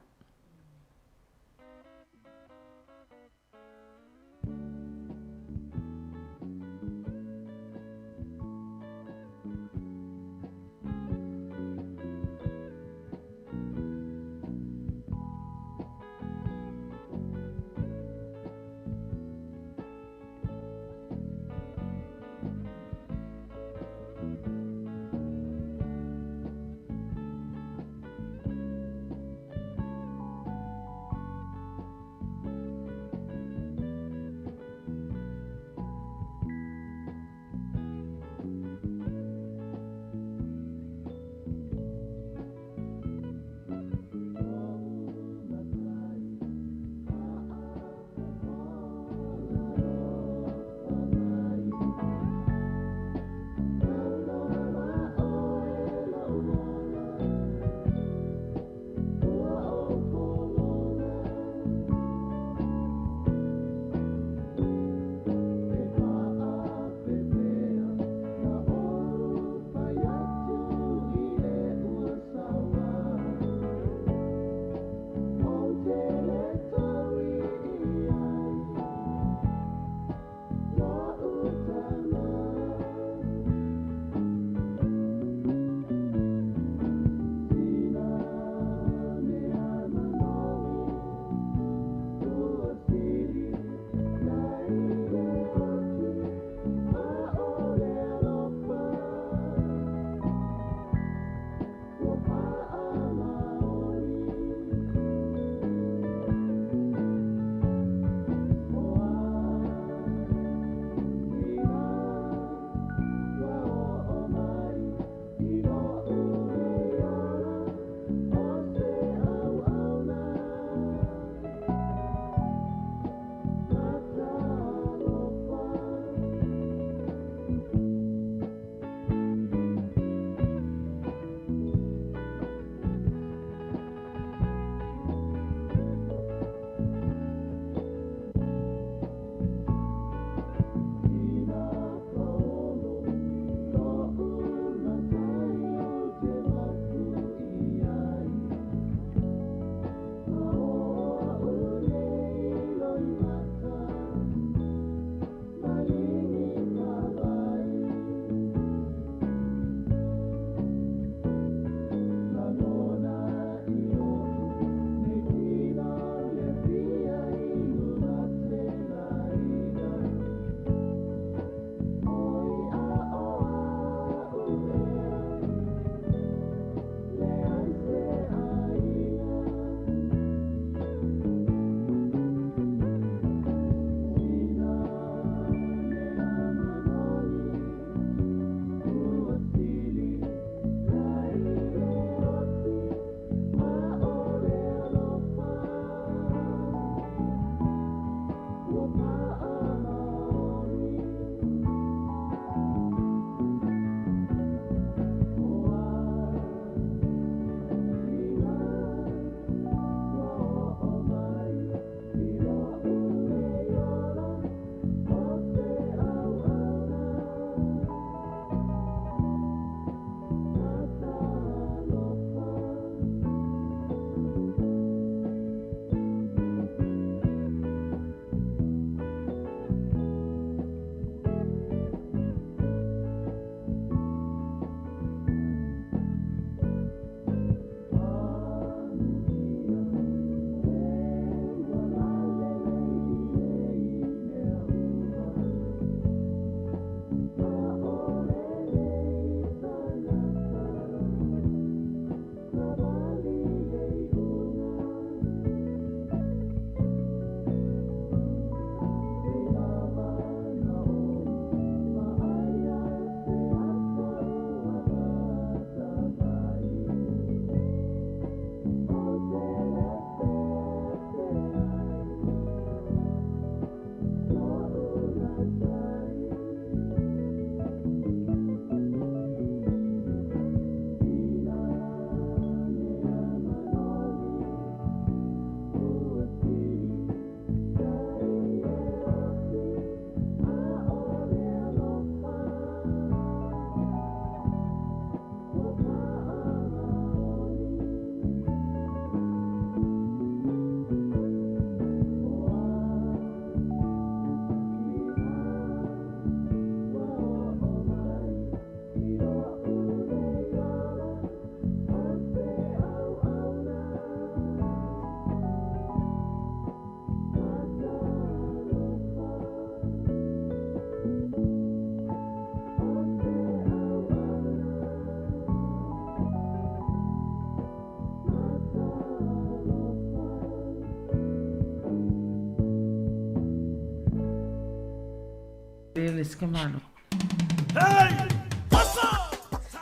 H: le isi kamalo.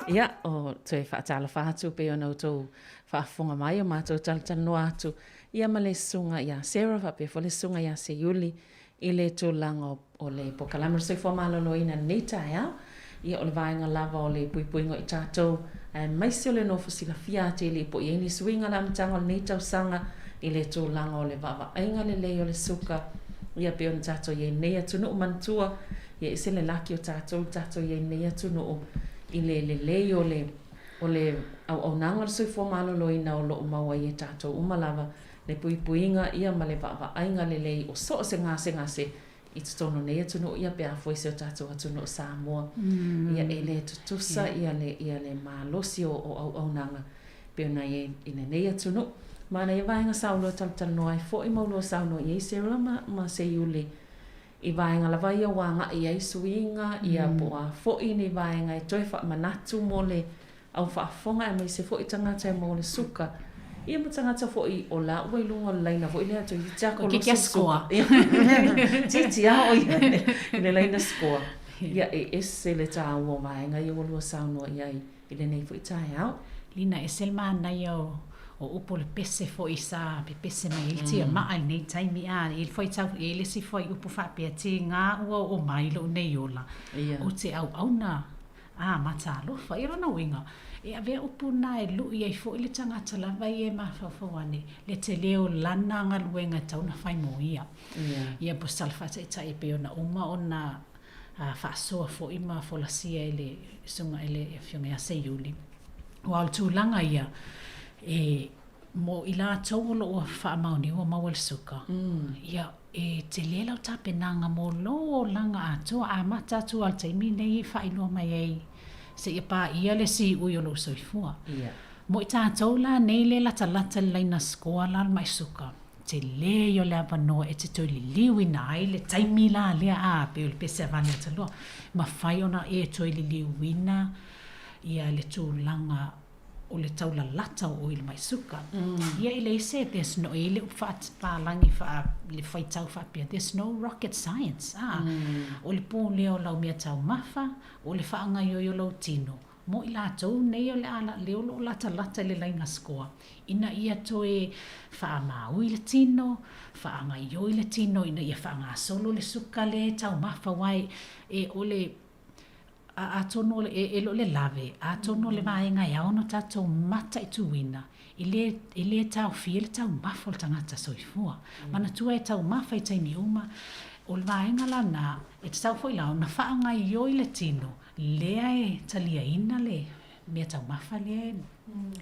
J: Ia, o toe faatalofa atu pei ona outou faafofoga mai o matou talatalanoa atu ia ma le susuga ia Sarah faapea foi le susuga ia Seiuli i le tulaga o, o le polokalame o le soifua maloloina i lenei taeao. Ia, o le vaega lava o le puipuiga o i tatou, aemaise o le nofo silafia atili po o i ai ni suiga i le amataga o lenei tausaga i le tulaga o le vaavaaiga lelei o le suka, ia pei ona tatou i ai i lenei atunuu manatua, ia ese le laki o tatou le tatou i ai i lenei atunuu i le lelei o le o le auaunaga o le soifua maloloina o lo o maua ai e tatou uma lava le puipuiga ia ma le vaavaaiga lelei o so o se gasegase i totonu o nei atunuu ia pe a foi si o tatou atunuu o Samoa. Ia e le tutusa ia le ia le malosi o o auaunaga pei ona i ai i lenei atunuu. Manaia vaega sa ulua talatalanoa ai foi ma ulua saunoa i ai Sarah ma ma Seiuli i vaega lava ia ua agai i ai suiga ia po o a foi ni vaega e toe faamanatu mo le au faafofoga aemaise foi tagata e maua le suka, ia ma tagata foi o la ua i luga o le laina foi lea toeitiiti lava kolosi le suka. Toeitiiti lava o ia i le laina score. Ia e ese le taua o vaega ia ua lua saunoa i ai i lenei foi taeao.
I: Lina, ese le manaia o o upu o le pese foi sa pepese mai ai le tiamaa i lenei taimi a e i ai le isi foi upu faapea, tiga ua oo mai lou nei ola, ou te auauna A matalofa. Ia lona uiga, e avea upu na e lui ai foi le tagata lava ia e mafaufau ane, le tele o lana galuega e tatau ona fai mo ia. Ia po o se tala faataitai e pei ona uma ona faasoa foi ma folasia e le Susuga i le Afioga ia Seiuli. Aua o le tulaga ia, e mo i latou o lo o faamaonia ua maua le suka, ia, E tele lau tapenaga mo lou olaga atoa, amata atu lava i le taimi nei e faailoa mai ai seia paia le siui o lou soifua. Mo i tatou la nei le latalata i le laina score la o le mai suka, tele ia o le avanoa e te toe liliuina ai le taimi la lea a pei o le pese a vale ata loa. Mafai ona e toe liliuina ia le tulaga o le taulalata o oe i le mai suka. Ia e leai se, there's no, e i ai le upu faapalagi faa, le faitau faapea, there's no rocket science, a. O le pulea o lau meataumafa, o le faagaoioi o lou tino, mo i latou nei o le a, lea o lo o latalata i le laina score, ina ia toe faamaui le tino, faagaoioi le tino ina ia faagasolo le suka lea e taumafa, aua e, o le A, atonu o le, e, e le o le lave, atonu o le vaega e ao ona tatou mataituina, e le, e le taofia le taumafa o le tagata soifua. Manatua e taumafa i taimi uma, o le vaega la na, e tatau foi la ona faagaoioi le tino lea e taliaina le mea taumafa lea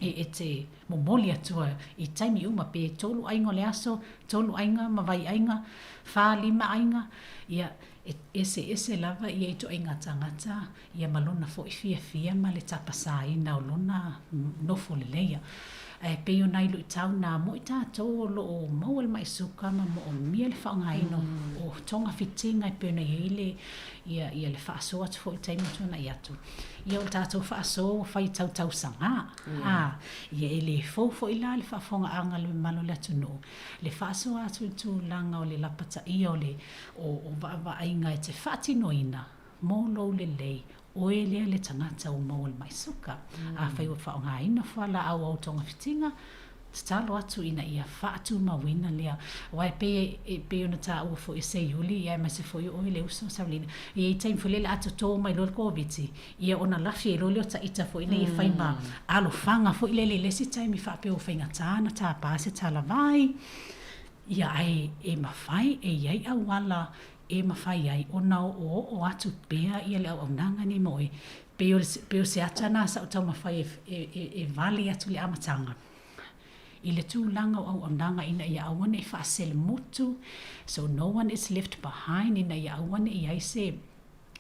I: e, e te momoli atua i taimi uma, pe tolu aiga o le aso, tolu aiga ma vai aiga, fa, lima aiga, ia, E eseese lava ia ituaiga tagata ia ma lona foi fiafia ma le tapasaina o lona nofo leleia. Ae pei o nai luitau na mo i tatou o lo o maua le mai suka ma moomia le faaaogaina o togafitiga e pei ona i ai le ia ia le faasoa atu foi i le taimi ua tuanai atu. Ia o le tatou faasoa ua fai tautausaga. A, ia e le fou foi la le faafofogaaga a le mamalu o le atunuu le faasoa atu i le tulaga o le lapataia o le o vaavaaiga e te faatinoina mo lou lelei, oe lea le tagata ua maua le mai suka. Afai ua faaaogaina fualaau au togafitiga, tatalo atu ina ia faatumauina lea. Aua e pei e pei ona taua foi e Seiuli, ia aemaise foi o oe le uso Saulina, e i ai taimi foi lele a toto mai loa le Koviti, ia ona lafi ai loa lea o taita foi nei e fai ma alofaga foi lele i le isi taimi faapea ua faigata ona tapa se talavai. Ia, ae e mafai, e i ai auala e mafai ai ona oooo atu pea ia le auaunaga nei ma oe. Pei o, pei o se ata na sa ou taumafai e, e, e, e vale atu i le amataga i le tulaga o auaunaga ina ia aua ne i faaselemutu, so no one is left behind, ina ia aua ne i i ai se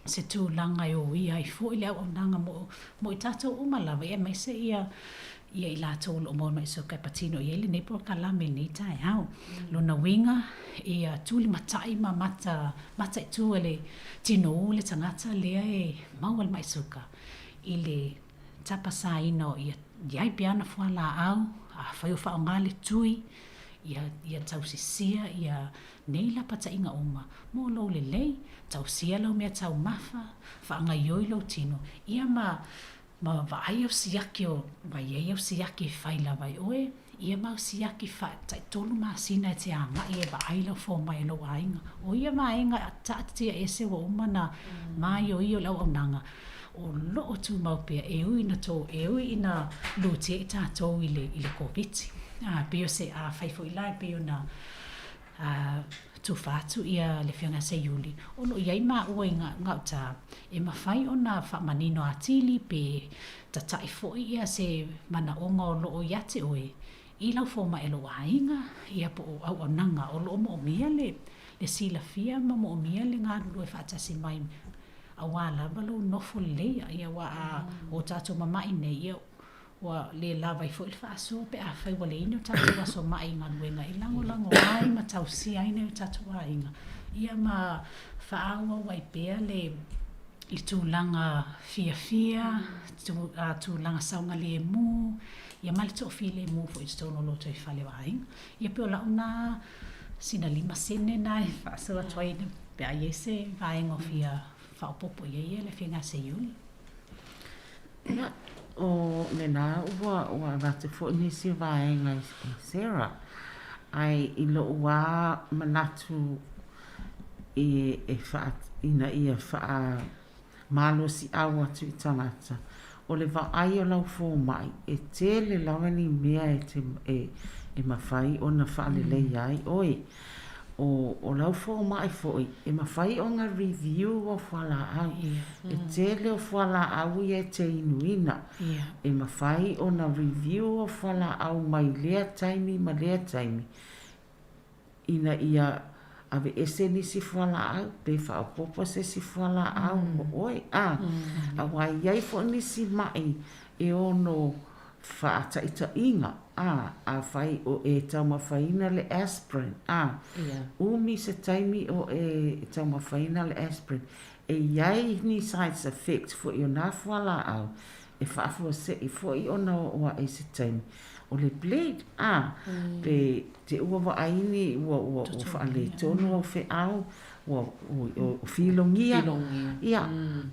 I: se tulaga e oia ai foi le auaunaga mo, mo i tatou uma lava, ia aemaise ia, ia i latou o lo o maua mai soka e patino i ai lenei polokalame i lenei taeao. Lona uiga, ia tulimatai ma mata, mataitu e le tinou le tagata lea e maua le mai suka i le tapasaina o ia i ai pea ana fualaau, afai o faaaoga le tui, Ia, ia tausisia ia nei lapataiga uma mo lou lelei, tausia lau mea taumafa, faagaioi lou tino, ia ma, ma vaai au siaki o, ma i ai au siaki e fai lava e oe, ia ma au siaki fa, taitolu masina e te agai e vaai lau fomai a lou aiga. O ia vaega taatitia ese ua uma ona maioio le auaunaga, o lo o tumau pea e ui ina tou, e ui ina lutia i tatou i le, i le Koviti. A, pei o se, afai foi la e pei ona a, tufa atu ia le Afioga ia Seiuli, o lo o i ai maua i gauta e mafai ona faamanino atili pe tata'i foi ia se manaoga o lo o ia te oe i lau fomai a lou aiga, ia po o auaunaga o lo o moomia le, le silafia ma moomia le galulue faatasi mai Auā lava lou nofo lelei, ia aua a o tatou mama'i nei, ia ua le lava ai foi le faasoa pe afai ua leai ni o tatou aso ma'i i galuega e lagolago ai ma tausia ai nai o tatou aiga, ia ma faaauau ai pea le le tulaga fiafia, tulaga saogalemu, ia ma le toafilemu foi i totonu o lo outou fale o aiga. Ia pei o lau na sina 5 sene na e faasoa atu ai pe a i ai se vaega o fia faaopoopo i ai le Afioga ia Seiuli.
H: Ia, o lena ua ua avatu foi nisi o vaega e Sarah, ae i lo'u a manatu e e faa ina ia faa malosi'au atu i tagata, o le vaai o lau fomai, e tele lava ni mea e te e e mafai ona faaleleia ai oe. O o lau fomai foi, e mafai ona review au fualaau. E tele o fualaau ia e te inuina. E mafai ona review au fualaau mai lea taimi ma lea taimi. Ina ia aveese nisi fualaau pe faaopoopo se isi fualaau mo oe, a, aua e i ai foi nisi maʻi e ono faataitaiga, a, afai o e taumafaina le aspirin, a, umi se taimi o e taumafaina le aspirin, e i ai ni sides effects foi o nā fualaau e faafuasei foi ona oo aʻe i se taimi o le bleed, a, pe te ua vaai ni ua ua ua faaletonu au feau, ua ua filogia, ia,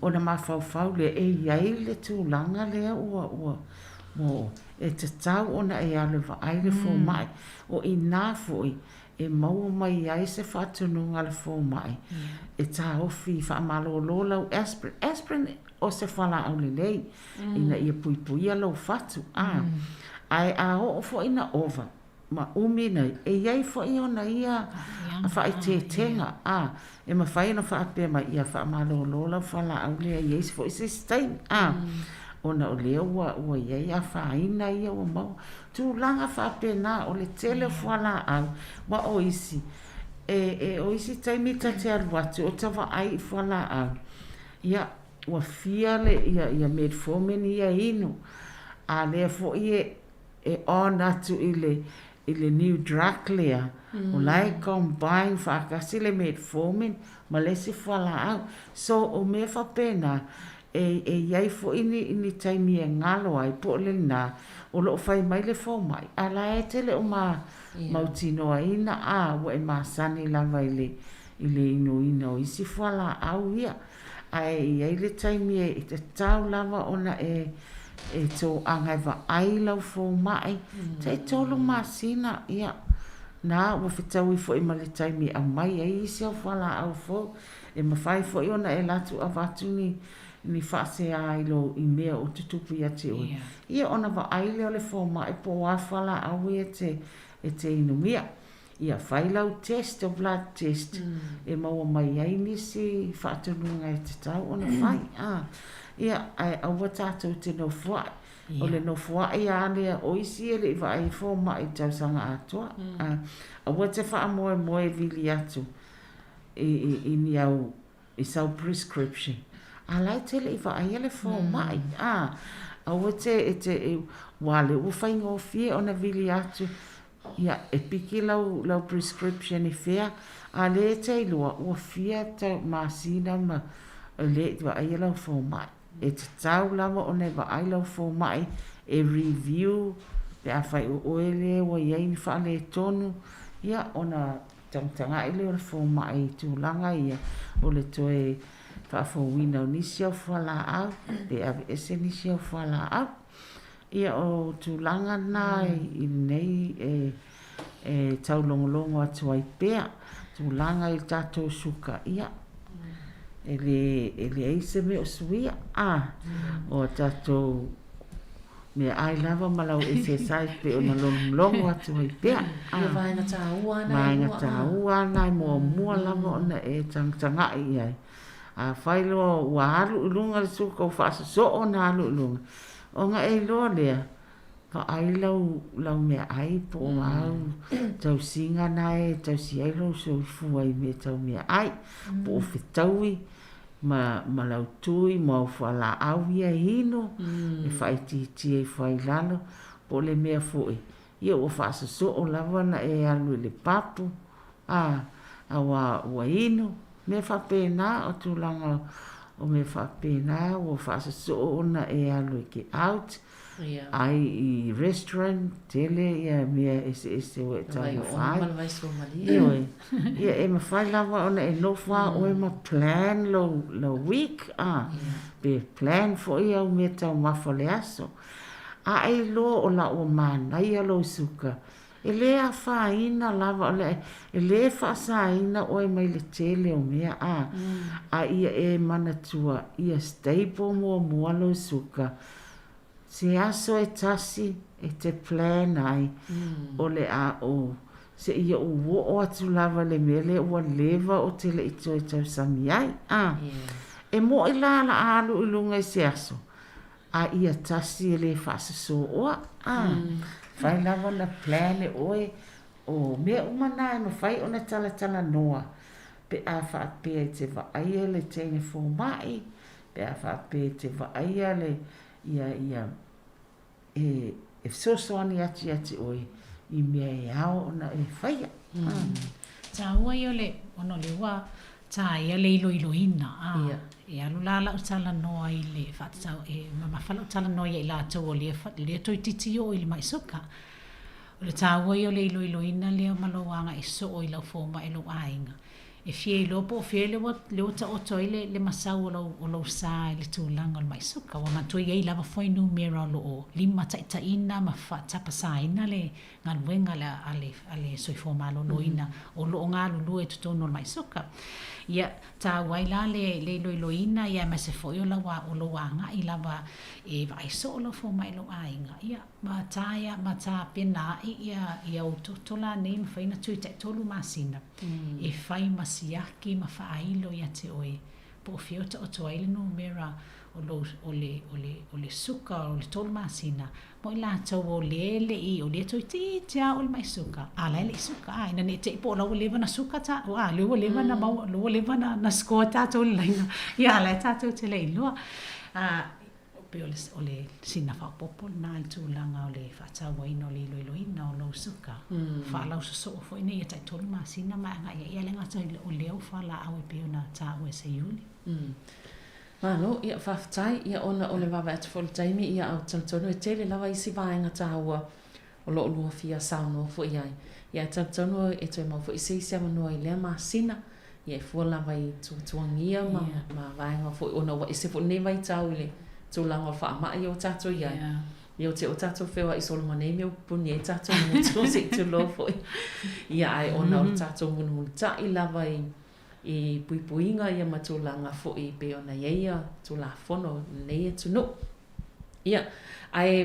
H: ona mafaufau lea e i ai le tulaga lea ua ua ua e tatau ona e alu e vaai le fomai. O i ina foi e maua mai ai se faatonuga a le fomai e taofi faamalolo lau aspirin. Aspirin o se fualaau lelei ina ia puipuia lou fatu, a, ae a oo foi ina ova ma umi nei, e i ai foi ona ia faaeteetega, a, e mafai ona faapea mai, ia faamalolo lau fualaau lea e i ai foi se isi taimi, a, ona o lea ua, ua i ai afaina ia ua maua. Tulaga faapena, o le tele o fualaau, ma o isi, e, e, o isi taimi ta te alu atu o ta vaai i fualaau, ia, ua fia le, ia, ia metformin ia inu, a lea foi e, e on atu i le, i le new drug lea, o la e combine faatasi le metformin ma le isi fualaau. So, o mea faapena, e, e i ai foi ni, ni taimi e galo ai, po o lena, o lo o fai mai le fomai, a la e te le o ma, mautinoaina, a, ua e masani lava i le, i le inuina o isi fualaau ia. Ae i ai le taimi e tatau lava ona e e toaga e vaai lau fomai, taitolu masina, ia, na ua fetaui foi ma le taimi e aumai ai isi au fualaau fou. E mafai foi ona e alu atu avatu ni ni faasea i lou i mea o tutupu ia te oe, ia ona vaai lea o le fomai po o a fualaau ia e te inumia. Ia fai lau test o blood test e maua mai ai nisi faatonuga e tatau ona fai. A, ia, ae aua tatou te nofoa'i. O le nofoa'i lava lea, o isi e le i vaai i fomai i le tausaga atoa. A, aua te faamoemoe e vili atu i, i, i ni au, i sau prescription. A la e te le i vaaia le fomai. A, aua te, e te, aua o lea ua faigofie ona vili atu Ia, e piki lau, lau prescription i fea, a lea e te iloa, ua fia tau masina ma e le i vaaia lau fomai. E tatau lava ona e vaai lau fomai e review Pe afai o oe lea ua i ai ni faaletonu, ia, ona tagatagai lea o le fomai i tulaga ia o le toe faafouina o nisi au fualaau pe aveese nisi au fualaau. Ia, o tulaga na i lenei e e taulogologo atu ai pea, tulaga i le tatou suka, ia, e le, e leai se mea o suia, a, o a tatou meaai lava ma lau exercise pei ona logologo atu ai pea.
J: Ia vaega taua lava na e
H: lua. Vaega taua lava na e muamua lava ona e tagatagai i ai. Afai loa ua alu i luga le suka ua faasosoo ona alu i luga, ona e iloa lea, vaai lau, lau meaai po o a au tausiga na e tausi ai lou soifua i mea tau meaai, po o fetaui ma, ma lau tui ma au fualaau ia e inu, e faaitiitia ifo ai i lalo, po o le mea foi, ia ua faasosoo lava ona e alu i le papu, a, aua ua inu, mea faapena, o tulaga o mea faapena ua faasosoo ona e alu e ke out, ai i restaurant, tele ia mea eseese ua e taumafa ai. Ioe, ia e mafai lava ona e nofo lava oe ma plan lou, lou week, a, pe plan foi au mea taumafa o le aso. A e iloa o la ua manaia lou suka, E le afaina lava o le e le faasaina oe mai le tele o mea a, a ia e manatua ia stable muamua lou suka se aso e tasi e te plan ai o le a ou seia ou oo atu lava i le mea lea ua leva ou te le i toe tausami ai a. E moʻi la la a alu i luga i se aso A ia tasi e le faasosooa, a mafai lava ona plan e oe o mea uma na e mafai ona talatalanoa pe a faapea e te vaaia le teine fomai, pe a faapea e te vaaia le ia ia e fesoasoani atu ia te oe i mea e ao ona e faia.
I: Taua ia o le, ona o lea ua taea le iloiloina, a, e alu la lau talanoa i le faatatau, e mamafa lau talanoa ia i latou o lea, lea toeitiiti oo i le mai suka. O le taua ia o le iloiloina lea ma lou agai soo i lau fomai o lou aiga, e fia iloa po o fea lea ua, lea ua taoto ai le, le masau o lou, o lou sa i le tulaga o le mai suka. Ua manatua e i ai lava fuainumera o lo o limataitaiina ma faatapasaina le galuega a le, a le soifua maloloina o lo o galulue i totonu o le mai suka. Ia, taua ai la le, le iloiloina, ia aemaise foi o lau, o lou agai lava e vaai soo lau fomai i lou aiga, ia, ma taea, ma tapena ai ia, ia ou toto la nei e mafai ona tui taitolu masina e fai ma siaki ma faailo ia te oe po o fea o taoto ai le numera o lou, o le, o le, o le suka o le tolu masina, mo i latou o lea e le i, o lea toeitiiti lava oo i le mai suka, a la e le i suka, a, ina ne i te i po o la ua leva ona suka ta, a, lea ua leva ona maua, lea ua leva ona na score tatou i le laina, ia a la e tatou te le iloa. A, pei o le, o le sina faaopoopo lena i le tulaga o le faatauaina o le iloiloina o lou suka, faalausosoo foi ina ia taitolu masina ma e agai ai, ae le gata o lea ua fualaau e pei ona taua e Seiuli.
J: Malo, ia faafetai, ia ona o le vaavaai atu foi i le taimi, ia ae ou te talitonu e tele lava isi vaega taua o lo o lua fia saunoa foi i ai. Ia ae talitonu e toe maua foi se isi avanoa i lea masina, ia e fua lava i tuatuagia ma, ma vaega foi ona ua ese foi lenei vaitau i le tulaga o le faamai ua tatou i ai. Ia ou te o tatou feoai solo ma nei mea ua pupuni ai tatou motu se i tulou foi. Ia ae ona o le tatou mulimulitai lava i i puipuiga ia ma tulaga foi e pei ona i ai ia Tulafono o lenei atunuu. Ia, ae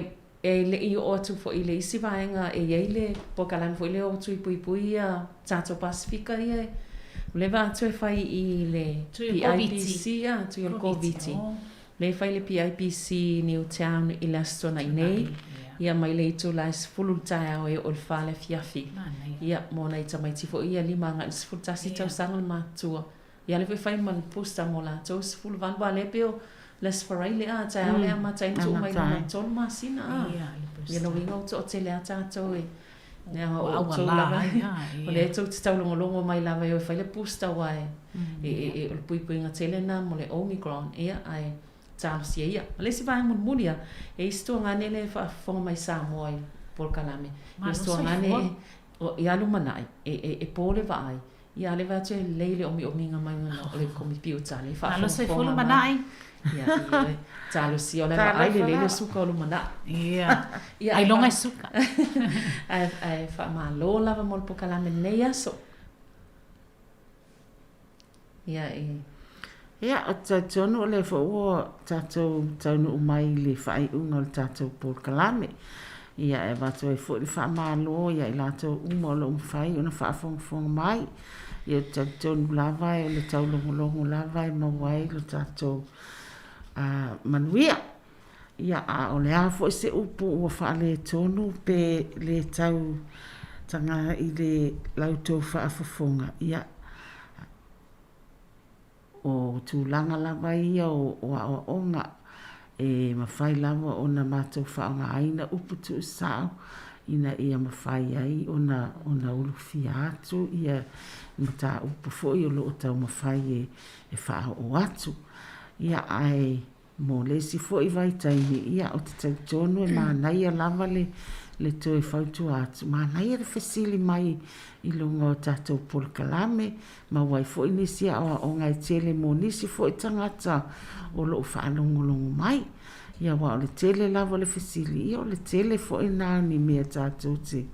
J: e le i oo atu foi i le isi vaega e i ai le polokalame foi lea o tui puipui ia tatou Pasefika ia e ua leva atu e fai i le PIPC, a, tui o le Koviti. Lea e fai le PIPC i Newtown i le Aso Toonai nei, ia mai le itula e 10 i le taeao e oo i le 4 i le afiafi. Ia, mo nai tamaiti foi ia 5 agai i le 11 tausaga le matutua. Ia, lea foi e fai ma le booster mo latou 18, aua lea pei o le Aso Faraile a, taeao le amata ai ona tuu mai luma i le 3 masina a. Ia, lona uiga ua toatele lava tatou e Leaga o outou lava, o lea tou te taulogologo mai lava e o e fai le booster aua e, e, e, e, o le puipuiga tele lena mo le Omicron, ia, ae talosia ia. Ma le isi vaega mulimuli lava, e i ai si tuagane lea e faafofoga mai Samoa i polokalame. Ia fesoasoani ia lumanai e po le vaai, ia a lea vaai atu e lelei le omiomiga mai ona o le komipiuta lea e faafogafoga mai. Ia, ioe. Talosia o le vaai lelei le suka o lumanai.
I: Ia. Ia, ailoga e suka.
J: Ae faamalo lava mo le polokalame i lenei aso. Ia e.
H: Ia, ou te talitonu o lea foi ua tatou taunuu mai i le faaiuga o le tatou polokalame. Ia, e avatu ai foi le faamalo ia i latou uma o lo o mafai ona faafogafoga mai. Ia, ou te talitonu lava o le taulogologo lava e maua ai lo tatou manuia. Ia, a o le a foi se upu ua faaletonu pe le tau taga i le la outou faafofoga, ia, o tulaga lava ia o aoaoga e mafai lava ona matou faaaogaina upu tuusao ina ia mafai ai ona ona ulufia atu ia mataupu foi o lo o taumafai e faaoo atu. Ia, ae Mo le isi foi vaitaimi, ia, ou te talitonu e manaia lava le, le toe fautua atu, manaia le fesili mai i luga o tatou polokalame, maua ai foi nisi aoaoga e tele mo nisi foi tagata o lo o faalogologo mai. Ia, aua o le tele lava o le fesili, ia o le tele foi lena o ni mea tatou te,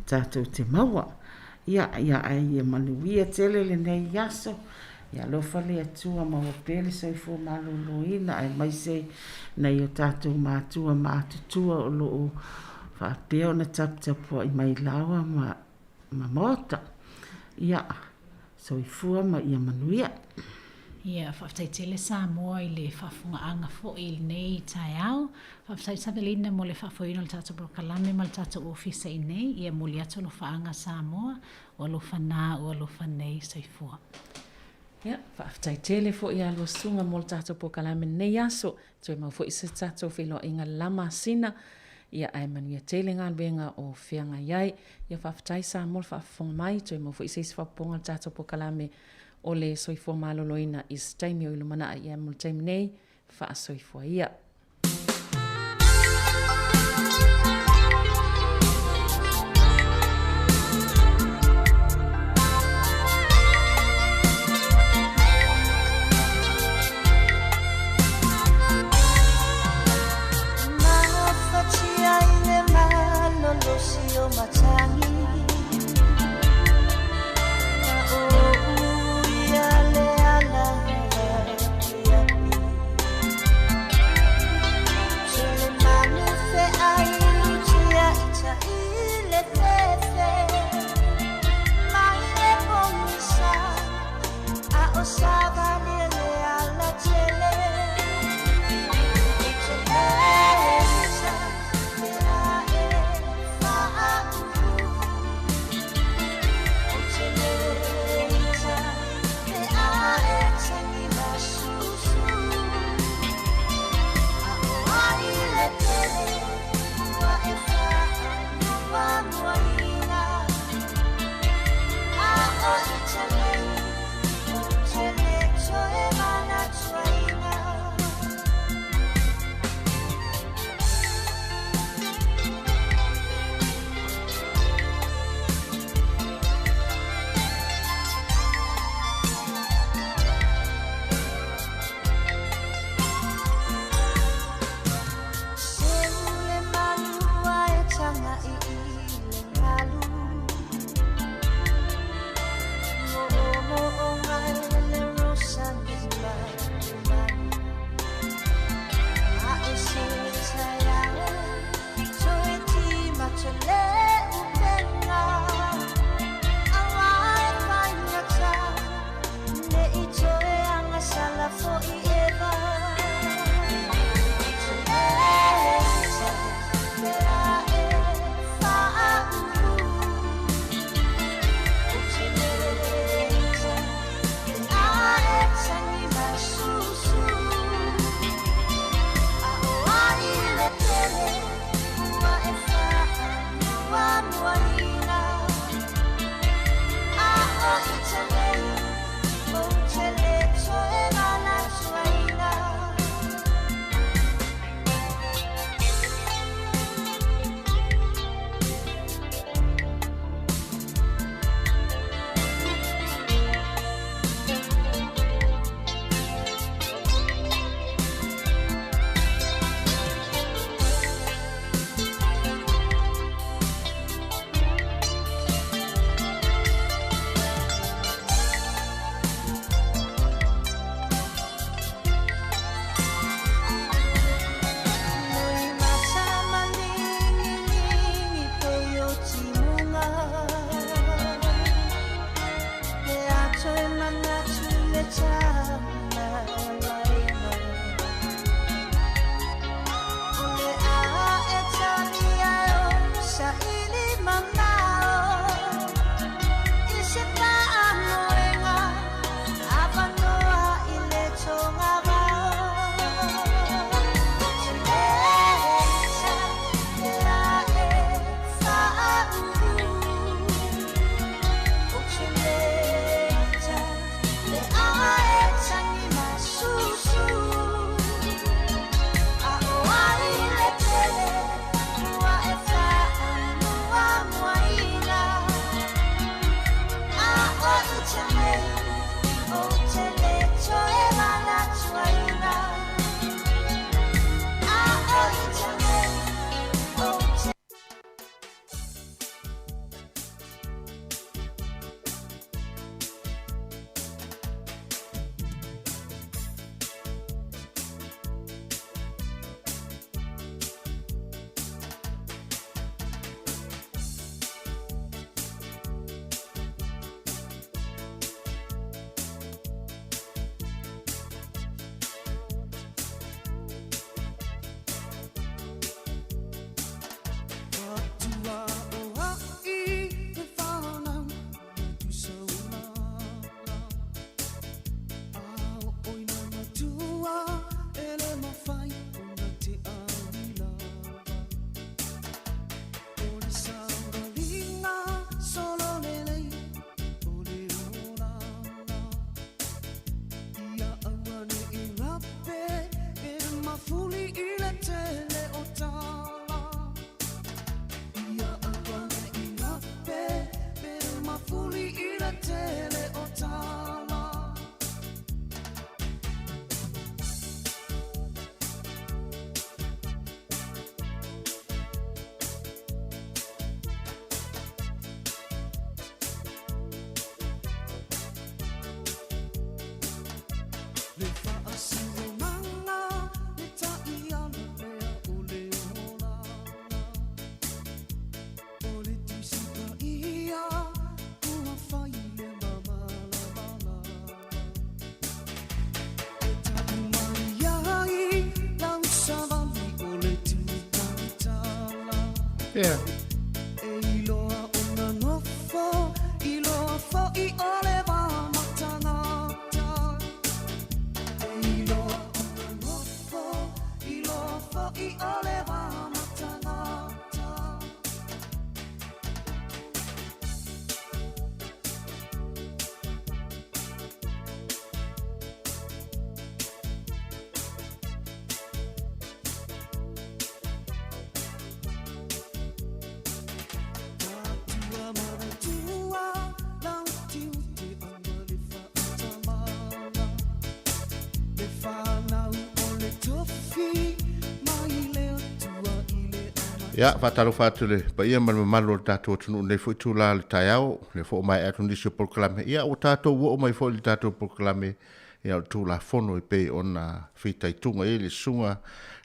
H: tatou te maua. Ia, ia, ae ia manuia tele lenei aso. Ia alofa le Atua maua pea le soifua maloloina aemaise nai o tatou matua matutua o lo o faapea ona taputapuai mai laoa ma ma maota. Ia soifua ma ia manuia.
I: Ia, faafetai tele Samoa i le faafofogaaga foi i lenei taeao. Faafetai Savelina mo le faafoeina o le tatou polokalame ma le tatou ofisa i inei. Ia momoli atu alofaaga Samoa. Ua alofa na, ua alofa nei, soifua.
J: Ia, faafetai tele foi ia lua susuga mo le tatou polokalame i lenei aso. Toe mau foi se tatou feiloaiga la masina. Ia, ae manuia tele galuega o feagai ai. Ia, faafetai Samoa le faafofoga mai. Toe mau foi se isi faaopoopoga o le tatou polokalame o le soifua maloloina i se taimi o i lumanai. Ia, mo le taimi nei, faasoifua ia.
K: Yeah.
E: Ia, faatalofa atu i le paia ma le mamalu o le tatou atunuu i lenei foi itula o le taeao, le foo maea atu nisi o polokalame. Ia, ua tatou oo mai foi i le tatou polokalame, ia, o le Tulafono e pei ona fitaituga i ai le Susuga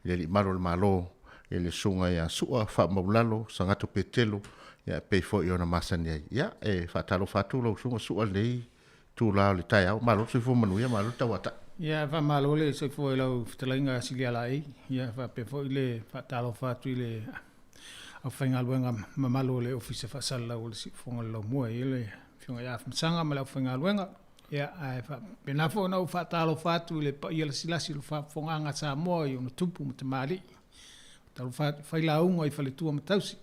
E: i le Alii Malu o le Malo, i le Susuga ia Sua Faamaulalo Sagato Petelo, ia, e pei foi ona masani ai. Ia, e faatalofa atu lau Susuga Sua i lenei itula o le taeao. Malo le soifua manuia, malo le tauatai.
K: Ia, faamalo le soifua i lau fetalaiga Silialaei, ia faapea foi le faatalofa atu i le aufaigaluega mamalu o le Ofisa Faasalalau o le Siufofoga o le Laumua, e i ai le Afioga ia Afamasaga ma le aufaigaluega. Ia, ae faapena foi ona ou faatalofa atu i le paia lasilasi o le faafofogaaga a Samoa i ona tupu ma tamalii. Faatalofa atu i failauga i faletua ma tausi.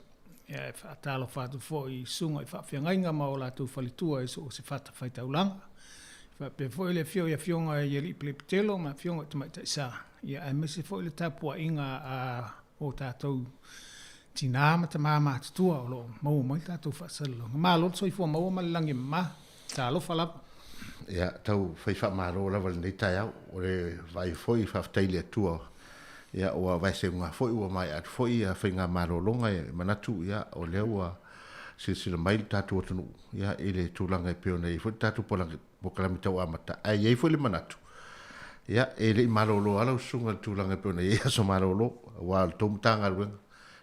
K: Ia, e faatalofa atu foi i susuga i faafeagaiga ma o latou faletua i so o se fatafaitaulaga. E faapea foi le afio i afioga i alii pelepitelo ma afioga i tamaitai sa, ia aemaise foi le tapuaiga a o tatou tinā ma tamā matutua o lo o maua mai le tatou faasalalauga. Malo le soifua maua ma le lagi e mama. Talofa lava.
E: Ia, tau fai faamalo lava i lenei taeao. O le vaai foi, faafetai i le Atua, ia ua vaeseuga foi, ua maea atu foi ia faiga malologa e manatu, ia o lea ua silasila mai le tatou atunuu, ia i le tulaga e pei ona i ai foi le tatou polokalame tau amata. Ae i ai foi le manatu, ia e le i malolo lava lau susuga i le tulaga e pei ona i ai aso malolo, aua o le tou Matagaluega,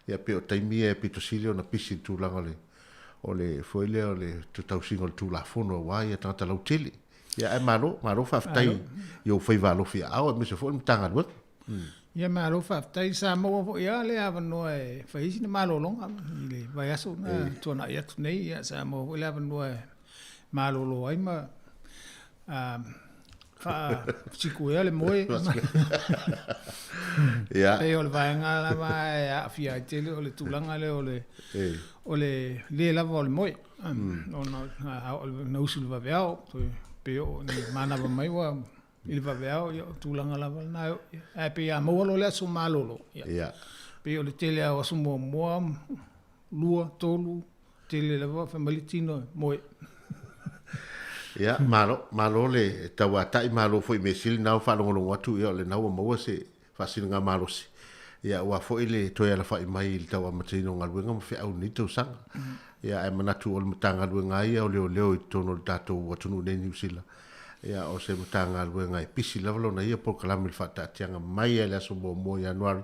E: ia pei o taimi ia e pito sili ona pisi i le tulaga o le o le foi lea o le tausiga o le Tulafono aua ia tagata lautele. Ia ae malo, malo faafetai i ou faiva alofi aao aemaise foi le Matagaluega.
K: Ia malo faafetai, sa maua foi lava le avanoa e fai ai sina malologa i le vaiaso na tuanai atu nei, ia sa maua foi le avanoa e malolo ai ma faasikuea le moe.
E: Ia.
K: Pei o le vaega lava e aafia ai tele o le tulaga lea o le o le le lava o le moe. Ona na usu i le vaveao, pe oo ina manava mai ua i le vaveao, ia o tulaga lava lena e oo i ai. Ae pei a maua loa le aso malolo, ia, pei o le tele lava o aso muamua, lua, tolu, tele lava fai mai le tino e moe.
E: Ia, malo, malo le tauatai, malo foi i mea sili na ua faalogologo atu, ia o lena ua maua se faasiligamalosi, ia aua foi le toe alafai mai i le tau amataina o galuega ma feau i lenei tausaga. Ia ae manatu o le Matagaluega lava ia o Leoleo i totonu o le tatou atunuu nei i Niu Sila, ia o se Matagaluega e pisi lava lona ia polokalame i le faataatiaga mai lava i le aso 1 o Ianuari,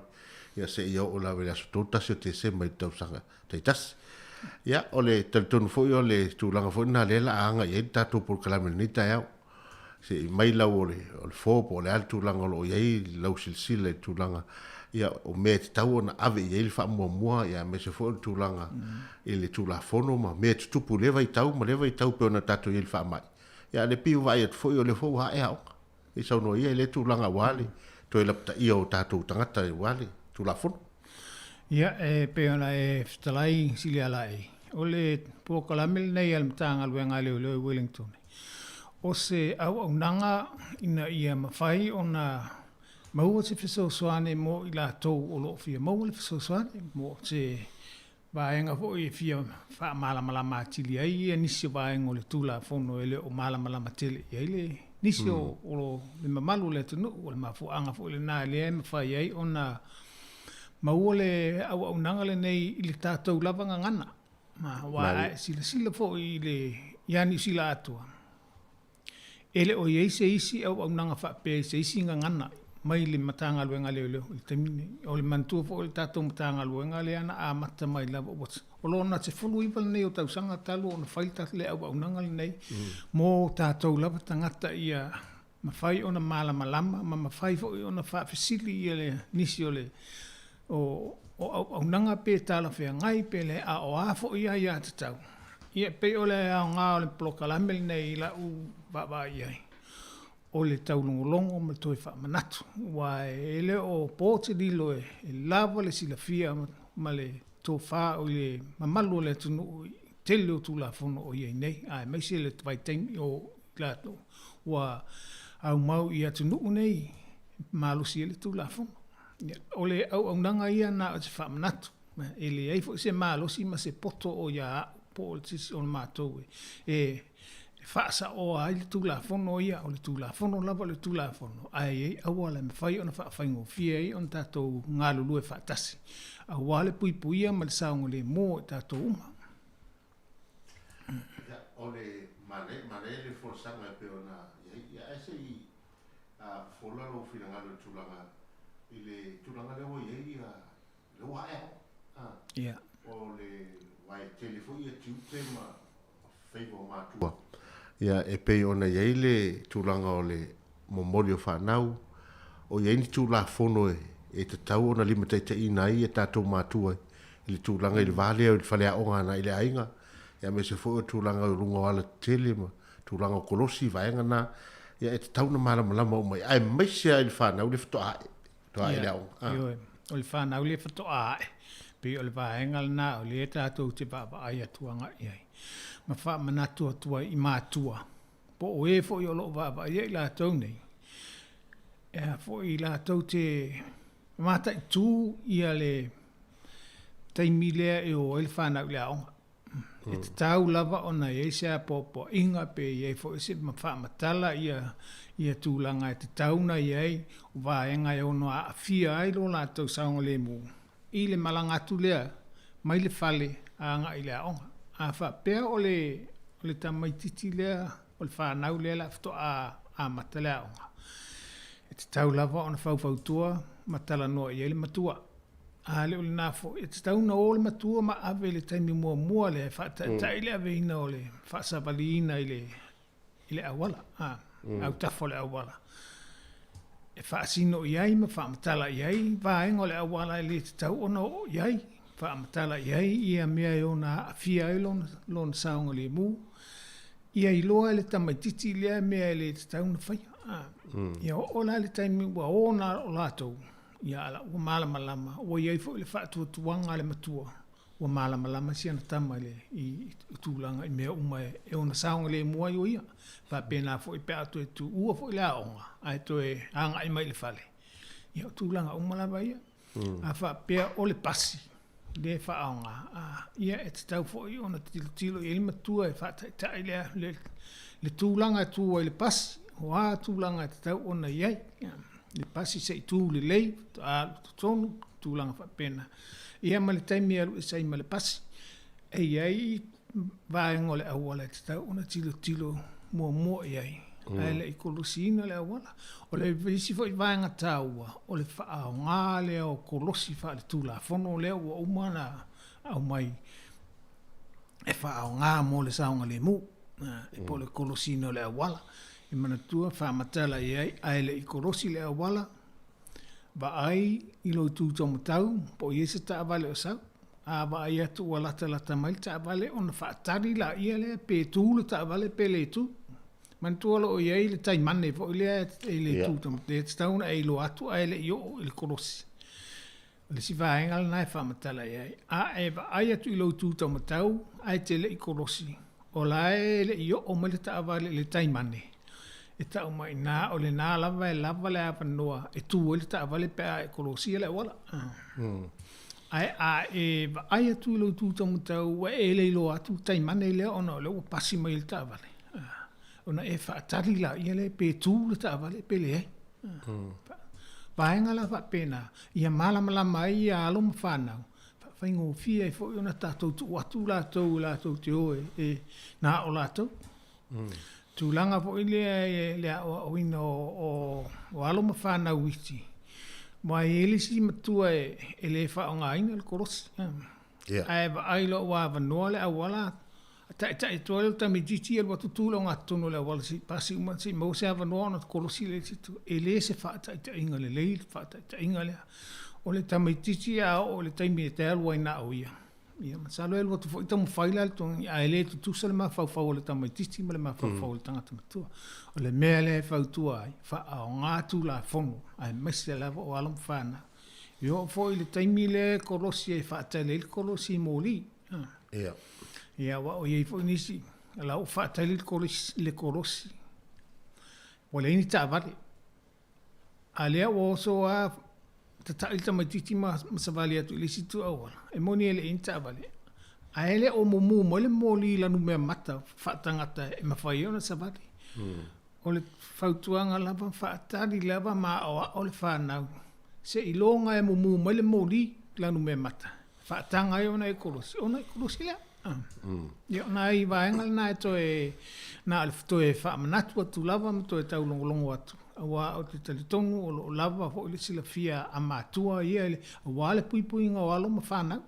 E: ia seia oo lava i le aso 31 o Tesema i le tausaga taitasi. Ia, o le talitonu foi o le tulaga foi lena lea la a agai i ai le tatou polokalame i lenei taeao. Se i mai lau o le, o le fo po o le a le tulaga o lo o i ai lau silasila i le tulaga, ia, o mea e tatau ona ave i ai le faamuamua, ia aemaise foi o le tulaga i le Tulafono ma mea e tutupu i lea vaitau ma lea vaitau pei ona tatou i ai i le faamai. Ia, a o le pei ua vaai atu foi o lea foi ua ae aoga. Se i saunoa ia i lea tulaga aua le toe lapataia o tatou tagata aua le Tulafono.
K: Ia, e pei ona e fetalai Silialaei, o le polokalame lenei a le Matagaluega a Leoleo i Wellington, o se auaunaga ina ia mafai ona maua se fesoasoani mo i latou o lo o fia maua le fesoasoani, mo se vaega foi e fia faamalamalama atili ai ia nisi o vaega o le Tulafono e le o malamalama tele i ai le nisi o o le mamalu o le atunuu. O le mafuaaga foi lena lea e mafai ai ona maua le auaunaga lenei i le tatou lava gagana. Aua a e silasila foi i le ia Niu Sila atoa, E le o i ai se isi auaunaga faapea i se isi gagana mai le Matagaluega a Leoleo i le taimi lenei. O le manatua foi o le tatou Matagaluega lea na amata mai lava ua o lona 19 lenei o tausaga talu ona fai le auaunaga lenei mo tatou lava tagata ia mafai ona malamalama ma mafai foi ona faafesili ia le nisi o le o auaunaga pe talafeagai pe leai, a o a foi aiatatau. Ia, e pei o le aoga o le polokalame lenei i lau vaavaai i ai, o le taulogologo ma le toe faamanatu, aua e le o po se lilo e lava le silafia ma le tofa i le mamalu o le atunuu i le tele o Tulafono o i ai nei, aemaise le vaitaimi o i latou ua aumau i atunuu nei e malosi ai le Tulafono. O le auaunaga ia na o se faamanatu, e leai foi se malosi ma se poto o ia au po o se isi o matou e faasaoa ai le Tulafono ia. O le Tulafono lava o le Tulafono, ae i ai auala e mafai ona faafaigofie ai ona tatou galulue faatasi aua le puipuia ma le saogalemu o i tatou uma.
E: Ia, o le manaia le folasaga e pei ona i ai, ia ae se i fofola lou finagalo i le tulaga, i le tulaga lea ua i ai ia, lea ua ae aoga.
K: Ia.
E: O le, aua e tele foi ia tiute ma faiva o matua. Ia, e pei ona i ai le tulaga o le momoli o fanau, o i ai ni Tulafono e tatau ona limataitaiina ai ia tatou matua i le tulaga i le va lea i le faleaoga agai i le aiga, ia aemaise foi o tulaga i luga o alatetele ma tulaga o kolosi, vaega na, ia e tatau ona malamalama uma i ai, aemaise lava i le fanau lea faatoa ae, faatoa ae i le aoga.
K: Ia, ioe, o le fanau lea faatoa ae, pei o le vaega lena o lea tatou te vaavaai atu agai i ai, ma faamanatu atu ai i matua, po o e foi o lo o vaavaaia i latou nei, e a foi latou te mataitu ia le taimi lea e o ai le fanau i le aoga. E tatau lava ona i ai se apoapoaiga pe i ai foi se faamatala ia ia tulaga e tatau ona i ai o vaega e ono aafia ai lo latou saogalemu i le malaga atu lea mai le fale agai i le aoga. A faapea o le o le tamaitiiti lea o le fanau lea la faatoa amata le aoga, e tatau lava ona faufautua ma talanoa i ai le matua. A le o lena foi, e tatau ona o le matua ma ave i le taimi muamua lea e faataitai le aveina o le faasavaliina i le i le auala, a, autafa o le auala, e faasino i ai ma faamatala i ai vaega o le auala e le tatau ona oo i ai, faamatala i ai ia mea e ono aafia ai lona, lona saogalemu, ia iloa e le tamaitiiti lea mea e le tatau ona faia. A, ia oo la i le taimi ua o na o latou, ia ala ua malamalama, ua i ai foi le faatuatuaga a le matua ua malamalama si ana tama i le i tulaga i mea uma e ono saogalemu ai o ia. Faapena foi pe a toe tuua foi le aoga ae toe agai mai i le fale, ia o tulaga uma lava ia. A faapea o le pasi lea e faaaoga, a, ia e tatau foi ona tilotilo i ai le matua e faataitai le, le, Le tulaga e tu ai le pasi, o a tulaga e tatau ona i ai. Le pasi se i tu lelei, faatoa alu i totonu, tulaga faapena. Ia ma le taimi e alu ese ai ma le pasi. E i ai vaega o le auala e tatau ona tilotilo muamua i ai, ae le i kolosiina le auala. O le isi foi vaega taua, o le faaaoga lea o kolosi faaletulafono lea ua uma ona aumai e faaaoga mo le saogalemu, po o le kolosiina o le auala. E manatua, faamatala i ai, ae le i kolosi le auala, vaai i lou itu taumatau po o i ai se taavale o sau. A vaai atu ua latalata mai le taavale ona faatali laia lea pe tu le taavale pe le tu. Manatua o lo o i ai le taimane foi lea i le itu taumatau, e tatau ona e iloa atu ae le i oo i le kolosi. O le isi vaega lena e faamatala i ai. A e vaai atu i lou itu taumatau ae te le i kolosi, o la e le i oo mai le taavale i le taimane, e tau mai i ina o lena lava e lava le avanoa e tu ai le taavale pe a e kolosia le auala. Ae a e vaai atu i lou itu taumatau ua e le iloa atu le taimane lea ona o lea ua pasi mai e le taavale, ona e faatali laia lea pe tu le taavale pe leai. Vaega la faapena, ia malamalama ai ia alo ma fanau, faafaigofie ai foi ona tatou tuu atu latou latou te o e na o latou. Tulaga foi lea i le aoaoina o alo ma fanau iti, aua e i ai le isi matua e le faaaogaina le kolosi. Ae vaai loa ua avanoa le auala, taitai atu ai le tamaitiiti alu atu tu i le ogatotonu o le auala se i pasi uma se i maua se avanoa ona kolosi lea i le isi itu. E le se faataitaiga lelei le faataitaiga lea. O le tamaitiiti a oo i le taimi e te alu ai na o ia, ia masalo e alu atu foi taumafai la le togi ae le tutusa le mafaufau o le tamaitiiti ma le mafaufau o le tagata matua. O le mea lea e fautua ai, faaaoga Tulafono aemaise lava o alo ma fanau. E oo foi i le taimi lea e kolosi ai e faatali ai le kolosi i moli.
E: Ia.
K: Ia aua o i ai foi nisi, o la ua faatali le kolosi, le kolosi ua leai ni taavale. A lea ua oso lava tata'i le tamaitiiti ma savali atu i le isi itu auala, e moni e leai ni taavale, ae le o mumu mai le moli i lanu meamata faatagata e mafai ai ona savali. O le fautuaga lava, faatali lava ma aoao le fanau seiloga e mumu mai le moli lanu meamata, faataga ai ona e kolosi, ona e kolosi lea. Ia, o nai vaega lena e toe, na o le toe faamanatu atu lava ma toe taulogologo atu, aua ou te talitonu o lo o lava foi le silafia a matua ia aua le puipuiga o alo ma fanau.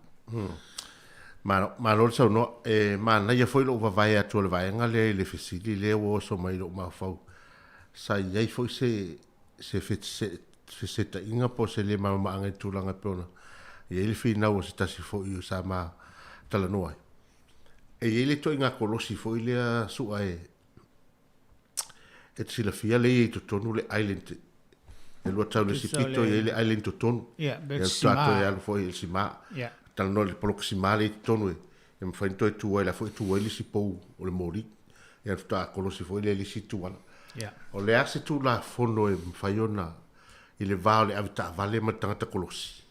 E: Malo, malo le saunoa. E manaia foi lou vavae atu o le vaega lea i le fesili lea ua oso mai i lou mafaufau. Sa i ai foi se, se fesetaiga po o se le malamalamaaga i le tulaga e pei ona i ai le finau o se tasi foi sa ma talanoa ai. E i ai le ituaiga kolosi foi lea Su'a e e te silafia lea e i ai i totonu le island e lua tau le isi pito e i ai le island i totonu.
K: Ia,
E: Ia, faatoa toe alu foi i le sima. Talanoa i le poloka sima lea i totonu e e mafai ona toe tu ai, la foi e tu ai le isi pou o le moli. Ia faatoa kolosi foi lea i le isi itu ala. O le a se Tulafono e mafai ona i le va o le avetaavale ma le tagata kolosi?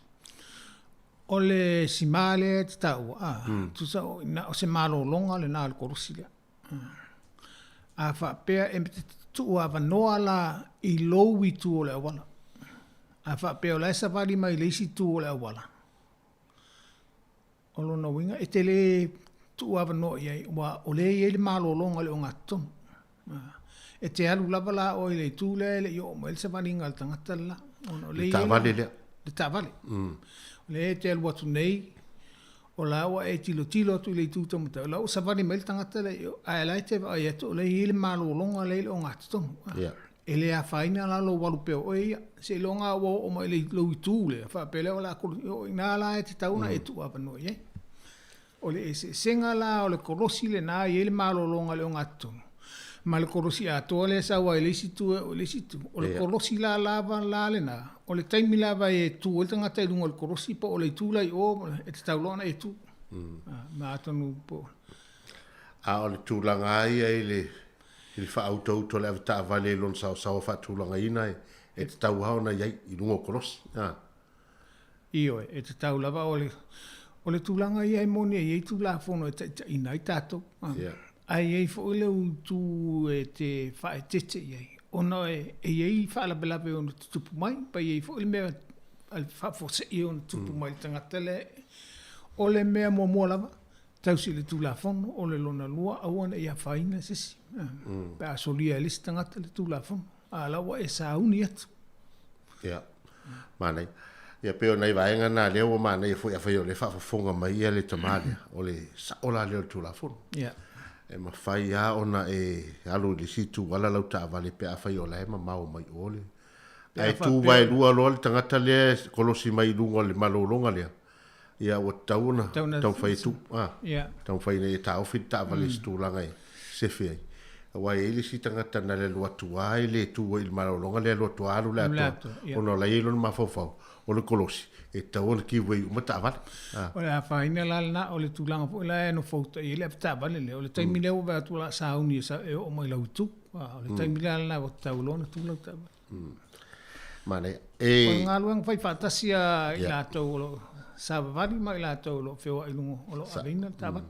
K: O le sima lea e te taua, a, tusa o ina o se malologa lena o le kolosi lea. A faapea e te tuuavanoa la i lou itu o le auala, a faapea o la e savali mai i le isi itu o le auala, O lona uiga, e te le tuuavanoa i ai, aua o lea e i ai le malologa i le ogatotonu. E te alu lava la oe i le itu lea e le i oo mai ai le savaliga a le tagata le la. Ona o lea e i ai
E: le taavale lea.
K: Le taavale. O lea e te alu atu nei, o la ua e tilotilo atu i le itu taumatau, o la ua savali mai le tagata lea i o, ae o la e te vaai atu o lea e i ai le malologa lea i le ogatotonu. E le afaina la lou alu pea o oe ia, seiloga ua oo mai i lou itu lea, faapea lea o le a kolosi, o i ina la e tatau ona e tuuavanoa i ai. O le eseesega la o le kolosi lena e i ai le malologa i le ogatotonu, ma le kolosi atoa lea e sau ai i le isi itu e oo i le isi itu. O le kolosi la lava la lena, o le taimi lava e tu ai le tagata i luga o le kolosi po o le itu la i o, e tatau loa ona e tu. Ma atonu po.
E: A o le tulaga lava ia i le i le faautauta o le avetaavale i lona saosaoa faatulagaina e tatau lava ona i ai i luga o kolosi. A.
K: Ioe, e tatau lava. O le, o le tulaga ia e moni e i ai Tulafono e taitaiina ai tatou.
E: Yeah.
K: Ae i ai foi lou itu e te faaeteete i ai, ona e i ai faalavelave e ono tutupu mai, pe i ai foi le mea faafuasei e ono tutupu mai i le tagata lea. O le mea muamua lava, tausi i le Tulafono, o le lona lua, aua ne i afaina se isi, pe a solia e le isi tagata le Tulafono, a o la ua e sauni atu.
E: Ia, manaia. Ia pei o nai vaega na lea ua manaia foi afai o lea e faafofoga mai ia le tama lea, o le sao la lea o le Tulafono.
K: Ia.
E: E mafai lava ona e alu i le isi itu ala lau taavale pe afai o la e mamao mai o le Ae tu vaelua loa le tagata lea e kolosi mai i luga o le malologa lea, ia ua tatau ona taumafai e tu, a, taumafai ina ia taofi le taavale i se tulaga e sefe ai. Aua e i ai le isi tagata na le alu atu lava e le tu ai i le malologa lea, alu atu lava alu le atoa, ona o la e i ai lona mafaufau, o le kolosi, e tatau ona give way uma taavale.
K: A. O le afaina la lena, o le tulaga foi la e nofoutai ai le avetaavale lea, o le taimi lea ua vaai atu o le a sauni e oo mai i lau itu. O le taimi la lena ua tatau loa ona tu lau taavale.
E: Manaia.
K: E... O le galuega fai faatasi a i latou o lo o savavali ma i latou o lo o feoai i luga o lo o aveina le taavale.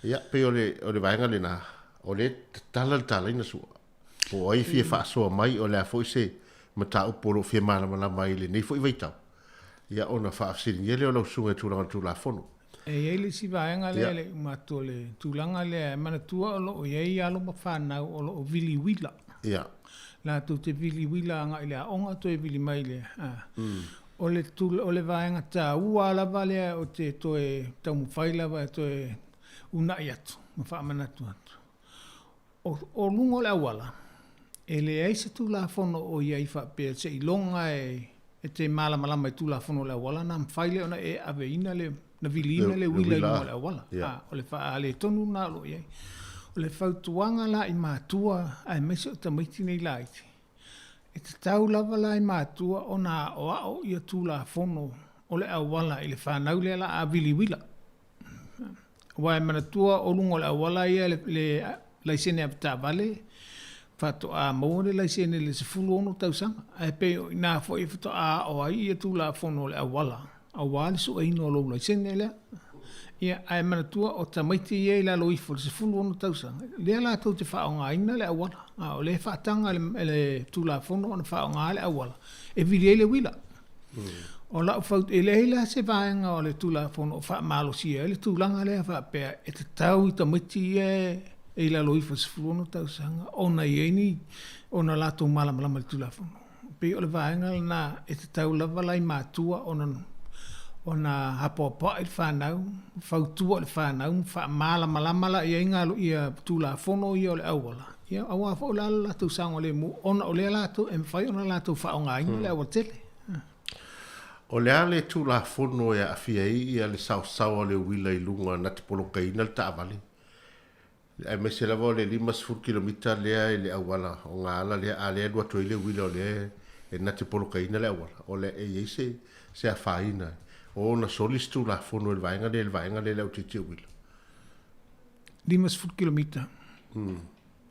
E: Ia, pei o le, o le vaega lena, o lea e tatala le talaina sua. Po o ai e fia faasoa mai, o le a foi se mataupu o lo o fia malamalama ai i lenei foi vaitau. Ia, ona faafesiligia lea o lau susuga i tulaga o le Tulafono.
K: E i ai le isi vaega lea e le i uma atu o le tulaga lea, e manatua o lo o i ai alo ma fanau o lo o vili uila.
E: Ia.
K: Latou te vili uila agai i le aoga toe vili mai i le, a. O le o le vaega taua lava lea ou te toe taumafai lava e toe uunai atu ma faamanatu atu, o, o luga o le auala, e leai se Tulafono o i ai faapea seiloga e, e te malamalama i Tulafono o le auala ona mafai lea ona e aveina le, na viliina le uila i luga o le auala. A, o le faaletonu lena o lo o i ai. O le fautuaga la i matua aemaise o tamaiti nei laiti, e tatau lava la i matua ona aoao ia Tulafono o le auala i le fanau lea la a vili uila. Aua e manatua o luga o le auala ia le laisene avetaavale faatoa maua le laisene i le 16 tausaga. Ae pei o i ina foi faatoa aoao ai ia Tulafono o le auala aua le sueina o lou laisene lea. Ia, ae manatua o tamaiti ia i lalo ifo o le 16 tausaga, lea latou te faaaogaina le auala. A o lea e faataga e le Tulafono ona faaaoga le auala e vili ai le uila. O lau fau, e leai la se vaega o le Tulafono o faamalosia ai le tulaga lea faapea e tatau i tamaiti ia e i lalo ifo o le 16 tausaga ona i ai ni ona latou malamalama i le Tulafono. E pei o le vaega lena e tatau lava la i matua ona ona apoapoai le fanau, fautua i le fanau ma faamalamalama la i ai ia Tulafono ia o le auala, ia aua foi o le a le latou saogalemu ona o lea latou e mafai ona latou faaaogaina le aualatele.
E: O le a le Tulafono e aafia ai ia le saosaoa o le uila i luga na te polokaina le taavale, aemaise lava o le 50 kilomita lea i le auala ogaala lea, a lea e alu atu ai le uila o lea e na te polokaina le auala, o le e i ai se se afaina o ona soli se Tulafono i le vaega lea i le vaega lea i le autiti o uila?
K: 50 kilomita.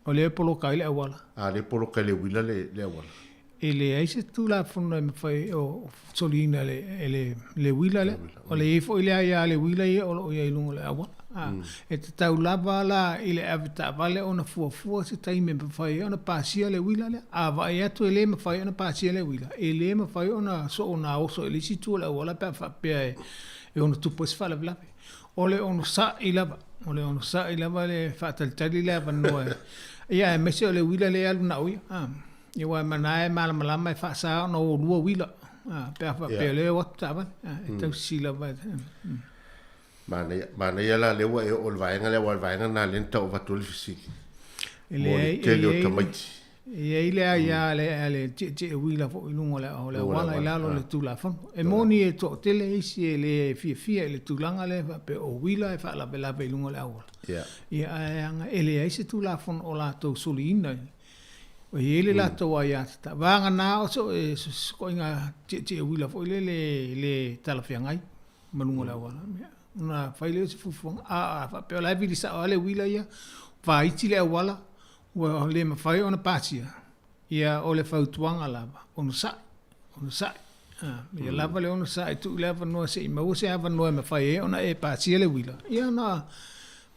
K: O lea e poloka ai le auala.
E: A lea e poloka i le uila le, le auala.
K: E leai se Tulafono e mafai o soliina e le, le uila lea. O le i ai foi le aia a le uila ia o lo o i ai i luga o le auala. A, e tatau lava la i le avetaavale ona fuafua se taimi e mafai ai ona pasia le uila lea. A vaai atu e le mafai ona pasia le uila, e le mafai ona soona oso i le isi itu o le auala pe a faapea e ono tupu ai se faalavelave. O le onosai lava, o le onosai lava le faatalitali le avanoa e, ia aemaise o le uila lea e alu na o ia. A, ia aua ma na e malamalama e faasa ona o lua uila, a, pe a faapea o lea e o atu taavale, a, e tausisi lava e.
E: Manaia, manaia la lea ua e oo i le vaega lea, aua o le vaega lena lea na tau avatu ai le fesili.
K: E leai,
E: Mo le tele o tamaiti.
K: E i ai le aia a le, a le tietie uila foi i luga o le, o le auala i lalo o le Tulafono. E moni e toatele isi e le fiafia i le tulaga lea faapea o uila e faalavelave i luga o le auala. Ia, ae aga e leai se Tulafono o latou soliina. E i ai le latou aiatatau. Vagana o so o se ituaiga tietie uila foi lele le talafeagai ma luga o le auala. Ia, ona fai lea o se fuafuaga. A faapea o la e vili sao lava le uila ia, vaiti le auala, Ua le mafai ona pasia, ia o le fautuaga lava, onosai, onosai. Ia lava le onosai, tuu le avanoa se i maua se avanoa e mafai ai ona e pasia le uila, ia ona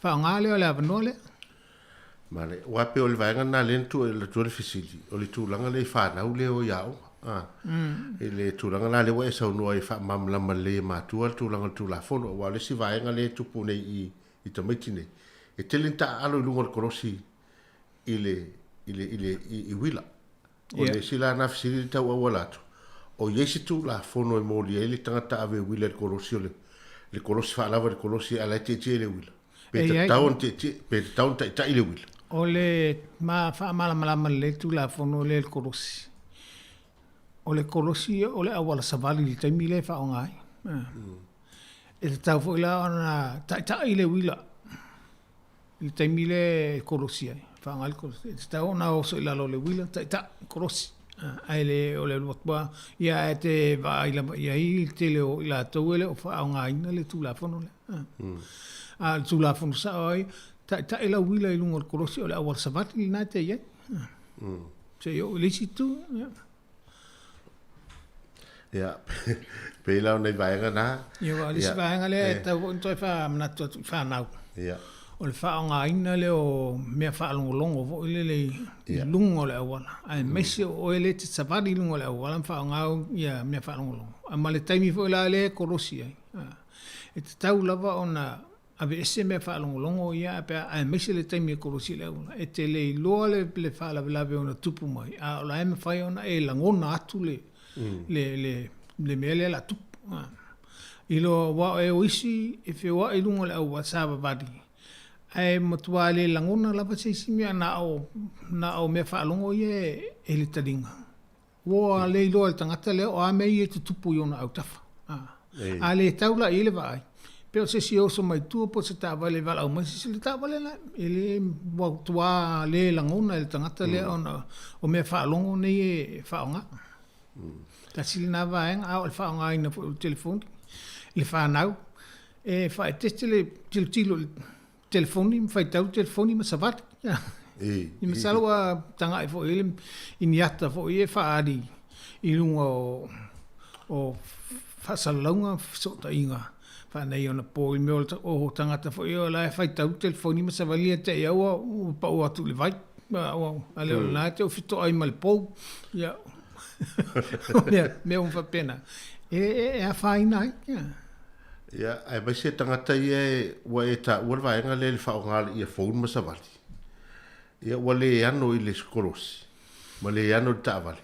K: Faaaoga lea o le avanoa lea.
E: Male, aua pei o le vaega lena lea na tuu atu ai le fesili, o le tulaga lea i fanau lea e o i aoga. A, i le tulaga la lea ua e saunoa ai e faamalamalama lelei e matua le tulaga o le Tulafono, aua o le isi vaega lea e tupu nei i i tamaiti nei, e tele ni taaalo i luga o le kolosi i le, i le, i le, i, i uila. O le isi la na fesili le tau auala atu, o i ai se Tulafono e molia ai le tagata ave uila i le kolosi o le, le kolosi faalava i le kolosi a la e tietie i le uila? Pe tatau ona tietie, pe tatau ona taitai le uila?
K: O le ma faamalamalama lelei le Tulafono lea i le kolosi. O le kolosi o le auala savali i le taimi lea e faaaoga ai. E tatau foi la ona taitai le uila i le taimi lea e kolosi ai, faaaoga ai le kolosi. E tatau ona oso i lalo o le uila, taitai, kolosi. Ae le o le alu atu lava, ia ae te vaai lava i ai le tele o i latou e le o faaaogaina le Tulafono lea. A o le Tulafono sao ai, taitai lau uila i luga o le kolosi, o le auala savali lena e te i ai. Se i oo i le isi itu. Ia.
E: Ia, pei la o nai vaega na.
K: Ia, aua o le isi vaega lea e tatau foi ona toe faamanatu atu i fanau.
E: Ia.
K: O le faaaogaina lea o mea faalogologo foi lele i luga o le auala, aemaise o oe lea e te savali i luga o le auala ma faaaoga ia mea faalogologo. Ma le taimi foi la lea e kolosi ai, e tatau lava ona aveese mea faalogologo ia pe a aemaise le taimi e kolosi ai le auala. E te le iloa le le faalavelave ona tupu mai, a o la e mafai ona e lagona atu le le le le mea lea o le a tupu. I lo aua e o isi e feoai i luga o le auala savavali, ae matua le lagona lava se isi mea na o na o mea faalogo ia e le taliga. Ua le iloa e le tagata lea o a mea ia e tutupu i ona autafa. A le tau la i ai le vaai, pe o se isi e oso mai tua po o se taavale e valaau mai se isi, le taavale la, e le, ua matua le lagona e le tagata lea ona o mea faalogo nei e faaaoga. Tasi lena vaega, a o le faaaogaina foi o le telefoni i le fanau, e faaeteete le tilotilo i le telefoni ma faitau telefoni ma savali. I masalo ua tagai foi i le i ni ata foi e faaali i luga o o faasalalauga ma fesootaiga faaneionapo i mea o tagata foi ia la e faitau telefoni ma savali ia te i lava ua pau atu i le vai. A le o lena e te fetoai ma le pou. Ia mea uma faapena e afaina ai.
E: Ia, aemaise tagata ia e, ua e taua le vaega lea i le faaaoga o le earphone ma savali. Ia, ua le ano i le kolosi, ma le ano i le taavale,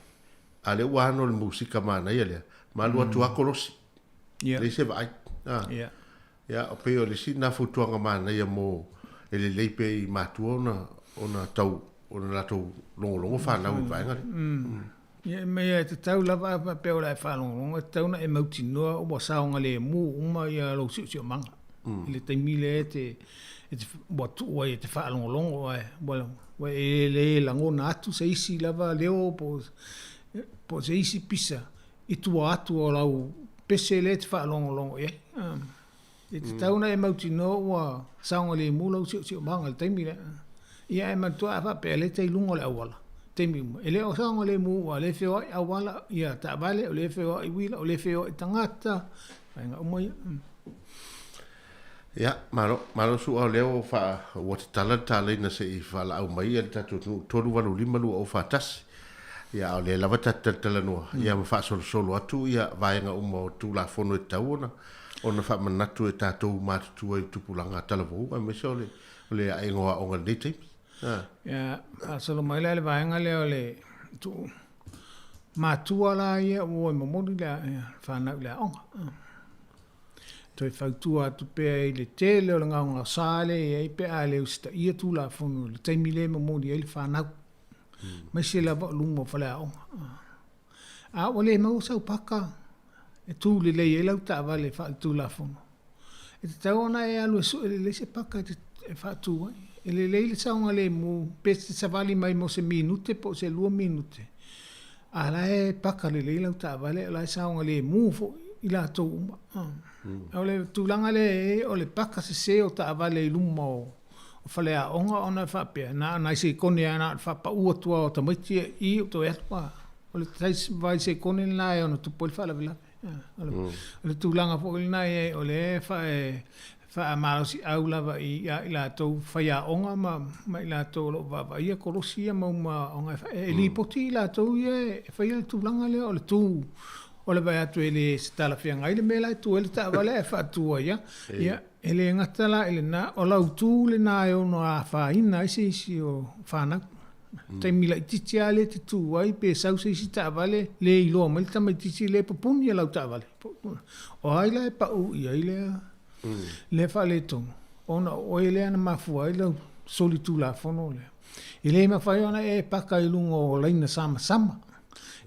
E: a o lea ua ano i le musika manaia lea, ma alu atu lava kolosi.
K: Ia.
E: Leai se vaai. A.
K: Ia.
E: Ia, pei o le isi lena fautuaga manaia mo, e lelei pea i matua ona, ona tau, ona latou logologo fanau i le vaega lea.
K: Ia, mea e tatau lava a faapea o le a e faalogologo, e tatau ona e mautinoa ua saogalemu uma ia lou siosiomaga i le taimi lea e te, e te, ua tuu ai e te faalogologo ae ua, ua e le lagona atu se isi lava leo po o, po o se isi pisa i tua atu o lau pese lea e te faalogologo i ai. E tatau ona e mautinoa ua saogalemu lau siosiomaga i le taimi lea. Ia ae manatua a faapea o lea e te i luga o le auala i taimi uma, e le o saogalemu aua o lea e feoai auala, ia taavale, o lea e feoai uila, o lea e feoai tagata, vaega uma ia.
E: Ia, malo, malo Su'a, o lea ua faa, ua tatala le talaina se i faalaau mai le tatou atunuu 385 2041. Ia, a o lea lava tatou te talatalanoa, ia ma faasolosolo atu ia vaega uma o Tulafono e tatau ona ona faamanatu e tatou matutua i tupulaga talavou aemaise o le o le aega o aoga i lenei taimi.
K: Ia, faasolo mai la i le vaega lea o le tuu matua la ia ua o e momoli le fanau i le aoga. Toe fautua atu pea i le tele o le gaogaosa lea e i ai pe a le usitaia Tulafono i le taimi lea e momoli ai le fanau, aemaise lava o luma o faleaoga. A ua le maua sau paka e tu lelei ai lau taavale faaletulafono, e tatau ona e alu e sue lelei se paka e faatu ai. E lelei le saogalemu pe te savali mai mo se minute po o se 2 minute, a o la e paka lelei lau taavale, o la e saogalemu foi i latou uma. O le tulaga lea e i ai, o le paka sese o taavale i luma o faleaoga ona e faapea, na o nai sekone lava na o le faapau atu lava o tamaiti ia i i toe alu lava. O le vai sekone lena e ono tupu ai le faalavelave. O le tulaga foi lena e i ai, o lea e faamalosiau lava i a i latou faiaoga ma ma i latou o lo o vaavaaia kolosi ia ma uma aoga e lipoti i latou ia e faia le tulaga lea o le tu o le vaai atu e le se talafeagai le mea la e tu ai le taavale ae faatu ai lava. Ia, e le gata la i lena, o lau tu lena e ono afaina ai se isi o fanau. Taimi laitiiti lava lea e te tu ai pe sau se isi taavale le iloa mai le tamaitiiti lea e pupuni e lau taavale. O ai la e pau i ai lea, lea faaletonu? Ona o oe lea na mafua ai lau solitulafono lea. E le mafai ona e paka i luga o laina samasama.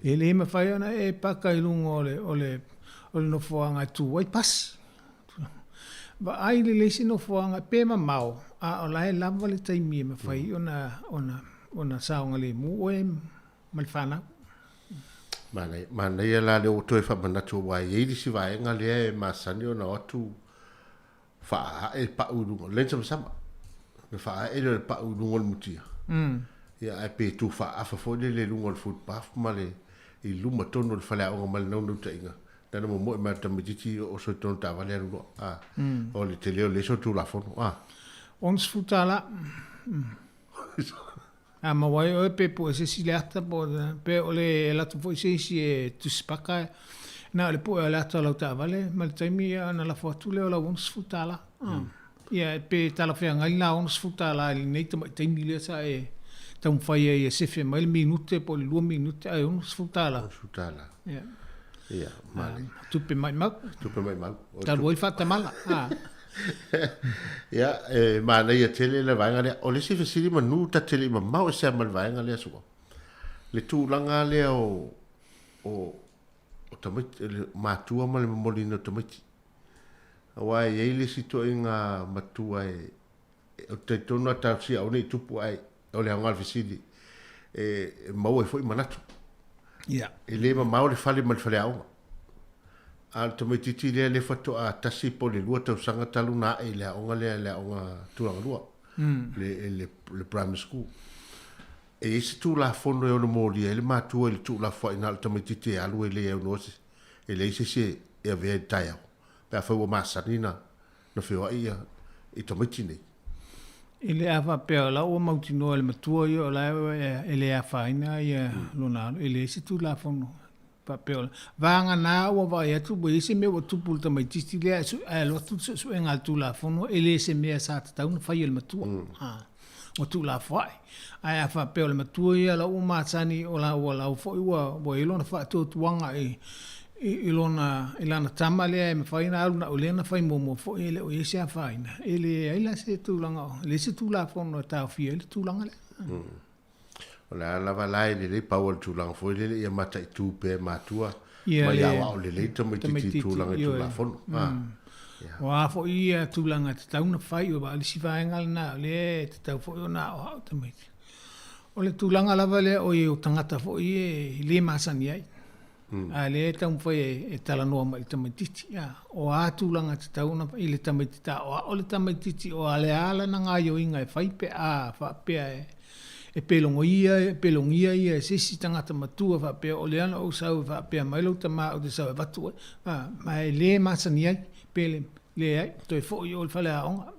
K: E le mafai ona e paka i luga o le, o le, o le nofoaga e tu ai pasi. Vaai lelei se nofoaga pe mamao, a o la e lava le taimi e mafai ona, ona, ona saogalemu oe ma le fanau.
E: Manaia, manaia la lea ua toe faamanatu aua e i ai le isi vaega lea e masani ona o atu faaae pau i luga, le samasama, le faaae lea o le pau i luga o le mutia. Ia ae pe tu faaafa foi lele i luga o le footpath ma le i luma tonu o le faleaoga ma le naunautaiga, na ona momoe mai o le tamaitiiti oso i totonu o le taavale alu loa. A, o le tele o le solitulafono. A.
K: $60. A maua ai oe pe pue se isi le ata po o pe o le alu atu foi se isi e tusipaka na o le pue o le ata o lau taavale ma le taimi ia ona lafo atu lea o lau $60. Ia pe talafeagai lena $60 i lenei tamai taimi lea sa e taumafai ai e sefe mai le minute po o le 2 minute ae $60.
E: $60.
K: Ia.
E: Ia, male.
K: Tupe maimau.
E: Tupe maimau.
K: Talu ai faatamala.
E: Ia, e manaia tele le vaega lea. O le isi fesili manu ta te le i mamao ese lava ma le vaega lea Su'a. Le tulaga lea o, o, o tamaiti, le matua ma le momoliina o tamaiti. Aua e i ai le isi ituaiga matua e, ou te talitonu a talosia aua ne i tupu ae o le aoga o le fesili e, e maua ai foi manatu.
K: Ia.
E: E le mamao le fale ma le faleaoga. A o le tamaitiiti lea lea faatoa tasi po o le lua tausaga talu ona ae i le aoga lea, le aoga tulaga lua, le, le, le primary school. E i ai se Tulafono e ono molia ai le matua i le tuulafoai na o le tamaitiiti e alu e le aunoa se, e leai se isi e avea i le taeao, pe afai ua masani na, na feoai ia i tamaiti nei.
K: E le a faapea o la ua mautinoa e le matua ia o la e le afaina ia lona alo, e leai se Tulafono faapea o la. Vagana ua vaai atu ua i ai se mea ua tupu i le tamaitiiti lea ae alu atu le suesuega a le Tulafono e le se mea sa tatau ona fai e le matua. Ua tuulafoai. Ae a faapea o le matua ia la ua masani o la ua lau foi ua ua i ai lona faatuatuaga i i lona i lana tama lea e mafai ona alu na o lea na fai muamua foi e le o i ai se afaina. E leai la se tulaga e leai se Tulafono e taofia ai le tulaga lea.
E: O le a lava la e lelei pau o le tulaga foi lele ia mataitu pea e matua ma ia aoao lelei tamaitiiti i tulaga i Tulafono.
K: O a foi ia tulaga e tatau ona fai, aua o le isi vaega lena o lea e tatau foi ona aoao tamaiti. O le tulaga lava lea o i o tagata foi e le masani ai. A lea e taumafai e talanoa mai i le tamaitiiti. O a tulaga e tatau ona i le tamaitiiti aoao le tamaitiiti o a le a lana gaoioiga e fai pe a faapea e pelogoia e pelogia ia e se isi tagata matua faapea o lea na ou sau e faapea mai lou tama ou te sau e avatu oe. Ma e le masani ai pe le leai toe foi i o i le faleaoga.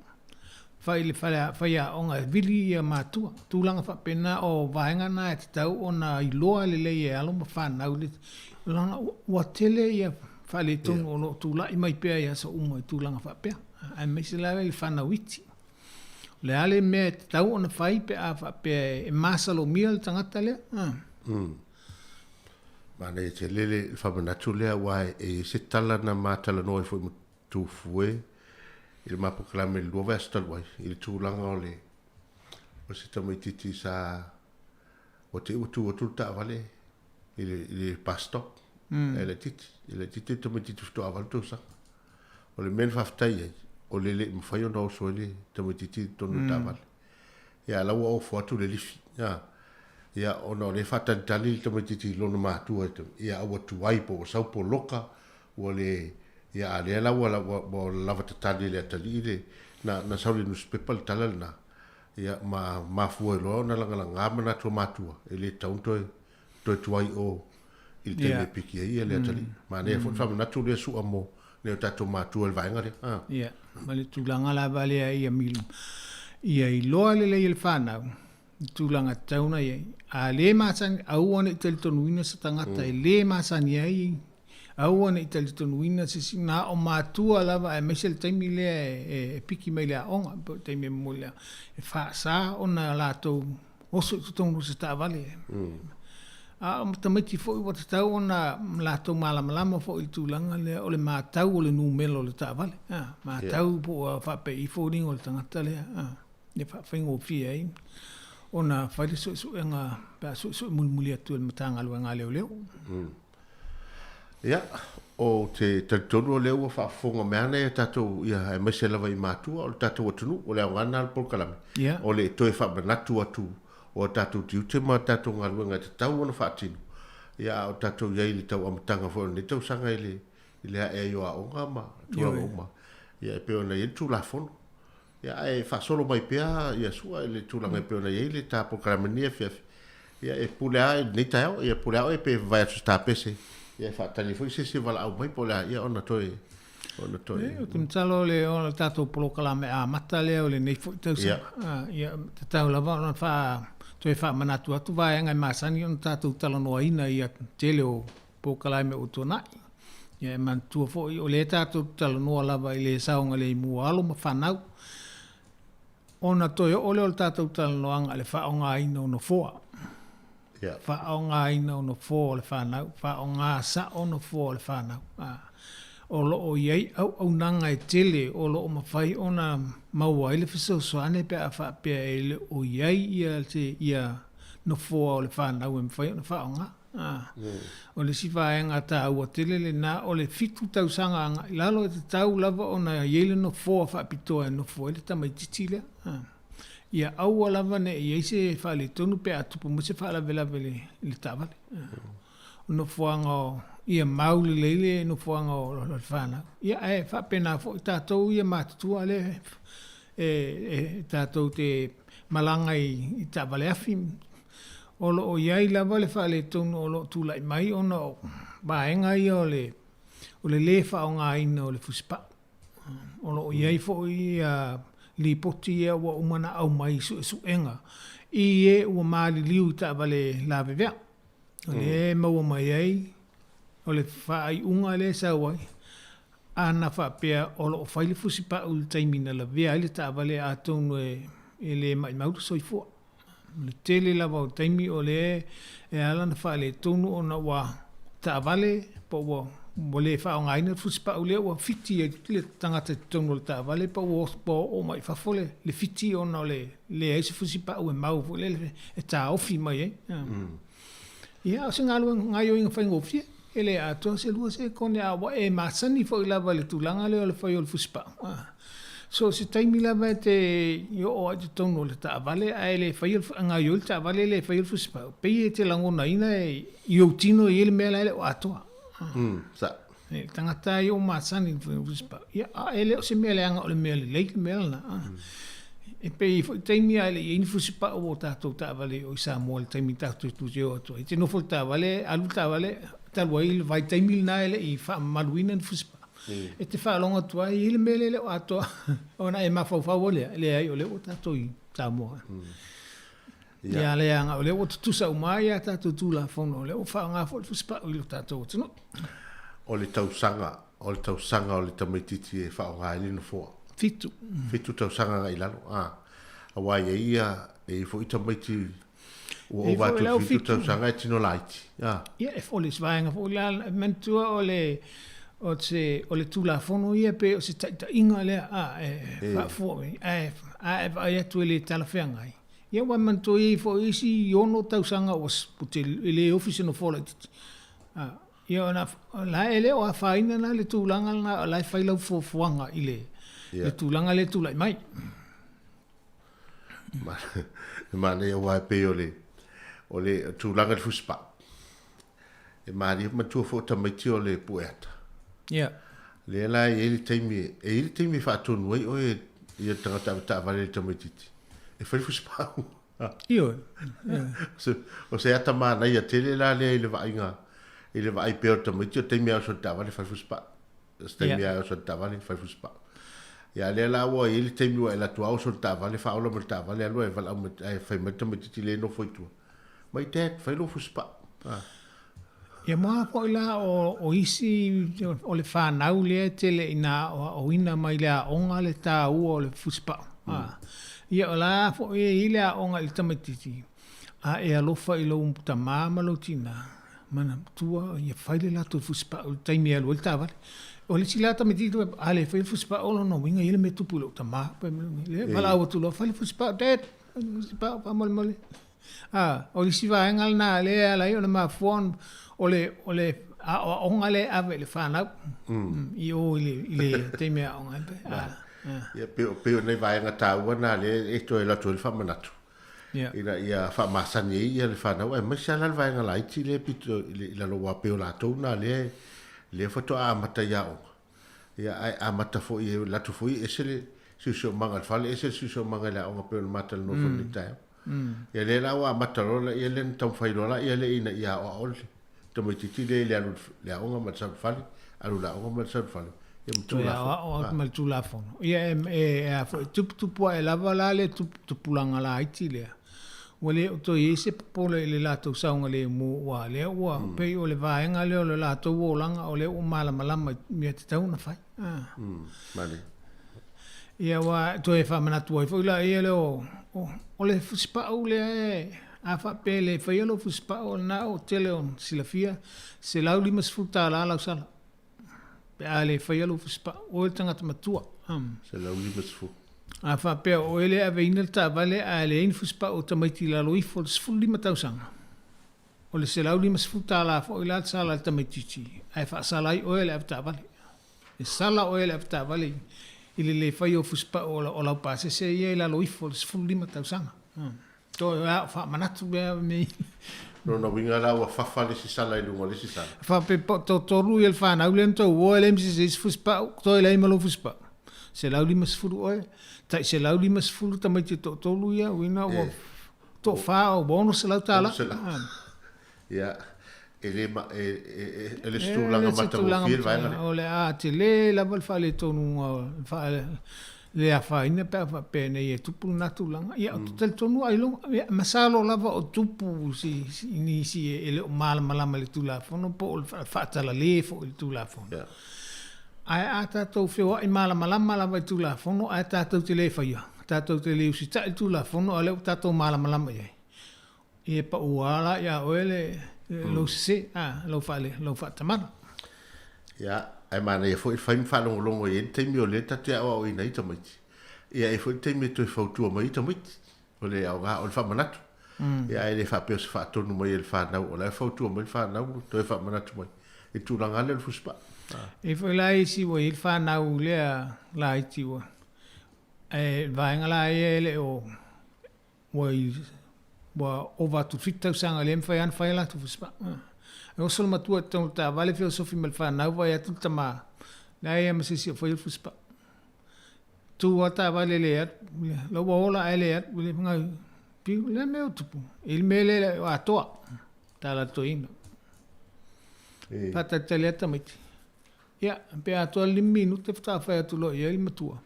K: Fai le fale faiaoga e vili ia matua. Tulaga faapena o vaega na e tatau ona iloa lelei e alo ma fanau le leaga ua tele ia faaletonu o lo o tulai mai pea i aso uma i tulaga faapea aemaise lava i le fanau iti. O le a le mea e tatau ona fai pe a faapea e masalomia le tagata lea?
E: Manaia tele le faamanatu lea aua e i ai se tala na ma talanoa ai foi ma Tufue i le ma polokalame i le lua vaiaso talu ai i le tulaga o le o se tamaitiiti sa ua te i ua tu atu le taavale i le, i le bus stop mm. e laitiiti e laitiiti le tamaitiiti faatoa 8 tausaga. O le mea na faafetai ai o le le i mafai ona oso ai le tamaitiiti i totonu o le taavale. Ia la ua ofo atu le lifi. Ia, ia ona o lea e faatalitali le tamaitiiti i lona matua ia a ua tuai po ua sau poloka ua le Ia, a lea la ua, ua, ua lava tatali e le atalii le, na, na sau i le nusipepa le tala lena, ia, ma mafua ai loa ona lagalaga manatu o matua, e le tatau ona toe, toe tuai i o i le taimi e piki ai ia le atalii. Manaia foi le faamanatu lea Su'a mo Nai o tatou matua i le vaega lea. Ah.
K: Ia, ma le tulaga lava lea ia mil, ia iloa lelei e le fanau le tulaga e tatau ona i ai. A le masani, aua ne i talitonuina se tagata e le masani ai, aua ne i talitonuina se isi, na o matua lava aemaise le taimi lea e piki mai le aoga, po o le taimi e momoli le aoga, e faasa ona latou oso i totonu o se taavale. A o tamaiti foi ua tatau ona latou malamalama foi i le tulaga lea o le matau o le numera o le taavale, a, matau po ua faapei foliga o le tagata lea, a, ia faafaigofie ai ona fai le suesuega pe a suesue mulimuli atu e le Matagaluega a Leoleo.
E: Ia, ou te talitonu o lea ua faafofoga mai ana ia tatou, ia, aemaise lava i matua o le tatou atunuu, o le aoga lena o le polokalame, o le toe faamanatu atu o a tatou tiute ma a tatou galuega e tatau ona faatino, ia, a o tatou i ai i le tau amataga foi o lenei tausaga i le, i le ae ai o aoga ma tulaga uma, ia, e pei ona i ai le Tulafono. Ia, ae faasolo mai pea ia Sua i le tulaga e pei ona i ai le ta polokalame i lenei afiafi. Ia, e pule lava i lenei taeao, ia pule lava oe pe vavae atu i se tapese, ia e faatali ai foi se isi e valaau mai po o le a, ia ona toe, ona toe.
K: Ia, ou te masalo o le, o le tatou polokalame amata lea o lenei foi tausaga. Ia, tatau lava ona faa, toe faamanatu atu vaega e masani ona tatou talanoaina i le tele o polokalame ua tuanai. Ia e manatua foi o lea tatou te talanoa lava i le saogalemu o alo ma fanau, ona toe oo lea o le tatou talanoaga i le faaaogaina o nofoa. Faaaogaina o nofoa o le fanau, faaaoga sao nofoa o le fanau. O lo o i ai auaunaga e tele o lo o mafai ona maua ai le fesoasoani pe a faapea e le o i ai ia se ia nofoa o le fanau e mafai ona faaaoga. O le isi vaega taua tele lena, o le 7 tausaga agai i lalo e tatau lava ona i ai le nofoa faapitoa e nofo ai le tamaitiiti lea. Ia aua lava ne i i ai se faaletonu pe a tupu mai se faalavelave i le taavale. O nofoaga o, ia mau lelei le nofoaga o le fanau. Ia ae faapena foi tatou ia matutua lea e tatou te malaga i taavale afi. O lo o i ai lava le faaletonu o lo o tulai mai ona o vaega ia o le o le lē faaaogaina o le fusipau. O lo o i ai foi lipoti ia ua uma ona aumai i suesuega i e ua maliliu i taavale lavevea. O lea e maua mai ai o le faaiuga lea e sau ai, ana faapea o lo o fai le fusipau i le taimi na lavea ai le taavale atonu e le maimau le soifua. O le tele lava o taimi o lea e ala ona faaletonu ona ua taavale po ua ua le faaaogaina le fusipau lea ua fiti ai le tagata i totonu o le taavale po ua oo mai i fafo le fiti ona o le leai se fusipau e mau foi lele e taofi mai ai. Ia, o se galuega gaoioiga faigofie, e le atoa se 2 sekone a ua e masani foi lava i le tulaga lea o le fai o le fusipau. So o se taimi lava e te oo ai i totonu o le taavale ae le faia le, gaoioi le taavale e le faia le fusipau, pei e te lagonaina i ou tino e i ai le mea la e le o atoa.
E: Sa.
K: Le tagata lava ia ua masani i le faiga o le fusipau, ia, a e le o se mea leaga o le mea lelei le mea lena. E pei foi taimi a e le i i ai ni fusipau o tatou taavale i o i Samoa i le taimi tatou te o atu ai. E te nofo i le taavale, alu le taavale, talu ai le vaitaimi lena e le i faamamaluina ni fusipau. E te faalogo atu ai, e i ai le mea lea e le o atoa ona e mafaufau ai lea, leai o lea ua tatou i Samoa. Ia leaga o lea ua tutusa uma ai a tatou Tulafono, o lea ua faaaoga foi le fusipau i lo tatou atunuu.
E: O le tausaga, o le tausaga o le tamaitiiti e faaaoga ai le nofoa.
K: 7.
E: 7 tausaga agai i lalo, a. Aua e i ai ia, e i ai foi tamaiti ua ova atu i le 7 tausaga e tino laiti,
K: a. Ia, e o le isi vaega foi la, manatua o le, o se, o le Tulafono ia pei o se taitaiga lea, a, e faafua mai, ae a e vaai atu e le talafeagai, Ia ua manatua i ai foi isi 6 tausaga ua e le ofi se nofoa laitiiti. Ia ona la e le o afaina la le tulaga lena o la e fai lau fuafuaga i le le tulaga lea e tulai mai.
E: E manaia aua e pei o le o le tulaga i le fusipau. E malie matua foi o tamaiti o le pueata.
K: Ia.
E: Lea la e i ai le taimi, e i ai le taimi e faatonu ai oe ia le tagata ave taavale i le tamaitiiti. E fai le fusipau.
K: Ioe.
E: O se ata manaia tele la lea i le vaaiga, i le vaai pea o le tamaiti, o le taimi e alu i le taavale e fai le fusipau. Se taimi lava e oso ai le taavale fai fusipau. Ia a lea la ua i ai le taimi ua e alu atu lava oso i le taavale faaola mai le taavale alu ae valaau mai ae fai mai le tamaitiiti lea e nofo i tua, My dad, fai lou fusipau. A.
L: Ia mua foi la o, o isi o le fanau lea e tele ina aoaoina mai le aoga le taua o le fusipau. Mm. A. Ia o la foi e i ai le aoga i le tamaitiiti, a e alofa i lou tamā ma lou tinā, manatua ia fai le latou fusipau i le taimi e alu ai le taavale. O le isi la tamaitiiti, a le faia le fusipau, o lona uiga e i ai le mea e tupu i lou tamā. Lea valaau atu loa, fai le fusipau, Dad, fai le fusipau faamolemole. A, o le isi vaega lena lea e ala ai ona mafua ona, o le, o le aoaoga lea e ave i le fanau i o i le, i le taimi e aoga ai. A,
E: a. Ia, pei, pei o nai vaega taua na lea e toe alu atu ai le faamanatu.
L: Ia.
E: Ina ia faamasani ai ia le fanau, aemaise lava la le vaega laiti lea e pito i lalo aua pei o latou na lea, lea faatoa amata i aoga. Ia, ae amata foi e alu atu foi e ese le siosiomaga i le fale, ese le siosiomaga i le aoga pei ona matalanoa foi i lenei taeao. Ia lea la ua amata loa la ia lea na taumafai loa la ia lea ina ia aoao le tamaitiiti lea i le alu i le aoga ma le sau i le fale, alu i le aoga ma le sau i le fale. Ia ma
L: Toe
E: Tulafono.
L: aoao atu ma le Tulafono. Ia e, e, e a foi, tuputupu ae lava la le tupulaga laiti lea. Ua le o toe i ai se popole i le latou saogalemu aua o lea ua pei o le vaega lea o le latou olaga o lea ua malamalama i mea tatau ona fai.
E: Male.
L: Ia ua toe faamanatu ai foi laia lea o, o, o le fusipau lea e, a faapea e le faia lou fusipau o lena ua tele ona silafia, $150 lau sala pe a le faia lou fusipau, oe le tagata matua.
E: $150.
L: A faapea o oe lea e aveina le taavale ae leai ni fusipau o tamaiti i lalo ifo o le 15 tausaga, o le $150 foi la le sala a le tamaitiiti ae faasala ai oe e le avetaavale. E sala oe e le avetaavale i le le faia o fusipau o lau pasese ia i lalo ifo o le 15 tausaga. Toe a o faamanatu mea nei.
E: Lona uiga la ua fafa le isi sala i luga o le isi sala.
L: Faapea po toatolu ia le fanau lea na tou o e leai ma se isi fusipau, toe leai ma lou fusipau. 150 oe, tai 150 tamaiti e toatolu ia, uiga ua toafa ua $600.
E: Ia, e le ma, e, e, e, e le se tulaga matagofie le vaega lea.
L: O le a tele lava le faaletonunga o le faa, le afaina pe a faapea nei e tupu lena tulaga. Ia, ou te talitonu ailoga, ia, masalo lava o tupu si, si, nisi e, e le o malamalama i le Tulafono po o le faatalale foi i le Tulafono.
E: Yeah.
L: Ae a tatou feoai malamalama lava i Tulafono ae tatou te le faia, tatou te le usitai i le Tulafono a o lea ua tatou malamalama i ai. Ia e pau lava la ia oe le lou sese, a, lou faale, lou faatamala.
E: Ia, ae manaia foi le fai ma faalogologo i ai le taimi o lea ta te aoaoina ai tamaiti. Ia, e i ai foi le taimi e toe fautua mai ai tamaiti. O le aoga, o le faamanatu. Ia, ae le faapea o se faatonu mai e le fanau, o la e fautua mai le fanau, toe faamanatu mai i le tulaga lea o le fusipaa.
L: E i ai foi la isi ua i ai le fanau lea laiti ua, ae le vaega la ia e le o Ua i, ua ova atu i le 7 tausaga e le mafai lava ona fai a latou fusipaa. E oso le matua i totonu o le taavale feosofi ma le fanau vaai atu le tama, leai lava ma se isi o faia le fusipaa. Tu lava le taavale e le alu, la ua ola ae le alu, le gau, piu, le a le mea ua tupu? I le mea lea o atoa, tala a le toeaina. Faatalitali lava tamaiti. Ia, pe atoa le 5 minute faatoa fai atu loa i ai le matua,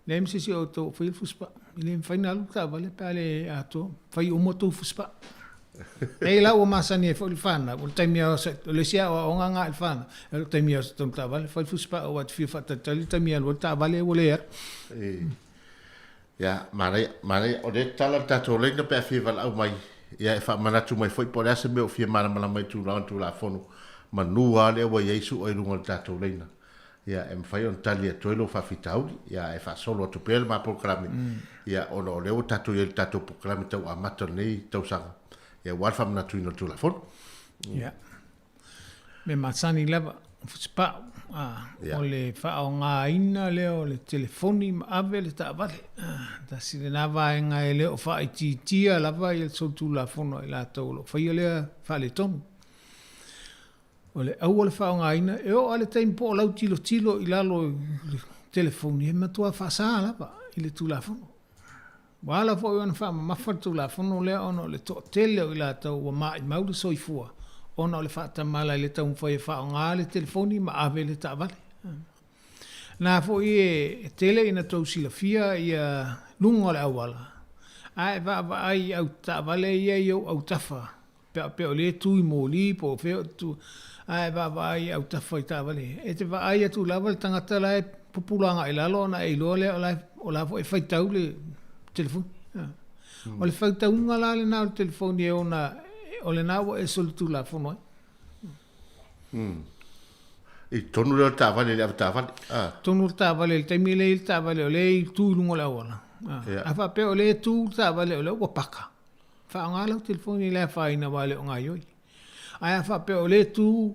L: Leai ma se isi o outou o faia le fusipaa. E le mafai ona alu le taavale pe a le atoa. Fai uma outou fusipaa. Leai la ua masani ai foi le fanau, o le taimi lava o le isi aoaoga lena i le fanau, o le taimi lava o se tonu taavale, fai le fusipaa aua e te fia faatalitali le taimi e alu ai le taavale ua le alu.
E: Ia, manaia, manaia. O lea e tatala le tatou laina pe a fia valaau mai, ia e faamanatu mai foi po o le a se mea o fia malamalama i tulaga o le Tulafono, manu lava lea ua i ai su'a i luga o le tatou laina. Ia, e mafai ona tali atu ai lou faafitauli, ia, ae faasolo atu pea le ma polokalame, ia, ona o lea ua tatou i ai i le tatou polokalame tau amata o lenei tausaga, ia, aua le faamanatuina o le Tulafono.
L: Ia. Mea masani lava, o Fusipau, a, o le faaaogaina lea o le telefoni ma ave le taavale. A, tasi lena vaega e le o faaitiitia lava ia le solitulafono a i latou o lo o faia lea faaletonu. O le aua le faaaogaina, e oo lava i le taimi po o lau tilotilo i lalo i le telefoni, e matua faasa lava i le Tulafono. Ua ala foi ona faamamafa le Tulafono lea ona o le toatele o i latou ua maimau le soifua ona o le faatamala i le taumafai e faaaoga le telefoni ma ave le taavale. Na foʻi e tele ina tou silafia ia luga o le auala, a e vaavaai i au taavale ia i ou autafa, pe a pea o lea e tu i moli po o fea o tu, a e vaavaai i autafa i taavale ia, e te vaai atu lava le tagata la e pupula agai i lalo ona e iloa lea o la e, o la foi e faitau le telefoni. O le faitauga la lena o le telefoni e ona, o lena ua e solitulafono ai.
E: I totonu lea o le taavale, i le avetaavale.
L: Ah. Totonu o le taavale, i le taimi lea i le taavale o lea e tu i luga o le auala. Ah. Yeah. A faapea o lea e tu le taavale o lea ua paka, faaaoga lau telefoni e le afaina aua e le o gaoioi. Ae a faapea o lea e tu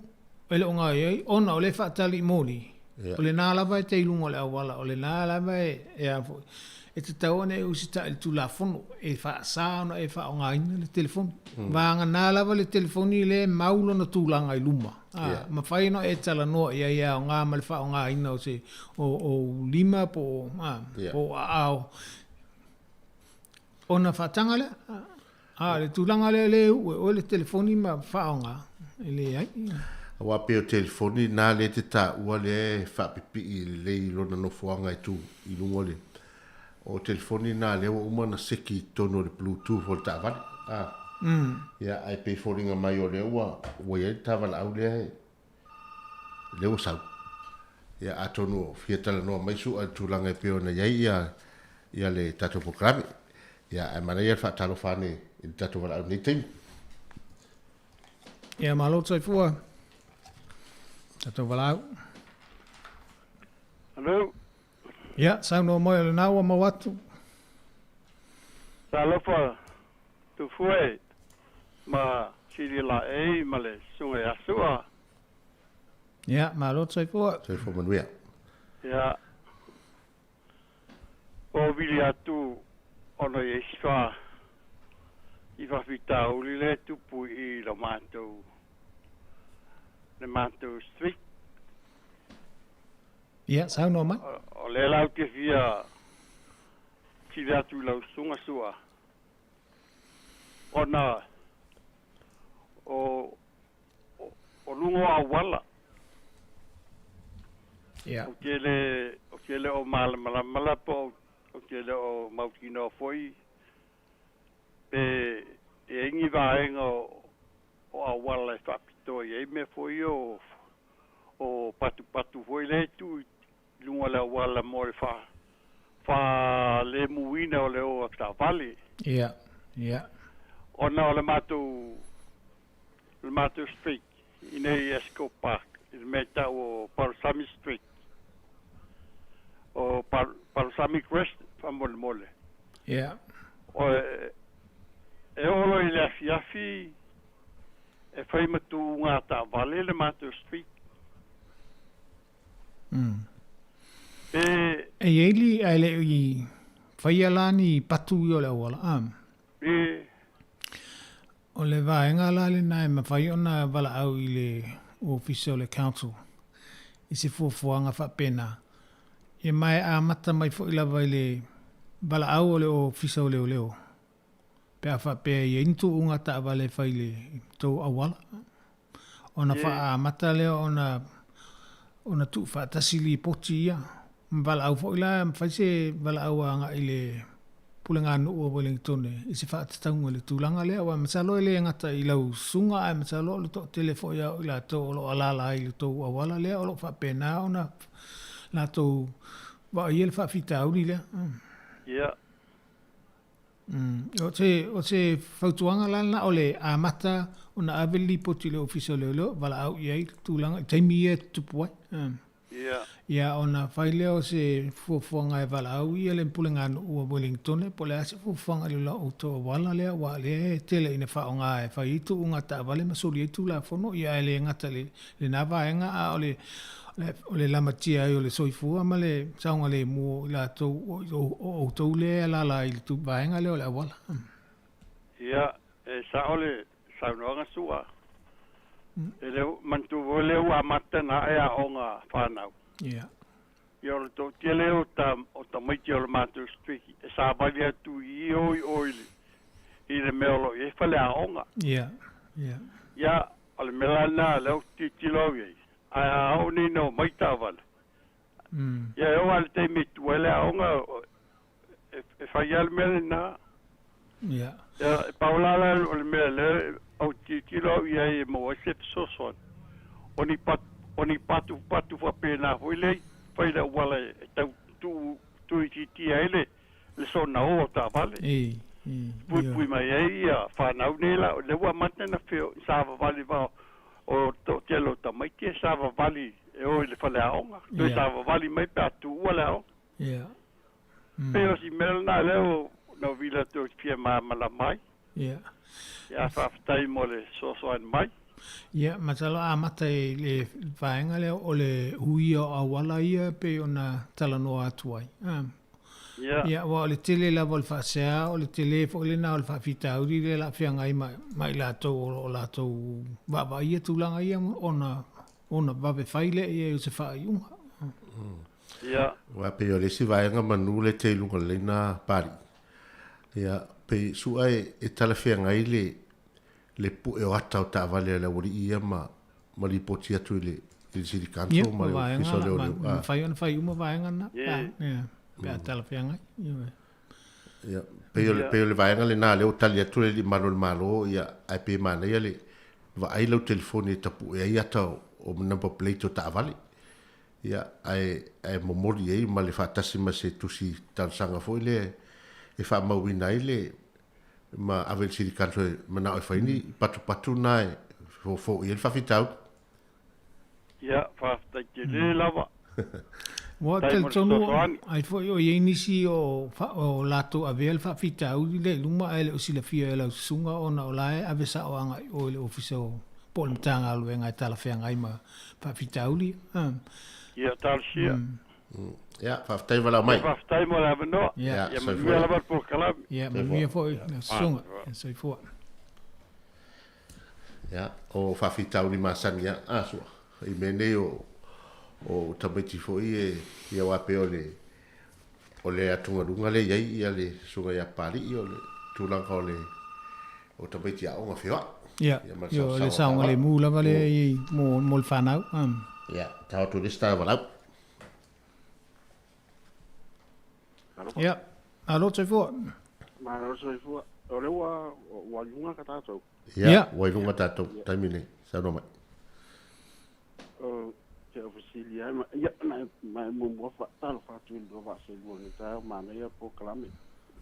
L: e le o gaoioi ona o lea e faatali i moli, yeah. O lena lava e te i luga o le auala, o lena lava e, e a foi, e tatau ona e usitai i le Tulafono e faasa ona e faaaogaina le telefoni. Vagana lava le telefoni lea e mau lona tulaga i luma, a mafai ona e talanoa i ai e aoga ma le faaaogaina o se o ou lima po o a po o aao ona faataga lea. A o le tulaga lea lea e uu e oe le telefoni ma faaaoga, e leai.
E: Aua pei o telefoni na lea e te taua lea e faapipii lelei i lona nofoaga e tu i luga o le o telefoni na lea ua uma ona seki i totonu o le bluetooth o le taavale. A. Ia ae pei e foliga mai o lea ua ua i ai le tavalaau lea e lea ua sau. Ia atonu o fia talanoa mai Su'a i le tulaga e pei ona i ai ia ia le tatou polokalame. Ia ae manaia le faatalofa ane i le tatou valaau i lenei taimi.
L: Ia malo soifua. Tatou valaau.
M: Hello.
L: Ia, saunoa mai o lena ua maua atu.
M: Talofa Tufue ma Sili Laei ma le Susuga ia Sua.
L: Ia, malo soifua.
E: Soifua manuia.
M: Ia, o vili atu ona i isi fa i faafitauli le tupu i lo matou le matou street.
L: Ia, saunoa mai.
M: O lea la ou te fia sili atu i lau susuga Sua, ona o, o, o luga o auala.
L: Ia.
M: Ou te le, ou te le o malamalama la po ou te le o mautinoa foi pe e i ai ni vaega o, o auala e faapitoa i ai mea foi o, o patupatu foi lea e tuu i luga o le auala mo le faa, faalemuina o le o a taavale.
L: Ia, ia.
M: Ona o le matou, le matou street i nei i Esco Park, i le mea e tau o Palusami Street, o Palusami Crest faamolemole.
L: Ia.
M: O e, e oo loa i le afiafi e fai ma tuuga taavale le matou street. E.
L: E i ai li, ae le i faia la ni patu ia o le auala, a.
M: E.
L: O le vaega la lena e mafai ona valaau i le ofisa o le council i se fuafuaga faapena. Ia ma e amata mai foi lava i le valaau o le ofisa o leoleo pe a faapea e i ai ni tuuga taavale e fai i le tou auala. Ona faaamata lea ona ona tuufaatasi lipoti ia. Ma valaau foi la, ma fai se valaau agai i le puleganuu a Wellingtone i se faatatauga i le tulaga lea, aua masalo e le gata i lau susuga ae masalo o le toatele foi lava o i latou o lo o alaala ai i le tou auala lea o lo o faapena ona latou vaaia le faafitauli lea.
M: Ia.
L: O se, o se fautuaga la lena o le amata ona ave le lipoti i le Ofisa o Leoleo, valaau i ai le tulaga i taimi ia e tutupu ai.
M: Ia.
L: Ia ona fai lea o se fuafuaga e valaau ia le puleganuu a Wellingtone po o le a se fuafuaga i le la outou auala lea aua o lea e tele ina faaaoga e fai ai tuuga taavale ma soli ai Tulafono, ia ae le gata i lena vaega a o le o le lamatia ai o le soifua ma le saogalemu o i latou o outou lea e alaala ai i le vaega lea o le auala.
M: Ia, e sao le saunoaga Su'a. E le o, manatua foi lea ua amata ona ae aoga fanau.
L: Ia.
M: Ia o le toatele o ta, o tamaiti o le matou street e savali atu i i o i o i le, i le mea o lo o i ai faleaoga.
L: Ia, ia.
M: Ia, o le mea la lena lea ou te tilotilo au i ai, ae a oo nei ina omai taavale. Ia e oo lava i le taimi e tuua ai le aoga, e fai lava le mea lena.
L: Ia.
M: Ia, e pau la la o le mea lea ou te tilotilo au i ai e maua ai se fesoasoani, o ni patu, o ni patupatu faapena foi lea i fai i le auala e tau tuu tuuitiitia ai le le soona o o taavale.
L: Ei, ei,
M: Puipui mai ai ia fanau nei la, lea ua amata ona feo savavali va o toatele o tamaiti e savavali e o i le faleaoga, toe savavali mai pe a tuua le aoga.
L: Ia.
M: Pei o si mea lena lea ua na vili atu ou te fia malamalama ai.
L: Ia.
M: Ia faafetai mo le fesoasoani mai.
L: Ia, masalo a amata i le vaega lea o le huia o auala ia pei ona talanoa atu ai.
M: Ia.
L: Ia, aua o le tele lava o le faasea, o le tele foi lena o le faafitauli lea o le a feagai ma, ma i latou o lo o latou vaavaaia tulaga ia ona, ona vave fai lea i ai o se faaiuga.
M: Ia.
E: Aua pei o le isi vaega manu lea e te i luga lelei na Pali. Ia, pei sua e, e talafeagai le, le pue o ata o taavale a le aualii ia ma, ma lipoti atu i le, i le City
L: Ia,
E: Council ma
L: o
E: le
L: vaega
E: Ofisa o
L: la, ma,
E: Leoleo. Ah.
L: mafai ona fai uma vaega na, pe a, ia, pe a talafeagai. Ioe.
E: Ia, pei o le, pei o le vaega lena lea ua tali atu le Alii Malu o le Malo, ia, ae pei e manaia le vaai lau telefoni e tapue ai ata o, o number plate o taavale. Ia, ae, ae momoli i ai ma le faatasi ma se tusi talosaga foi lea e faamauina ai le, ma ave i le City Council e manao e fai ni patupatu na e fofoia ai le faafitauli.
M: Ia, faafetai tele lava.
L: Ua
M: Faafetai mo le
L: talitonu
M: fesoasoani.
L: ai foi o i ai nisi o, o latou avea le faafitauli lea i luma ae le o silafia e lau susuga ona o la e ave sao agai i o i le Ofisa o po o le Matagaluega e talafeagai ma faafitauli.
M: Ia, talosia.
E: Ia, faafetai valaau mai.
M: Ia, faafetai mo le avanoa.
L: Ia,
M: Ia manuia lava le polokalame.
L: Ia, manuia foi lau susuga. Ia, soifua.
E: Ia, o faafitauli masani lava, a sua, i mea nei o, o tamaiti foi e, ia aua pei o le, o le atugaluga lea e i ai ia le susuga ia Papalii o le tulaga o le, o tamaiti aoga feoai.
L: Ia,
E: Ia ma le
L: ia o le
E: saosaoa
L: saogalemu lava lea e i ai mo, mo le fanau.
E: Ia, tau atu i le isi taeao.
L: Ia, malo soifua.
N: Malo soifua. O lea ua, ua i luga ka tatou.
E: Ia, ua i luga tatou taimi nei. Saunoa mai.
N: O te fesili ai, ia, ma e muamua faatalofa atu i le lua vaaselua i lenei taeao, manaia le polokalame.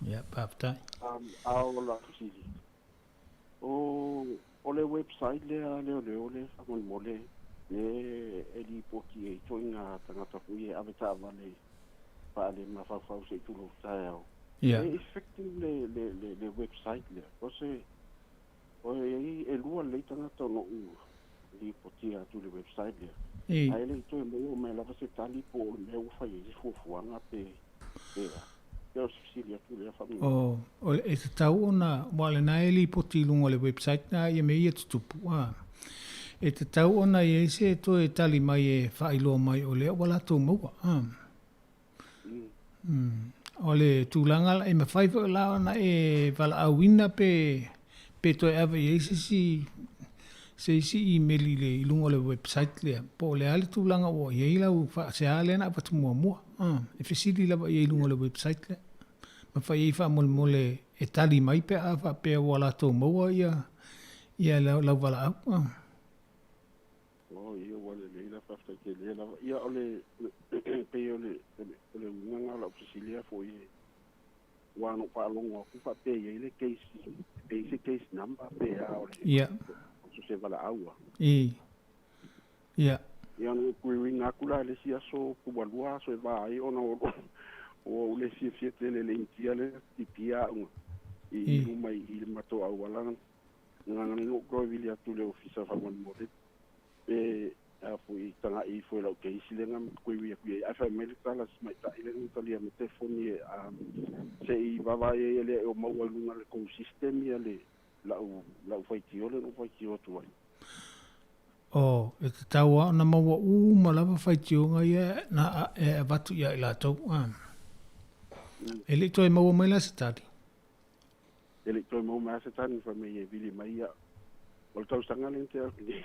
L: Ia, faafetai.
N: A o lau fesili, o le website lea a leoleo lea faamolemole le e lipoti ai ituaiga tagata foi e ave taavale faalemafaufau se i tulou taeao.
L: Ia.
N: E effective le website lea? O se o e i ai e lua lelei tagata o lo o lipotia atu i le website lea.
L: Ei.
N: Ae le i toe maua mai lava se tali po o le mea ua fai ai se fuafuaga pe pe a. Ia o se fesili atu lea faamolemole.
L: O, o e tatau ona, aua o lena e lipoti i luga o le website na ia mea ia tutupu, a. E tatau ona i ai se toe tali mai e faailoa mai o lea ua latou maua, a. O le tulaga la, e mafai foi la ona e valaauina pe, pe toe ave i ai se isi, se isi imeli i le, i luga o le website lea, po o le a le tulaga ua i ai lau faasea lea na avatu muamua. E fesili lava i ai i luga o le website lea. Mafai ai faamolemole e tali mai pe a faapea ua latou maua ia, ia lau valaau.
N: Oh, ia ua lelei la, faafetai tele lava. Ia o le, pei o le, o le uiga lena o lau fesili lea foi e, aua na ou faalogo atu faapea e i ai le case, pe i ai se case number pe a o le, o so se valaau a.
L: I. Ia.
N: Ia ona ou query-ina atu la i le isi aso, pe ua lua aso e va ai ona ua ou le fiafia tele i le Initia lea na tipitia au i luma i le matou auala. Na ou toe vili atu i le Ofisa faamolemole pe a foi tagai ifo i lau case lea na query atu i ai. Ae fai mai le tala a si tamaitai lea na talia mai telefoni e se i vaavaai ai e le o maua i luga o le tou system ia le lau lau faitio lea na ou faitio atu ai.
L: Oh, e tatau lava ona maua uma lava faitioga ia na e avatu ia i latou. E le i toe maua mai la se tali.
N: E le i toe maua mai lava se tali, fai mai e vili mai ia. O le tausaga lea na tea atu nei.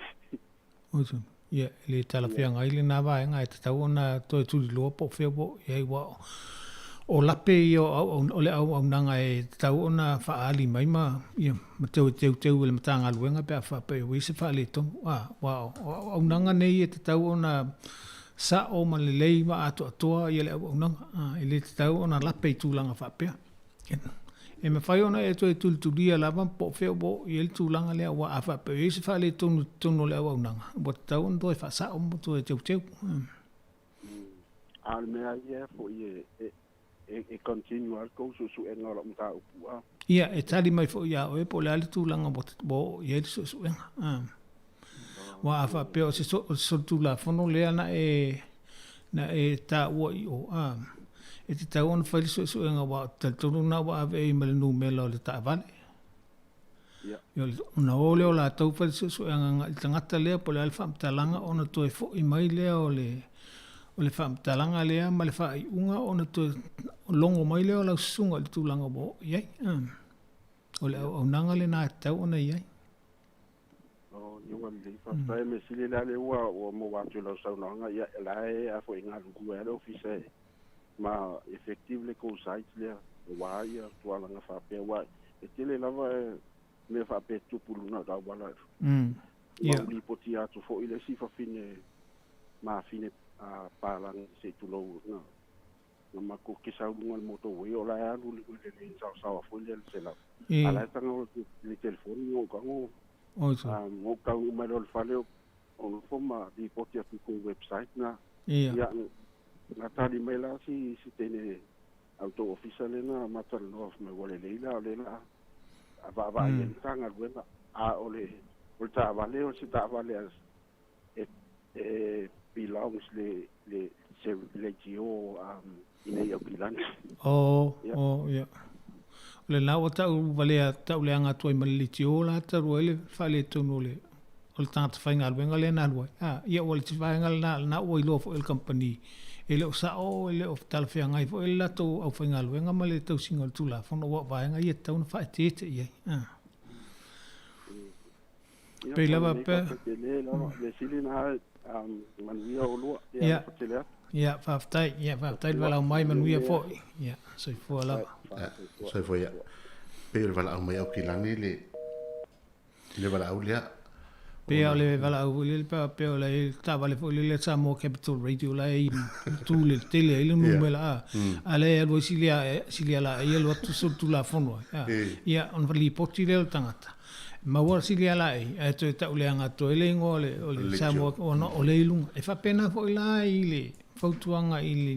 L: Oi soni. Ia, e le talafeagai lena vaega e tatau ona toe tuliloa po o fea ua oo i ai, aua o lape ia o o le auaunaga e tatau ona faaali mai ma, ia, ma toe teuteu e le Matagaluega pe a faapea ua i ai se faaletonu. A, aua o auaunaga nei e tatau ona sao ma lelei ma atoatoa ia le auaunaga. A, e le tatau ona lape i tulaga faapea. E mafai ona e toe tulitulia lava po o fea ua oo i ai le tulaga lea, aua a faapea o i ai se faaletonu i totonu o le auaunaga, ua tatau ona toe faasao ma toe teuteu.
N: A o le mea ia foi e continue lava le tou suesuega o lau mataupu a.
L: Ia, e tali mai foi ia oe po o le a le tulaga ua oo i ai le suesuega. Aua a faapea o se solitulafono lea na e na e taua i o, a, e tatau ona fai le suesuega aua ou te talitonu lena ua ave ai ma le numera o le taavale.
N: Ia.
L: Ona o lea o latou fai le suesuega agai i le tagata lea po o le a le faamatalaga ona toe foi mai lea o le o le faamatalaga lea ma le faaiuga ona toe logo mai lea o lau susuga i le tulaga ua oo i ai. O le auaunaga lena e tatau ona i ai.
N: Oh, ia ua lelei. Faafetai. Mea sili la lea ua ua maua atu i lau saunoaga, ia la e a foi e galulue lava le ofisa e ma effective le kou site lea aua ia tualaga faapea aua e tele lava mea faapea e tutupu i luga o le auala. Ua ou lipotia atu foi le isi fafine mafine palagi se i tulou na Na matou kesa au luga o le motorway o la e alu i le lane saosaoa foi lea i le 100. A la e tago i le telefoni na ou tago, na ou taunuu mai loa i le fale ou nofo ma lipoti atu i tou website na. Ia, na tali mai la si teine a le tou ofisa lea na ma talanoa fai mai ua lelei la o lea o le a vaavaai i ai le Matagaluega. A o le taavale o se taavale a e belongs le le se leitio i nei Aukilani.
L: Oh, oh, ia. O lena ua tau valea, tau leaga atu ai ma le leitio la talu ai le faaletonu o le o le tagata faigaluega lea na alu ai. A, ia ua le isi vaega lena, lena ua iloa foi e le kamupani, e le o sao, e le o talafeagai foi le latou aufaigaluega ma le tausiga o le Tulafono, aua o vaega ia e tatau ona faaeteete i ai. A. Pei lava pe. Ia, ia, faafetai, ia, faafetai le valaau mai, manuia foi. Ia, soifua lava.
E: Soifua ia. Pei o le valaau mai Aukilani le le valaau lea.
L: Pei o le valaau foi lele pe pei o le taavale foi lele a Samoa Capital Radio la e tu le tele ai le numera a. A lea e alu ai Silia Silia Laei alu atu solitulafono ai. Ia ona lipoti lea o le tagata. Maua sili ala ei, ae toe tau leaga atu ai le igoa o le, o le Samoa ona o lea i luga. E faapena foi la i le fautuaga i le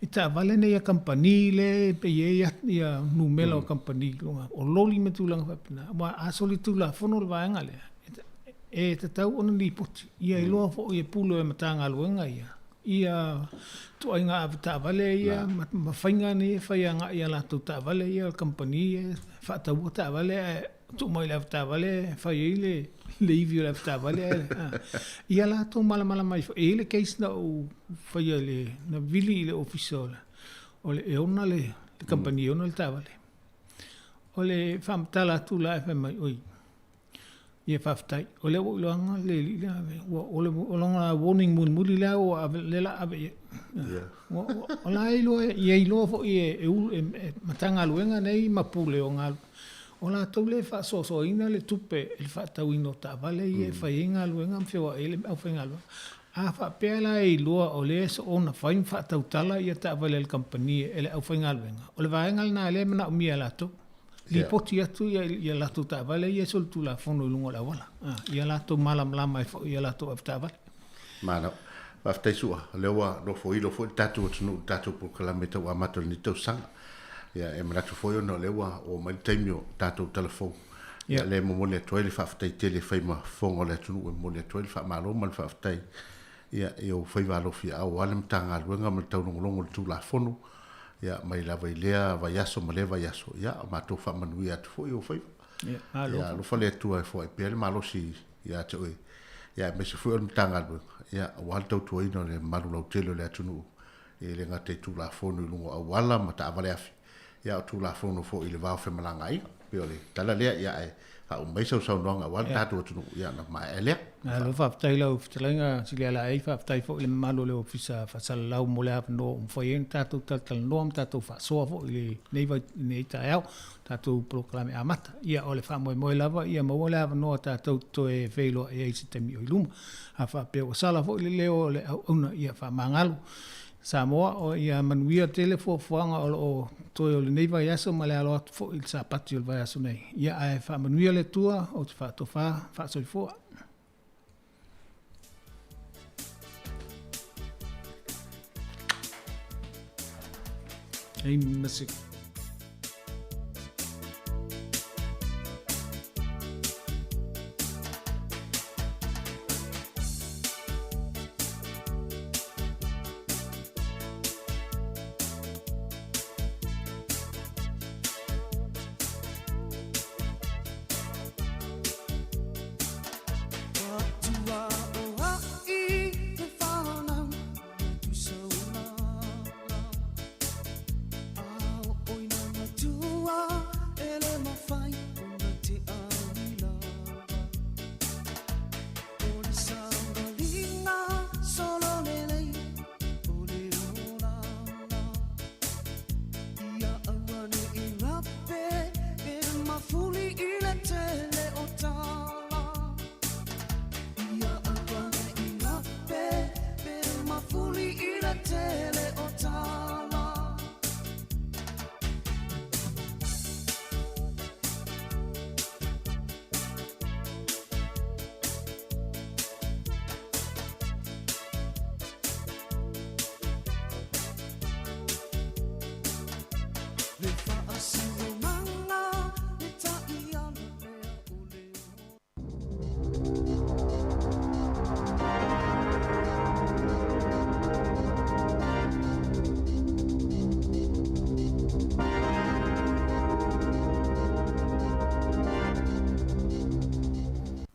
L: i taavale nei a kamupani lea e i ai ia numera o kamupani i luga, o loli ma tulaga faapena. Aua a solitulafono le vaega lea, e tatau ona lipoti. Ia iloa foi e pule o Matagaluega ia, ia ituaiga avetaavale ia ma faiga nei e fai agai i a latou taavale ia, o kamupani ia e faataua taavale ae tuu mai i le avetaavale e fai ai le le ivi o le avetaavale ae ia latou malamalama ai foi. E i ai le case na ou faia i le, na vili i le ofisa o le, o le e ona le kamupani e ona le taavale. O le faamatala atu la e fai mai, oi, Ia faafetai. O lea ua ou iloaga le alii lea ua o le o lona warning mulimuli lea ua ave lea la ave i ai. O la e iloa ia iloa foi e e e Matagaluega nei ma Pule o galu o latou lea e faasoasoaina le tupe i le faatauina o taavale ia e fai ai galuega ma feoai ai le aufaigaluega. A faapea la e iloa o lea e soona fai ma faatautala ia taavale a le kamupani e le aufaigaluega, o le vaega lena lea e manaomia e latou. Lipoti atu ia latou taavale ia e solitulafono i luga o le auala, ia latou malamalama ai foi i a latou avetaavale.
E: Malo. Faafetai Su'a, o lea ua nofoilo foi le tatou atunuu i le tatou polokalame tau amata o lenei tausaga. Ia, e manatu foi ona o lea ua oo mai le taimi o tatou tala fou. Ia, lea e momoli atu ai le faafetai tele e fai ma fofoga o le atunuu e momoli atu ai le faamalo ma le faafetai ia, i ou faiva alofiaau aua le Matagaluega ma le taulogologo i le Tulafono. Ia, mai lava i lea vaiaso ma lea vaiaso, ia, matou faamanuia atu foi i ou faiva.
L: Ia, malo.
E: Ia, alofa le Atua e foai pea le malosi ia te oe, ia, aemaise foi o le Matagaluega, ia, aua le tautuaina o le mamalu lautele o le atunuu, e le gata i Tulafono i luga o auala ma taavale afi, ia, a o Tulafono foi i le va o femalagaaiga. Pei o le tala lea, ia ae faauma mai sau saunoaga aua le tatou atunuu, ia ona maea lea.
L: Malo faafetai i lau fetalaiga Silialaei, faafetai foi i le mamalu o le Ofisa Faasalalau mo le avanoa ua mafai ai ona tatou talatalanoa ma tatou faasoa foi i lenei vai, lenei taeao, tatou polokalame amata. Ia o le faamoemoe lava ia maua le avanoa tatou te toe feiloai ai i se taimi o i luma. A faapea ua sala foi le leo o le auauna, ia faamagalo. Samoa, o ia manuia tele fuafuaga o lo o toe o lenei vaiaso ma le alo atu foi i le Sapati o le vaiaso nei. Ia ae faamanuia le Atua, ou te faatofa, faasoifua. Ei masi.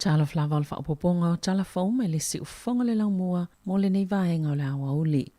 G: Talofa lava o le faaopoopoga o tala fou mai le siufofoga le laumua mo lenei vaega o le aoauli.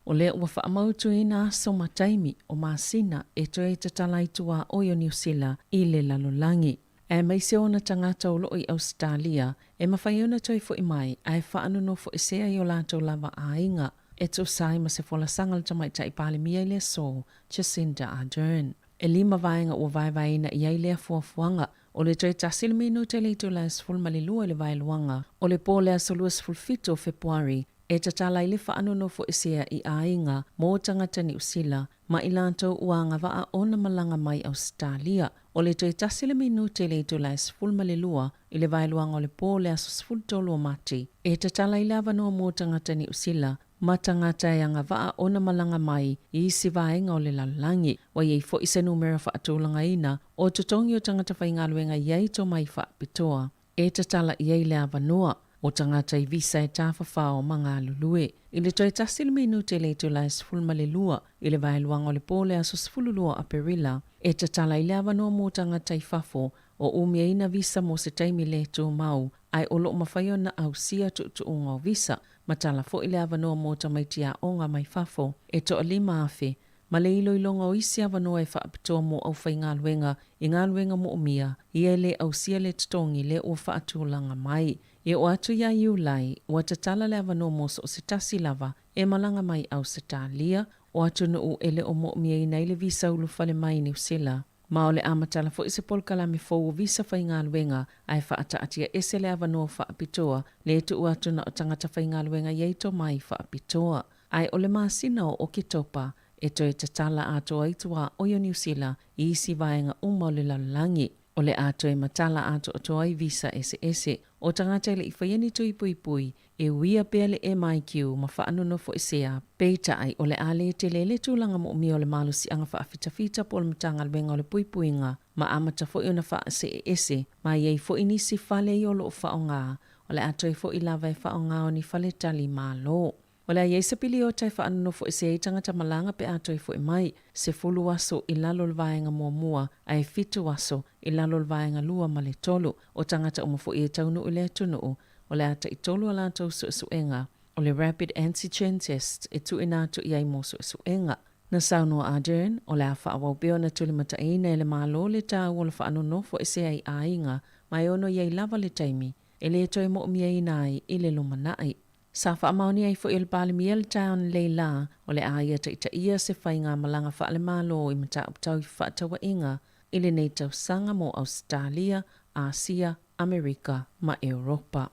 G: O lea ua faamautuina aso ma taimi o masina e toe tatala ai tuaoi o Niu Sila i le lalolagi. Aemaise ona tagata o loo i Ausetalia e mafai ai ona toe foi mai ae faanonofoesea i o latou lava aiga e tusa ai ma se folasaga a le Tamaitai Palemia i le aso Jacinda Ardern. E lima vaega ua vaevaeina i ai lea fuafuaga, o le toe tasi le minute i le itula e 12 i le vaeluaga o le po o le aso 27 o Fepuari e tatala ai le faanonofoesea i aiga mō tagata Niu Sila ma i latou ua agavaa ona malaga mai Ausetalia. O le toe tasi le minute i le itula e 12 i le vaeluaga o le po o le aso 13 o Mati, e tatala ai le avanoa mō tagata Niu Sila ma tagata e agavaa ona malaga mai i isi vaega o le lalolagi. Ua i ai foi se numera faatulagaina o totogi o tagata faigaluega i ai tomai faapitoa. E tatala i ai le avanoa o tagata i visa e tafafao ma galulue. I le toe tasi le minute i le itula e 12 i le vaeluaga o le po o le aso 12 o Aperila, e tatala ai le avanoa mo tagata i fafo o umiaina visa mo se taimi lē tumau ae o loo mafai ona ausia tuutuuga o visa. Matala foi le avanoa mo tamaiti aoga mai fafo e toa-5,000 ma le iloiloga o isi avanoa e faapitoa mo aufaigaluega i galuega moomia, ia e le ausia le totogi lea ua faatulaga mai. E oo atu iā Iulai, ua tatala le avanoa mo so o se tasi lava e malaga mai Ausetalia, o atunuu e le o moomiaina ai le visa ulufale mai Niu Sila. Ma o le a matala foi se polokalame fou o visa faigaluega ae faataatia ese le avanoa faapitoa le tuu atu na o tagata faigaluega i ai tomai faapitoa. Ae o le masina o Oketopa e toe tatala atoa ai tuaoi o Niu Sila i isi vaega uma o le lalolagi. O le a toe matala atoatoa ai visa eseese o tagata e le i faia ni tui puipui e uia pea le MIQ ma faanonofoesea, peitai o le a le tele le tulaga moomia o le malosiaga faafitafita po o le Matagaluega o le Puipuiga ma amata foi ona faaseeese ma i ai foi nisi fale i o loo faaaoga o le a toe foi lava e faaaoga o ni fale tali malo. O le a i ai se piliota e faanonofoesea ai tagata malaga pe a toe foi mai, 10 aso i lalo o le vaega muamua ae 7 aso i lalo o le vaega lua ma le tolu. O tagata uma foi e taunuu i le atunuu, o le a taitolu a latou suesuega o le rapid antigen test e tuuina atu i ai mo suesuega. Na saunoa Ardern, o le a faaauau pea ona tulimataiina e le Malo le taua o le faanonofo esea i aiga ma e ono i ai lava le taimi e le toe moomiaina ai i le lumanai. Sa faamaonia ai foi e le Palemia le taeao nei lā o le a ia taitaia se faigamalaga faale-Malo i mataupu tau i fefaatauaiga i lenei tausaga mo Ausetalia, Asia, Amerika ma Europa.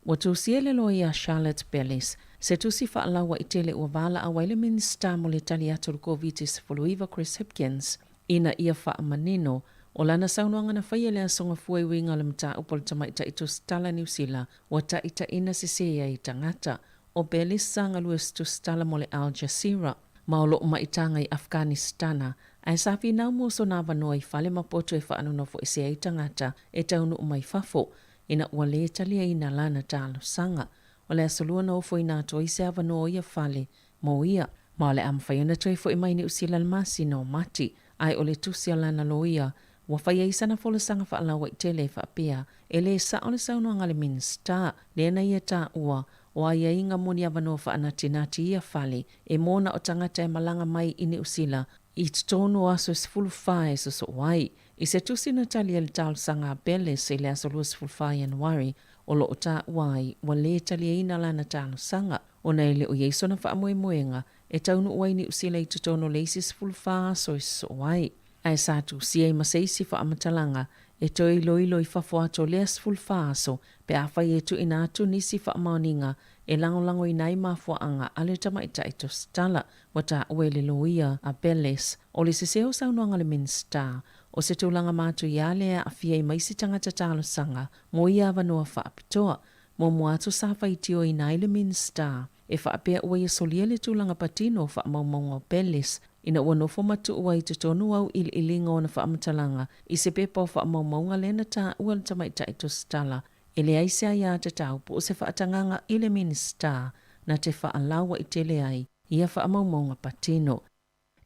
G: Ua tusia e le loia Charlotte Bellis se tusi faalauaitele ua valaau ai le Minisita mo le tali atu o le Koviti-19 Chris Hipkins ina ia faamanino o lana saunoaga na faia i le Aso Gafua i uiga o le mataupu a le tamaitai tusitala Niu Sila ua taitaiina sese ai tagata. O Bellis sa galue se tusitala mo le Al Jazeera ma o lo o maitaga i Afghanistan ae sa finau mo sona avanoa i fale ma potu e faanonofoesea ai tagata e taunuu mai fafo ina ua lē taliaina lana talosaga. O le aso lua na ofoina atu ai se avanoa o ia fale mo ia, ma o le a mafai ona toe foʻi mai Niu Sila i le masina o Mati. Ae o le tusi a lana loia, ua fai ai sana folasaga faalauaitele e faapea, e lē sao le saunoaga a le Minisita, lea na ia taua, o aiaiga mo ni avanoa faanatinati i ia fale, e mo na o tagata e malaga mai i Niu Sila i totonu o aso e 14 e sosoo ai. I se tusi na tali ai le talosaga a Bellis i le aso 24 Ianuari, o lo o taua ai ua lē taliaina lana talosaga, ona e le o i ai sona faamoemoega e taunuu ai Niu Sila i totonu o le isi 14 aso e sosoo ai. Ae sa tusia ai ma se isi faamatalaga e toe iloilo i fafo atu o lea 14 aso pe afai e tuuina atu nisi faamaoniga e lagolagoina ai mafuaaga a le tamaitai tusitala. Ua taua e le loia a Bellis, o le sese o saunoaga a le Minisita, o se tulaga matuia lea e aafia ai ma isi tagata talosaga mo ia avanoa faapitoa. Muamua atu sa faitioina ai le Minisita e faapea ua ia solia le tulaga patino o faamaumauga o Bellis ina ua nofo ma tuu ai i totonu auiliiliga o ona faamatalaga i se pepa o faamaumauga lea na taua e le tamaitai tusitala e leai se aiatatau po o se faatagaga i le Minisita na te faalauaitele ai ia faamaumauga patino.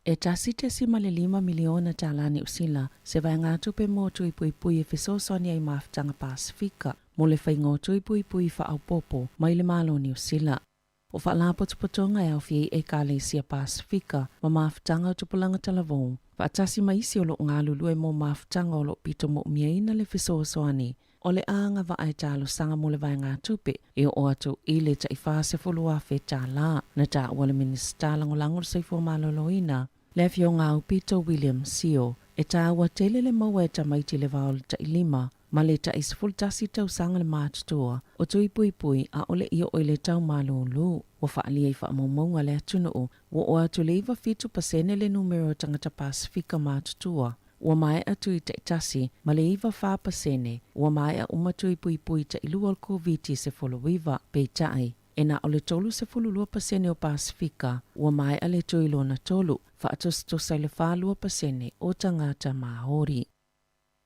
G: E $1.5 miliona tālā Niu Sila se vaegatupe mo Tui Puipui e fesoasoani ai mafutaga Pasefika mo le faiga o Tui Puipui faaopoopo mai le Malo o Niu Sila. O faalapotopotoga e aofia ai Ekalesia Pasefika ma mafutaga o tupulaga talavou, faatasi ma isi o lo o galulue mo mafutaga o lo o pito moomiaina le fesoasoani O le agavaa e talosaga mo le vaegatupe e oo atu i le tai $40,000. Na taua le Minisita Lagolago o le Soifua Maloloina, le Afioga Aupito William Sio, e taua tele le maua e tamaiti le va o le tai lima ma le tai 11 tausaga le matutua o tui puipui ʻaʻole i oo i le tau malūlū. Ua faaalia i faamaumauga a le atunuu, ua oo atu i le 97 pasene le numera o tagata Pasefika matutua Ua maea tui taitasi ma le 94 pasene ua maea uma tui puipui tailua o le Koviti-19. Peitai, e na o le 32 pasene o Pasefika ua maea le tui lona tolu, faatusatusa i le 42 pasene o tagata Māori.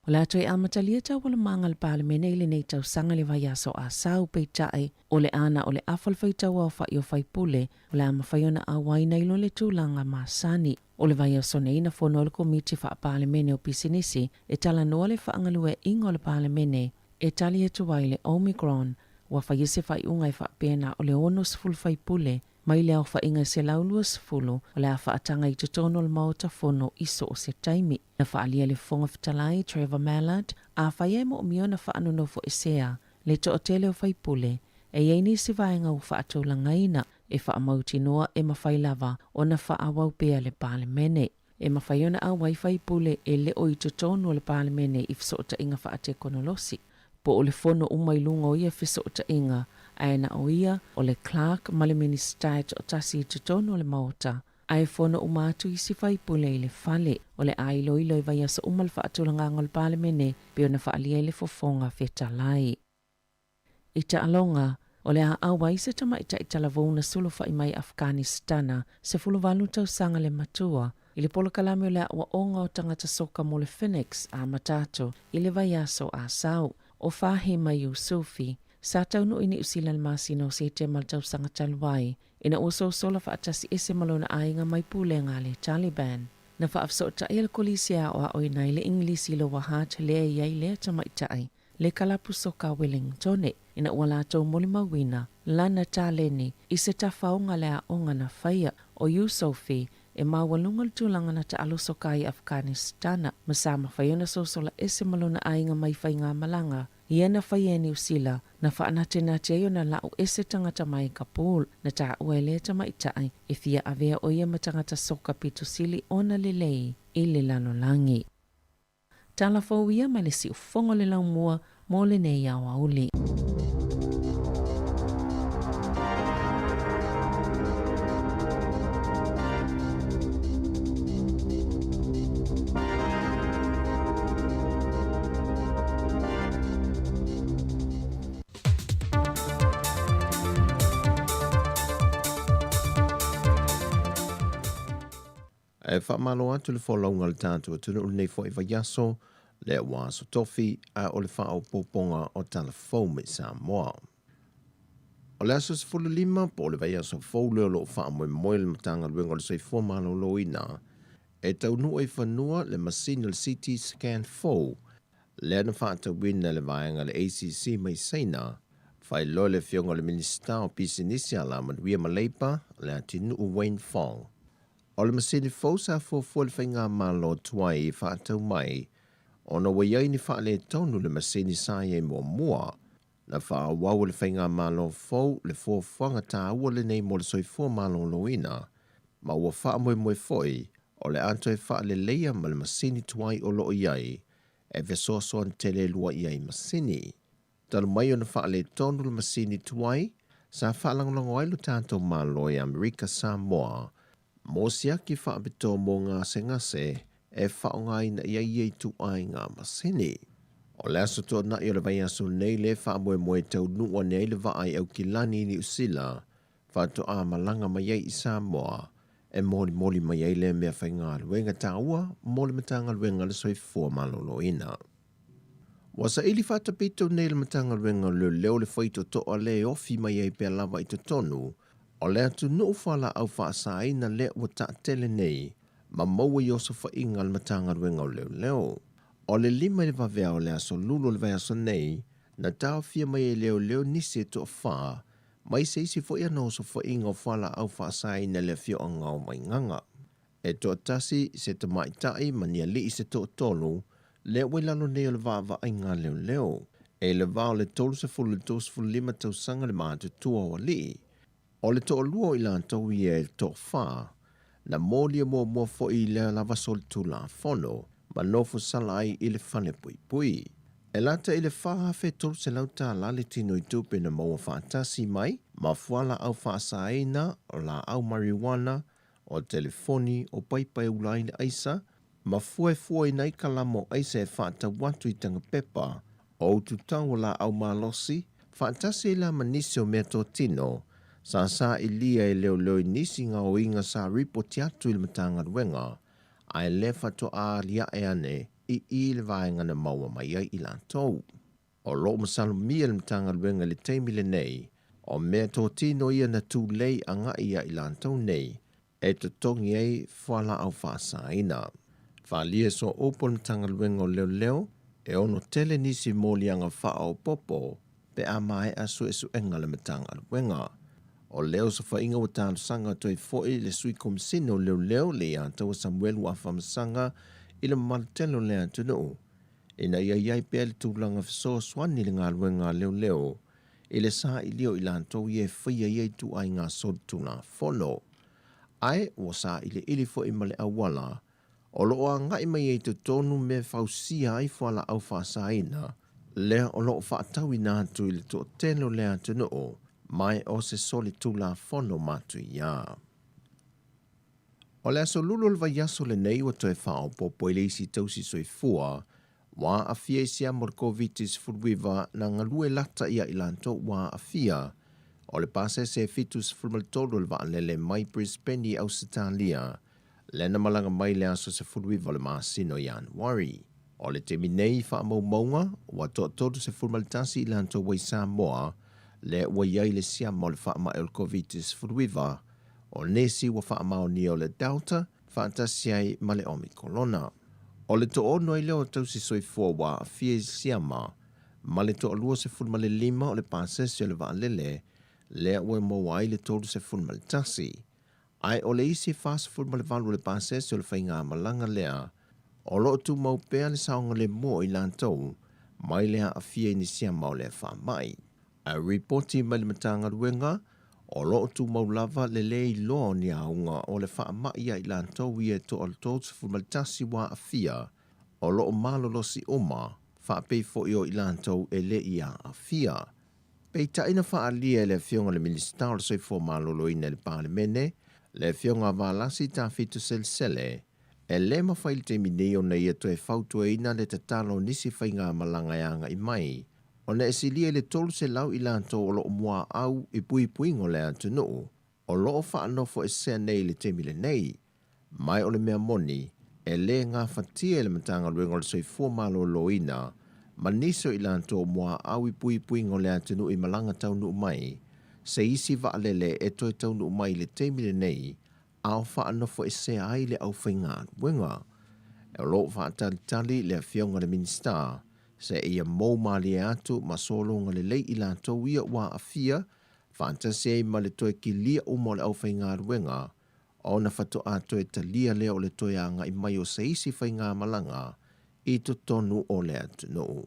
G: O le a toe amatalia taualumaga a le Palemene i lenei tausaga i le vaiaso Asau, peitai, o le a na o le afa o le faitauaofai o faipule o le a mafai ona auai nai lo le tulaga masani. O le vaiaso nei na fono ai le Komiti Faa-Palemene o Pisinisi e talanoa le faagalueaiga o le Palemene e tali atu ai le Omicron. Ua faia se faaiuga e faapea na o le 60 faipule mai le aofaiga e 120 o le a faataga i totonu o le Maota Fono i so o se taimi. Na faaalia le Fofoga Fetalai Trevor Mallard, afai e moomia ona faanonofoesea le toatele o faipule, e i ai nisi vaega ua faatulagaina e faamautinoa e mafai lava ona faaauau pea le Palemene. E mafai ona auai faipule e le o i totonu o le Palemene i fesootaiga faatekonolosi, po o le fono uma i luga o ia fesootaiga, ae na o ia o le Clerk ma le Minisita e toatasi i totonu o le Maota, ae fono uma atu isi faipule i le fale. O le a iloilo i vaiaso uma le faatulagaga o le Palemene pei ona faaalia i le Fofoga Fetalai. I taaloga, o le a auai se tamaitai talavou na sulufai mai Afghanistana, 18 tausaga le matua, i le polokalame o le aoaoga o tagata soka mo le Phoenix amata atu i le vaiaso Asau. O Fahima Yusufi, sa taunuu i Niu Sila i le masina o Setema i le tausaga talu ai, ina ua sosola faatasi ese ma lona aiga mai pulega a le Taliban. Na faafesootai e le Kolisi e aoaoina ai le Igilisi i Lower Hutt lea e i ai lea tamaitai.
J: le kalapu soka Wellingtone ina ua latou molimauina lana taleni i se tafaoga le aoga na faia o Yousofi e maualuga le tulaga na taalo soka i Afghanistana ma sa mafai ona sosola ese ma lona aiga mai faigamalaga ia na faia e Niu Sila na faanatenate ai ona la'u ese tagata mai Kabul na taua e lea tamaitai e fia avea o ia ma tagata soka pito sili ona lelei i le lalolagi. Tala fou ia mai le siufofoga o le laumua mo lenei aoauli.
F: Ae faamalo atu le folauga a le tatou atunuu lenei foi vaiaso, lea ua aso tofi, a o le faaopoopoga o tala fou mai Samoa. O le aso 15 po o le vaiaso fou lea o lo o faamoemoe le Matagaluega o le Soifua Maloloina e taunuu ai fanua le masini o le CT scan fou lea na faatauina e le vaega a le ACC mai Saina, faailoa e le Afioga i le Minisita o Pisinisi, Alamanuia ma Leipa, Leatinuu Wayne Fong. O le masini fou sa fuafua e le Faigamalo tuai e faatau mai ona ua i ai ni faaletonu i le masini sa i ai muamua. Na faaauau e le Faigamalo fou le fuafuaga taua lenei mo le soifua maloloina, ma ua faamoemoe foi o le a toe faaleleia ma le masini tuai o lo o i ai e fesoasoani tele lua i ai masini. Talu mai ona faaletonu le masini tuai, sa faalagolago ai lo tatou Malo i Amerika Samoa mo siaki faapitoa mo gasegase e faaaogaina i ai ia ituaiga masini. O le aso tuanai o le vaiaso nei lea e faamoemoe e taunuu ane ai le vaa i Aukilani i Niu Sila faatoa malaga mai ai i Samoa e molimoli mai ai lea mea faigaluega taua mo le Matagaluega o le Soifua Maloloina. Ua saili faatapito nei le Matagaluega o Leoleo le faitotoa lea e ofi mai ai pea lava i totonu o le atunuu fualaau faasaina lea ua taatele nei ma maua i osofaiga a le Matagaluega o Leoleo. O le 5 i le vaveao o le aso Lulu o le vaiaso nei, na taofia mai ai leoleo nisi e toafa mai se isi foi ana osofaiga o fualaau faasaina i le afioaga o Vaigaga. E toatasi se tamaitai ma ni alii se toatolu, lea ua i lalo nei o le vaavaaiga a leoleo. E i le va o le 30 i le 35 tausaga le matutua o alii. O le toalua o i latou ia e toafa, na molia muamua foi i lea lava solitulafono ma nofo sala ai i le fale puipui. E lata i le $4,300 tala le tino i tupe na maua faatasi mai ma fualaau faasaina, o laau marijuana, o telefoni, o paipa e ula ai le aisa, ma fuefueina ai kalama o aisa e faatau atu i tagapepa, o ututau o laau malosi, faatasi ai la ma nisi o meatotino, sa sailia e leoleo i nisi gaoiga sa ripoti atu i le Matagaluega, ae le faatoa aliae ane i i le vaega na maua mai ai i latou. O lo o masalomia le Matagaluega i le taimi lenei, o meatotino ia na tulei agai ia i latou nei e totogi ai fualaau faasaina. Falia sooupu o le Matagaluega o Leoleo e ono tele nisi moliaga faaopoopo pe a maea suesuega a le Matagaluega. O lea osofaiga ua talosaga atu ai foi le Sui Komisina o Leoleo Leiataua Samuelu Afamasaga i le mamalu tele o le atunuu ina ia i ai pea le tulaga fesoasoani i le galuega a leoleo i le sailia o i latou ia e faia ia ituaiga solitulafono. Ae ua sailiili foi ma le auala o lo o agai mai ai i totonu mea e fausia ai fualaau faasaina lea o lo o faatauina atu i le toatele o le atunuu ma e o se solitulafono matuia. O le aso Lulu o le vaiaso lenei ua toe faaopoopo ai le isi tausi soifua ua aafia i se amo o le Koviti-19 na galue lata ia i latou ua aafia. O le pasese e 73 o le vaalele mai Brisbane i Ausetalia lea na malaga mai i le aso 19 o le masina o Ianuari. O le taimi nei i faamaumauga, ua toa-31 i latou ua i Samoa lea ua i ai le siama o le faamai o le Koviti-19 O nisi ua faamaonia o le Delta faatasi ai ma le Omikolona. O le toono ai lea o tausi soifua ua aafia i siama ma le 25 o le pasese o le vaalele lea ua maua ai le 31. Ae o le isi 48 o le pasese o le faigamalaga lea, o lo o tumau pea le saogalemu o i latou mai le aafia i ni siama o lea faamai. Ae ripoti mai le Matagaluega, o lo o tumau lava le le iloa o ni auga o le faamai ia i latou ia e 31 ua aafia, o lo o malolosi uma, faapei foi o i latou e le i aafia. Peitai na faaalia e le Afioga i le Minisita o le Soifua Maloloina i le Palemene, le Afioga a Valasi Tafito Selesele, e le mafai i le taimi nei ona ia toe fautuaina le tatalo o nisi faigamalaga e agai mai, ona e silia i le 300 i latou o lo o muaau i puipuiga o le atunuu, o lo o faanofoesea nei i le taimi lenei. Mai o le mea moni, e le gafatia e le Matagaluega o le Soifua Maloloina ma nisi o i latou o muaau i puipuiga o le atunuu i malaga taunuu mai se isi vaalele e toe taunuu mai i le taimi lenei a o faanofoesea ai le aufaigaluega. O lo o faatalitali le Afioga i le Minisita seia mou malie atu ma sologa lelei i latou ia ua aafia faatasi ai ma le toe kilia uma o le aufaigaluega ona faatoa toe talia lea o le toe agai mai o se isi faigamalaga i totonu o le atunuu.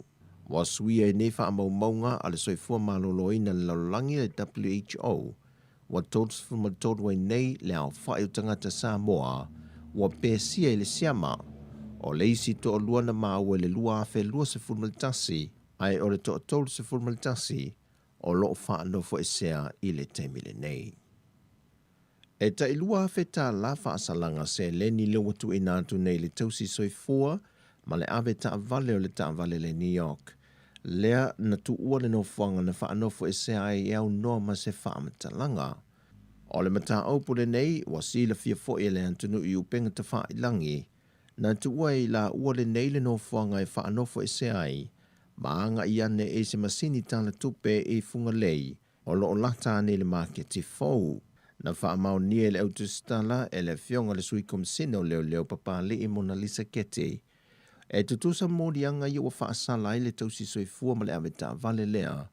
F: Ua suia i nei faamaumauga a le Soifua Maloloina i le Lalolagi, le WHO, ua 33 ai nei le aofai o tagata Samoa ua pesia i le siama. O le isi toalua na maua i le 2021, ae o le toa 31 o lo o faanofoesea i le taimi lenei. E tai $2,000 faasalaga seleni lea ua tuuina atu nei i le tausi soifua ma le ave taavale o le taavale le New York, lea na tuua le nofoaga na faanofoesea ai e aunoa ma se faamatalaga. O le mataupu lenei ua silafia foi e le atunuu i upega tafailangi, na tuua e i laua lenei le nofoaga e faanofoesea ai ma agai ane i se masini tala tupe i Fugalei o lo o lata ane i le maketi fou. Na faamaonia e le autusitala e le Afioga i le Sui Komisina o Leoleo Papali'i Monalisa Keti, e tutusa moliaga ia ua faasala ai le tausi soifua ma le avetaavale lea,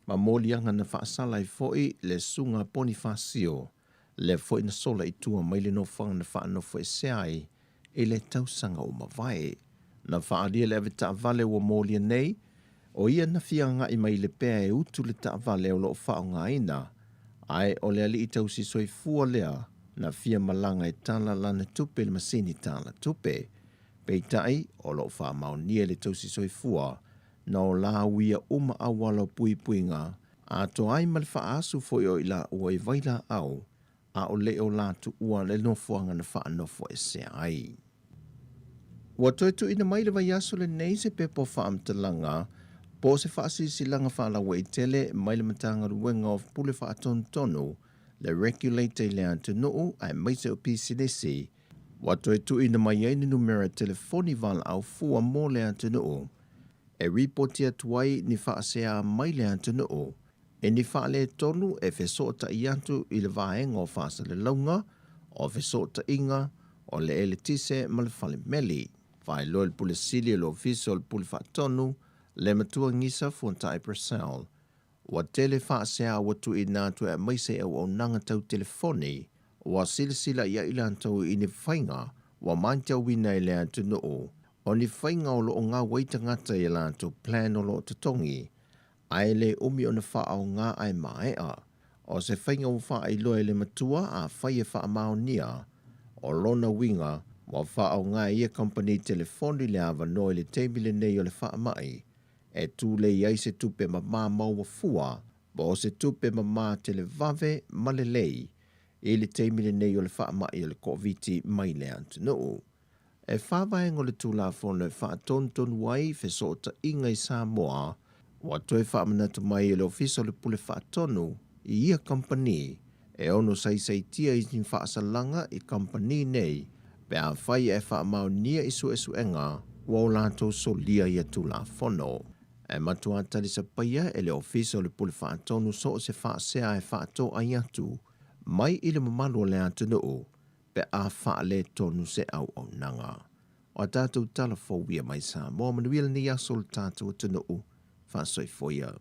F: ma moliaga na faasala ai foi le Susuga Ponifasio, lea foi na sola i tua mai le nofoaga na faanofoesea ai i le tausaga ua mavae. Na faaalia le avetaavale ua molia nei, o ia na fia agai mai i le pea e utu le taavale o lo o faaaogaina, ae o le alii tausi soifua lea na fia malaga e tala lana tupe i le masini tala tupe. Peitai, o lo o faamaonia e le tausi soifua na o lauia uma auala o puipuiga, atoa ai ma le faaasu foi o i laua i vailaau a o le o la tuua le nofoaga na faanofoesea ai. Ua toe tuuina mai le vaiaso lenei se pepa o faamatalaga po o se faasilasilaga faalauaitele mai le Matagaluega o Pule Faatonutonu, le Regulator i le atunuu aemaise o pisinisi, ua toe tuuina mai ai ni numera telefoni valaau fua mo le atunuu e ripoti atu ai ni faasea mai le atunuu E ni faaletonu e fesootai atu i le vaega o faasalalauga, o fesootaiga, o le eletise ma le fale meli. Faailoa i le Pule Sili o le Ofisa o le Pule Faatonu, le Matua Gisa Fuatai Purcell, ua tele faasea ua tuuina atu e aemaise i auaunaga tau telefoni, ua silasila i ai latou i ni faiga ua matauina e le atunuu, o ni faiga o lo o gau ai tagata i a latou plan o lo o totogi, ae le umi ona faaaoga ae maea. O se faiga ua faailoa e le matua afai e faamaonia, o lona uiga ua faaaoga e ia kamupani telefoni le avanoa i le taimi lenei o le faamai e tulei ai se tupe mamā maua fua po o se tupe mamā televave ma lelei i le taimi lenei o le faamai o le Koviti mai le atunuu. E whā vaega o le Tulafono e faatonutonu ai fesootaiga i Samoa, ua toe faamanatu mai e le Ofisa o le Pule Faatonu i ia kamupani e ono saisaitia i ni faasalaga i kamupani nei pe afai e faamaonia i suesuega ua o latou solia ia Tulafono. E matua talisapaia e le Ofisa o le Pule Faatonu so o se faasea e faatoai atu mai i le mamalu o le atunuu pe a faaletonu se auaunaga. O a tatou tala fou ia mai Samoa, manuia lenei aso o le tatou atunuu. Faasoifua ia.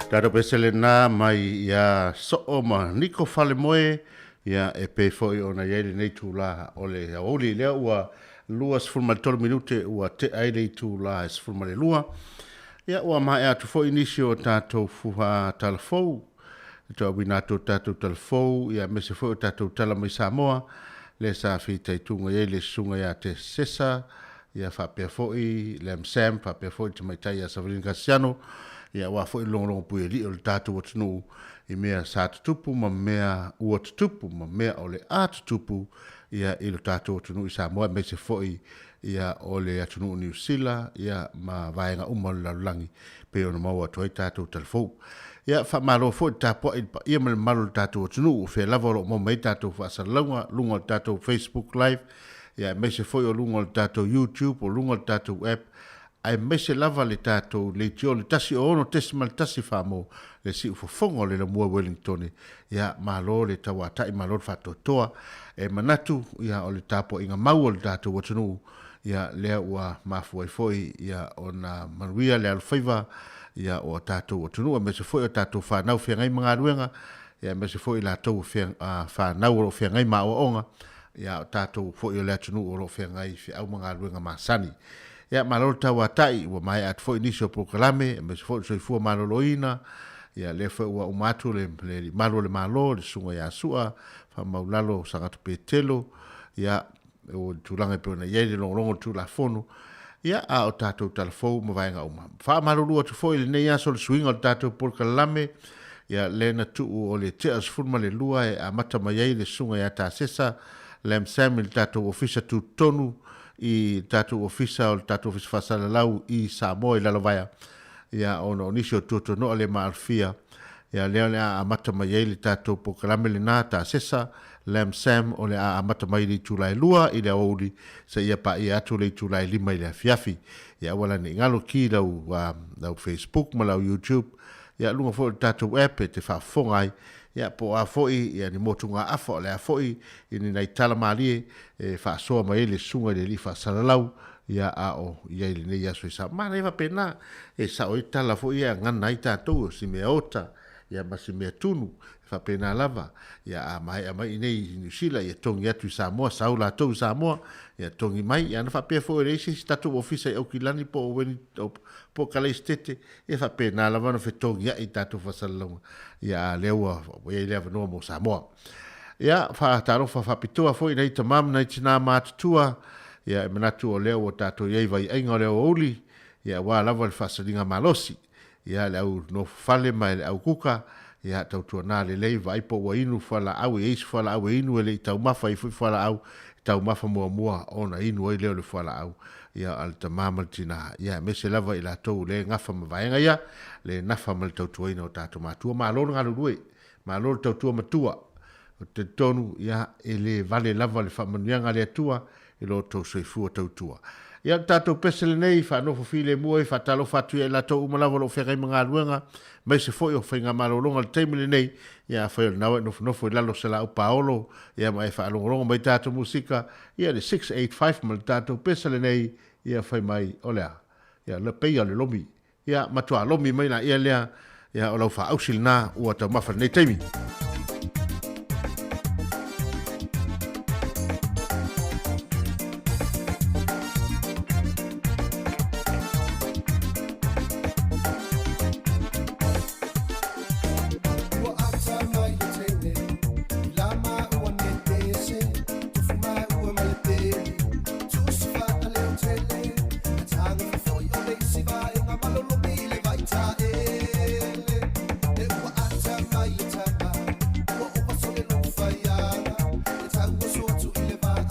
E: Tatou pese lena mai ia Soo ma Niko Falemoe, ia e pei foi ona i ai lenei itula o le aoauli lea ua 23 minute ua tea ai le itula e 12. Ia ua maea atu foi nisi o tatou fuha talafou, e toauina atu o tatou talafou, ia aemaise foi o tatou tala mai Samoa, lea sa fitaituga i ai le susuga ia Tesesa, ia faapea foi Lam Sam, faapea foi le tamaitai ia Savalina Kasiano, ia aua foi le logologo puialii o le tatou atunuu i mea sa tutupu ma mea ua tutupu ma mea o le a tutupu ia i lo tatou atunuu i Samoa aemaise foi ia o le atunuu o Niu Sila ia ma vaega uma o le lalolagi pei ona maua atu ai tatou talafou. Ia faamalo foi le tapuai i le paia ma le mamalu o le tatou atunuu o fea lava o lo o maua mai ai tatou faasalalauga luga o le tatou Facebook Live ia aemaise foi o luga o le tatou YouTube, o luga o le tatou app, aemaise lava le tatou leitio le 106.1 mo le siufofoga o le Lamua Wellingtone. Ia, malo le tauatai, malo le faatoatoa. E manatu, ia, o le tapuaiga mau a le tatou atunuu, ia, lea ua mafua ai foi, ia, ona manuia le alofaiva, ia, o a tatou atunuu, aemaise foi o tatou fanau feagai ma galuega, ia, aemaise foi i latou o fanau o lo o feagai ma aoaoga, Ia, o tatou foi o le atunuu o lo o feagai i feau ma galuega masani. Ia, malo le tauatai, ua maea atu foi nisi o polokalame, aemaise foi le soifua maloloina, ia, lea foi ua uma atu le, le Alii Malu o le Malo, le Susuga ia Sua, Faamaulalo Sagato Petelo, ia, o le tulaga e pei ona i ai le logologo o le Tulafono, ia, a o tatou tala fou ma vaega uma. Faamalulu atu foi i lenei aso le suiga o le tatou polokalame, ia, lea na tuu o le tea 12 e amata mai ai le Susuga ia Tasesa Lam Sam i le tatou Ofisa Tutotonu i le tatou Ofisa o le tatou Ofisa Faasalalau i Samoa i Lalovaea, ia, ona o nisi o tuatuanoa le maalofia, ia, lea o le a amata mai ai le tatou polokalame lena, Tasesa Lam Sam, o le a amata mai i le itula e 2 i le aoauli seia paia atu le itula e 5 i le afiafi. Ia aua la ne i galo ki lau, lau Facebook ma lau YouTube, ia luga foi o le tatou app e te faafofoga ai, ia po o a foi ia ni motugaafa, o le a foi i ni nai tala malie e faasoa mai ai le susuga i le alii faasalalau, ia a o i ai i lenei aso i Samoa. Manaia faapena, e sao ai tala foi ia e gagana ai tatou, o si mea ota, ia ma si mea tunu, e faapena lava. Ia a maea mai i inei i Niu Sila, ia togi atu i Samoa, sau latou i Samoa, ia togi mai. Ia ana faapea foi e leai se isi tatou ofisa i Aukilani po o Weni, po o Kaleisitete, ia faapena lava ona fetogiai i tatou faasalalauga, ia a lea ua i ai le avanoa mo Samoa. Ia, faatalofa faapitoa foi i nai tama ma nai tinā matutua, ia e manatu o lea ua tatou i ai i vaiaiga o le aoauli, ia aua lava le faasaliga malosi. Ia, le au nofo fale ma le au kuka, ia tautuana lelei, vaai po ua inu fualaau, e i ai se fualaau e inu e le i taumafa, e i ai foi fualaau e taumafa muamua ona inu ai lea o le fualaau, ia a le tama ma le tina, ia aemaise lava i latou lea e gafa ma vaega ia, le nafa ma le tautuaina o tatou matua. Malo le galulue, malo le tautua matua. Ou te talitonu, ia, e le vale lava le faamanuiaga a le Atua i lo outou soifua tautua. Ia, o le tatou pese lenei, faanofo filemu ai, faatalofa atu ia i latou uma lava o lo o feagai ma galuega, aemaise foi o faigamalologa i le taimi lenei, ia, afai o lena ua e nofonofo i lalo o se laau paolo, ia, ma e faalogologo mai i tatou musika, ia, le 685 ma le tatou pese lenei, ia, fai mai, o le a? Ia, le peia o le lomi. Ia, matua lomi mai laia lea, ia, o lau faaausi lena ua taumafa i lenei taimi.
A: Ua ata mai le teine i la maua netese Tofu maua ma le peli Tusi faaleo tele E taga fofoi o le isi vaega malolomi i le vaitaele E ua ata mai le tama Ua ova sole lou faiaga E tauoso atu i le vaa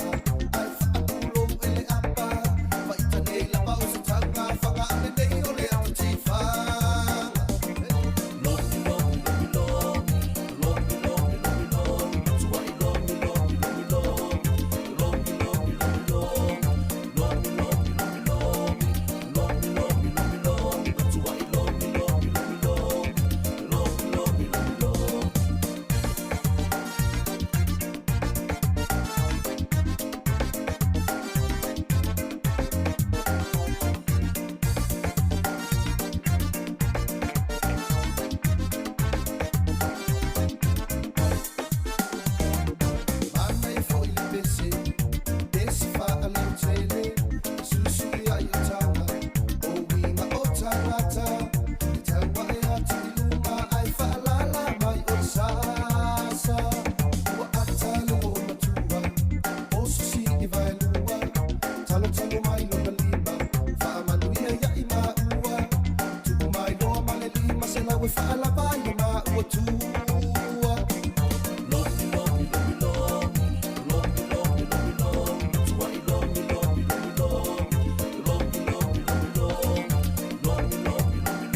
A: Ae faapulou e le apa Vaita nei lava o se tauga faga A lenei o le ata tifaga Lomi lomi lomi lomi Lomi lomi lomi lomi Matuai lomi lomi lomi lomi Lomi lomi lomi lomi Lomi lomi lomi lomi Lomi lomi lomi lomi Matuai lomi lomi lomi lomi Lomi lomi lomi lomi. Manaia foi le pese, pese faaleotele, susu ia i o taga, o uiga o tagata, e tauae atu i luma ae faalala mai o le sasa. Ua ata le loomatua, oso sii vaelua, talotalo mai lona lima, faamanuia ia i maua, tuu mai loa ma le 500 e faalava ai lo maua tua. Lomi lomi lomi lomi lomi lomi lomi lomi matuai lomi lomi lomi lomi lomi lomi lomi lomi lomi lomi lomi lomi lomi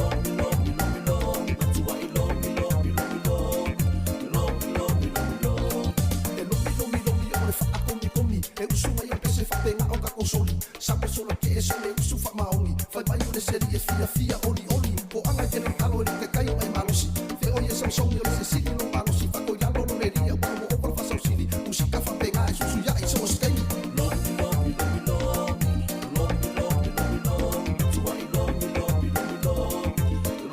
A: lomi lomi lomi matuai lomi lomi lomi lomi lomi lomi lomi lomi. E lomi lomi lomi o le faakomikomi e usu mai o pese faapega o kakosoli sa mosola ke e sole usu faamaoni fai mai o le seli e fiafia olioli poaga i tele talo e le kai o e malosi feoi e saosaogi o le sesili lo malosi faakoilalo lo lelia ua ua ova le faasausili musika faapega e susuiaʻi so o se taimi. Lomi lomi lomi lomi lomi lomi lomi lomi matuai lomi lomi lomi lomi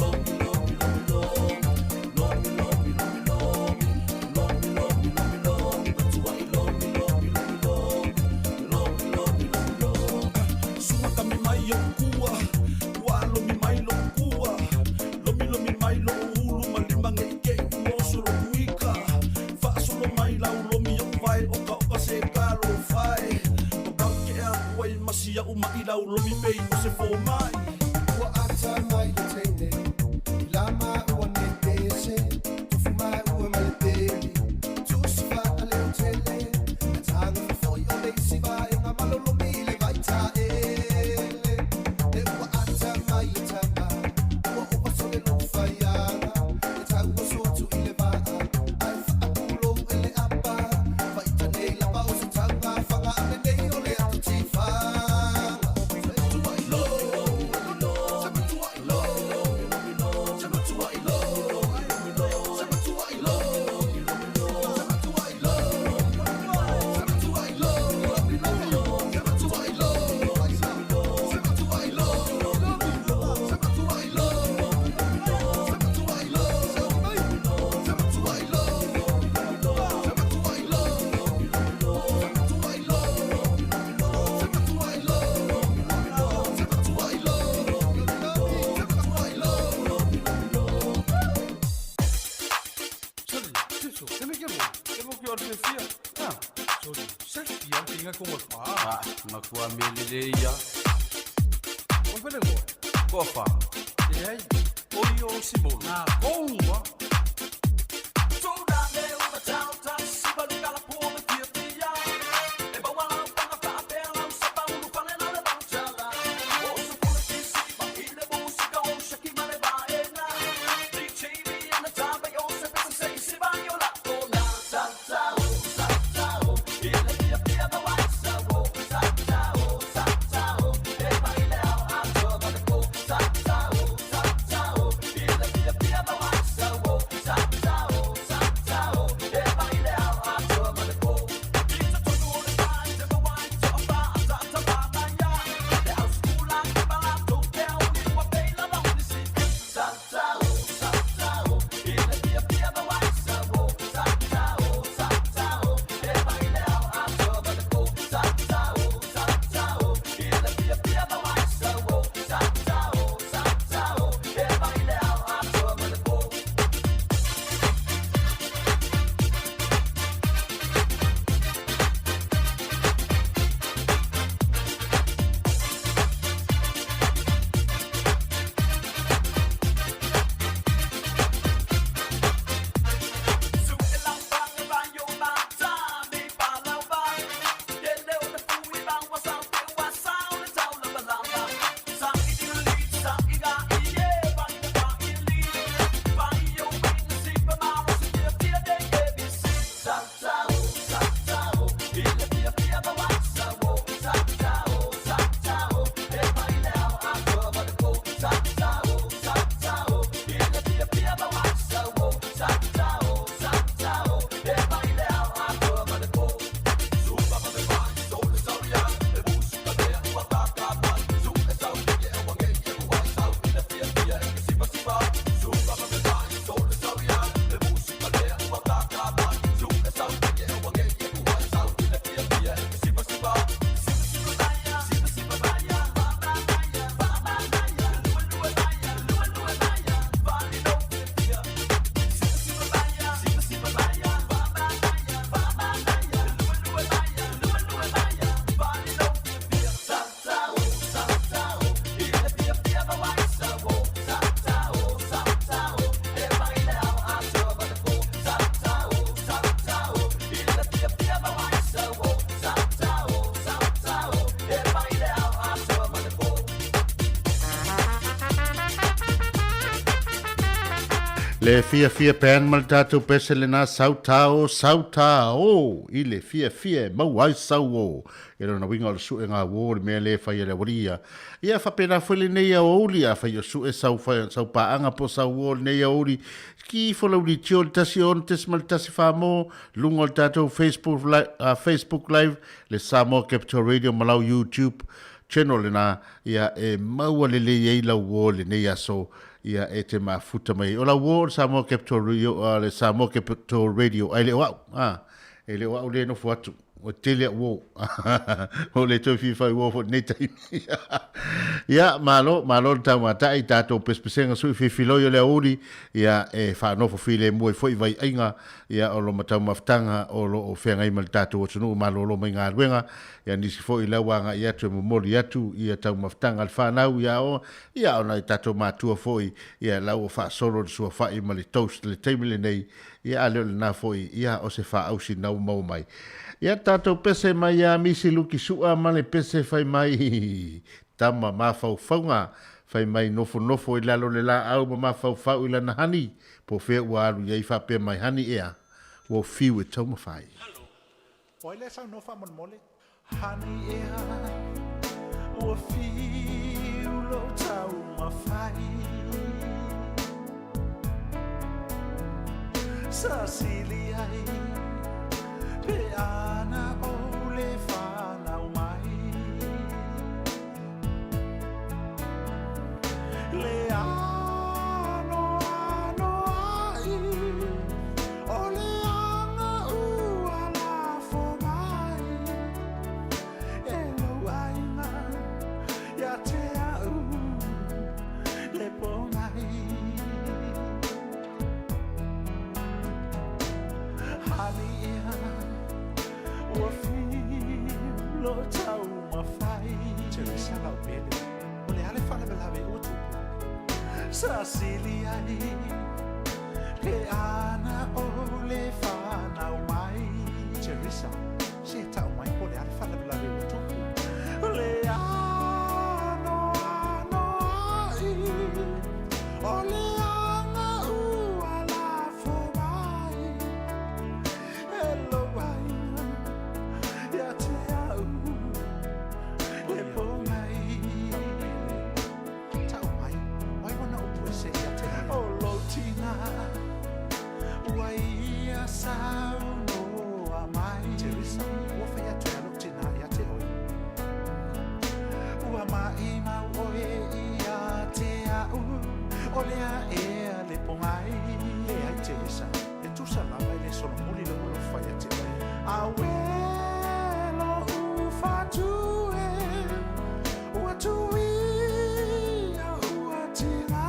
A: lomi lomi lomi lomi lomi lomi lomi lomi lomi lomi lomi lomi matuai ma si a'u ma'i laulomi pei o se foma'i. Ua ata mai le teine i la maua nei pese, tofu maua ma le peli, tusi faaleotele, a taga fofoi o le isi vaega malolomi i le vaitaele. E ua ata mai le tama, ua ova sole lou faiaga, e tau oso atu i le vaa, ae faapulou e le apa, faita nei lava o se taugafaga a lenei o le atu tifaga.
E: Le fiafia pan ma le tatou pese lena sautao sautao i le fiafia e maua ai sau o. E lona uiga o le suega uo le mea lea e fai e le aualii ia. Faapena foi lenei aoauli afai o sue sau sau paaga po o sau uo lenei aoauli ki ifo lau litio i le 16.14 mo luga o le tatou Facebook Facebook Live le Samoa Capital Radio ma lau YouTube channel lena ia e maua lelei ai lau uo i lenei aso ia e te mafuta mai ai. O lau uo o le Samoa Capital Radio, le Samoa Capital Radio, ae le o au, a, e le o au lea e nofo atu. Ua tele au uō. Ua le toe fia fai uō foi i lenei taimi. Ia, malo, malo le taumatai, tatou pesepesega sui filifiloi o le aoauli, ia, e faanofo filemu ai foi vaiaiga, ia, o lo ma taumafataga o lo o feagai ma le tatou atunuu malolo mai galuega, ia, nisi foi la ua agai atu e momoli atu ia taumafataga a le fanau, ia, o, ia, o nai tatou matua foi, ia, la ua faasolo le suafa'i ma le toast i le taimi lenei, Ia a le o lena foi, ia o se faausi na ua maua mai. Ia tatou pese mai ia Misi Luki Su'a ma le pese fai mai tama mafaufauga fai mai nofonofo i lalo le laau ma mafaufau i lana hani po fea ua alu i ai faapea mai hani ea ua fiu e taumafai.
D: O ai lea saunoa faamolemole? Hani ea ua fiu lou taumafai Sa sili ai pe ana ou le fanau mai Le anoanoai o le aga ua lafo mai e lou aiga ia te au le pomai. Hani ea ua fiu lou taumafai. Teresa Laubele, o le a le faalavelave ua tupu? Sa sili ai pe ana o le fanau mai. Teresa, se tau mai po o le a le faalavelave ua tupu? Le anoanoai o le aga ua lafo mai e lou aiga ia te au le po mai. Tau mai, o ai wana upu e se ia te oe? O lou tina, ua ia saunoa mai. Teresa, ua fai atu e a lou tina ia te oe. Ua maʻimau oe ia te a'u, o lea ea le pogai. Leai, Teresa, e tusa lava e le solomuli le ua lou fai ia te oe. Auē lo'u fatu e, ua tuia ua tina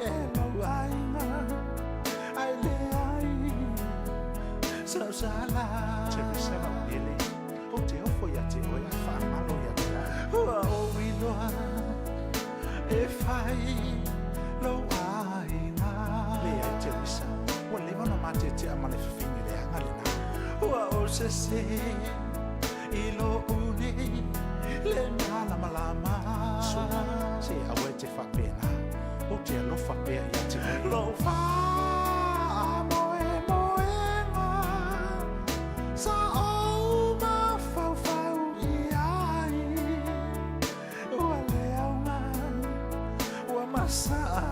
D: e lou aiga ae leai sau sala. Teresa Laulele, ou te ofo ia te oe ae faamalo ia te au. Ua ou iloa e fai lou aiga. Leai Teresa, ua leva ona matetea ma le fafine leaga lena. Ua ou sese i lo'u nei le malamalama. Suna, se aua e te faapena, ou te alofa pea ia te oe. Lou faamoemoega sa ou mafaufau i ai. Ua le aoga, ua masaa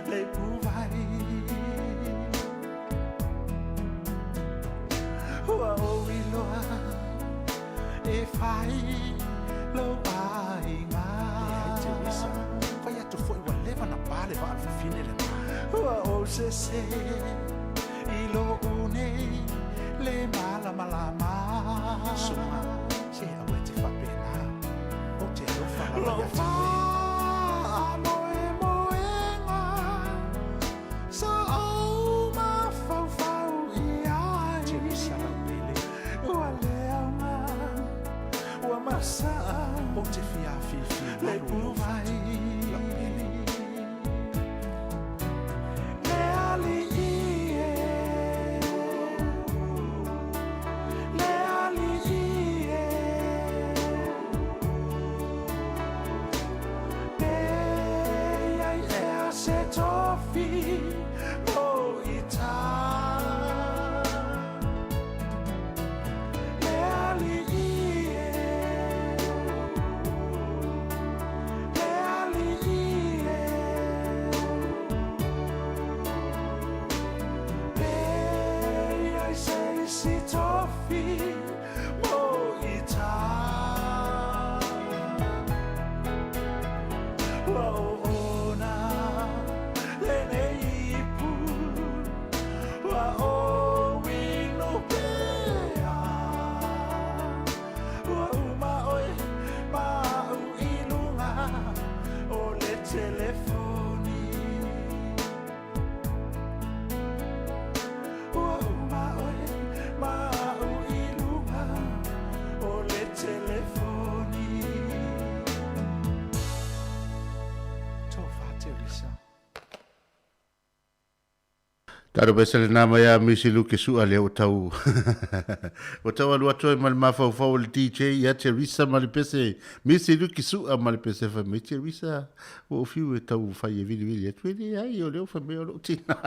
D: le ipuvai. Ua ou iloa e fai lou aiga. Leai Teresa, fai atu foi ua leva na pa le vaa o le fafine lena. Ua ou sese i lou nei le malamalama. Suma, se aua e te faapena, ou te alofa lava ia te oe. Faamoemoega sa ou mafaufau i ai. Teresa Laulele. Ua le aoga, ua masaa. Ou te fia afifi le ipuvai. Laulele. Le alii e, le alii e, Pe i ai ea se tofi mo i tā. Le alii e, le alii e, Pe i ai se isi tofi mo i tā. Ua oona lenei ipu.
E: Talo pese le nama ia Misi Luke Sua lea ua tau ua tau alu atu ai ma le mafaufau o le DJ ia Teresa ma le pese Misi Luke Sua ma le pese fai mai Teresa ua ou fiu e tau fai e vilivili atu e leai o lea ua fai mai o lou tina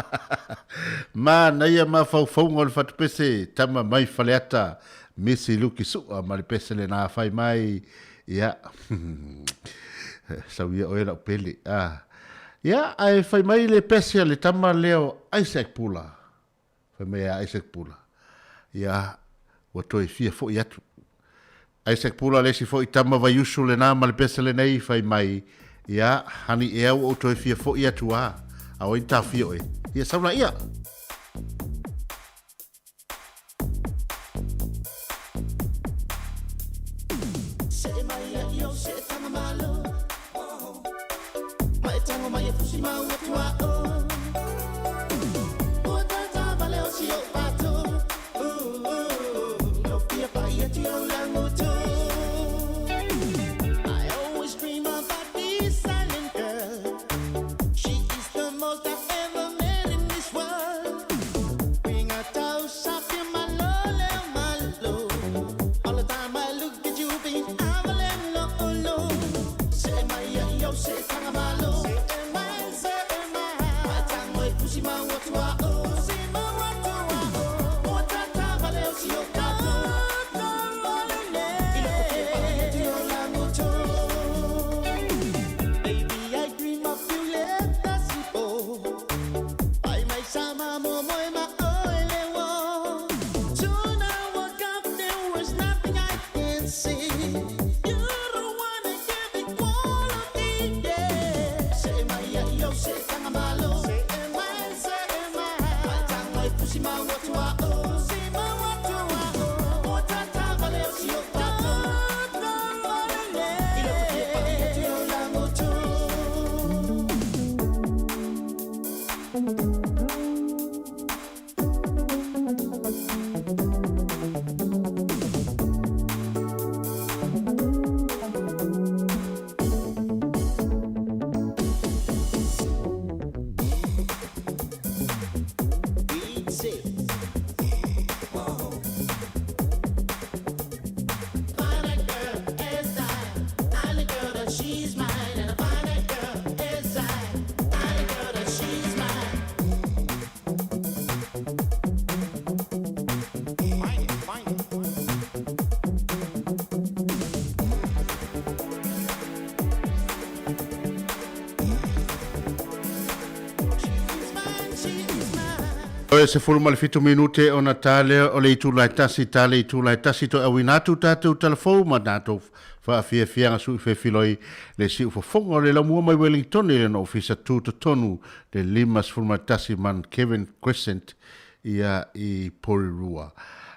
E: manaia mafaufauga o le fatupese tama mai Faleata Misi Luke Sua ma le pese lena fai mai ia sau ia oe lau pele ah Ia, ae fai mai le pese a le tama lea o Isaac Pula. Fai mai a Isaac Pula. Ia, ua toe fia foi atu. Isaac Pula le isi foi tama vaiusu lena ma le pese lenei, fai mai, ia, hani ea ua ou toe fia foi atu a. A o ai ni taofia oe? Ia, sau laia. E 17 minute ona ta lea o le itula e tasi, ta le itula e tasi toe auina atu tatou talafou ma tatou faafiafiaga sui fefiloi le siufofoga o le laumua mai Wellington i lona ofisa tutotonu le 51 Mount Kevin Crescent ia i Porirua.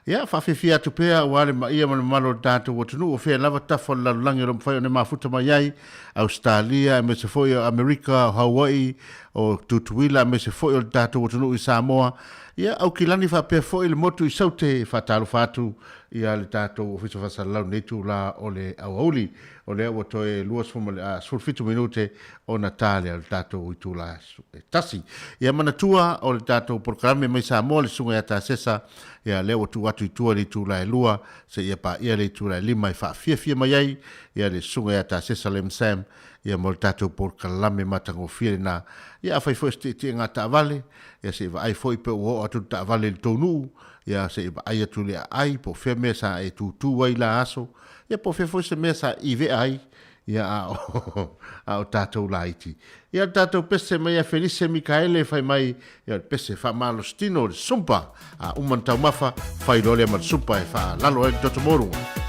E: Ia, faafiafia atu pea aua le maia ma le mamalu o le tatou atunuu o fea lava tafa o le lalolagi o lo o mafai ona mafuta mai ai, Ausetalia aemaise foi o Amerika, o Hawaii, o Tutuila aemaise foi o le tatou atunuu i Samoa, ia, Aukilani faapea foi le motu i Saute e faatalofa atu ia le tatou Ofisa Faasalalau nei itula o le aoauli. O lea ua toe 27 minute ona ta lea o le tatou itula e tasi. Ia manatua o le tatou polokalame mai Samoa le Susuga ia Tasesa, ia lea ua tuu atu i tua i le itula e 2 seia paia le itula e 5 e faafiafia mai ai ia le Susuga ia Tasesa Lam Sam ia mo le tatou polokalame matagofie lena. Ia afai foi o se tietiega taavale, ia se i vaai foi pe ua oo atu le taavale i le tou nuu, ia se i vaai atu i le aai po o fea mea sa e tutu ai la aso, ia po o fea foi se mea sa ivea ai, ia a o, a o tatou laiti. Ia le tatou pese mai ia Felise Mikaele fai mai, ia o le pese faamalositino o le sumpa, a uma ona taumafa, fai loa lea ma le sumpa e faalalo ai le toto maualuga.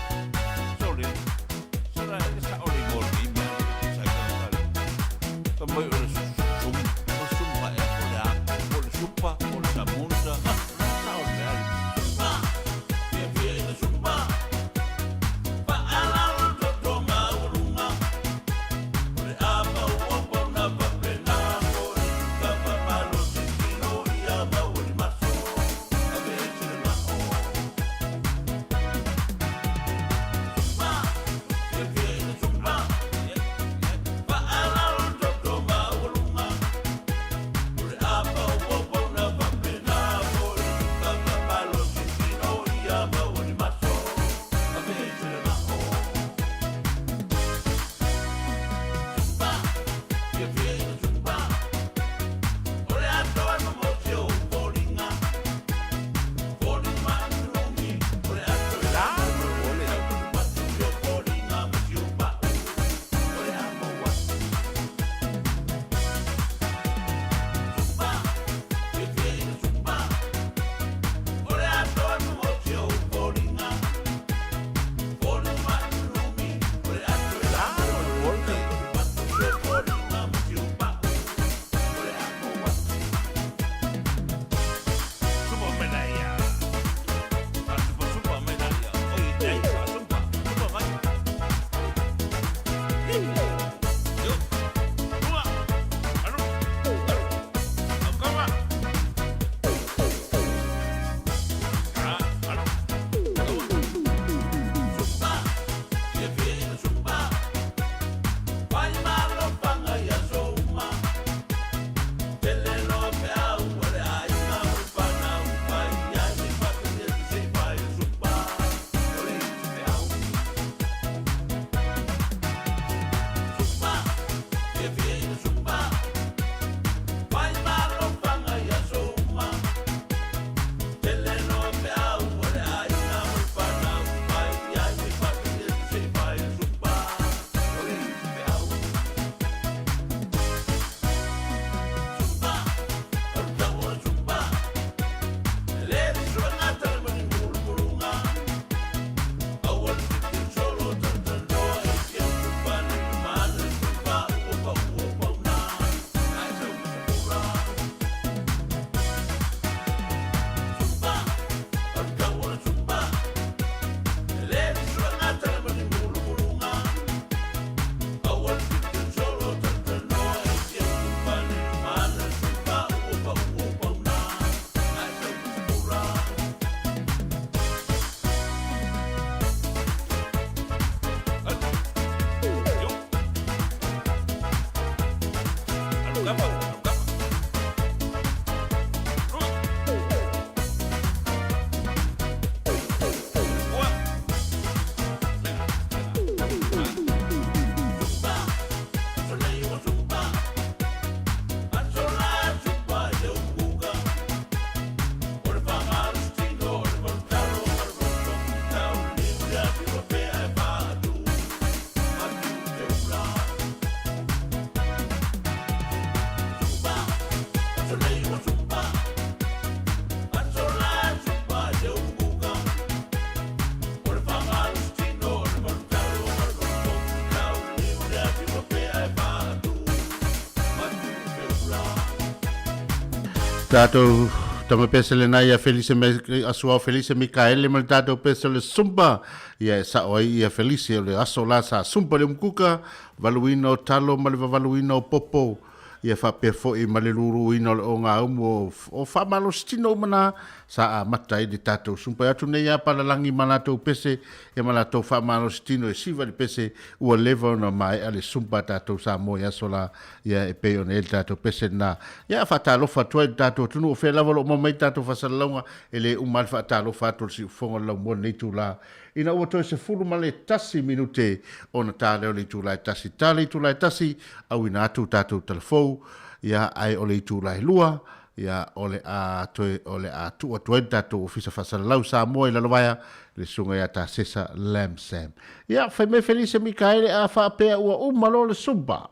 E: Tatou tama pese lena ia Felice me aso ao Felice Mikaele ma le tatou pese o le Sumba ia e sao ai ia Felice o le aso la sa Sumba le umukuka valuina o talo ma le vavaluina o popo ia faapea foi ma le luluina o le ogaumu o, o faamalositino uma na sa amata ai le tatou Sumba. E atu nei a palalagi ma latou pese ia ma latou faamalositino e siva le pese ua leva ona maea le Sumba a tatou Samoa i aso la ia e pei ona i ai le tatou pese lena. Ia faatalofa atu ai i le tatou atunuu o fea lava o lo o maua mai tatou faasalalauga e le uma lava le faatalofa atu o le siufofoga o le laumua i lenei itula ina ua toe 11 minute ona ta lea o le itula e tasi. Ta le itula e tasi, auina atu tatou talafou, ia ae o le itula e lua, ia o le a toe o le a tuu atu ai le tatou Ofisa Faasalalau Samoa i Lalovaea, le Susuga ia Tasesa Lamsam. Ia, fai mai Felise Mikaele a faapea ua uma loa le Sumba.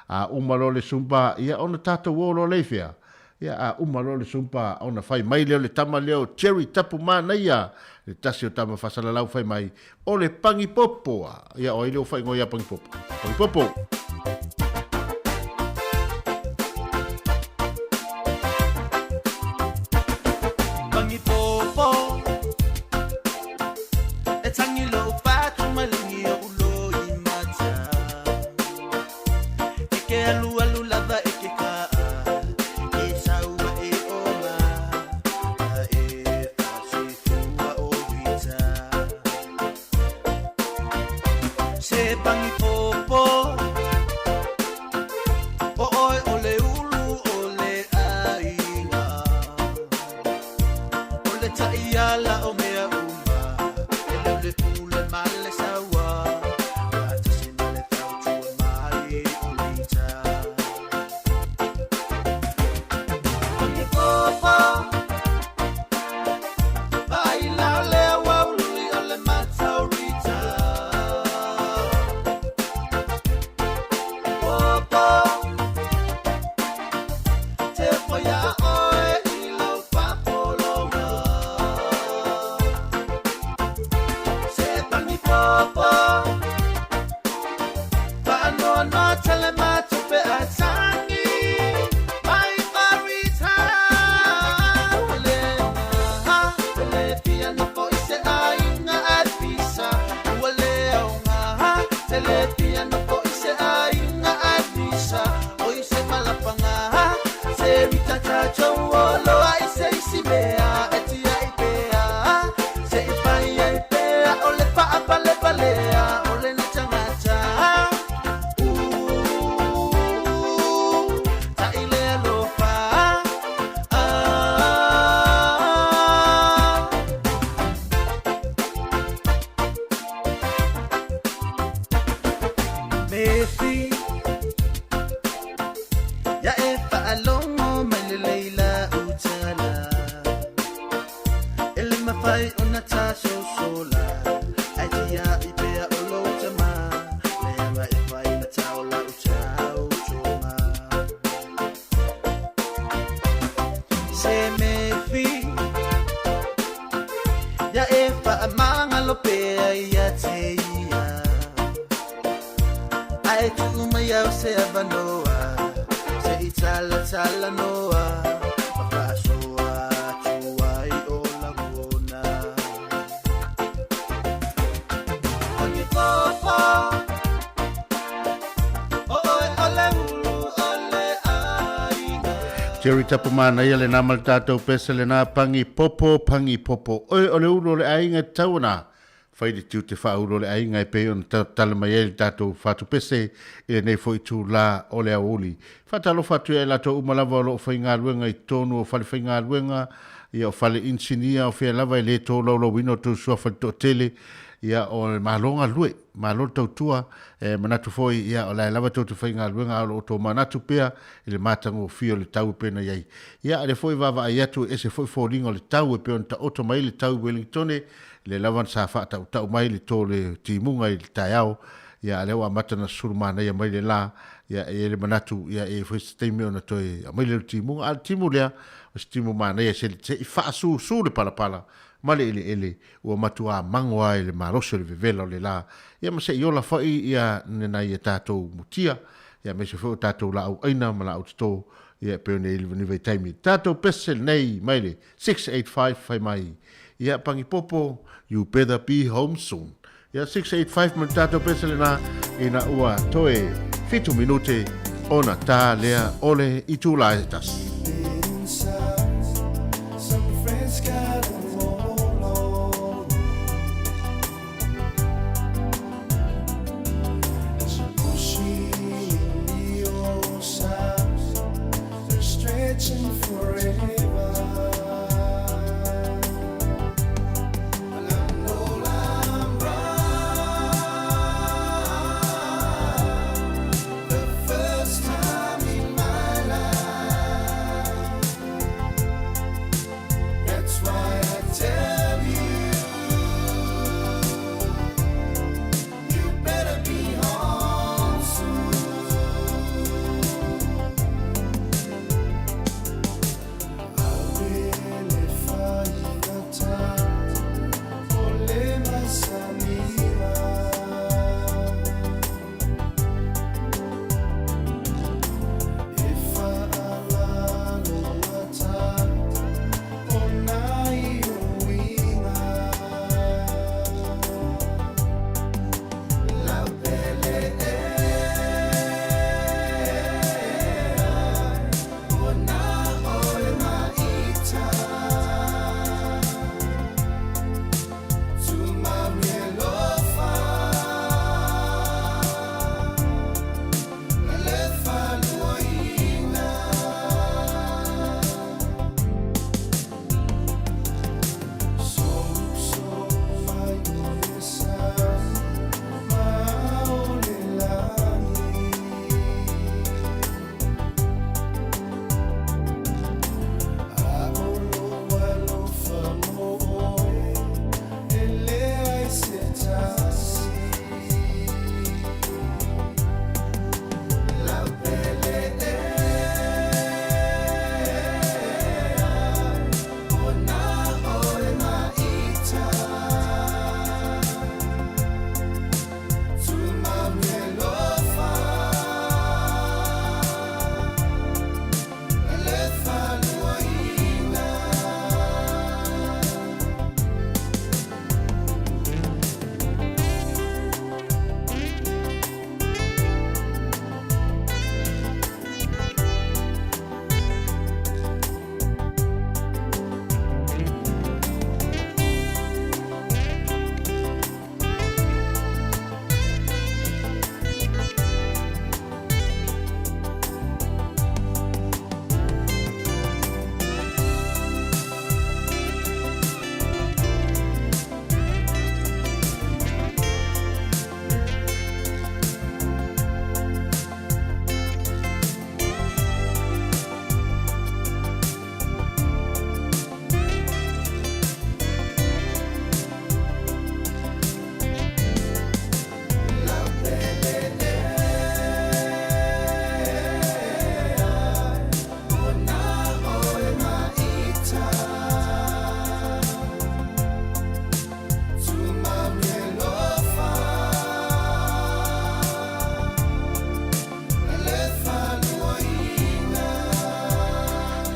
E: A uma loa le Sumba, ia ona tatou o loa lea i fea? Ia, a uma loa le Sumba, ona fai mai lea o le tama lea o Jerry Tapumanaia, le tasi o tama faasalalau fai mai, o le Pagipopo a. Ia, o ai lea ua faaigoa ia Pagipopo? Pagipopo!
A: Pagipopo, e tangi lou fatu maligi o ulo i mata. E ke alualu lava e ke kaa, e saua e oma, a e fasoifua o Rita. Se pagipopo, o oe o le ulu o le aiga, o le taiala o mea uma, e leo le pule ma le saua, faatasi ma le fautua mai o Rita. Pagipopo, vaai la o le aoauli o le mata o Rita. Popo, te fai iā oe i lou faapologa. Se pagipopo, faanoanoa tele ma tupe a tangi mai fa Rita. Ua le aoga, e le fia nofo i se aiga ae pisa. Ua le aoga, te le fia nofo i se aiga ae pisa. O i se malapaga, se Rita tatou o loa i se isi mea e tiai pea. Se i fai ai pea o le faapalepalea o lena tagata. Ooh, ta'i le alofa. Ah. Mefi, ia e faalogo mai lelei lau tala. E le mafai ona tasosola, ae tiai pea o lou tama, leaga e fai ma tao lau tautoga. Se Mefi, ia e faamagalo pea ia te ia, ae tuu mai au se avanoa, se i talatalanoa, ma faasoa atu ai o lagona. Pagipopo, o oe o le ulu o le aiga.
E: Jerry Tapumanaia lena ma le tatou pese lena Pagipopo, Pagipopo oe o le ulu o le aiga e tatau ona fai le tiute faaulu o le aiga e pei ona talatala mai ai le tatou fatupese i lenei foi itulā o le aoauli. Faatalofa atu ia i latou uma lava o lo o faigaluega i totonu o fale faigaluega, ia o fale inisinia, o fea lava e le tolaulauina o tou suafa i le toatele, ia o le Malo galulue, malo le tautua, e manatu foi ia o la e lava tou te faigaluega a o lo o outou manatu pea i le matagofie o le tau e pei ona i ai. Ia a o lea foi e vaavaai atu e ese foi foliga o le tau e pei ona taoto mai ai le tau i Wellingtone, lea lava sa faatautau mai le to o le timuga i le taeao, ia a o lea ua amata ona susulu manaia mai le la, ia e i ai le manatu ia e i ai foi se taimi ona toe aumai lea o le timuga, a o le timu lea, o se timu manaia se i faasusu le palapala ma le eleele ua matuā mago lava i le malosi o le vevela o le la, ia ma se i ola foi ia nai a tatou mutia, ia aemaise foi o tatou laau aina ma laau toto, ia e pei ona i ai le vaitaimi. Tatou pese lenei mai le 685 fai mai, ia Pagipopo, you better be home soon. Ia 685 ma le tatou pese lena ina ua toe fitu minute ona ta lea o le itula e tasi.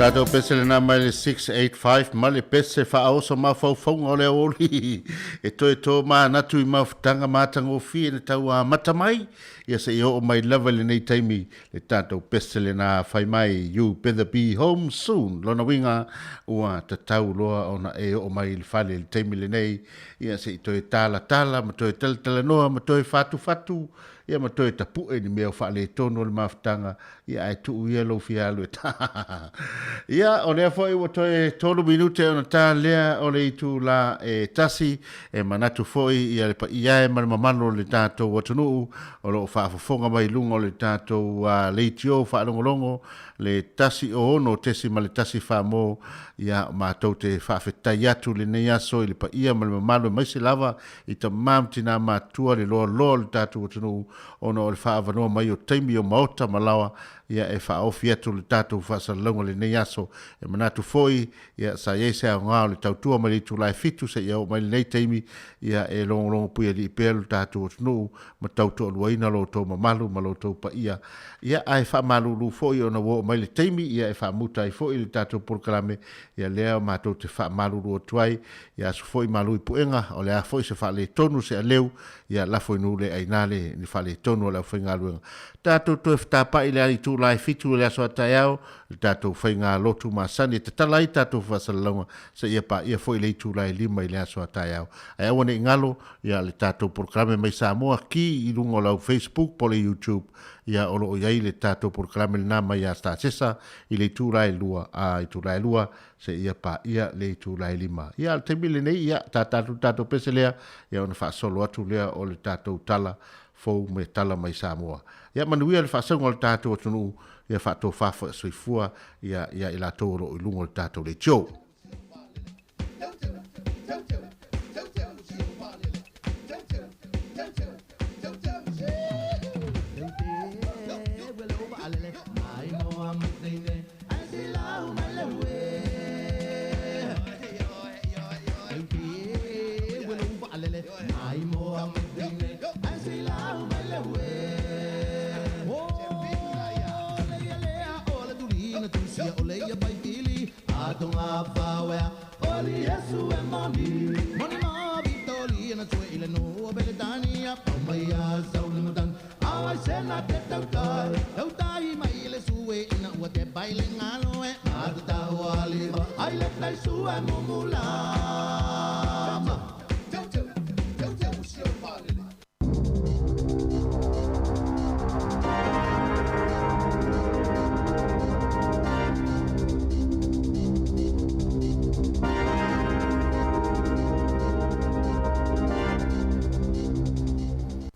E: Tatou pese lena mai le 685 ma le pese faaoso mafaufauga o le aoauli e toe tomanatu i mafutaga matagofie na tau amata mai ia seia oo mai lava i lenei taimi le tatou pese lena fai mai You better be home soon lona uiga ua tatau loa ona e oo mai i le fale i le taimi lenei ia se i toe talatala ma toe talatalanoa ma toe fatufatu ia ma toe tapu'e ni mea o faaletonu o le mafutaga ia ae tuu ia lou fia alu e ta. Ia, o lea foi ua toe tolu minute ona ta lea o le itulā e tasi, e manatu foi ia le paia e ma le mamalu o le tatou atunuu o lo o faafofoga mai i luga o le tatou leitio faalogologo le 106.1 mo ia matou te faafetai atu lenei aso i le paia ma le mamalu aemaise lava i tama ma tina matutua le loaloa o le tatou atunuu ona o le faaavanoa mai o taimi o maota ma laoa ia e faaofi atu le tatou faasalalauga lenei aso. E manatu foi ia sa i ai se aoga o le tautua mai le itula e fitu seia oo mai lenei taimi ia e logologo puialii pea lo tatou atunuu ma tautoaluaina lo outou mamalu ma lo outou paia. Ia ae faamalulu foi ona ua oo mai le taimi ia e faamuta ai foi le tatou polokalame ia lea matou te faamalulu atu ai ia aso foi malu i puega o le a foi se faaletonu se aleu ia lafo i nuu le aina le ni faaletonu o le aufaigaluega. Tatou toe fetapa'i i le itula e fitu i le aso a taeao le tatou faiga lotu masani e tatala ai tatou faasalalauga seia paia foi le itula e lima i le aso a taeao. Ae aua ne i galo ia le tatou polokalame mai Samoa ki i luga o lau Facebook po o le YouTube ia o lo o i ai le tatou polokalame lena mai ia Stasesa i le itula e lua a itula e lua seia paia le itula e lima. Ia, a o le taimi lenei, ia, ta tatou tatou pese lea, ia ona faasolo atu lea o le tatou tala fou me tala mai Samoa. Ia, manuia le faasauga o le tatou atunuu, ia faatofa soifua ia ia i latou o lo o i luga o le tatou leitio.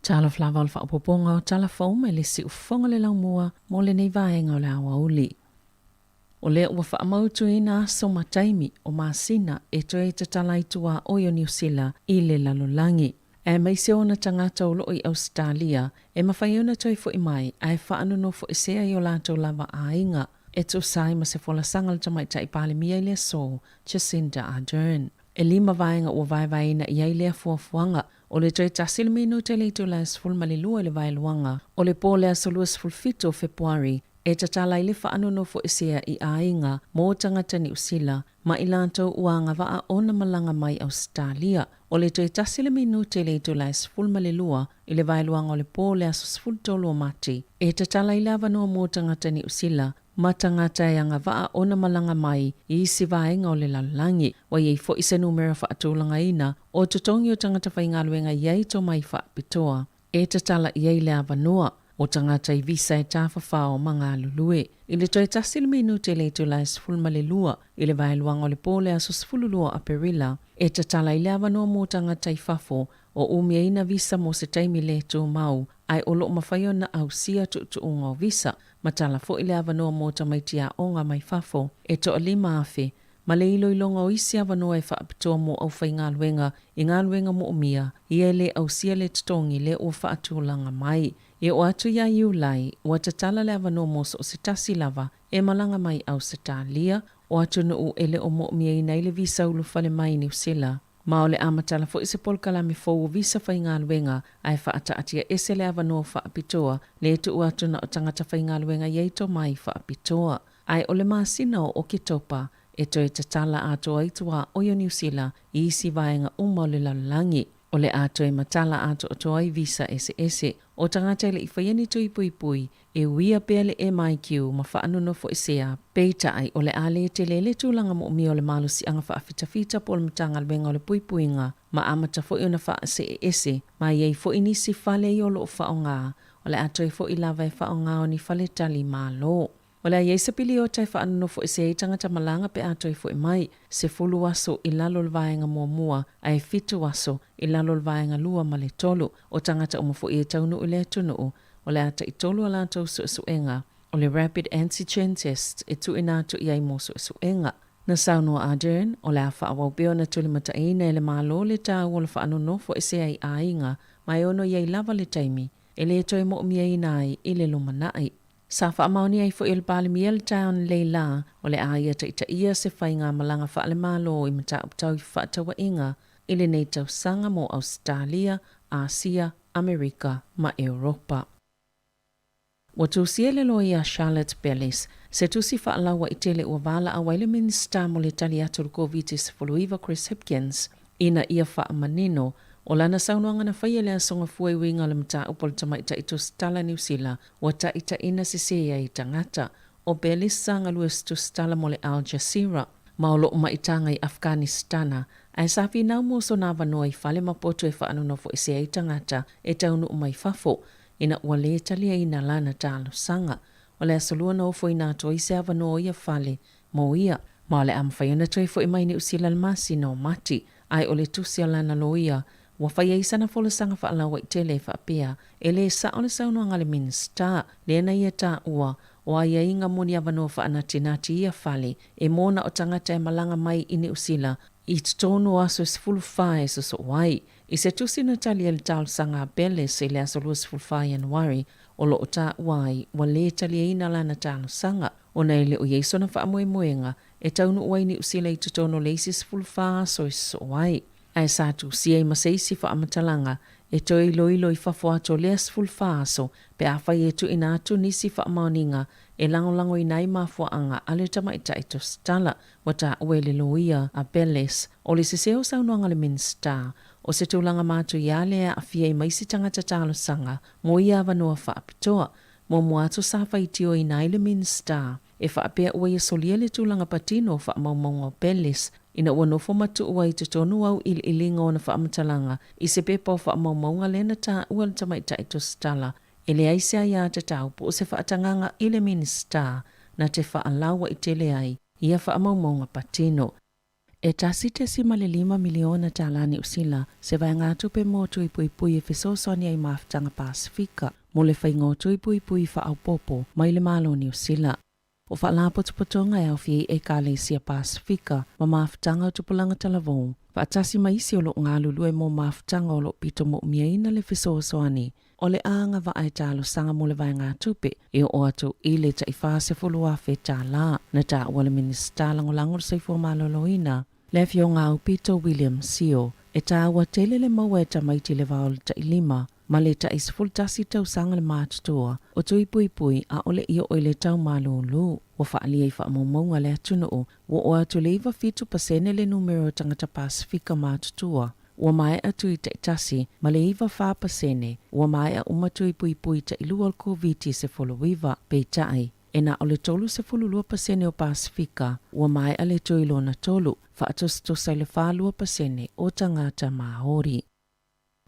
G: Talofa lava o le faaopoopoga o tala fou mai le siufofoga le laumua mo lenei vaega o le aoauli. O lea ua faamautuina aso ma taimi o masina e toe tatala ai tuaoi o Niu Sila i le lalolagi. Aemaise ona tagata o loo i Ausetalia e mafai ona toe foi mai ae faanonofoesea i o latou lava aiga e tusa ai ma se folasaga a le Tamaitai Palemia i le aso Jacinda Ardern. E lima vaega ua vaevaeina i ai lea fuafuaga, o le toe tasi le minute i le itula e 12 i le vaeluaga o le po o le aso 27 o Fepuari e tatala ai le faanonofoesea i aiga mō tagata Niu Sila ma i latou ua agavaa ona malaga mai Ausetalia. O le toe tasi le minute i le itula e 12 i le vaeluaga o le po o le aso 13 o Mati, e tatala ai le avanoa mō tagata Niu Sila ma tagata e agavaa ona malaga mai i isi vaega o le lalolagi. Ua i ai foi se numera faatulagaina o totogi o tagata faigaluega i ai tomai faapitoa e tatala i ai le avanoa o tagata i visa e tafafao ma galulue. I le toe tasi le minute i le itula e 12 i le vaeluaga o le po o le aso 12 o Aperila, e tatala ai le avanoa mo tagata i fafo o umiaina visa mo se taimi le tumau ae o lo o mafai ona ausia tuutuuga o visa ma tala foi le avanoa mo tamaiti aoga mai fafo e toalima afe ma le iloiloga o isi avanoa e faapitoa mo aufaigaluega i galuega moomia ia e le ausia le totogi lea ua faatulaga mai. E oo atu iā Iulai, ua tatala le avanoa mo so o se tasi lava e malaga mai Ausetalia, o atunuu e le o moomiaina ai le visa ulufale mai i Niu Sila. Ma o le a matala foi se polokalame fou o visa faigaluega ae faataatia ese le avanoa faapitoa le tuu atu na o tagata faigaluega i ai tomai faapitoa. Ae o le masina o Oketopa e toe tatala atoa ai tuaoi o Niu Sila i isi vaega uma o le lalolagi. O le a toe matala atoatoa ai visa eseese. O tagata e le i faia ni tui puipui, e uia pea le MIQ ma faanonofoesea, peitai o le a le tele le tulaga moomia o le malosiaga faafitafita po o le Matagaluega o le Puipuiga ma amata foi ona faaseeese ma i ai foi nisi fale ia o lo o faaaoga, o le a toe foi lava e faaaoga o ni faletali malo. O le a i ai se piliota e faanonofoese ai tagata malaga pe a toe foi mai, 10 aso i lalo o le vaega muamua ae 7 aso i lalo o le vaega lua ma le tolu. O tagata uma foi e taunuu i le atunuu, o le a taitolu a latou suesuega, o le Rapid Antigen Test e tuuina atu i ai mo suesuega. Na saunoa Ardern, o le a faaauau pea ona tulimataiina e le Malo le taua o le faanonofoese ai aiga ma e ono i ai lava le taimi e le toe moomiaina ai i le lumanai. Sa faamaonia ai foi e le Palemia le taeao nei lā, o le a ia taitaia se faigamalaga faale-Malo i mataupu tau i fefaatauaiga i lenei tausaga mo Ausetalia, Asia, Amerika ma Europa. Ua tusia e le loia Charlotte Bellis se tusi faalauaitele ua valaau ai le Minisita mo le tali atu i le Koviti-19 Chris Hipkins ina ia faamanino o lana saunoaga na faia i le Aso Gafua i uiga o le mataupu a le tamaitai tusitala Niu Sila ua taitaiina sese ai tagata. O Bellis sa galue se tusitala mo le Al Jazeera ma o lo'o maitaga i Afghanistan ae sa finau mo sona avanoa i fale ma potu e faanonofoesea ai tagata e taunuu mai fafo ina ua lē taliaina lana talosaga. O le aso lua na ofoina atu ai se avanoa o ia fale mo ia, ma o le a mafai ona toe fo'i mai Niu Sila i le masina o Mati. Ae o le tusi a lana loia, ua fai ai sana folasaga faalauaitele e faapea, e lē sa'o le saunoaga a le Minisita, lea na ia taua, o aiaiga mo ni avanoa faanatinati i ia fale, e mo na o tagata e malaga mai i Niu Sila i totonu o aso e 14 e sosoo ai. I se tusi na tali ai le talosaga a Bellis i le aso 24 Ianuari, o lo o taua ai ua lē taliaina lana talosaga, ona e le o i ai sona faamoemoega e taunuu ai Niu Sila i totonu o le isi 14 aso e sosoo ai. Ae sa tusia ai ma se isi faamatalaga e toe iloilo i fafo atu o lea 14 aso pe afai e tuuina atu nisi faamaoniga e lagolagoina ai mafuaaga a le tamaitai tusitala. Ua taua e le loia a Bellis, o le sese o saunoaga a le Minisita, o se tulaga matuia lea e aafia ai ma isi tagata talosaga mo ia avanoa faapitoa. Muamua atu sa faitioina ai le Minisita e faapea ua ia solia le tulaga patino o faamaumauga o Bellis ina ua nofo ma tuu ai i totonu au iliiliga o ana faamatalaga i se pepa o faamaumauga lea na taua e le tamaitai tusitala e leai se aiatatau po o se faatagaga i le Minisita na te faalauaitele ai ia faamaumauga patino. E $1.5 miliona tālā Niu Sila se vaegatupe mo Tui Puipui e fesoasoani ai mafutaga Pasefika mo le faiga o tui puipui faaopoopo mai le Malo o Niu Sila. O faalapotopotoga e aofia ai Ekalesia Pasefika ma mafutaga o tupulaga talavou, faatasi ma isi o lo o galulue mo mafutaga o lo o pito moomiaina le fesoasoani o le agavaa e talosaga mo le vaegatupe e oo atu i le tai $40,000. Na taua le Minisita Lagolago o le Soifua Maloloina, le Afioga Aupito William Sio, e taua tele le maua e tamaiti le vao o le tailima ma le tai 11 tausaga le matutua o tui puipui ʻaʻole i oo i le tau malūlū. Ua faaalia i faamaumauga a le atunuu, ua oo atu i le 97% le numera o tagata Pasefika matutua ua maea tui taitasi ma le 94% ua maea uma tui puipui tailua o le Koviti-19. Peitai, e na o le 32% o Pasefika ua maea le tui lona tolu, faatusatusa i le 42% o tagata Māori.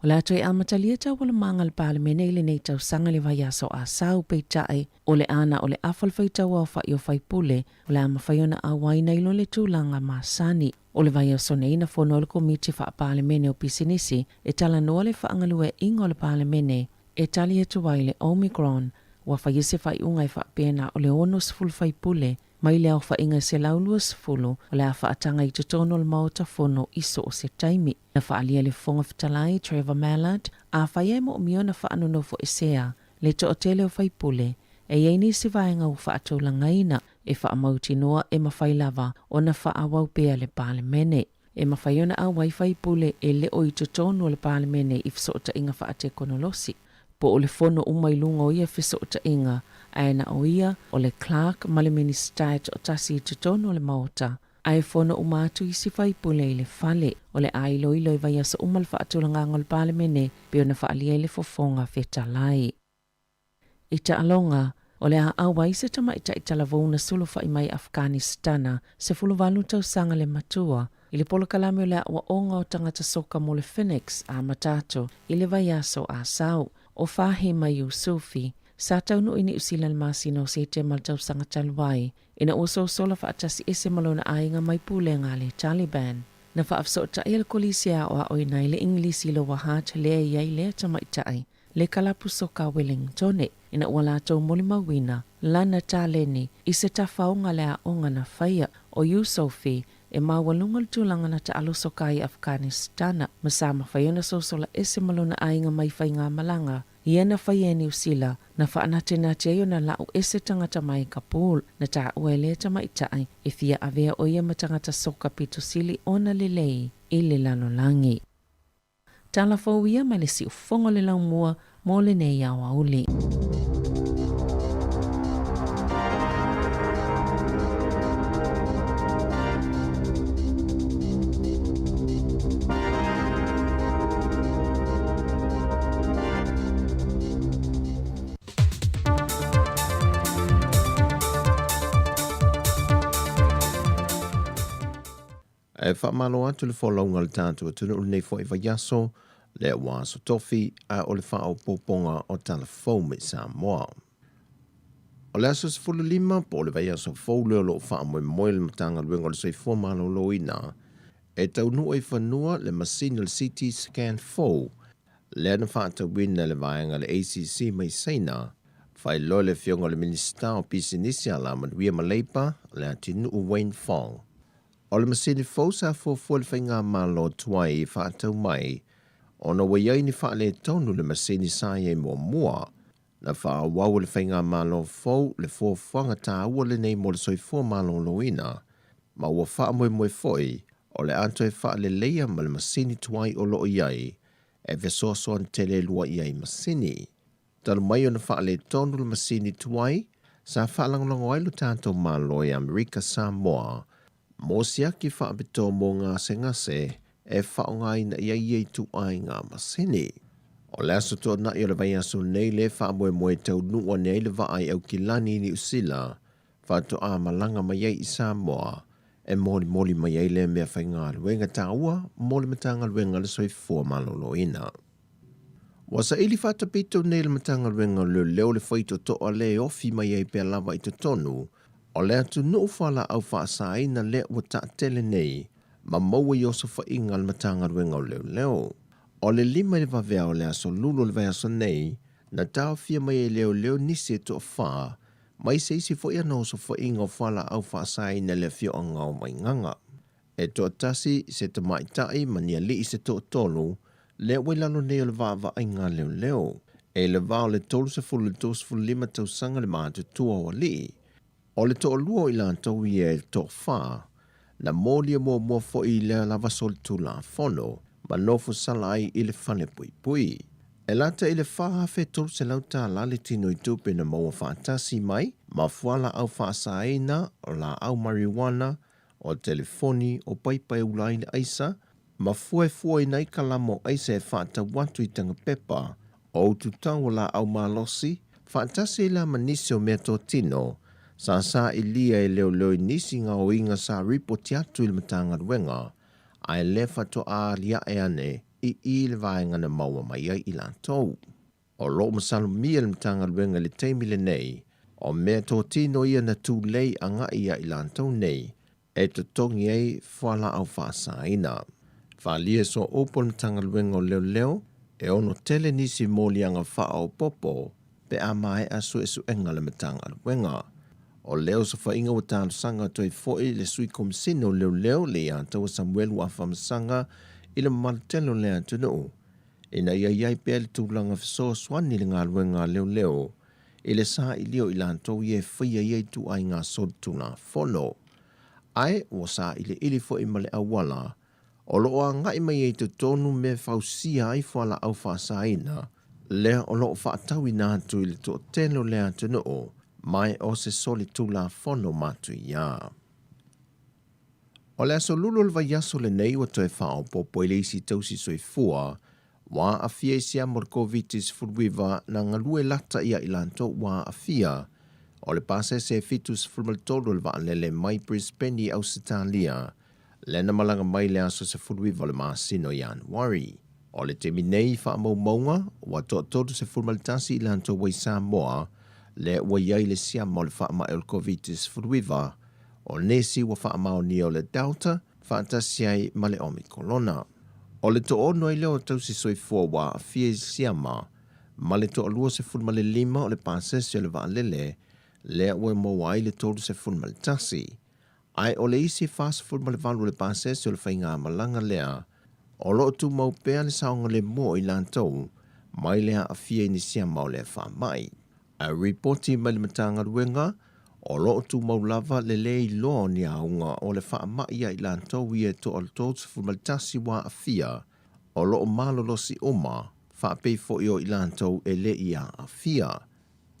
G: O le a toe amatalia taualumaga a le Palemene i lenei tausaga i le vaiaso Asau, peitai, o le a na o le afa o le faitauaofai o faipule o le a mafai ona auai nai lo le tulaga masani. O le vaiaso nei na fono ai le Komiti Faa-Palemene o Pisinisi e talanoa le faagalueaiga o le Palemene e tali atu ai le Omicron. Ua faia se faaiuga e faapea na o le 60 faipule mai le aofaiga e 120 o le a faataga i totonu o le Maota Fono i so o se taimi. Na faaalia le Fofoga Fetalai Trevor Mallard, afai e moomia ona faanonofoesea le toatele o faipule, e i ai nisi vaega ua faatulagaina e faamautinoa e mafai lava ona faaauau pea le Palemene. E mafai ona auai faipule e le o i totonu o le Palemene i fesootaiga faatekonolosi.
J: po o le fono uma i luga o ia fesootaiga, ae na o ia, o le Clerk ma le Minisita e toatasi i totonu o le Maota, ae fono uma atu isi faipule i le fale. O le a iloilo i vaiaso uma le faatulagaga o le Palemene pei ona faaalia i le fofoga fetalai. I taaloga, o le a auai se tamaitai talavou na sulufai mai Afghanistana, 18 tausaga le matua, i le polokalame o le aoaoga o tagata soka mo le Phoenix a Matato i le vaiaso Asau. O Fahima Yusufi, sa taunuu i Niu Sila i le masina o Setema le tausaga talu ai, ina ua sosola faatasi ese ma lona aiga mai pulega a le Taliban. Na faafesootai e le Kolisi e aoaoina ai le Igilisi i Lower Hutt lea e i ai lea tamaitai, le kalapu soka Wellingtone, ina ua latou molimauina lana taleni i se tafaoga le aoga na faia. O Yousofi, e maualuga le tulaga na taalo soka ai i Afghanistana, ma sa mafai ona sosola ese ma lona aiga mai faigamalaga ia na faia e Niu Sila, na faanatenate ai ona lau ese tagata mai Kabul. Na taua e lea tamaitai e fia avea ʻo ia ma tagata soka pito sili ona lelei i le lalolagi. Tala fou ia mai le siufofoga o le laumua mo lenei aoauli.
F: E faamalo atu le folauga a le tatou atunuu lenei foi vaiaso, lea ua aso tofi, a o le faaopoopoga o tala fou mai Samoa. O le aso 15 po o le vaiaso fou lea o lo o faamoemoe le Matagaluega o le Soifua Maloloina e taunuu ai fanua le masini o le CT scan fou lea na faatauina e le vaega a le ACC mai Saina, faailoa e le Afioga i le Minisita o Pisinisi, Alamanuia ma Leipa, Leatinuu Wayne Fong. O le masini fou sa fuafua le faigamalo tuai e faatau mai ona ua i ai ni faaletonu i le masini sa i ai muamua. Na faaauau e le faigamalo fou le fuafuaga taua lenei mo le soifua maloloina ma ua faamoemoe foi o le a toe faaleleia ma le masini tuai o lo o i ai e fesoasoani tele lua i ai masini. Talu mai ona faaletonu le masini tuai, sa faalagolago ai lo tatou Malo i Amerika Samoa mo siaki faapitoa mo gasegase e faaaogaina i ai ia ituaiga masini. O le aso tuanai o le vaiaso nei lea e faamoemoe e taunuu ane ai le vaa i Aukilani i Niu Sila faatoa malaga mai ai i Samoa e molimoli mai ai lea mea faigaluega taua mo le Matagaluega o le Soifua Maloloina. Ua saili faatapito nei le Matagaluega o Leoleo le faitotoa lea e ofi mai ai pea lava i totonu o le atunuu fualaau faasaina lea ua taatele nei ma maua i osofaiga a le Matagaluega o Leoleo. O le 5 i le vaveao o le aso Lulu o le vaiaso nei, na taofia mai ai leoleo nisi e toafa mai se isi foi ana osofaiga o fualaau faasaina i le afioaga o Vaigaga. E toatasi se tamaitai ma ni alii se toatolu, lea ua i lalo nei o le vaavaaiga a leoleo. E i le va o le 30 i le 35 tausaga le matutua o alii. O le toalua o i latou ia e toafa, na molia muamua foi i lea lava solitulafono ma nofo sala ai i le fale puipui. E lata i le $4,300 le tino i tupe na maua faatasi mai ma fualaau faasaina, o laau marijuana, o telefoni, o paipa e ula ai le aisa, ma fuefueina ai kalama o aisa e faatau atu i tagapepa, o ututau o laau malosi, faatasi ai la ma nisi o meatotino, sa sailia e leoleo i nisi gaoiga sa ripoti atu i le Matagaluega, ae le faatoa aliae ane i i le vaega na maua mai ai i latou. O lo o masalomia le Matagaluega i le taimi lenei, o meatotino ia na tulei agai ia i latou nei e totogi ai fualaau faasaina. Faaalia sooupu o le Matagaluega o Leoleo e ono tele nisi moliaga faaopoopo pe a maea suesuega a le Matagaluega. O lea osofaiga ua talosaga atu ai foi le Sui Komisina o Leoleo Leiataua Samuelu Afamasaga i le mamalu tele o le atunuu ina ia i ai pea le tulaga fesoasoani i le galuega a leoleo i le sailia o i latou ia e faia ia ituaiga solitulafono. Ae ua sailiili foi ma le auala o lo o agai mai ai i totonu mea e fausia ai fualaau faasaina. lea o lo o fa'atauina atu i le to'atele o le atunuu ma e o se solitulafono matuiā. O le aso Lulu o le vaiaso lenei ua toe faaopoopo ai le isi tausi soifua ua aafia i siama o le Koviti-19 na galue lata ia i latou ua aafia o le pasese e 73 o le vaalele mai Brisbane i Ausetalia lea na malaga mai i le aso 19 o le masina o Ianuari. O le taimi nei i faamaumauga, ua toa-31 i latou ua i Samoa lea ua i ai le siama o le faamai o le Koviti-19, o nisi ua faamaonia o le Delta faatasi ai ma le Omikolona. O le toaono ai lea o tausi soifua ua aafia i siama ma le toa-25 o le pasese o le vaalele lea ua maua ai le 31. Ae o le isi 48 o le pasese o le faigamalaga lea, o lo o tumau pea le saogalemu o i latou mai le aafia i ni siama o lea faamai. Ae ripoti mai le Matagaluega, o lo o tumau lava le le iloa o ni auga o le faamai ia i latou ia e toa-31 ua aafia, o lo o malolosi uma, faapei foi o i latou e le i aafia.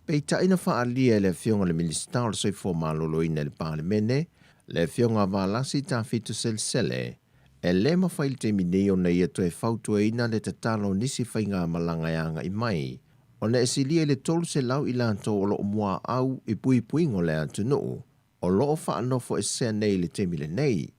F: Peitai na faaalia e le Afioga i le Minisita o le Soifua Maloloina i le Palemene, le Afioga a Valasi Tafito Selesele, e le mafai i le taimi nei ona ia toe fautuaina le tatalo o nisi faigamalaga e agai mai ona e silia i le 300 i latou o lo o muaau i puipuiga o le atunuu o lo o faanofoesea nei i le taimi lenei.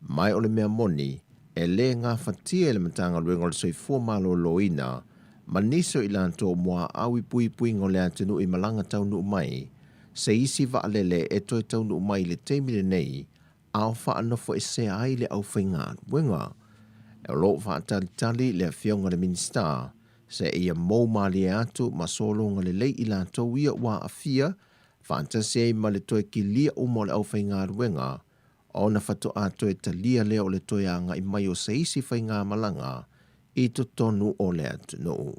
F: Mai o le mea moni, e le gafatia e le Matagaluega o le Soifua Maloloina ma nisi o i latou o muaau i puipuiga o le atunuu i malaga taunuu mai se isi vaalele e toe taunuu mai i le taimi lenei a o faanofoesea ai le aufaigaluega. O lo o faatalitali le Afioga i le Minisita seia mou malie atu ma sologa lelei i latou ia ua aafia faatasi ai ma le toe kilia uma o le aufaigaluega ona faatoa toe talia lea o le toe agai mai o se isi faigamalaga i totonu o le atunuu.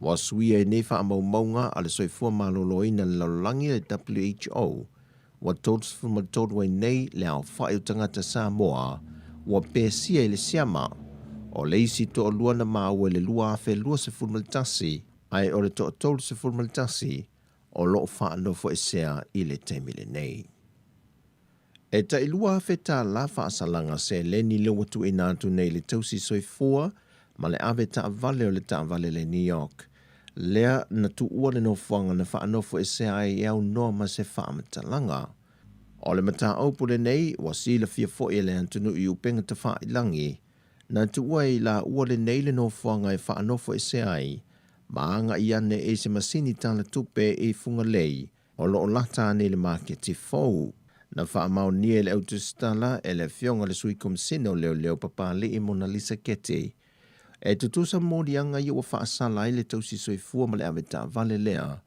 F: Ua suia i nei faamaumauga a le Soifua Maloloina i le Lalolagi, le WHO, ua 33 ai nei le aofai o tagata Samoa ua pesia i le siama. O le isi toalua na maua i le 2021, ae o le toa-31 o lo o faanofoesea i le taimi lenei. E tai $2,000 faasalaga seleni lea ua tuuina atu nei i le tausi soifua ma le ave taavale o le taavale le New York, lea na tuua le nofoaga na faanofoesea ai e aunoa ma se faamatalaga. O le mataupu lenei ua silafia foi e le atunuu i upega tafailangi, na tuua e i laua lenei le nofoaga e faanofoesea ai ma agai ane i se masini tala tupe i Fugalei o lo o lata ane i le maketi fou. Na faamaonia e le autusitala e le Afioga i le Sui Komisina o Leoleo Papali'i Monalisa Keti, e tutusa moliaga ia ua faasala ai le tausi soifua ma le avetaavale lea,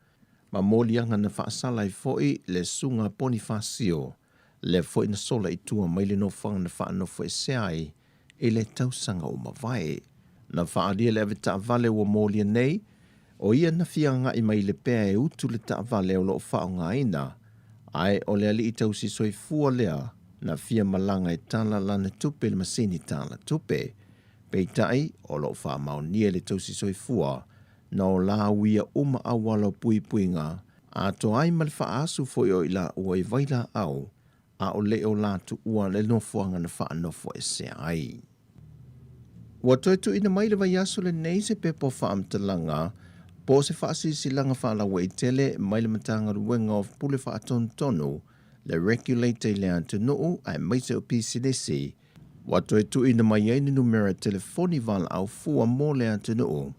F: ma moliaga na faasala ai foi le Susuga Ponifasio, lea foi na sola i tua mai le nofoaga na faanofoesea ai i le tausaga ua mavae. Na faaalia le avetaavale ua molia nei, o ia na fia agai mai i le pea e utu le taavale o lo o faaaogaina, ae o le alii tausi soifua lea na fia malaga e tala lana tupe i le masini tala tupe. Peitai, o lo o faamaonia e le tausi soifua na o lauia uma auala o puipuiga, atoa ai ma le faaasu foi o i laua i vailaau a o le o la tuua le nofoaga na faanofoesea ai. Ua toe tuuina mai le vaiaso lenei se pepa o faamatalaga po o se faasilasilaga faalauaitele mai le Matagaluega o Pule Faatonutonu, le Regulator i le atunuu aemaise o pisinisi, ua toe tuuina mai ai ni numera telefoni valaau fua mo le atunuu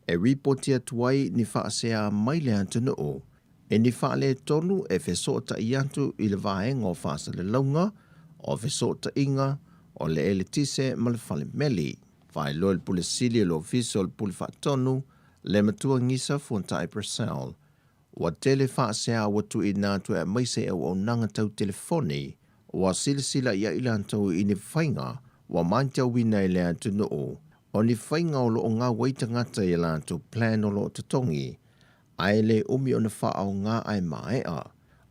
F: e ripoti atu ai ni faasea mai le atunuu E ni faaletonu e fesootai atu i le vaega o faasalalauga, o fesootaiga, o le eletise ma le fale meli. Faailoa i le Pule Sili o le Ofisa o le Pule Faatonu, le Matua Gisa Fuatai Purcell, ua tele faasea ua tuuina atu e aemaise i auaunaga tau telefoni ua silasila i ai latou i ni faiga ua matauina e le atunuu o ni faiga o lo o gau ai tagata i a latou plan o lo o totogi ae le umi ona faaaoga ae maea.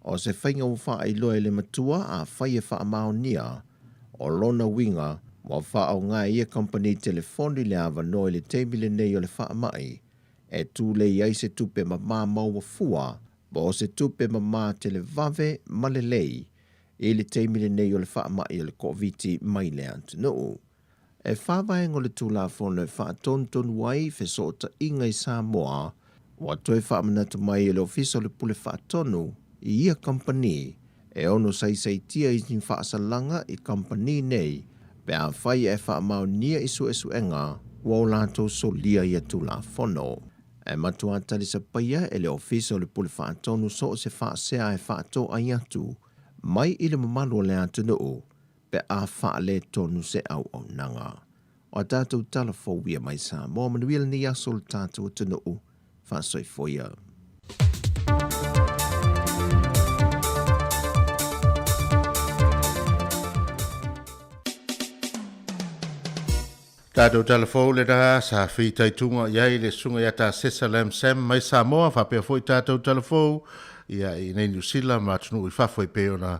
F: O se faiga ua faailoa e le matua afai e faamaonia, o lona uiga ua faaaoga e ia kamupani telefoni le avanoa i le taimi lenei o le faamai. e tulei ai se tupe mamā maua fua po o se tupe mamā televave ma lelei i le taimi lenei o le faamai o le Koviti mai le atunuu. E fa vaega o le Tulafono e faatonutonu ai fesootaiga i Samoa, ua toe faamanatu mai e le Ofisa o le Pule Faatonu i ia kamupani e ono saisaitia i ni faasalaga i kamupani nei pe afai e faamaonia i suesuega ua o latou solia ia Tulafono. E matua talisapaia e le Ofisa o le Pule Faatonu so o se faasea e faatoai atu mai i le mamalu o le atunuu pe a faaletonu se auaunaga. O a tatou tala fou ia mai Samoa, manuia lenei aso o le tatou atunuu. Faasoifua ia.
E: Tatou tala fou lena sa fitaituga i ai le susuga ia Tasesa Lam Sam mai Samoa, faapea foi tatou tala fou ia i inei Niu Sila ma atunuu i fafo e pei ona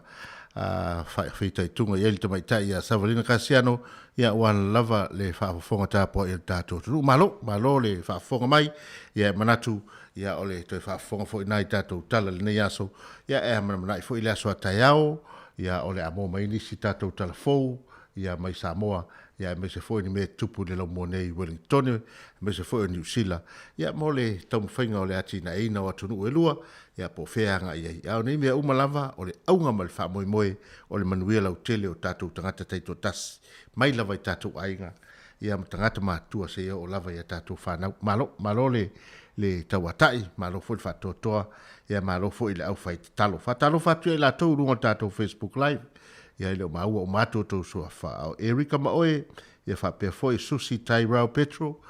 E: fitaituga i ai le tamaitai ia Savalina Kasiano, ia ua lava le faafofoga tapuai a le tatou atunuu. Malo, malo le faafofoga mai, ia e manatu ia o le toe faafofoga foi na i tatou tala i lenei aso, ia e amanamanai foi le aso a taeao, ia o le a maua mai nisi tatou tala fou ia mai Samoa, ia aemaise foi ni mea e tutupu i le laumua nei i Wellingtone, aemaise foi o Niu Sila, ia mo le taumafaiga o le atinaeina o atunuu e lua, ia po o fea e agai ai. A o nei mea uma lava, o le auga ma le faamoemoe o le manuia lautele o tatou tagata taitoatasi, mai lava i tatou aiga, ia ma tagata matutua seia oo lava i a tatou fanau. Malo, malo le le tauatai, malo foi le faatoatoa, ia malo foi i le aufai tatalo. Faatalofa atu ia i latou i luga o le tatou Facebook Live, ia e le o maua uma atu outou suafa. A o Erika ma oe, ia faapea foi Susi Tairau Petro,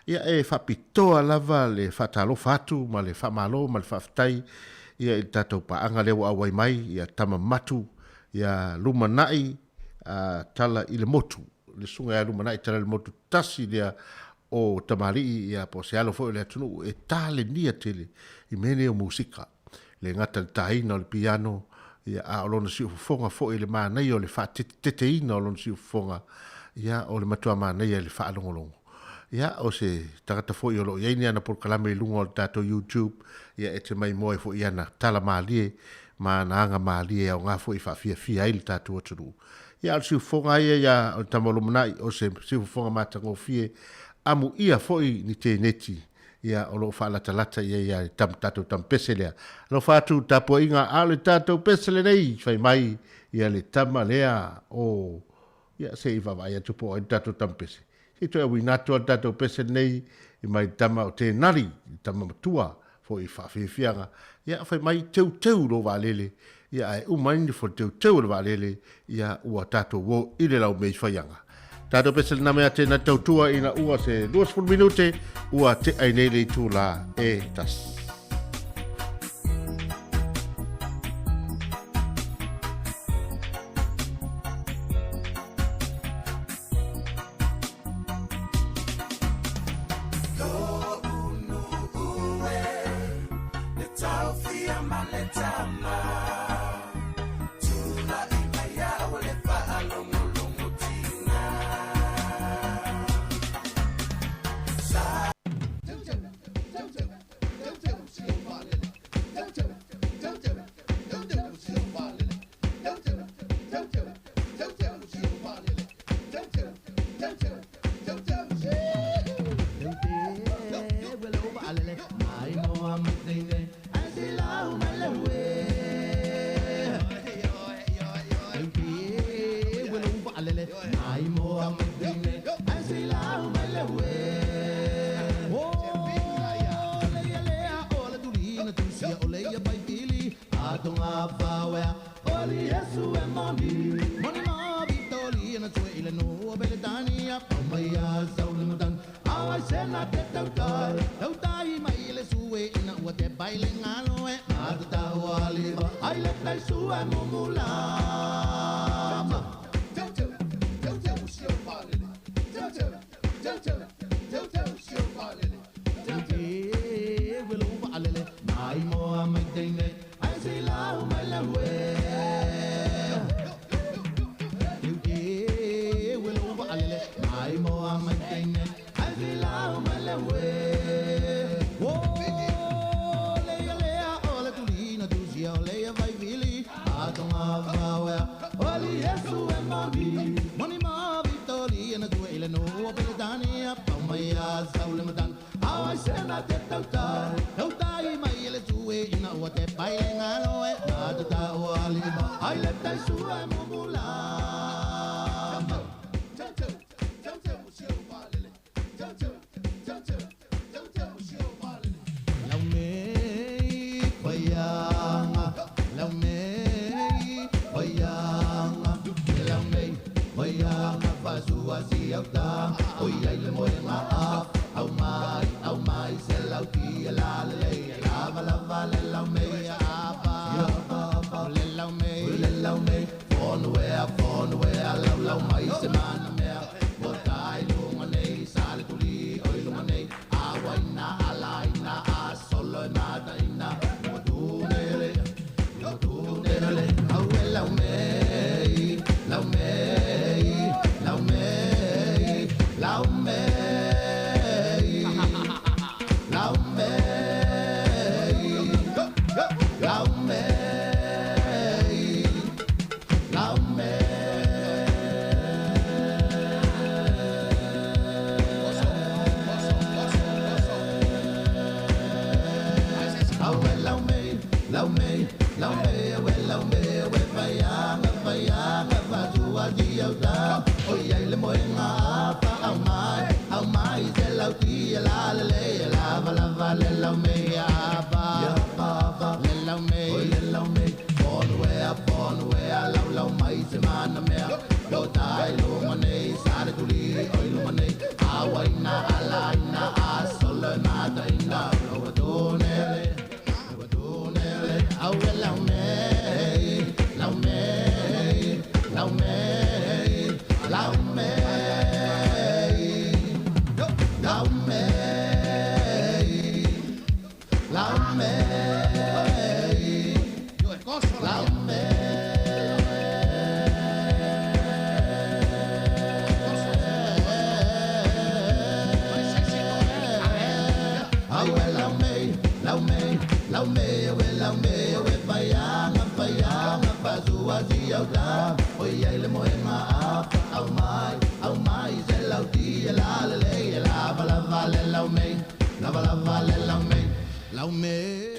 E: ia e faapitoa lava le faatalofa atu ma le faamalo ma le faafetai ia i le tatou paaga lea ua auai mai, ia Tama Matu, ia Lumanai Tala i le Motu, le susuga ia Lumanai Tala i le Motu, tasi lea o tamalii ia po o se alo foi o le atunuu e talenia tele i mea nei o musika. Le gata i le taina o le piano, ia, a o lona siufofoga foi i le manaia o le faateteteina o lona siufofoga, ia, o le matua manaia i le faalogologo. Ia, o se tagata foi o lo o i ai ni ana polokalame i luga o le tatou YouTube, ia, e te maimoa ai foi i ana tala malie ma ana aga malie e aoga foi e faafiafia ai le tatou atunuu. Ia, a o le siufofoga lava ia ia o le tama o lumanai, o se siufofoga matagofie, amuia foi ni teneti ia o lo o faalatalata i ai ia le tam, tatou tampese lea. Alofa atu tapuaiga a o le tatou pese lenei, fai mai ia le tama lea o ia se i vaavaai atu po o ai le tatou tampese. Se i toe auina atu le tatou pese lenei i mai le tama o Tenari, le tama matua foi i faafiafiaga. Ia fai mai teuteu lo vaalele, ia ae uma ai nifo le teuteu o le vaalele, ia ua tatou o i le laumei faiaga. Tatou pese lena mea tēnā tautua ina ua se 20 minute ua te ai nei le itula e tasi.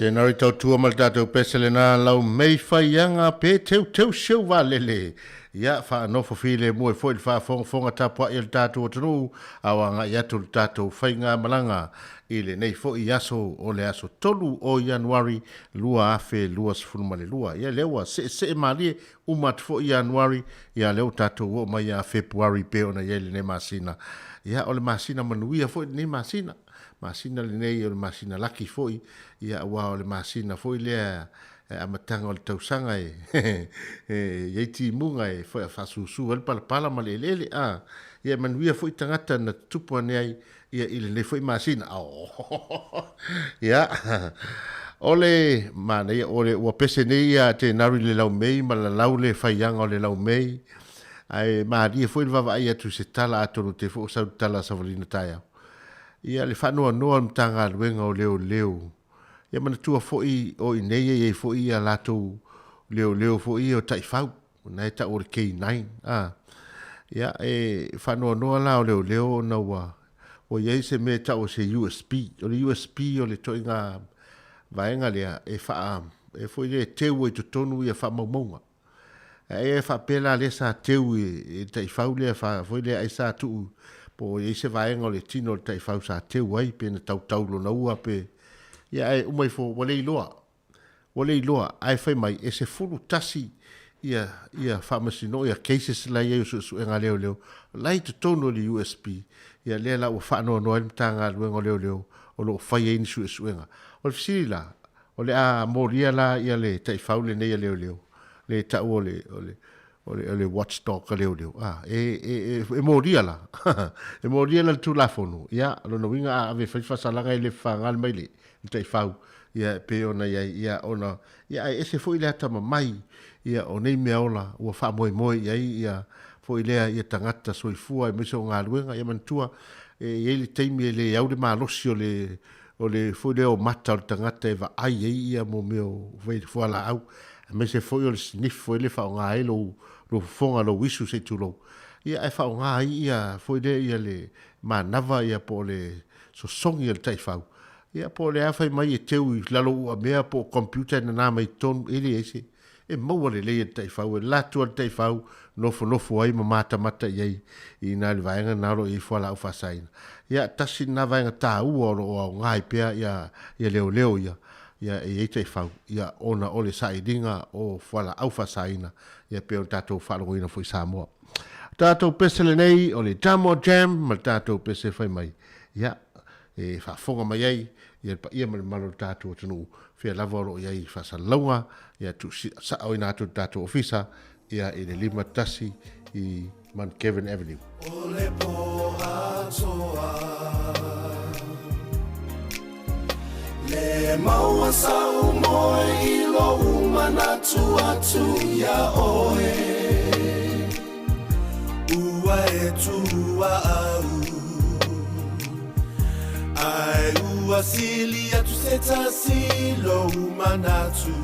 E: Tēnā rei tautua ma le tātou pese lena lau mei whaianga pe teu teu seu vālele. Ia, whaanofo file mua e foi le whaafongafonga tapuai o le tātou atunuu, a o agai atu le tātou faiga malaga i lenei foi aso o le aso 3 o Ianuari 2022. Ia, lea ua seesee malie uma atu foi Ianuari, ia lea ua tātou oo mai ia Fepuari pei ona i ai lenei masina. Ia, o le masina manuia foi lenei masina. Masina lenei o le masina laki foi, ia aua o le masina foi lea e amataga o le tausaga e i ai timuga e faasusu ai le palapala ma le eleele. A, ia e manuia foi tagata na tutupu ane ai ia i lenei foi masina. Ia, o le manaia, o le ua pese nei ia Tenari le laumei ma lalau le faiaga o le laumei, ae malie foi le vaavaai atu i se tala atonu te foi o sau le tala a Savalina taeao. Ia le faanoanoa o le Matagaluega o Leoleo, ia manatua foi o i inei e i ai foi ia latou leoleo foi ia o taifau, na e tau o le K9, a. Ia e faanoanoa la o leoleo ona ua ua i ai se mea e tau o se USB. O le USB o le ituaiga vaega lea e faa e foi lea e teu ai i totonu ia faamaumauga. Ae e faapea la lea sa teu i le taifau lea foi lea ai sa tuu po o i ai se vaega o le tino o le taifau sa teu ai pe na tautau lona ua pe ia ae uma ifo ua le iloa ua le iloa ae fai mai e 11 ia ia faamasino ia cases la i ai o suesuega a leoleo la i totonu o le USB ia lea la ua faanoanoa ai le Matagaluega o Leoleo o lo o fai ai ni suesuega. O le fesili la, O le a molia la ia le taifau lenei a leoleo, le tau o le, o le, o le, o le watchdog a leoleo, a, e, e, e, e molia la. e molia la le Tulafono, ia, lona uiga a ave e fai faasalaga e le fafaga le maile, le taifau, ia, e pei ona i ai, ia, ona, ia, ae ese foi le atamamai, ia, o nei mea ola ua faamoemoe i ai, ia, foi lea, ia tagata soifua aemaise o galuega, ia manatua, e i ai le taimi e le au le malosi o le, O le foi lea o mata o le tagata e vaai ai ia mo mea o fualaau, aemaise foi o le sniff foi lea e faaaoga ai lou fofoga, lou isu se i tulou, ia ae faaaoga ai ia foi lea ia le manava ia po o le sosogi o le taifau, ia po o le a fai mai e teu i lalo uamea po o computer e nana mai i totonu, e leai se. e maua lelei e le taifau, e alu atu lava le taifau nofonofo ai ma matamata i ai i ina i le vaega lena o lo o i ai fualaau faasaina. Ia, tasi lena vaega taua o lo o aoga ai pea ia leoleo ia, ia e i ai taifau, ia ona o le sailiga o fualaau faasaina, ia pei ona tatou faalogoina foi i Samoa. O tatou pese lenei o le Jamo Jam ma le tatou pese fai mai, ia e faafofoga mai ai ia le paia ma le mamalu o le tatou atunuu, fea lava o lo o i ai faasalalauga, ia tuusaoina atu i le tatou ofisa ia i le 51 i Mount Kevin Avenue.
A: O le pō atoa Le maua sau moe i lou manatu atu iā oe Ua e tuua au Ae ua sili atu se tasi lou manatu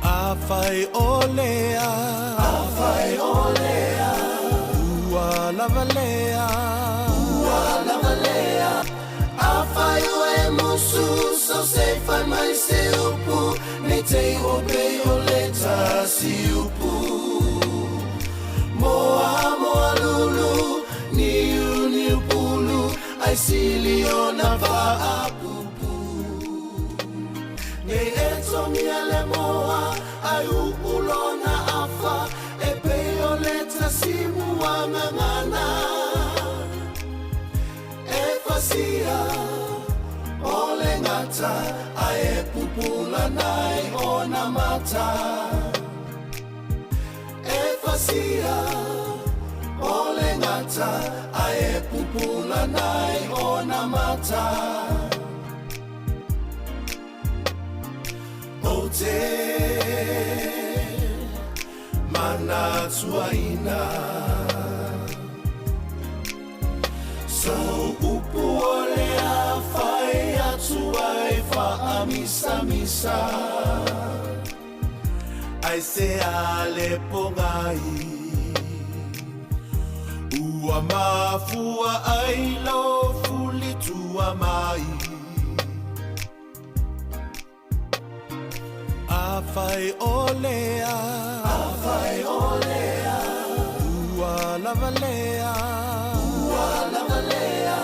A: Afai o lea Afai o lea Ua lava lea Ua lava lea Afai ua e musu So se fai mai se upu Nei te i o pe o le tasi upu Moa moa lulu Niu niu pulu Ai sili ona faapupu Nei e togia le moa ai uu lona afa e pei o le tasi mua gagana e fasia o le gata ae e pupula nai ona mata e fasia o le gata ae e pupula nai ona mata. Ou te manatuaina Sou upu o le a fai atu ai faamisamisa Ai se a le pogai Ua mafua ai lou fulitua mai Afai o lea Afai o lea Ua lava lea Ua lava lea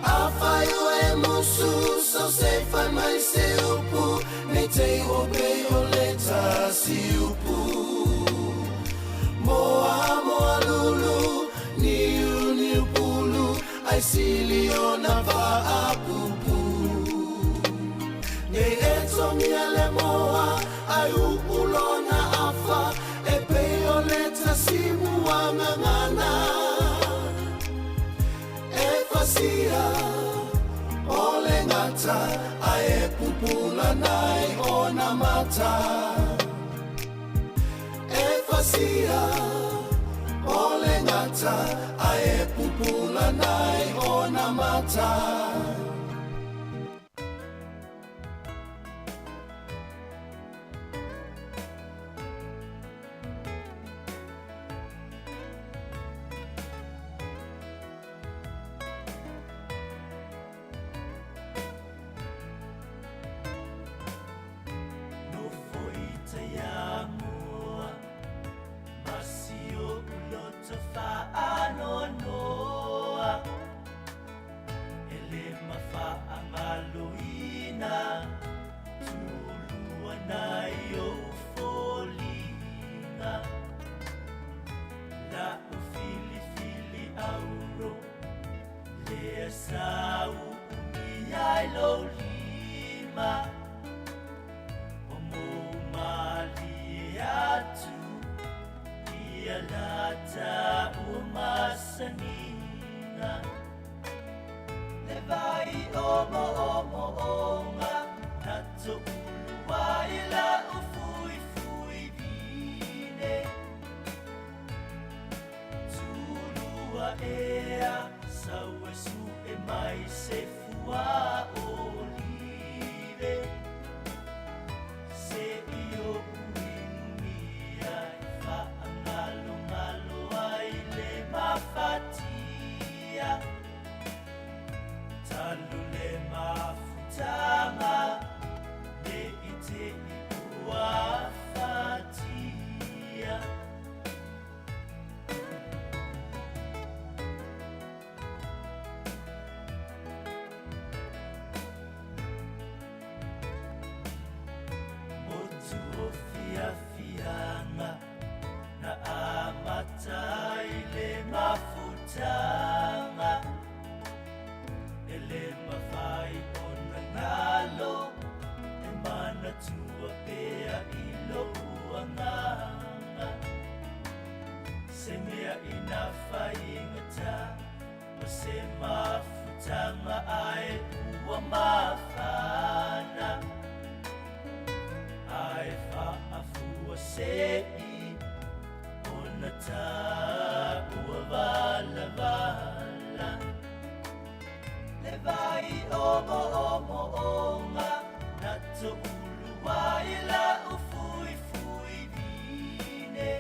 A: Afai ua e musu So se fai mai se upu Nei te i o pe o le tasi upu Moa moa lulu Niu niu pulu Ai sili ona faapupu Nei e togia le moa ai uu lona afa e pei o le tasi mua gagana e fasia o le gata ae e pupula nai ona mata e fasia o le gata ae e pupula nai ona mata. Nofo i Taiamua ma si oʻu loto faanoanoa E le mafaagaloina Tulua nai ou foliga La'u filifili auro Lea sa uumia ai lou lima O mou malie atu Ia la taua masaniga Le vai omoomoonga Na toulu ai la'u fuifui vine Tulua ea sau e su'e mai se fua olive Se i o'u inumia e faagalogalo ai le mafatia Talu le mafutaga. manatu o fiafiaga na amata ai le mafutaga e lē mafai ona galo e manatua pea i lo'u agaga se mea ina faigatā ma se mafutaga ae ua mafana ae faafua se'i ona taua valavala le vai omoomo'oga na to'ulu ai la'u fuifui vine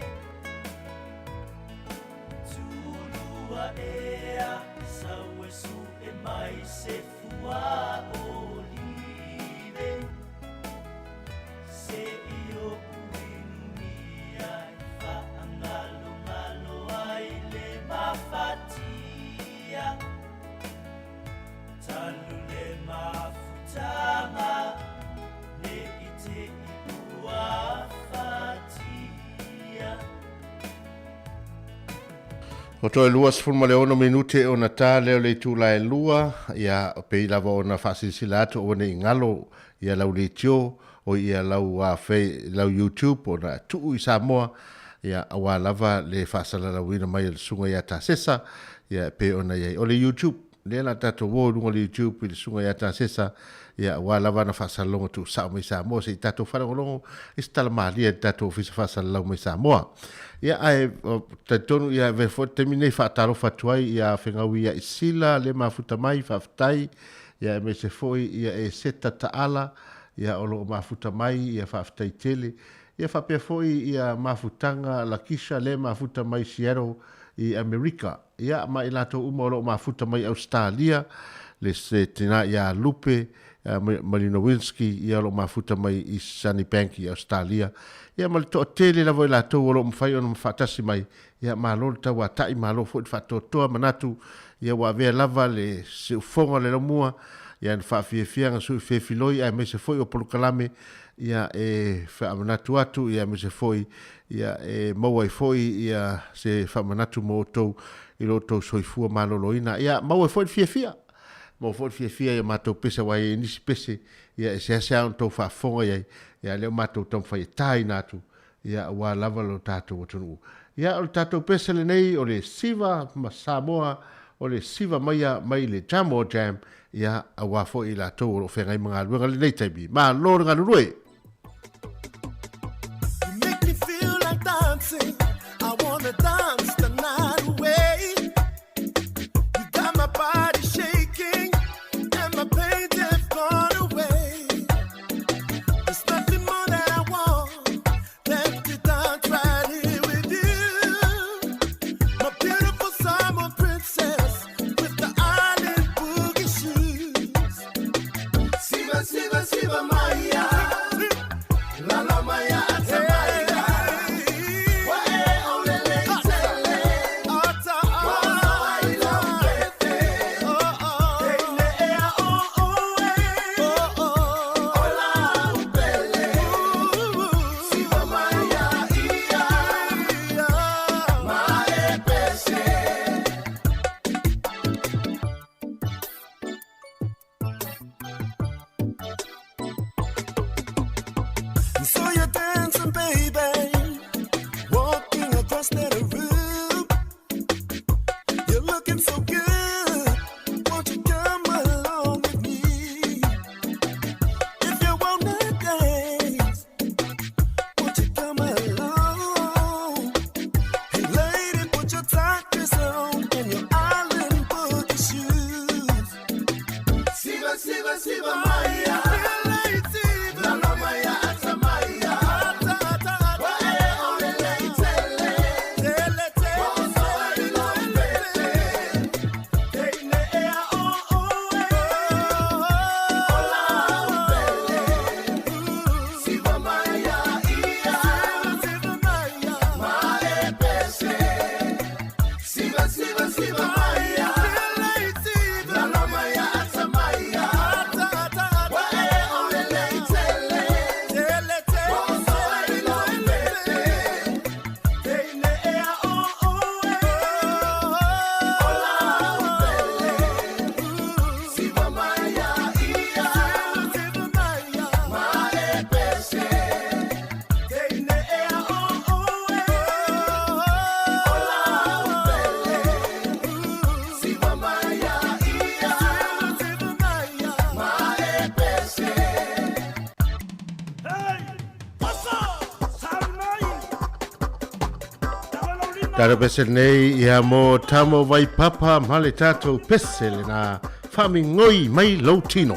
A: tulua ea sau e su'e mai se fua olive se'i o'u inumia e fa'agalogalo ai le mafatia talu le mafutaga ne'i te'i ua fatia.
E: O toe 26 minute ona ta lea o le itula e lua, ia, pei lava ona faasilasila atu aua ne i galo ia lau leitio o ia lau lau YouTube ona tuu i Samoa, ia, aua lava le faasalalauina mai e le Susuga ia Tasesa, ia, pei ona i ai. O le YouTube, lea la tatou o i luga o le YouTube i le Susuga ia Tasesa, ia, aua lava ana faasalalauga tuusao mai Samoa, se i tatou faalogologo i se tala malie a le tatou Ofisa Faasalalau mai Samoa. Ia, ae talitonu, ia, avea foi le taimi lenei faatalofa atu ai ia Fegaui ia Isila le mafuta mai, faafetai, ia, aemaise foi ia Eseta Taala, ia, o lo o mafuta mai, ia, faafetai tele. Ia faapea foi ia mafutaga Lakisha le mafuta mai Seattle i Amerika. Ia, ma i latou uma o lo o mafuta mai Ausetalia, le se tina ia Lupe Malinowinski, ia o lo o mafuta mai i Sunnybank i Ausetalia. Ia, ma le toatele lava o i latou o lo o mafai ona faatasi mai. Ia, malo le tauata'i, malo foi le faatoatoa manatu, ia ua avea lava le siufofoga o le laumua, ia na faafiafiaga sui fefiloi aemaise foi o polokalame, ia e faamanatu atu, ia aemaise foi ia e maua ai foi ia se faamanatu mo outou i lo outou soifua maloloina. Ia maua ai foi le fiafia, maua foi le fiafia i a matou pese, aua e i ai nisi pese ia e seasea ona outou faafofoga i ai, ia lea ua matou taumafai e taina atu, ia aua lava lo tatou atunuu. Ia o le tatou pese lenei o le Siva ma Samoa, o le Siva maia mai le Jamo Jam, ia aua foi i latou o lo o feagai ma galuega i lenei taimi. Malo le galulue!
A: You make me feel like dancing. I wanna dance the night away. You got my body shaking and my pains have gone away. There's nothing more that I want than to dance right here with you. My beautiful summer princess with the island boogie shoes. Siva, siva, siva, Maya. La la Maya, atamaya. Wa e olele itele. Wa o ila upepe. Teine ea o oe. Ola upele. Siva Maya ia. Ma e pese. So you're dancing, baby, walking across that room. You're looking so good. Won't you come along with me? If you wanna dance, won't you come along? Hey, lady, put your tight dress on and your island boogie shoes. Siva, siva, siva, Maya. La la Maya, atamaya. Wa e olele itele. Wa o ila upepe. Teine ea o oe. Ola upele. Siva Maya ia. Ma e pese. Siva, siva, siva Maya. La la Maya, atamaya. Wa e
E: Tatou pese lenei ia mo Tamo Vaipapa ma le tatou pese lena faamigoi mai lou tino.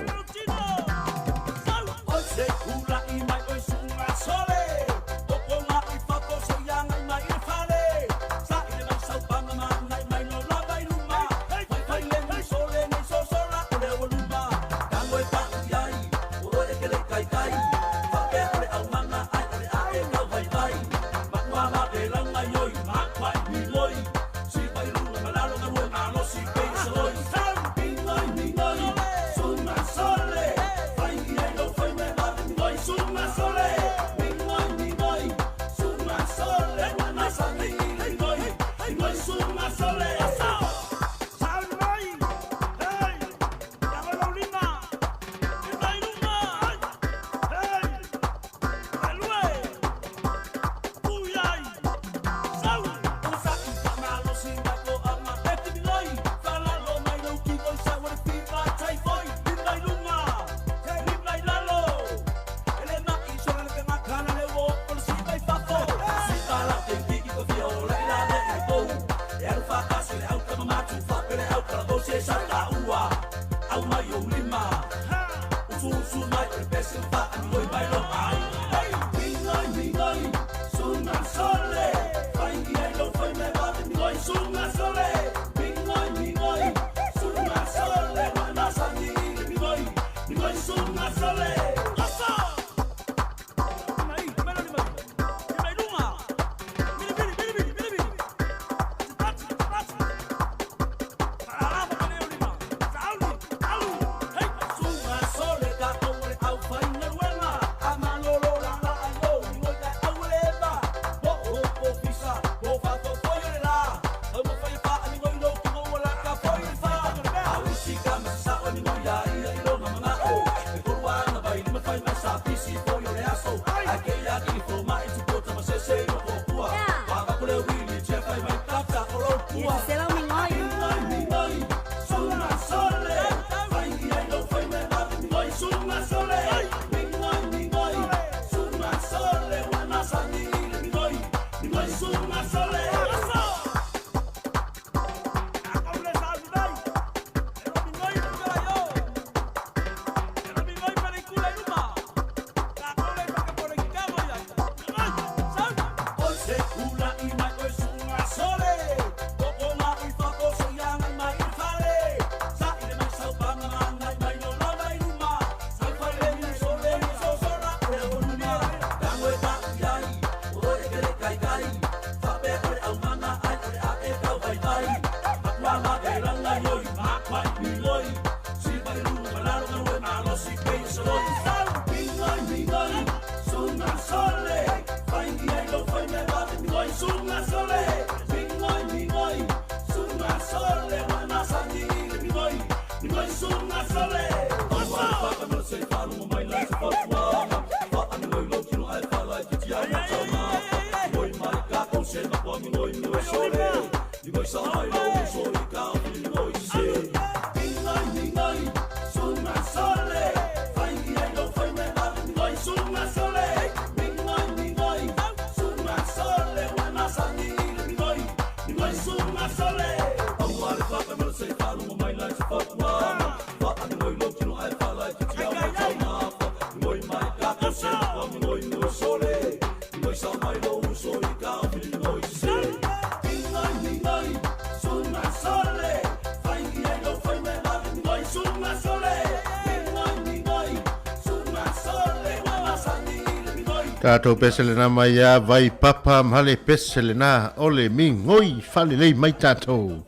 E: Tatou pese lena mai ia vai papa ma le pese lena o le migoi faalelei mai tatou.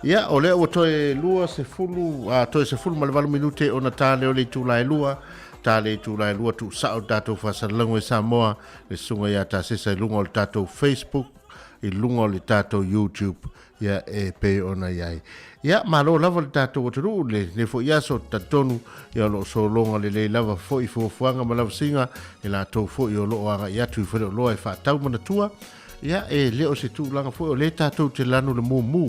E: Ia, o lea ua toe 20, a, toe 18 minute ona ta lea o le itula e lua, ta le itula e lua tuusao le tatou faasalalauga i Samoa, le susuga ia Tasesa i luga o le tatou Facebook, i luga o le tatou YouTube, ia e pei ona i ai. Ia, malo lava le tatou atunuu i lenei foi aso, talitonu ia o lo o sologa lelei lava foi fuafuaga ma lavasiga e latou foi o lo o agai atu i faleoloa e faatau manatua. Ia, e le o se tulaga foi o lea tatou te lanu le mumu.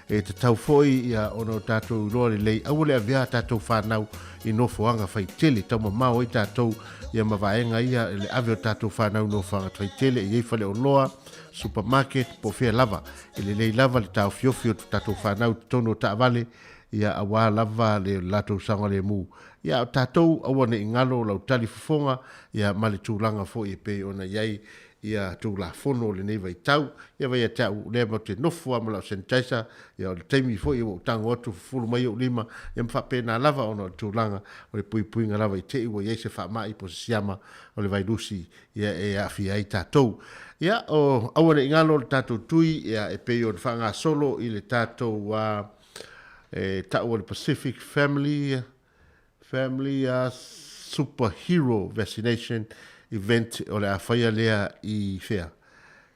E: E tatau foi ia ona o tatou iloa lelei aua le avea a tatou fanau i nofoaga faitele taumamao ai tatou ia ma vaega ia le ave o tatou fanau i nofoaga faitele e i ai faleoloa, supermarket po o fea lava. E lelei lava le taofiofi o tatou fanau i totonu o taavale ia aua lava le latou saogalemu. Ia a o tatou aua ne i galo lau tali fofoga ia ma le tulaga foi e pei ona i ai ia Tulafono o lenei vaitau. Ia vai ia te au, lea matou te nofo lava ma lau sanitizer, ia o le taimi foi ua ou tago atu fufulu mai ou lima, ia ma faapena lava ona o le tulaga o le puipuiga lava i te i ua i ai se faamai po o se siama o le vailusi ia e aafia ai tatou. Ia, o aua ne i galo le tatou tui ia e pei ona faagasolo i le tatou e tau o le Pacific Family Family Superhero Vaccination Event o le a faia lea i fea?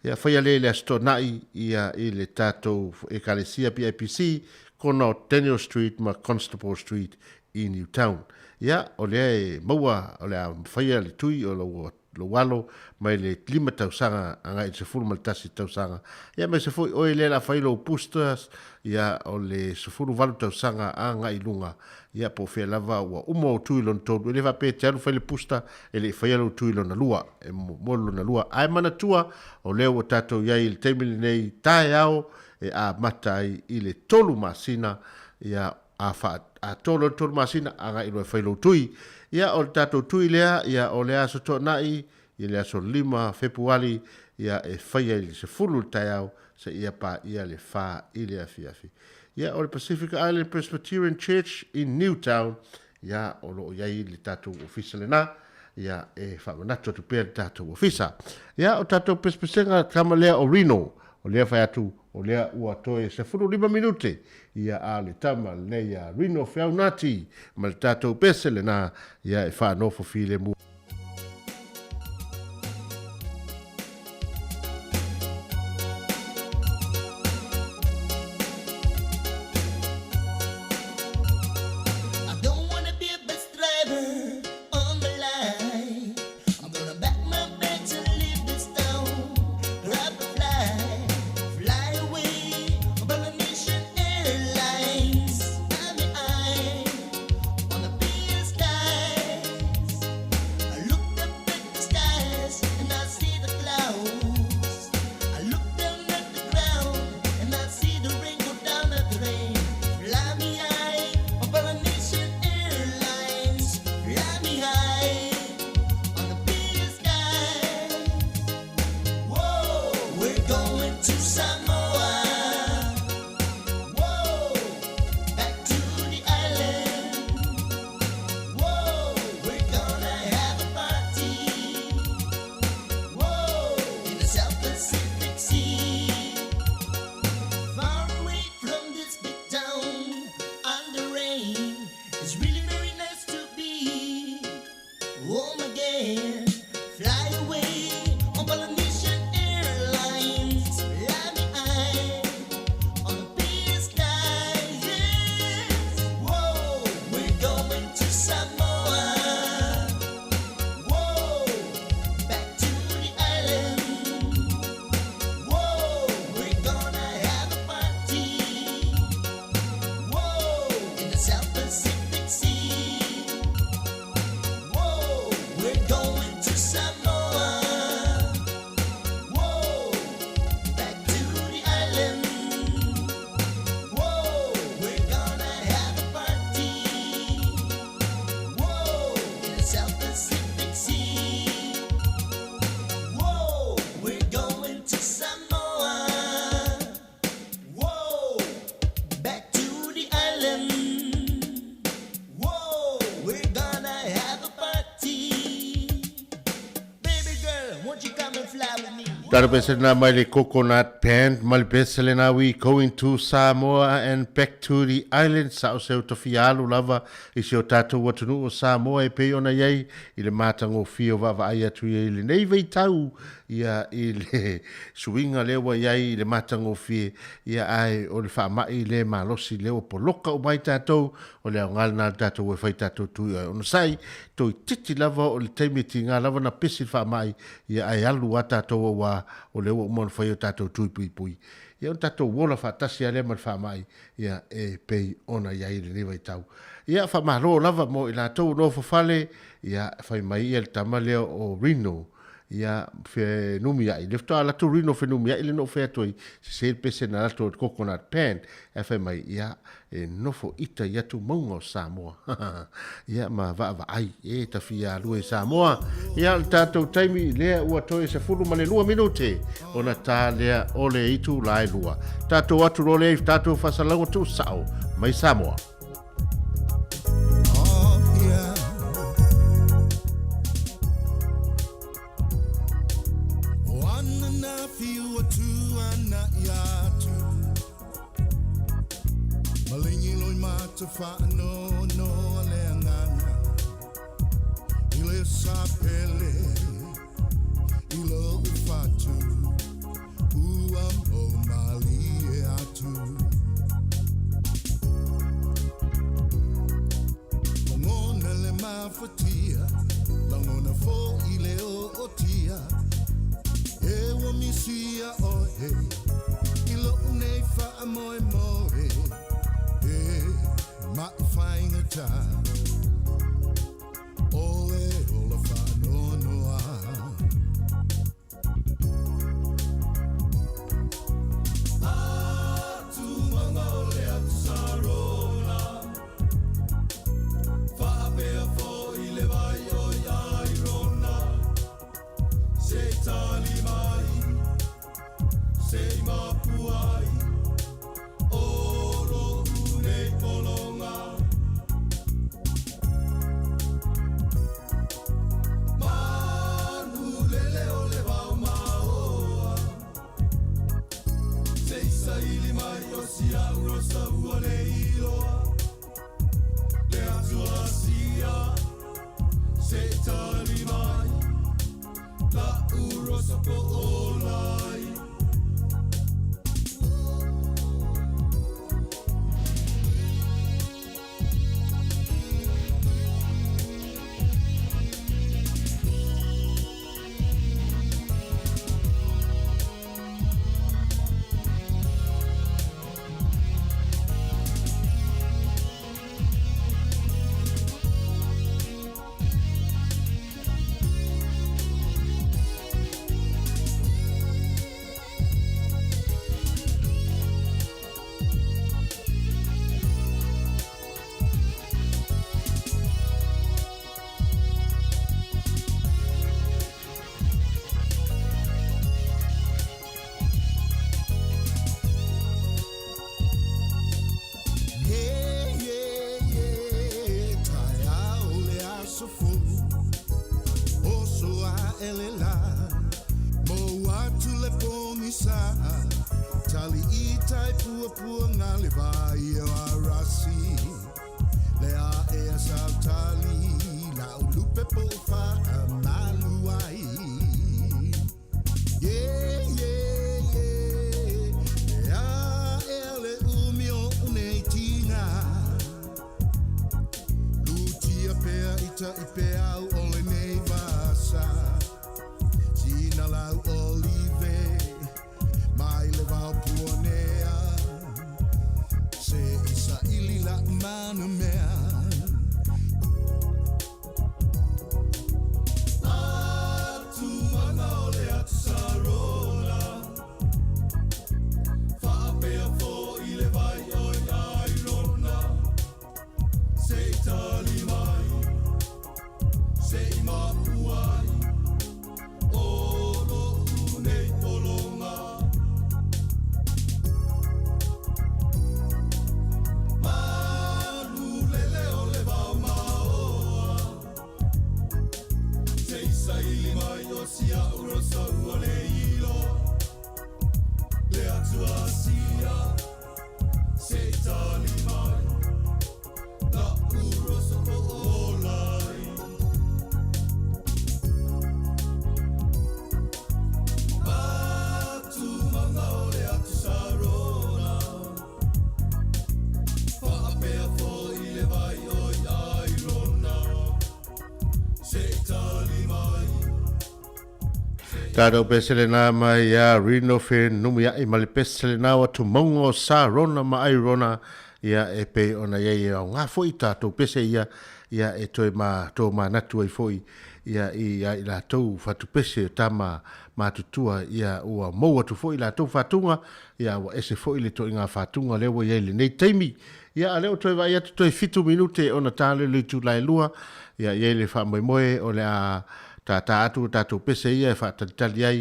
E: Ia faia lea i le Aso Toonai ia i le tatou Ekalesia PIPC kona o Daniel Street ma Constable Street i Newtown. Ia o lea e maua o le a faia le tui o lou lou alo mai le 5 tausaga agai i le 11 tausaga. Ia aemaise foi oe lea la fai lou boosters, ia o le 18 tausaga agai i luga, ia po o fea lava ua uma ou tui lona tolu. E le faapea e te alu fai le booster e le i faia lou tui lona lua, e mo le lona lua. Ae manatua, o lea ua tatou i ai i le taimi lenei taeao e amata ai i le 3 masina, ia a faa a tolo le tolu masina agai loa e fai lou tui. Ia o le tatou tui lea, ia o le aso Toonai i le aso 5 Fepuari, ia e faia i le 10 i le taeao seia paia le 4 i le afiafi. Ia o le Pacific Island Presbyterian Church in Newtown, ia o lo o i ai le tatou ofisa lena, ia e faamanatu atu pea le tatou ofisa. Ia o tatou pesepesega tama lea o Rino, O lea fai atu, o lea ua toe 15 minute ia a le tama lenei a Rino Feaunati ma le tatou pese lena ia e faanofo filemu. Taro pese na mai le Coconut Band ma le pese le na We Going to Samoa and Back to the Island sa o se o tofia alu lava i se o tātou atunuu o Samoa e pei ona iai i le matagofie o vaavaai atu i lenei vaitau ia i le suiga lea ua i ai i le matagofie, ia ae o le faamai le malosi lea ua poloka uma ai tatou, o le aoga lena le tatou e fai tatou tui ai onosai, toeitiiti lava o le taimi e tiga lava na pesi le faamai, ia ae alu a tatou auā o lea ua uma ona fai o tatou tui puipui. Ia ona tatou ola faatasi lava lea ma le faamai, ia, e pei ona i ai i lenei vaitau. Ia, faamalo lava mo i latou o nofofale, ia, fai mai ia le tama lea o Rino, ia, fenumiai, le faatoa alu atu Rino fenumiai lea na ou fai atu ai, sese le pese na alu atu o le coconut pan, ae fai mai, ia, e nofo ita i atu mauga o Samoa. Ia, ma vaavaai, e ta fia alue i Samoa. Ia, o le tatou taimi lea ua toe 12 minute ona ta lea o le itula e 2. Tatou atu loa lea i tatou faasalalauga tuusao mai Samoa. Tatou pese lena mai ia Rino Fenumia'i ma le pese lena o Atumaunga o Sa Rona ma Ai Rona, ia e pei ona i ai e aoga foi tatou pese ia, ia e toe ma to manatu ai foi ia i a i latou fatupese o tama matutua, ia ua mou atu foi latou fatuga, ia ua ese foi le toiga fatuga lea ua i ai i lenei taimi. Ia a lea ua toe vaai atu toe 7 minute ona ta lea o le itula e 2, ia i ai le faamoemoe o le a tātā atu a tatou pese ia e faatalitali ai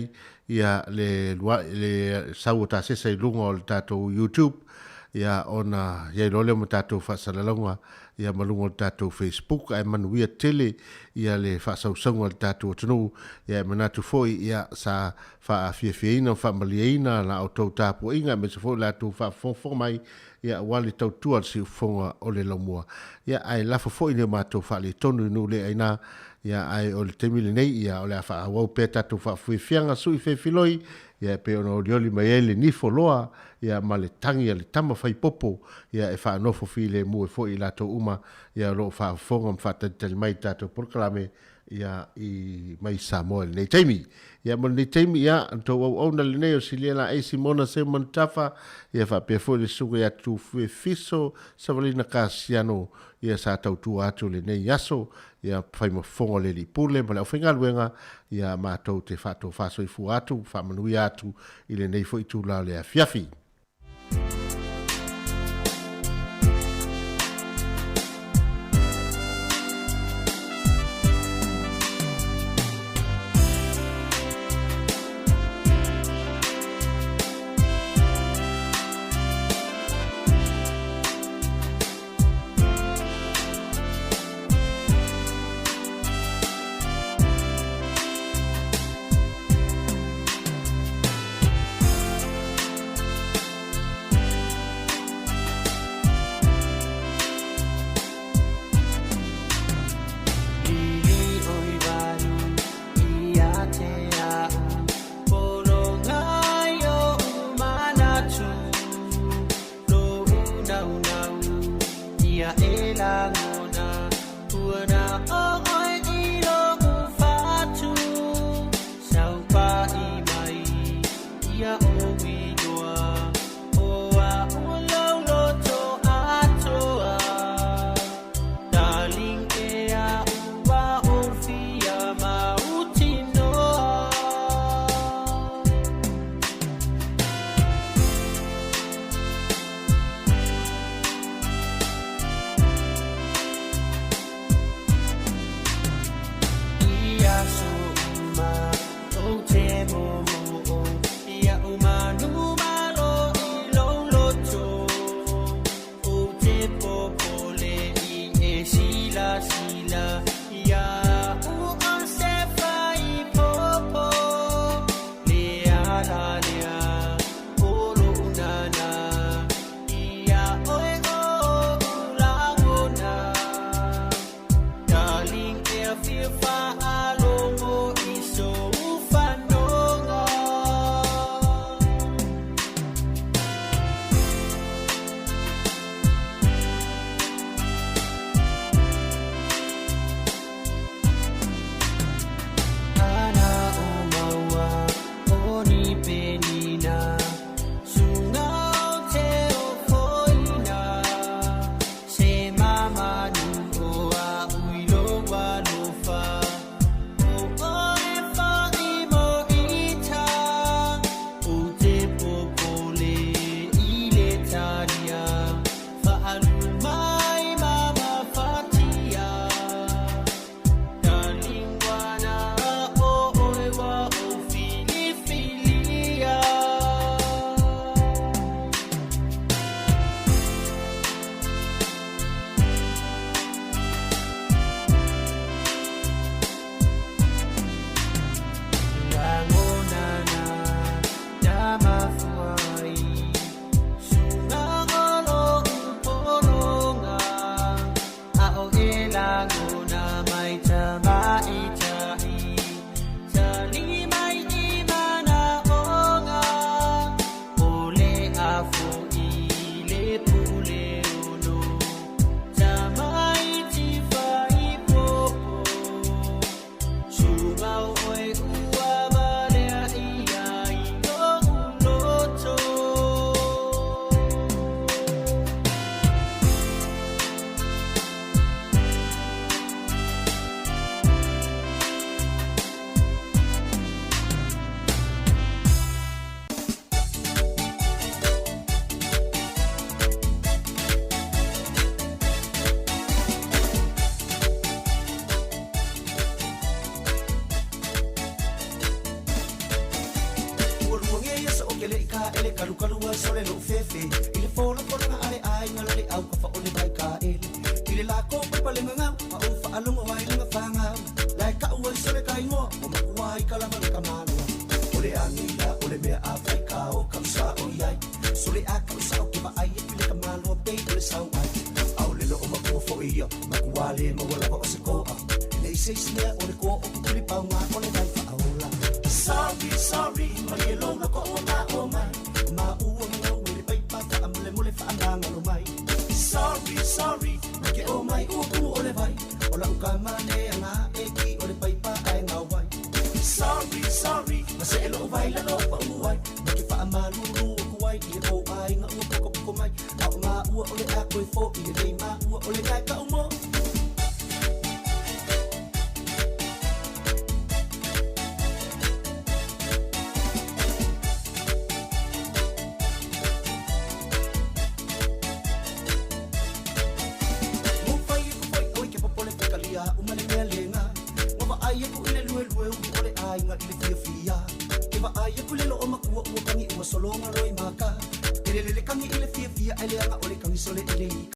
E: ia le le sau o tasesa i luga o le tatou YouTube, ia ona i ai loa lea ma tatou faasalalauga ia ma luga o le tatou Facebook. Ae manuia tele ia le faasausauga a le tatou atunuu, ia e manatu foi ia sa faafiafiaina ma faamalieina la outou tapuaiga aemaise foi la outou faafofoga mai ia aua le tautua a le siufofoga o le laumua. Ia ae lafo foi ni o matou faaletonu i nuu le aina, ia ae o le taimi lenei ia o le a faaauau pea tatou faafuifiaga sui feifiloi, ia e pei ona olioli mai ai le nifo loa ia ma le tagi a le tama fai popo, ia e faanofo filemu ai foi i latou uma ia o lo o faafofoga ma faatalitali mai i tatou polokalame ia i mai Samoa i lenei taimi. Ia mo lenei taimi, ia, na tou auauna lenei o Silia Laei Simona Simon Tafa, ia faapea foi le susuga ia Tufue Fiso Savalina Kasiano, ia sa tautua atu lenei aso, ia fai ma fofoga o le Alii Pule ma le aufaigaluega, ia matou te faatofa soifua atu, faamanuia atu i lenei foi itula o le afiafi.
A: Kalukalu ai sole lo'u fefe I le folafolaga a le aiga la le aukafa o le vaikaele I le lako paipa le gagau Ma ou faalogo ai le gafagau Lae ka'u ai sole kaigoa Ua makua ai ka lava le kamaloa O le agila o le mea a faika o ka'u o iai Sole a ka'u sa'o ke vaai aku i le kamaloa pei o le sau ai ʻAʻole lo'o makua fo'i ia Makua le maua lava o se ko'a Nei se isi mea o le koa o kukuli pauga o le vai fa'aola Sorry, sorry, malie lou loko ua ma'o mai Ma ua gagau i le paipa fa'amolemole fa'amagalo mai Sorry, sorry, na ke o mai ua kumu o le vai O la'u kamane aga e ki o le paipa ae gao ai Sorry, sorry, na se'e lo'u vai lalo pa'u ai Ma ke fa'amalulu aku ai i le kou aiga ua pokopoko mai A o māua o le a koe fo'i lelei māua o le gae ka'u mo Fai aku foi oi ke popole fekalia uma le mea lega Ua vaai aku i le luelue ulu o le aiga i le fiafia Ke vaai aku le loo makua ua kagi ua sologa loi maka Ke lelele kagi i le fiafia ae leaga o le kagi sole i le ika.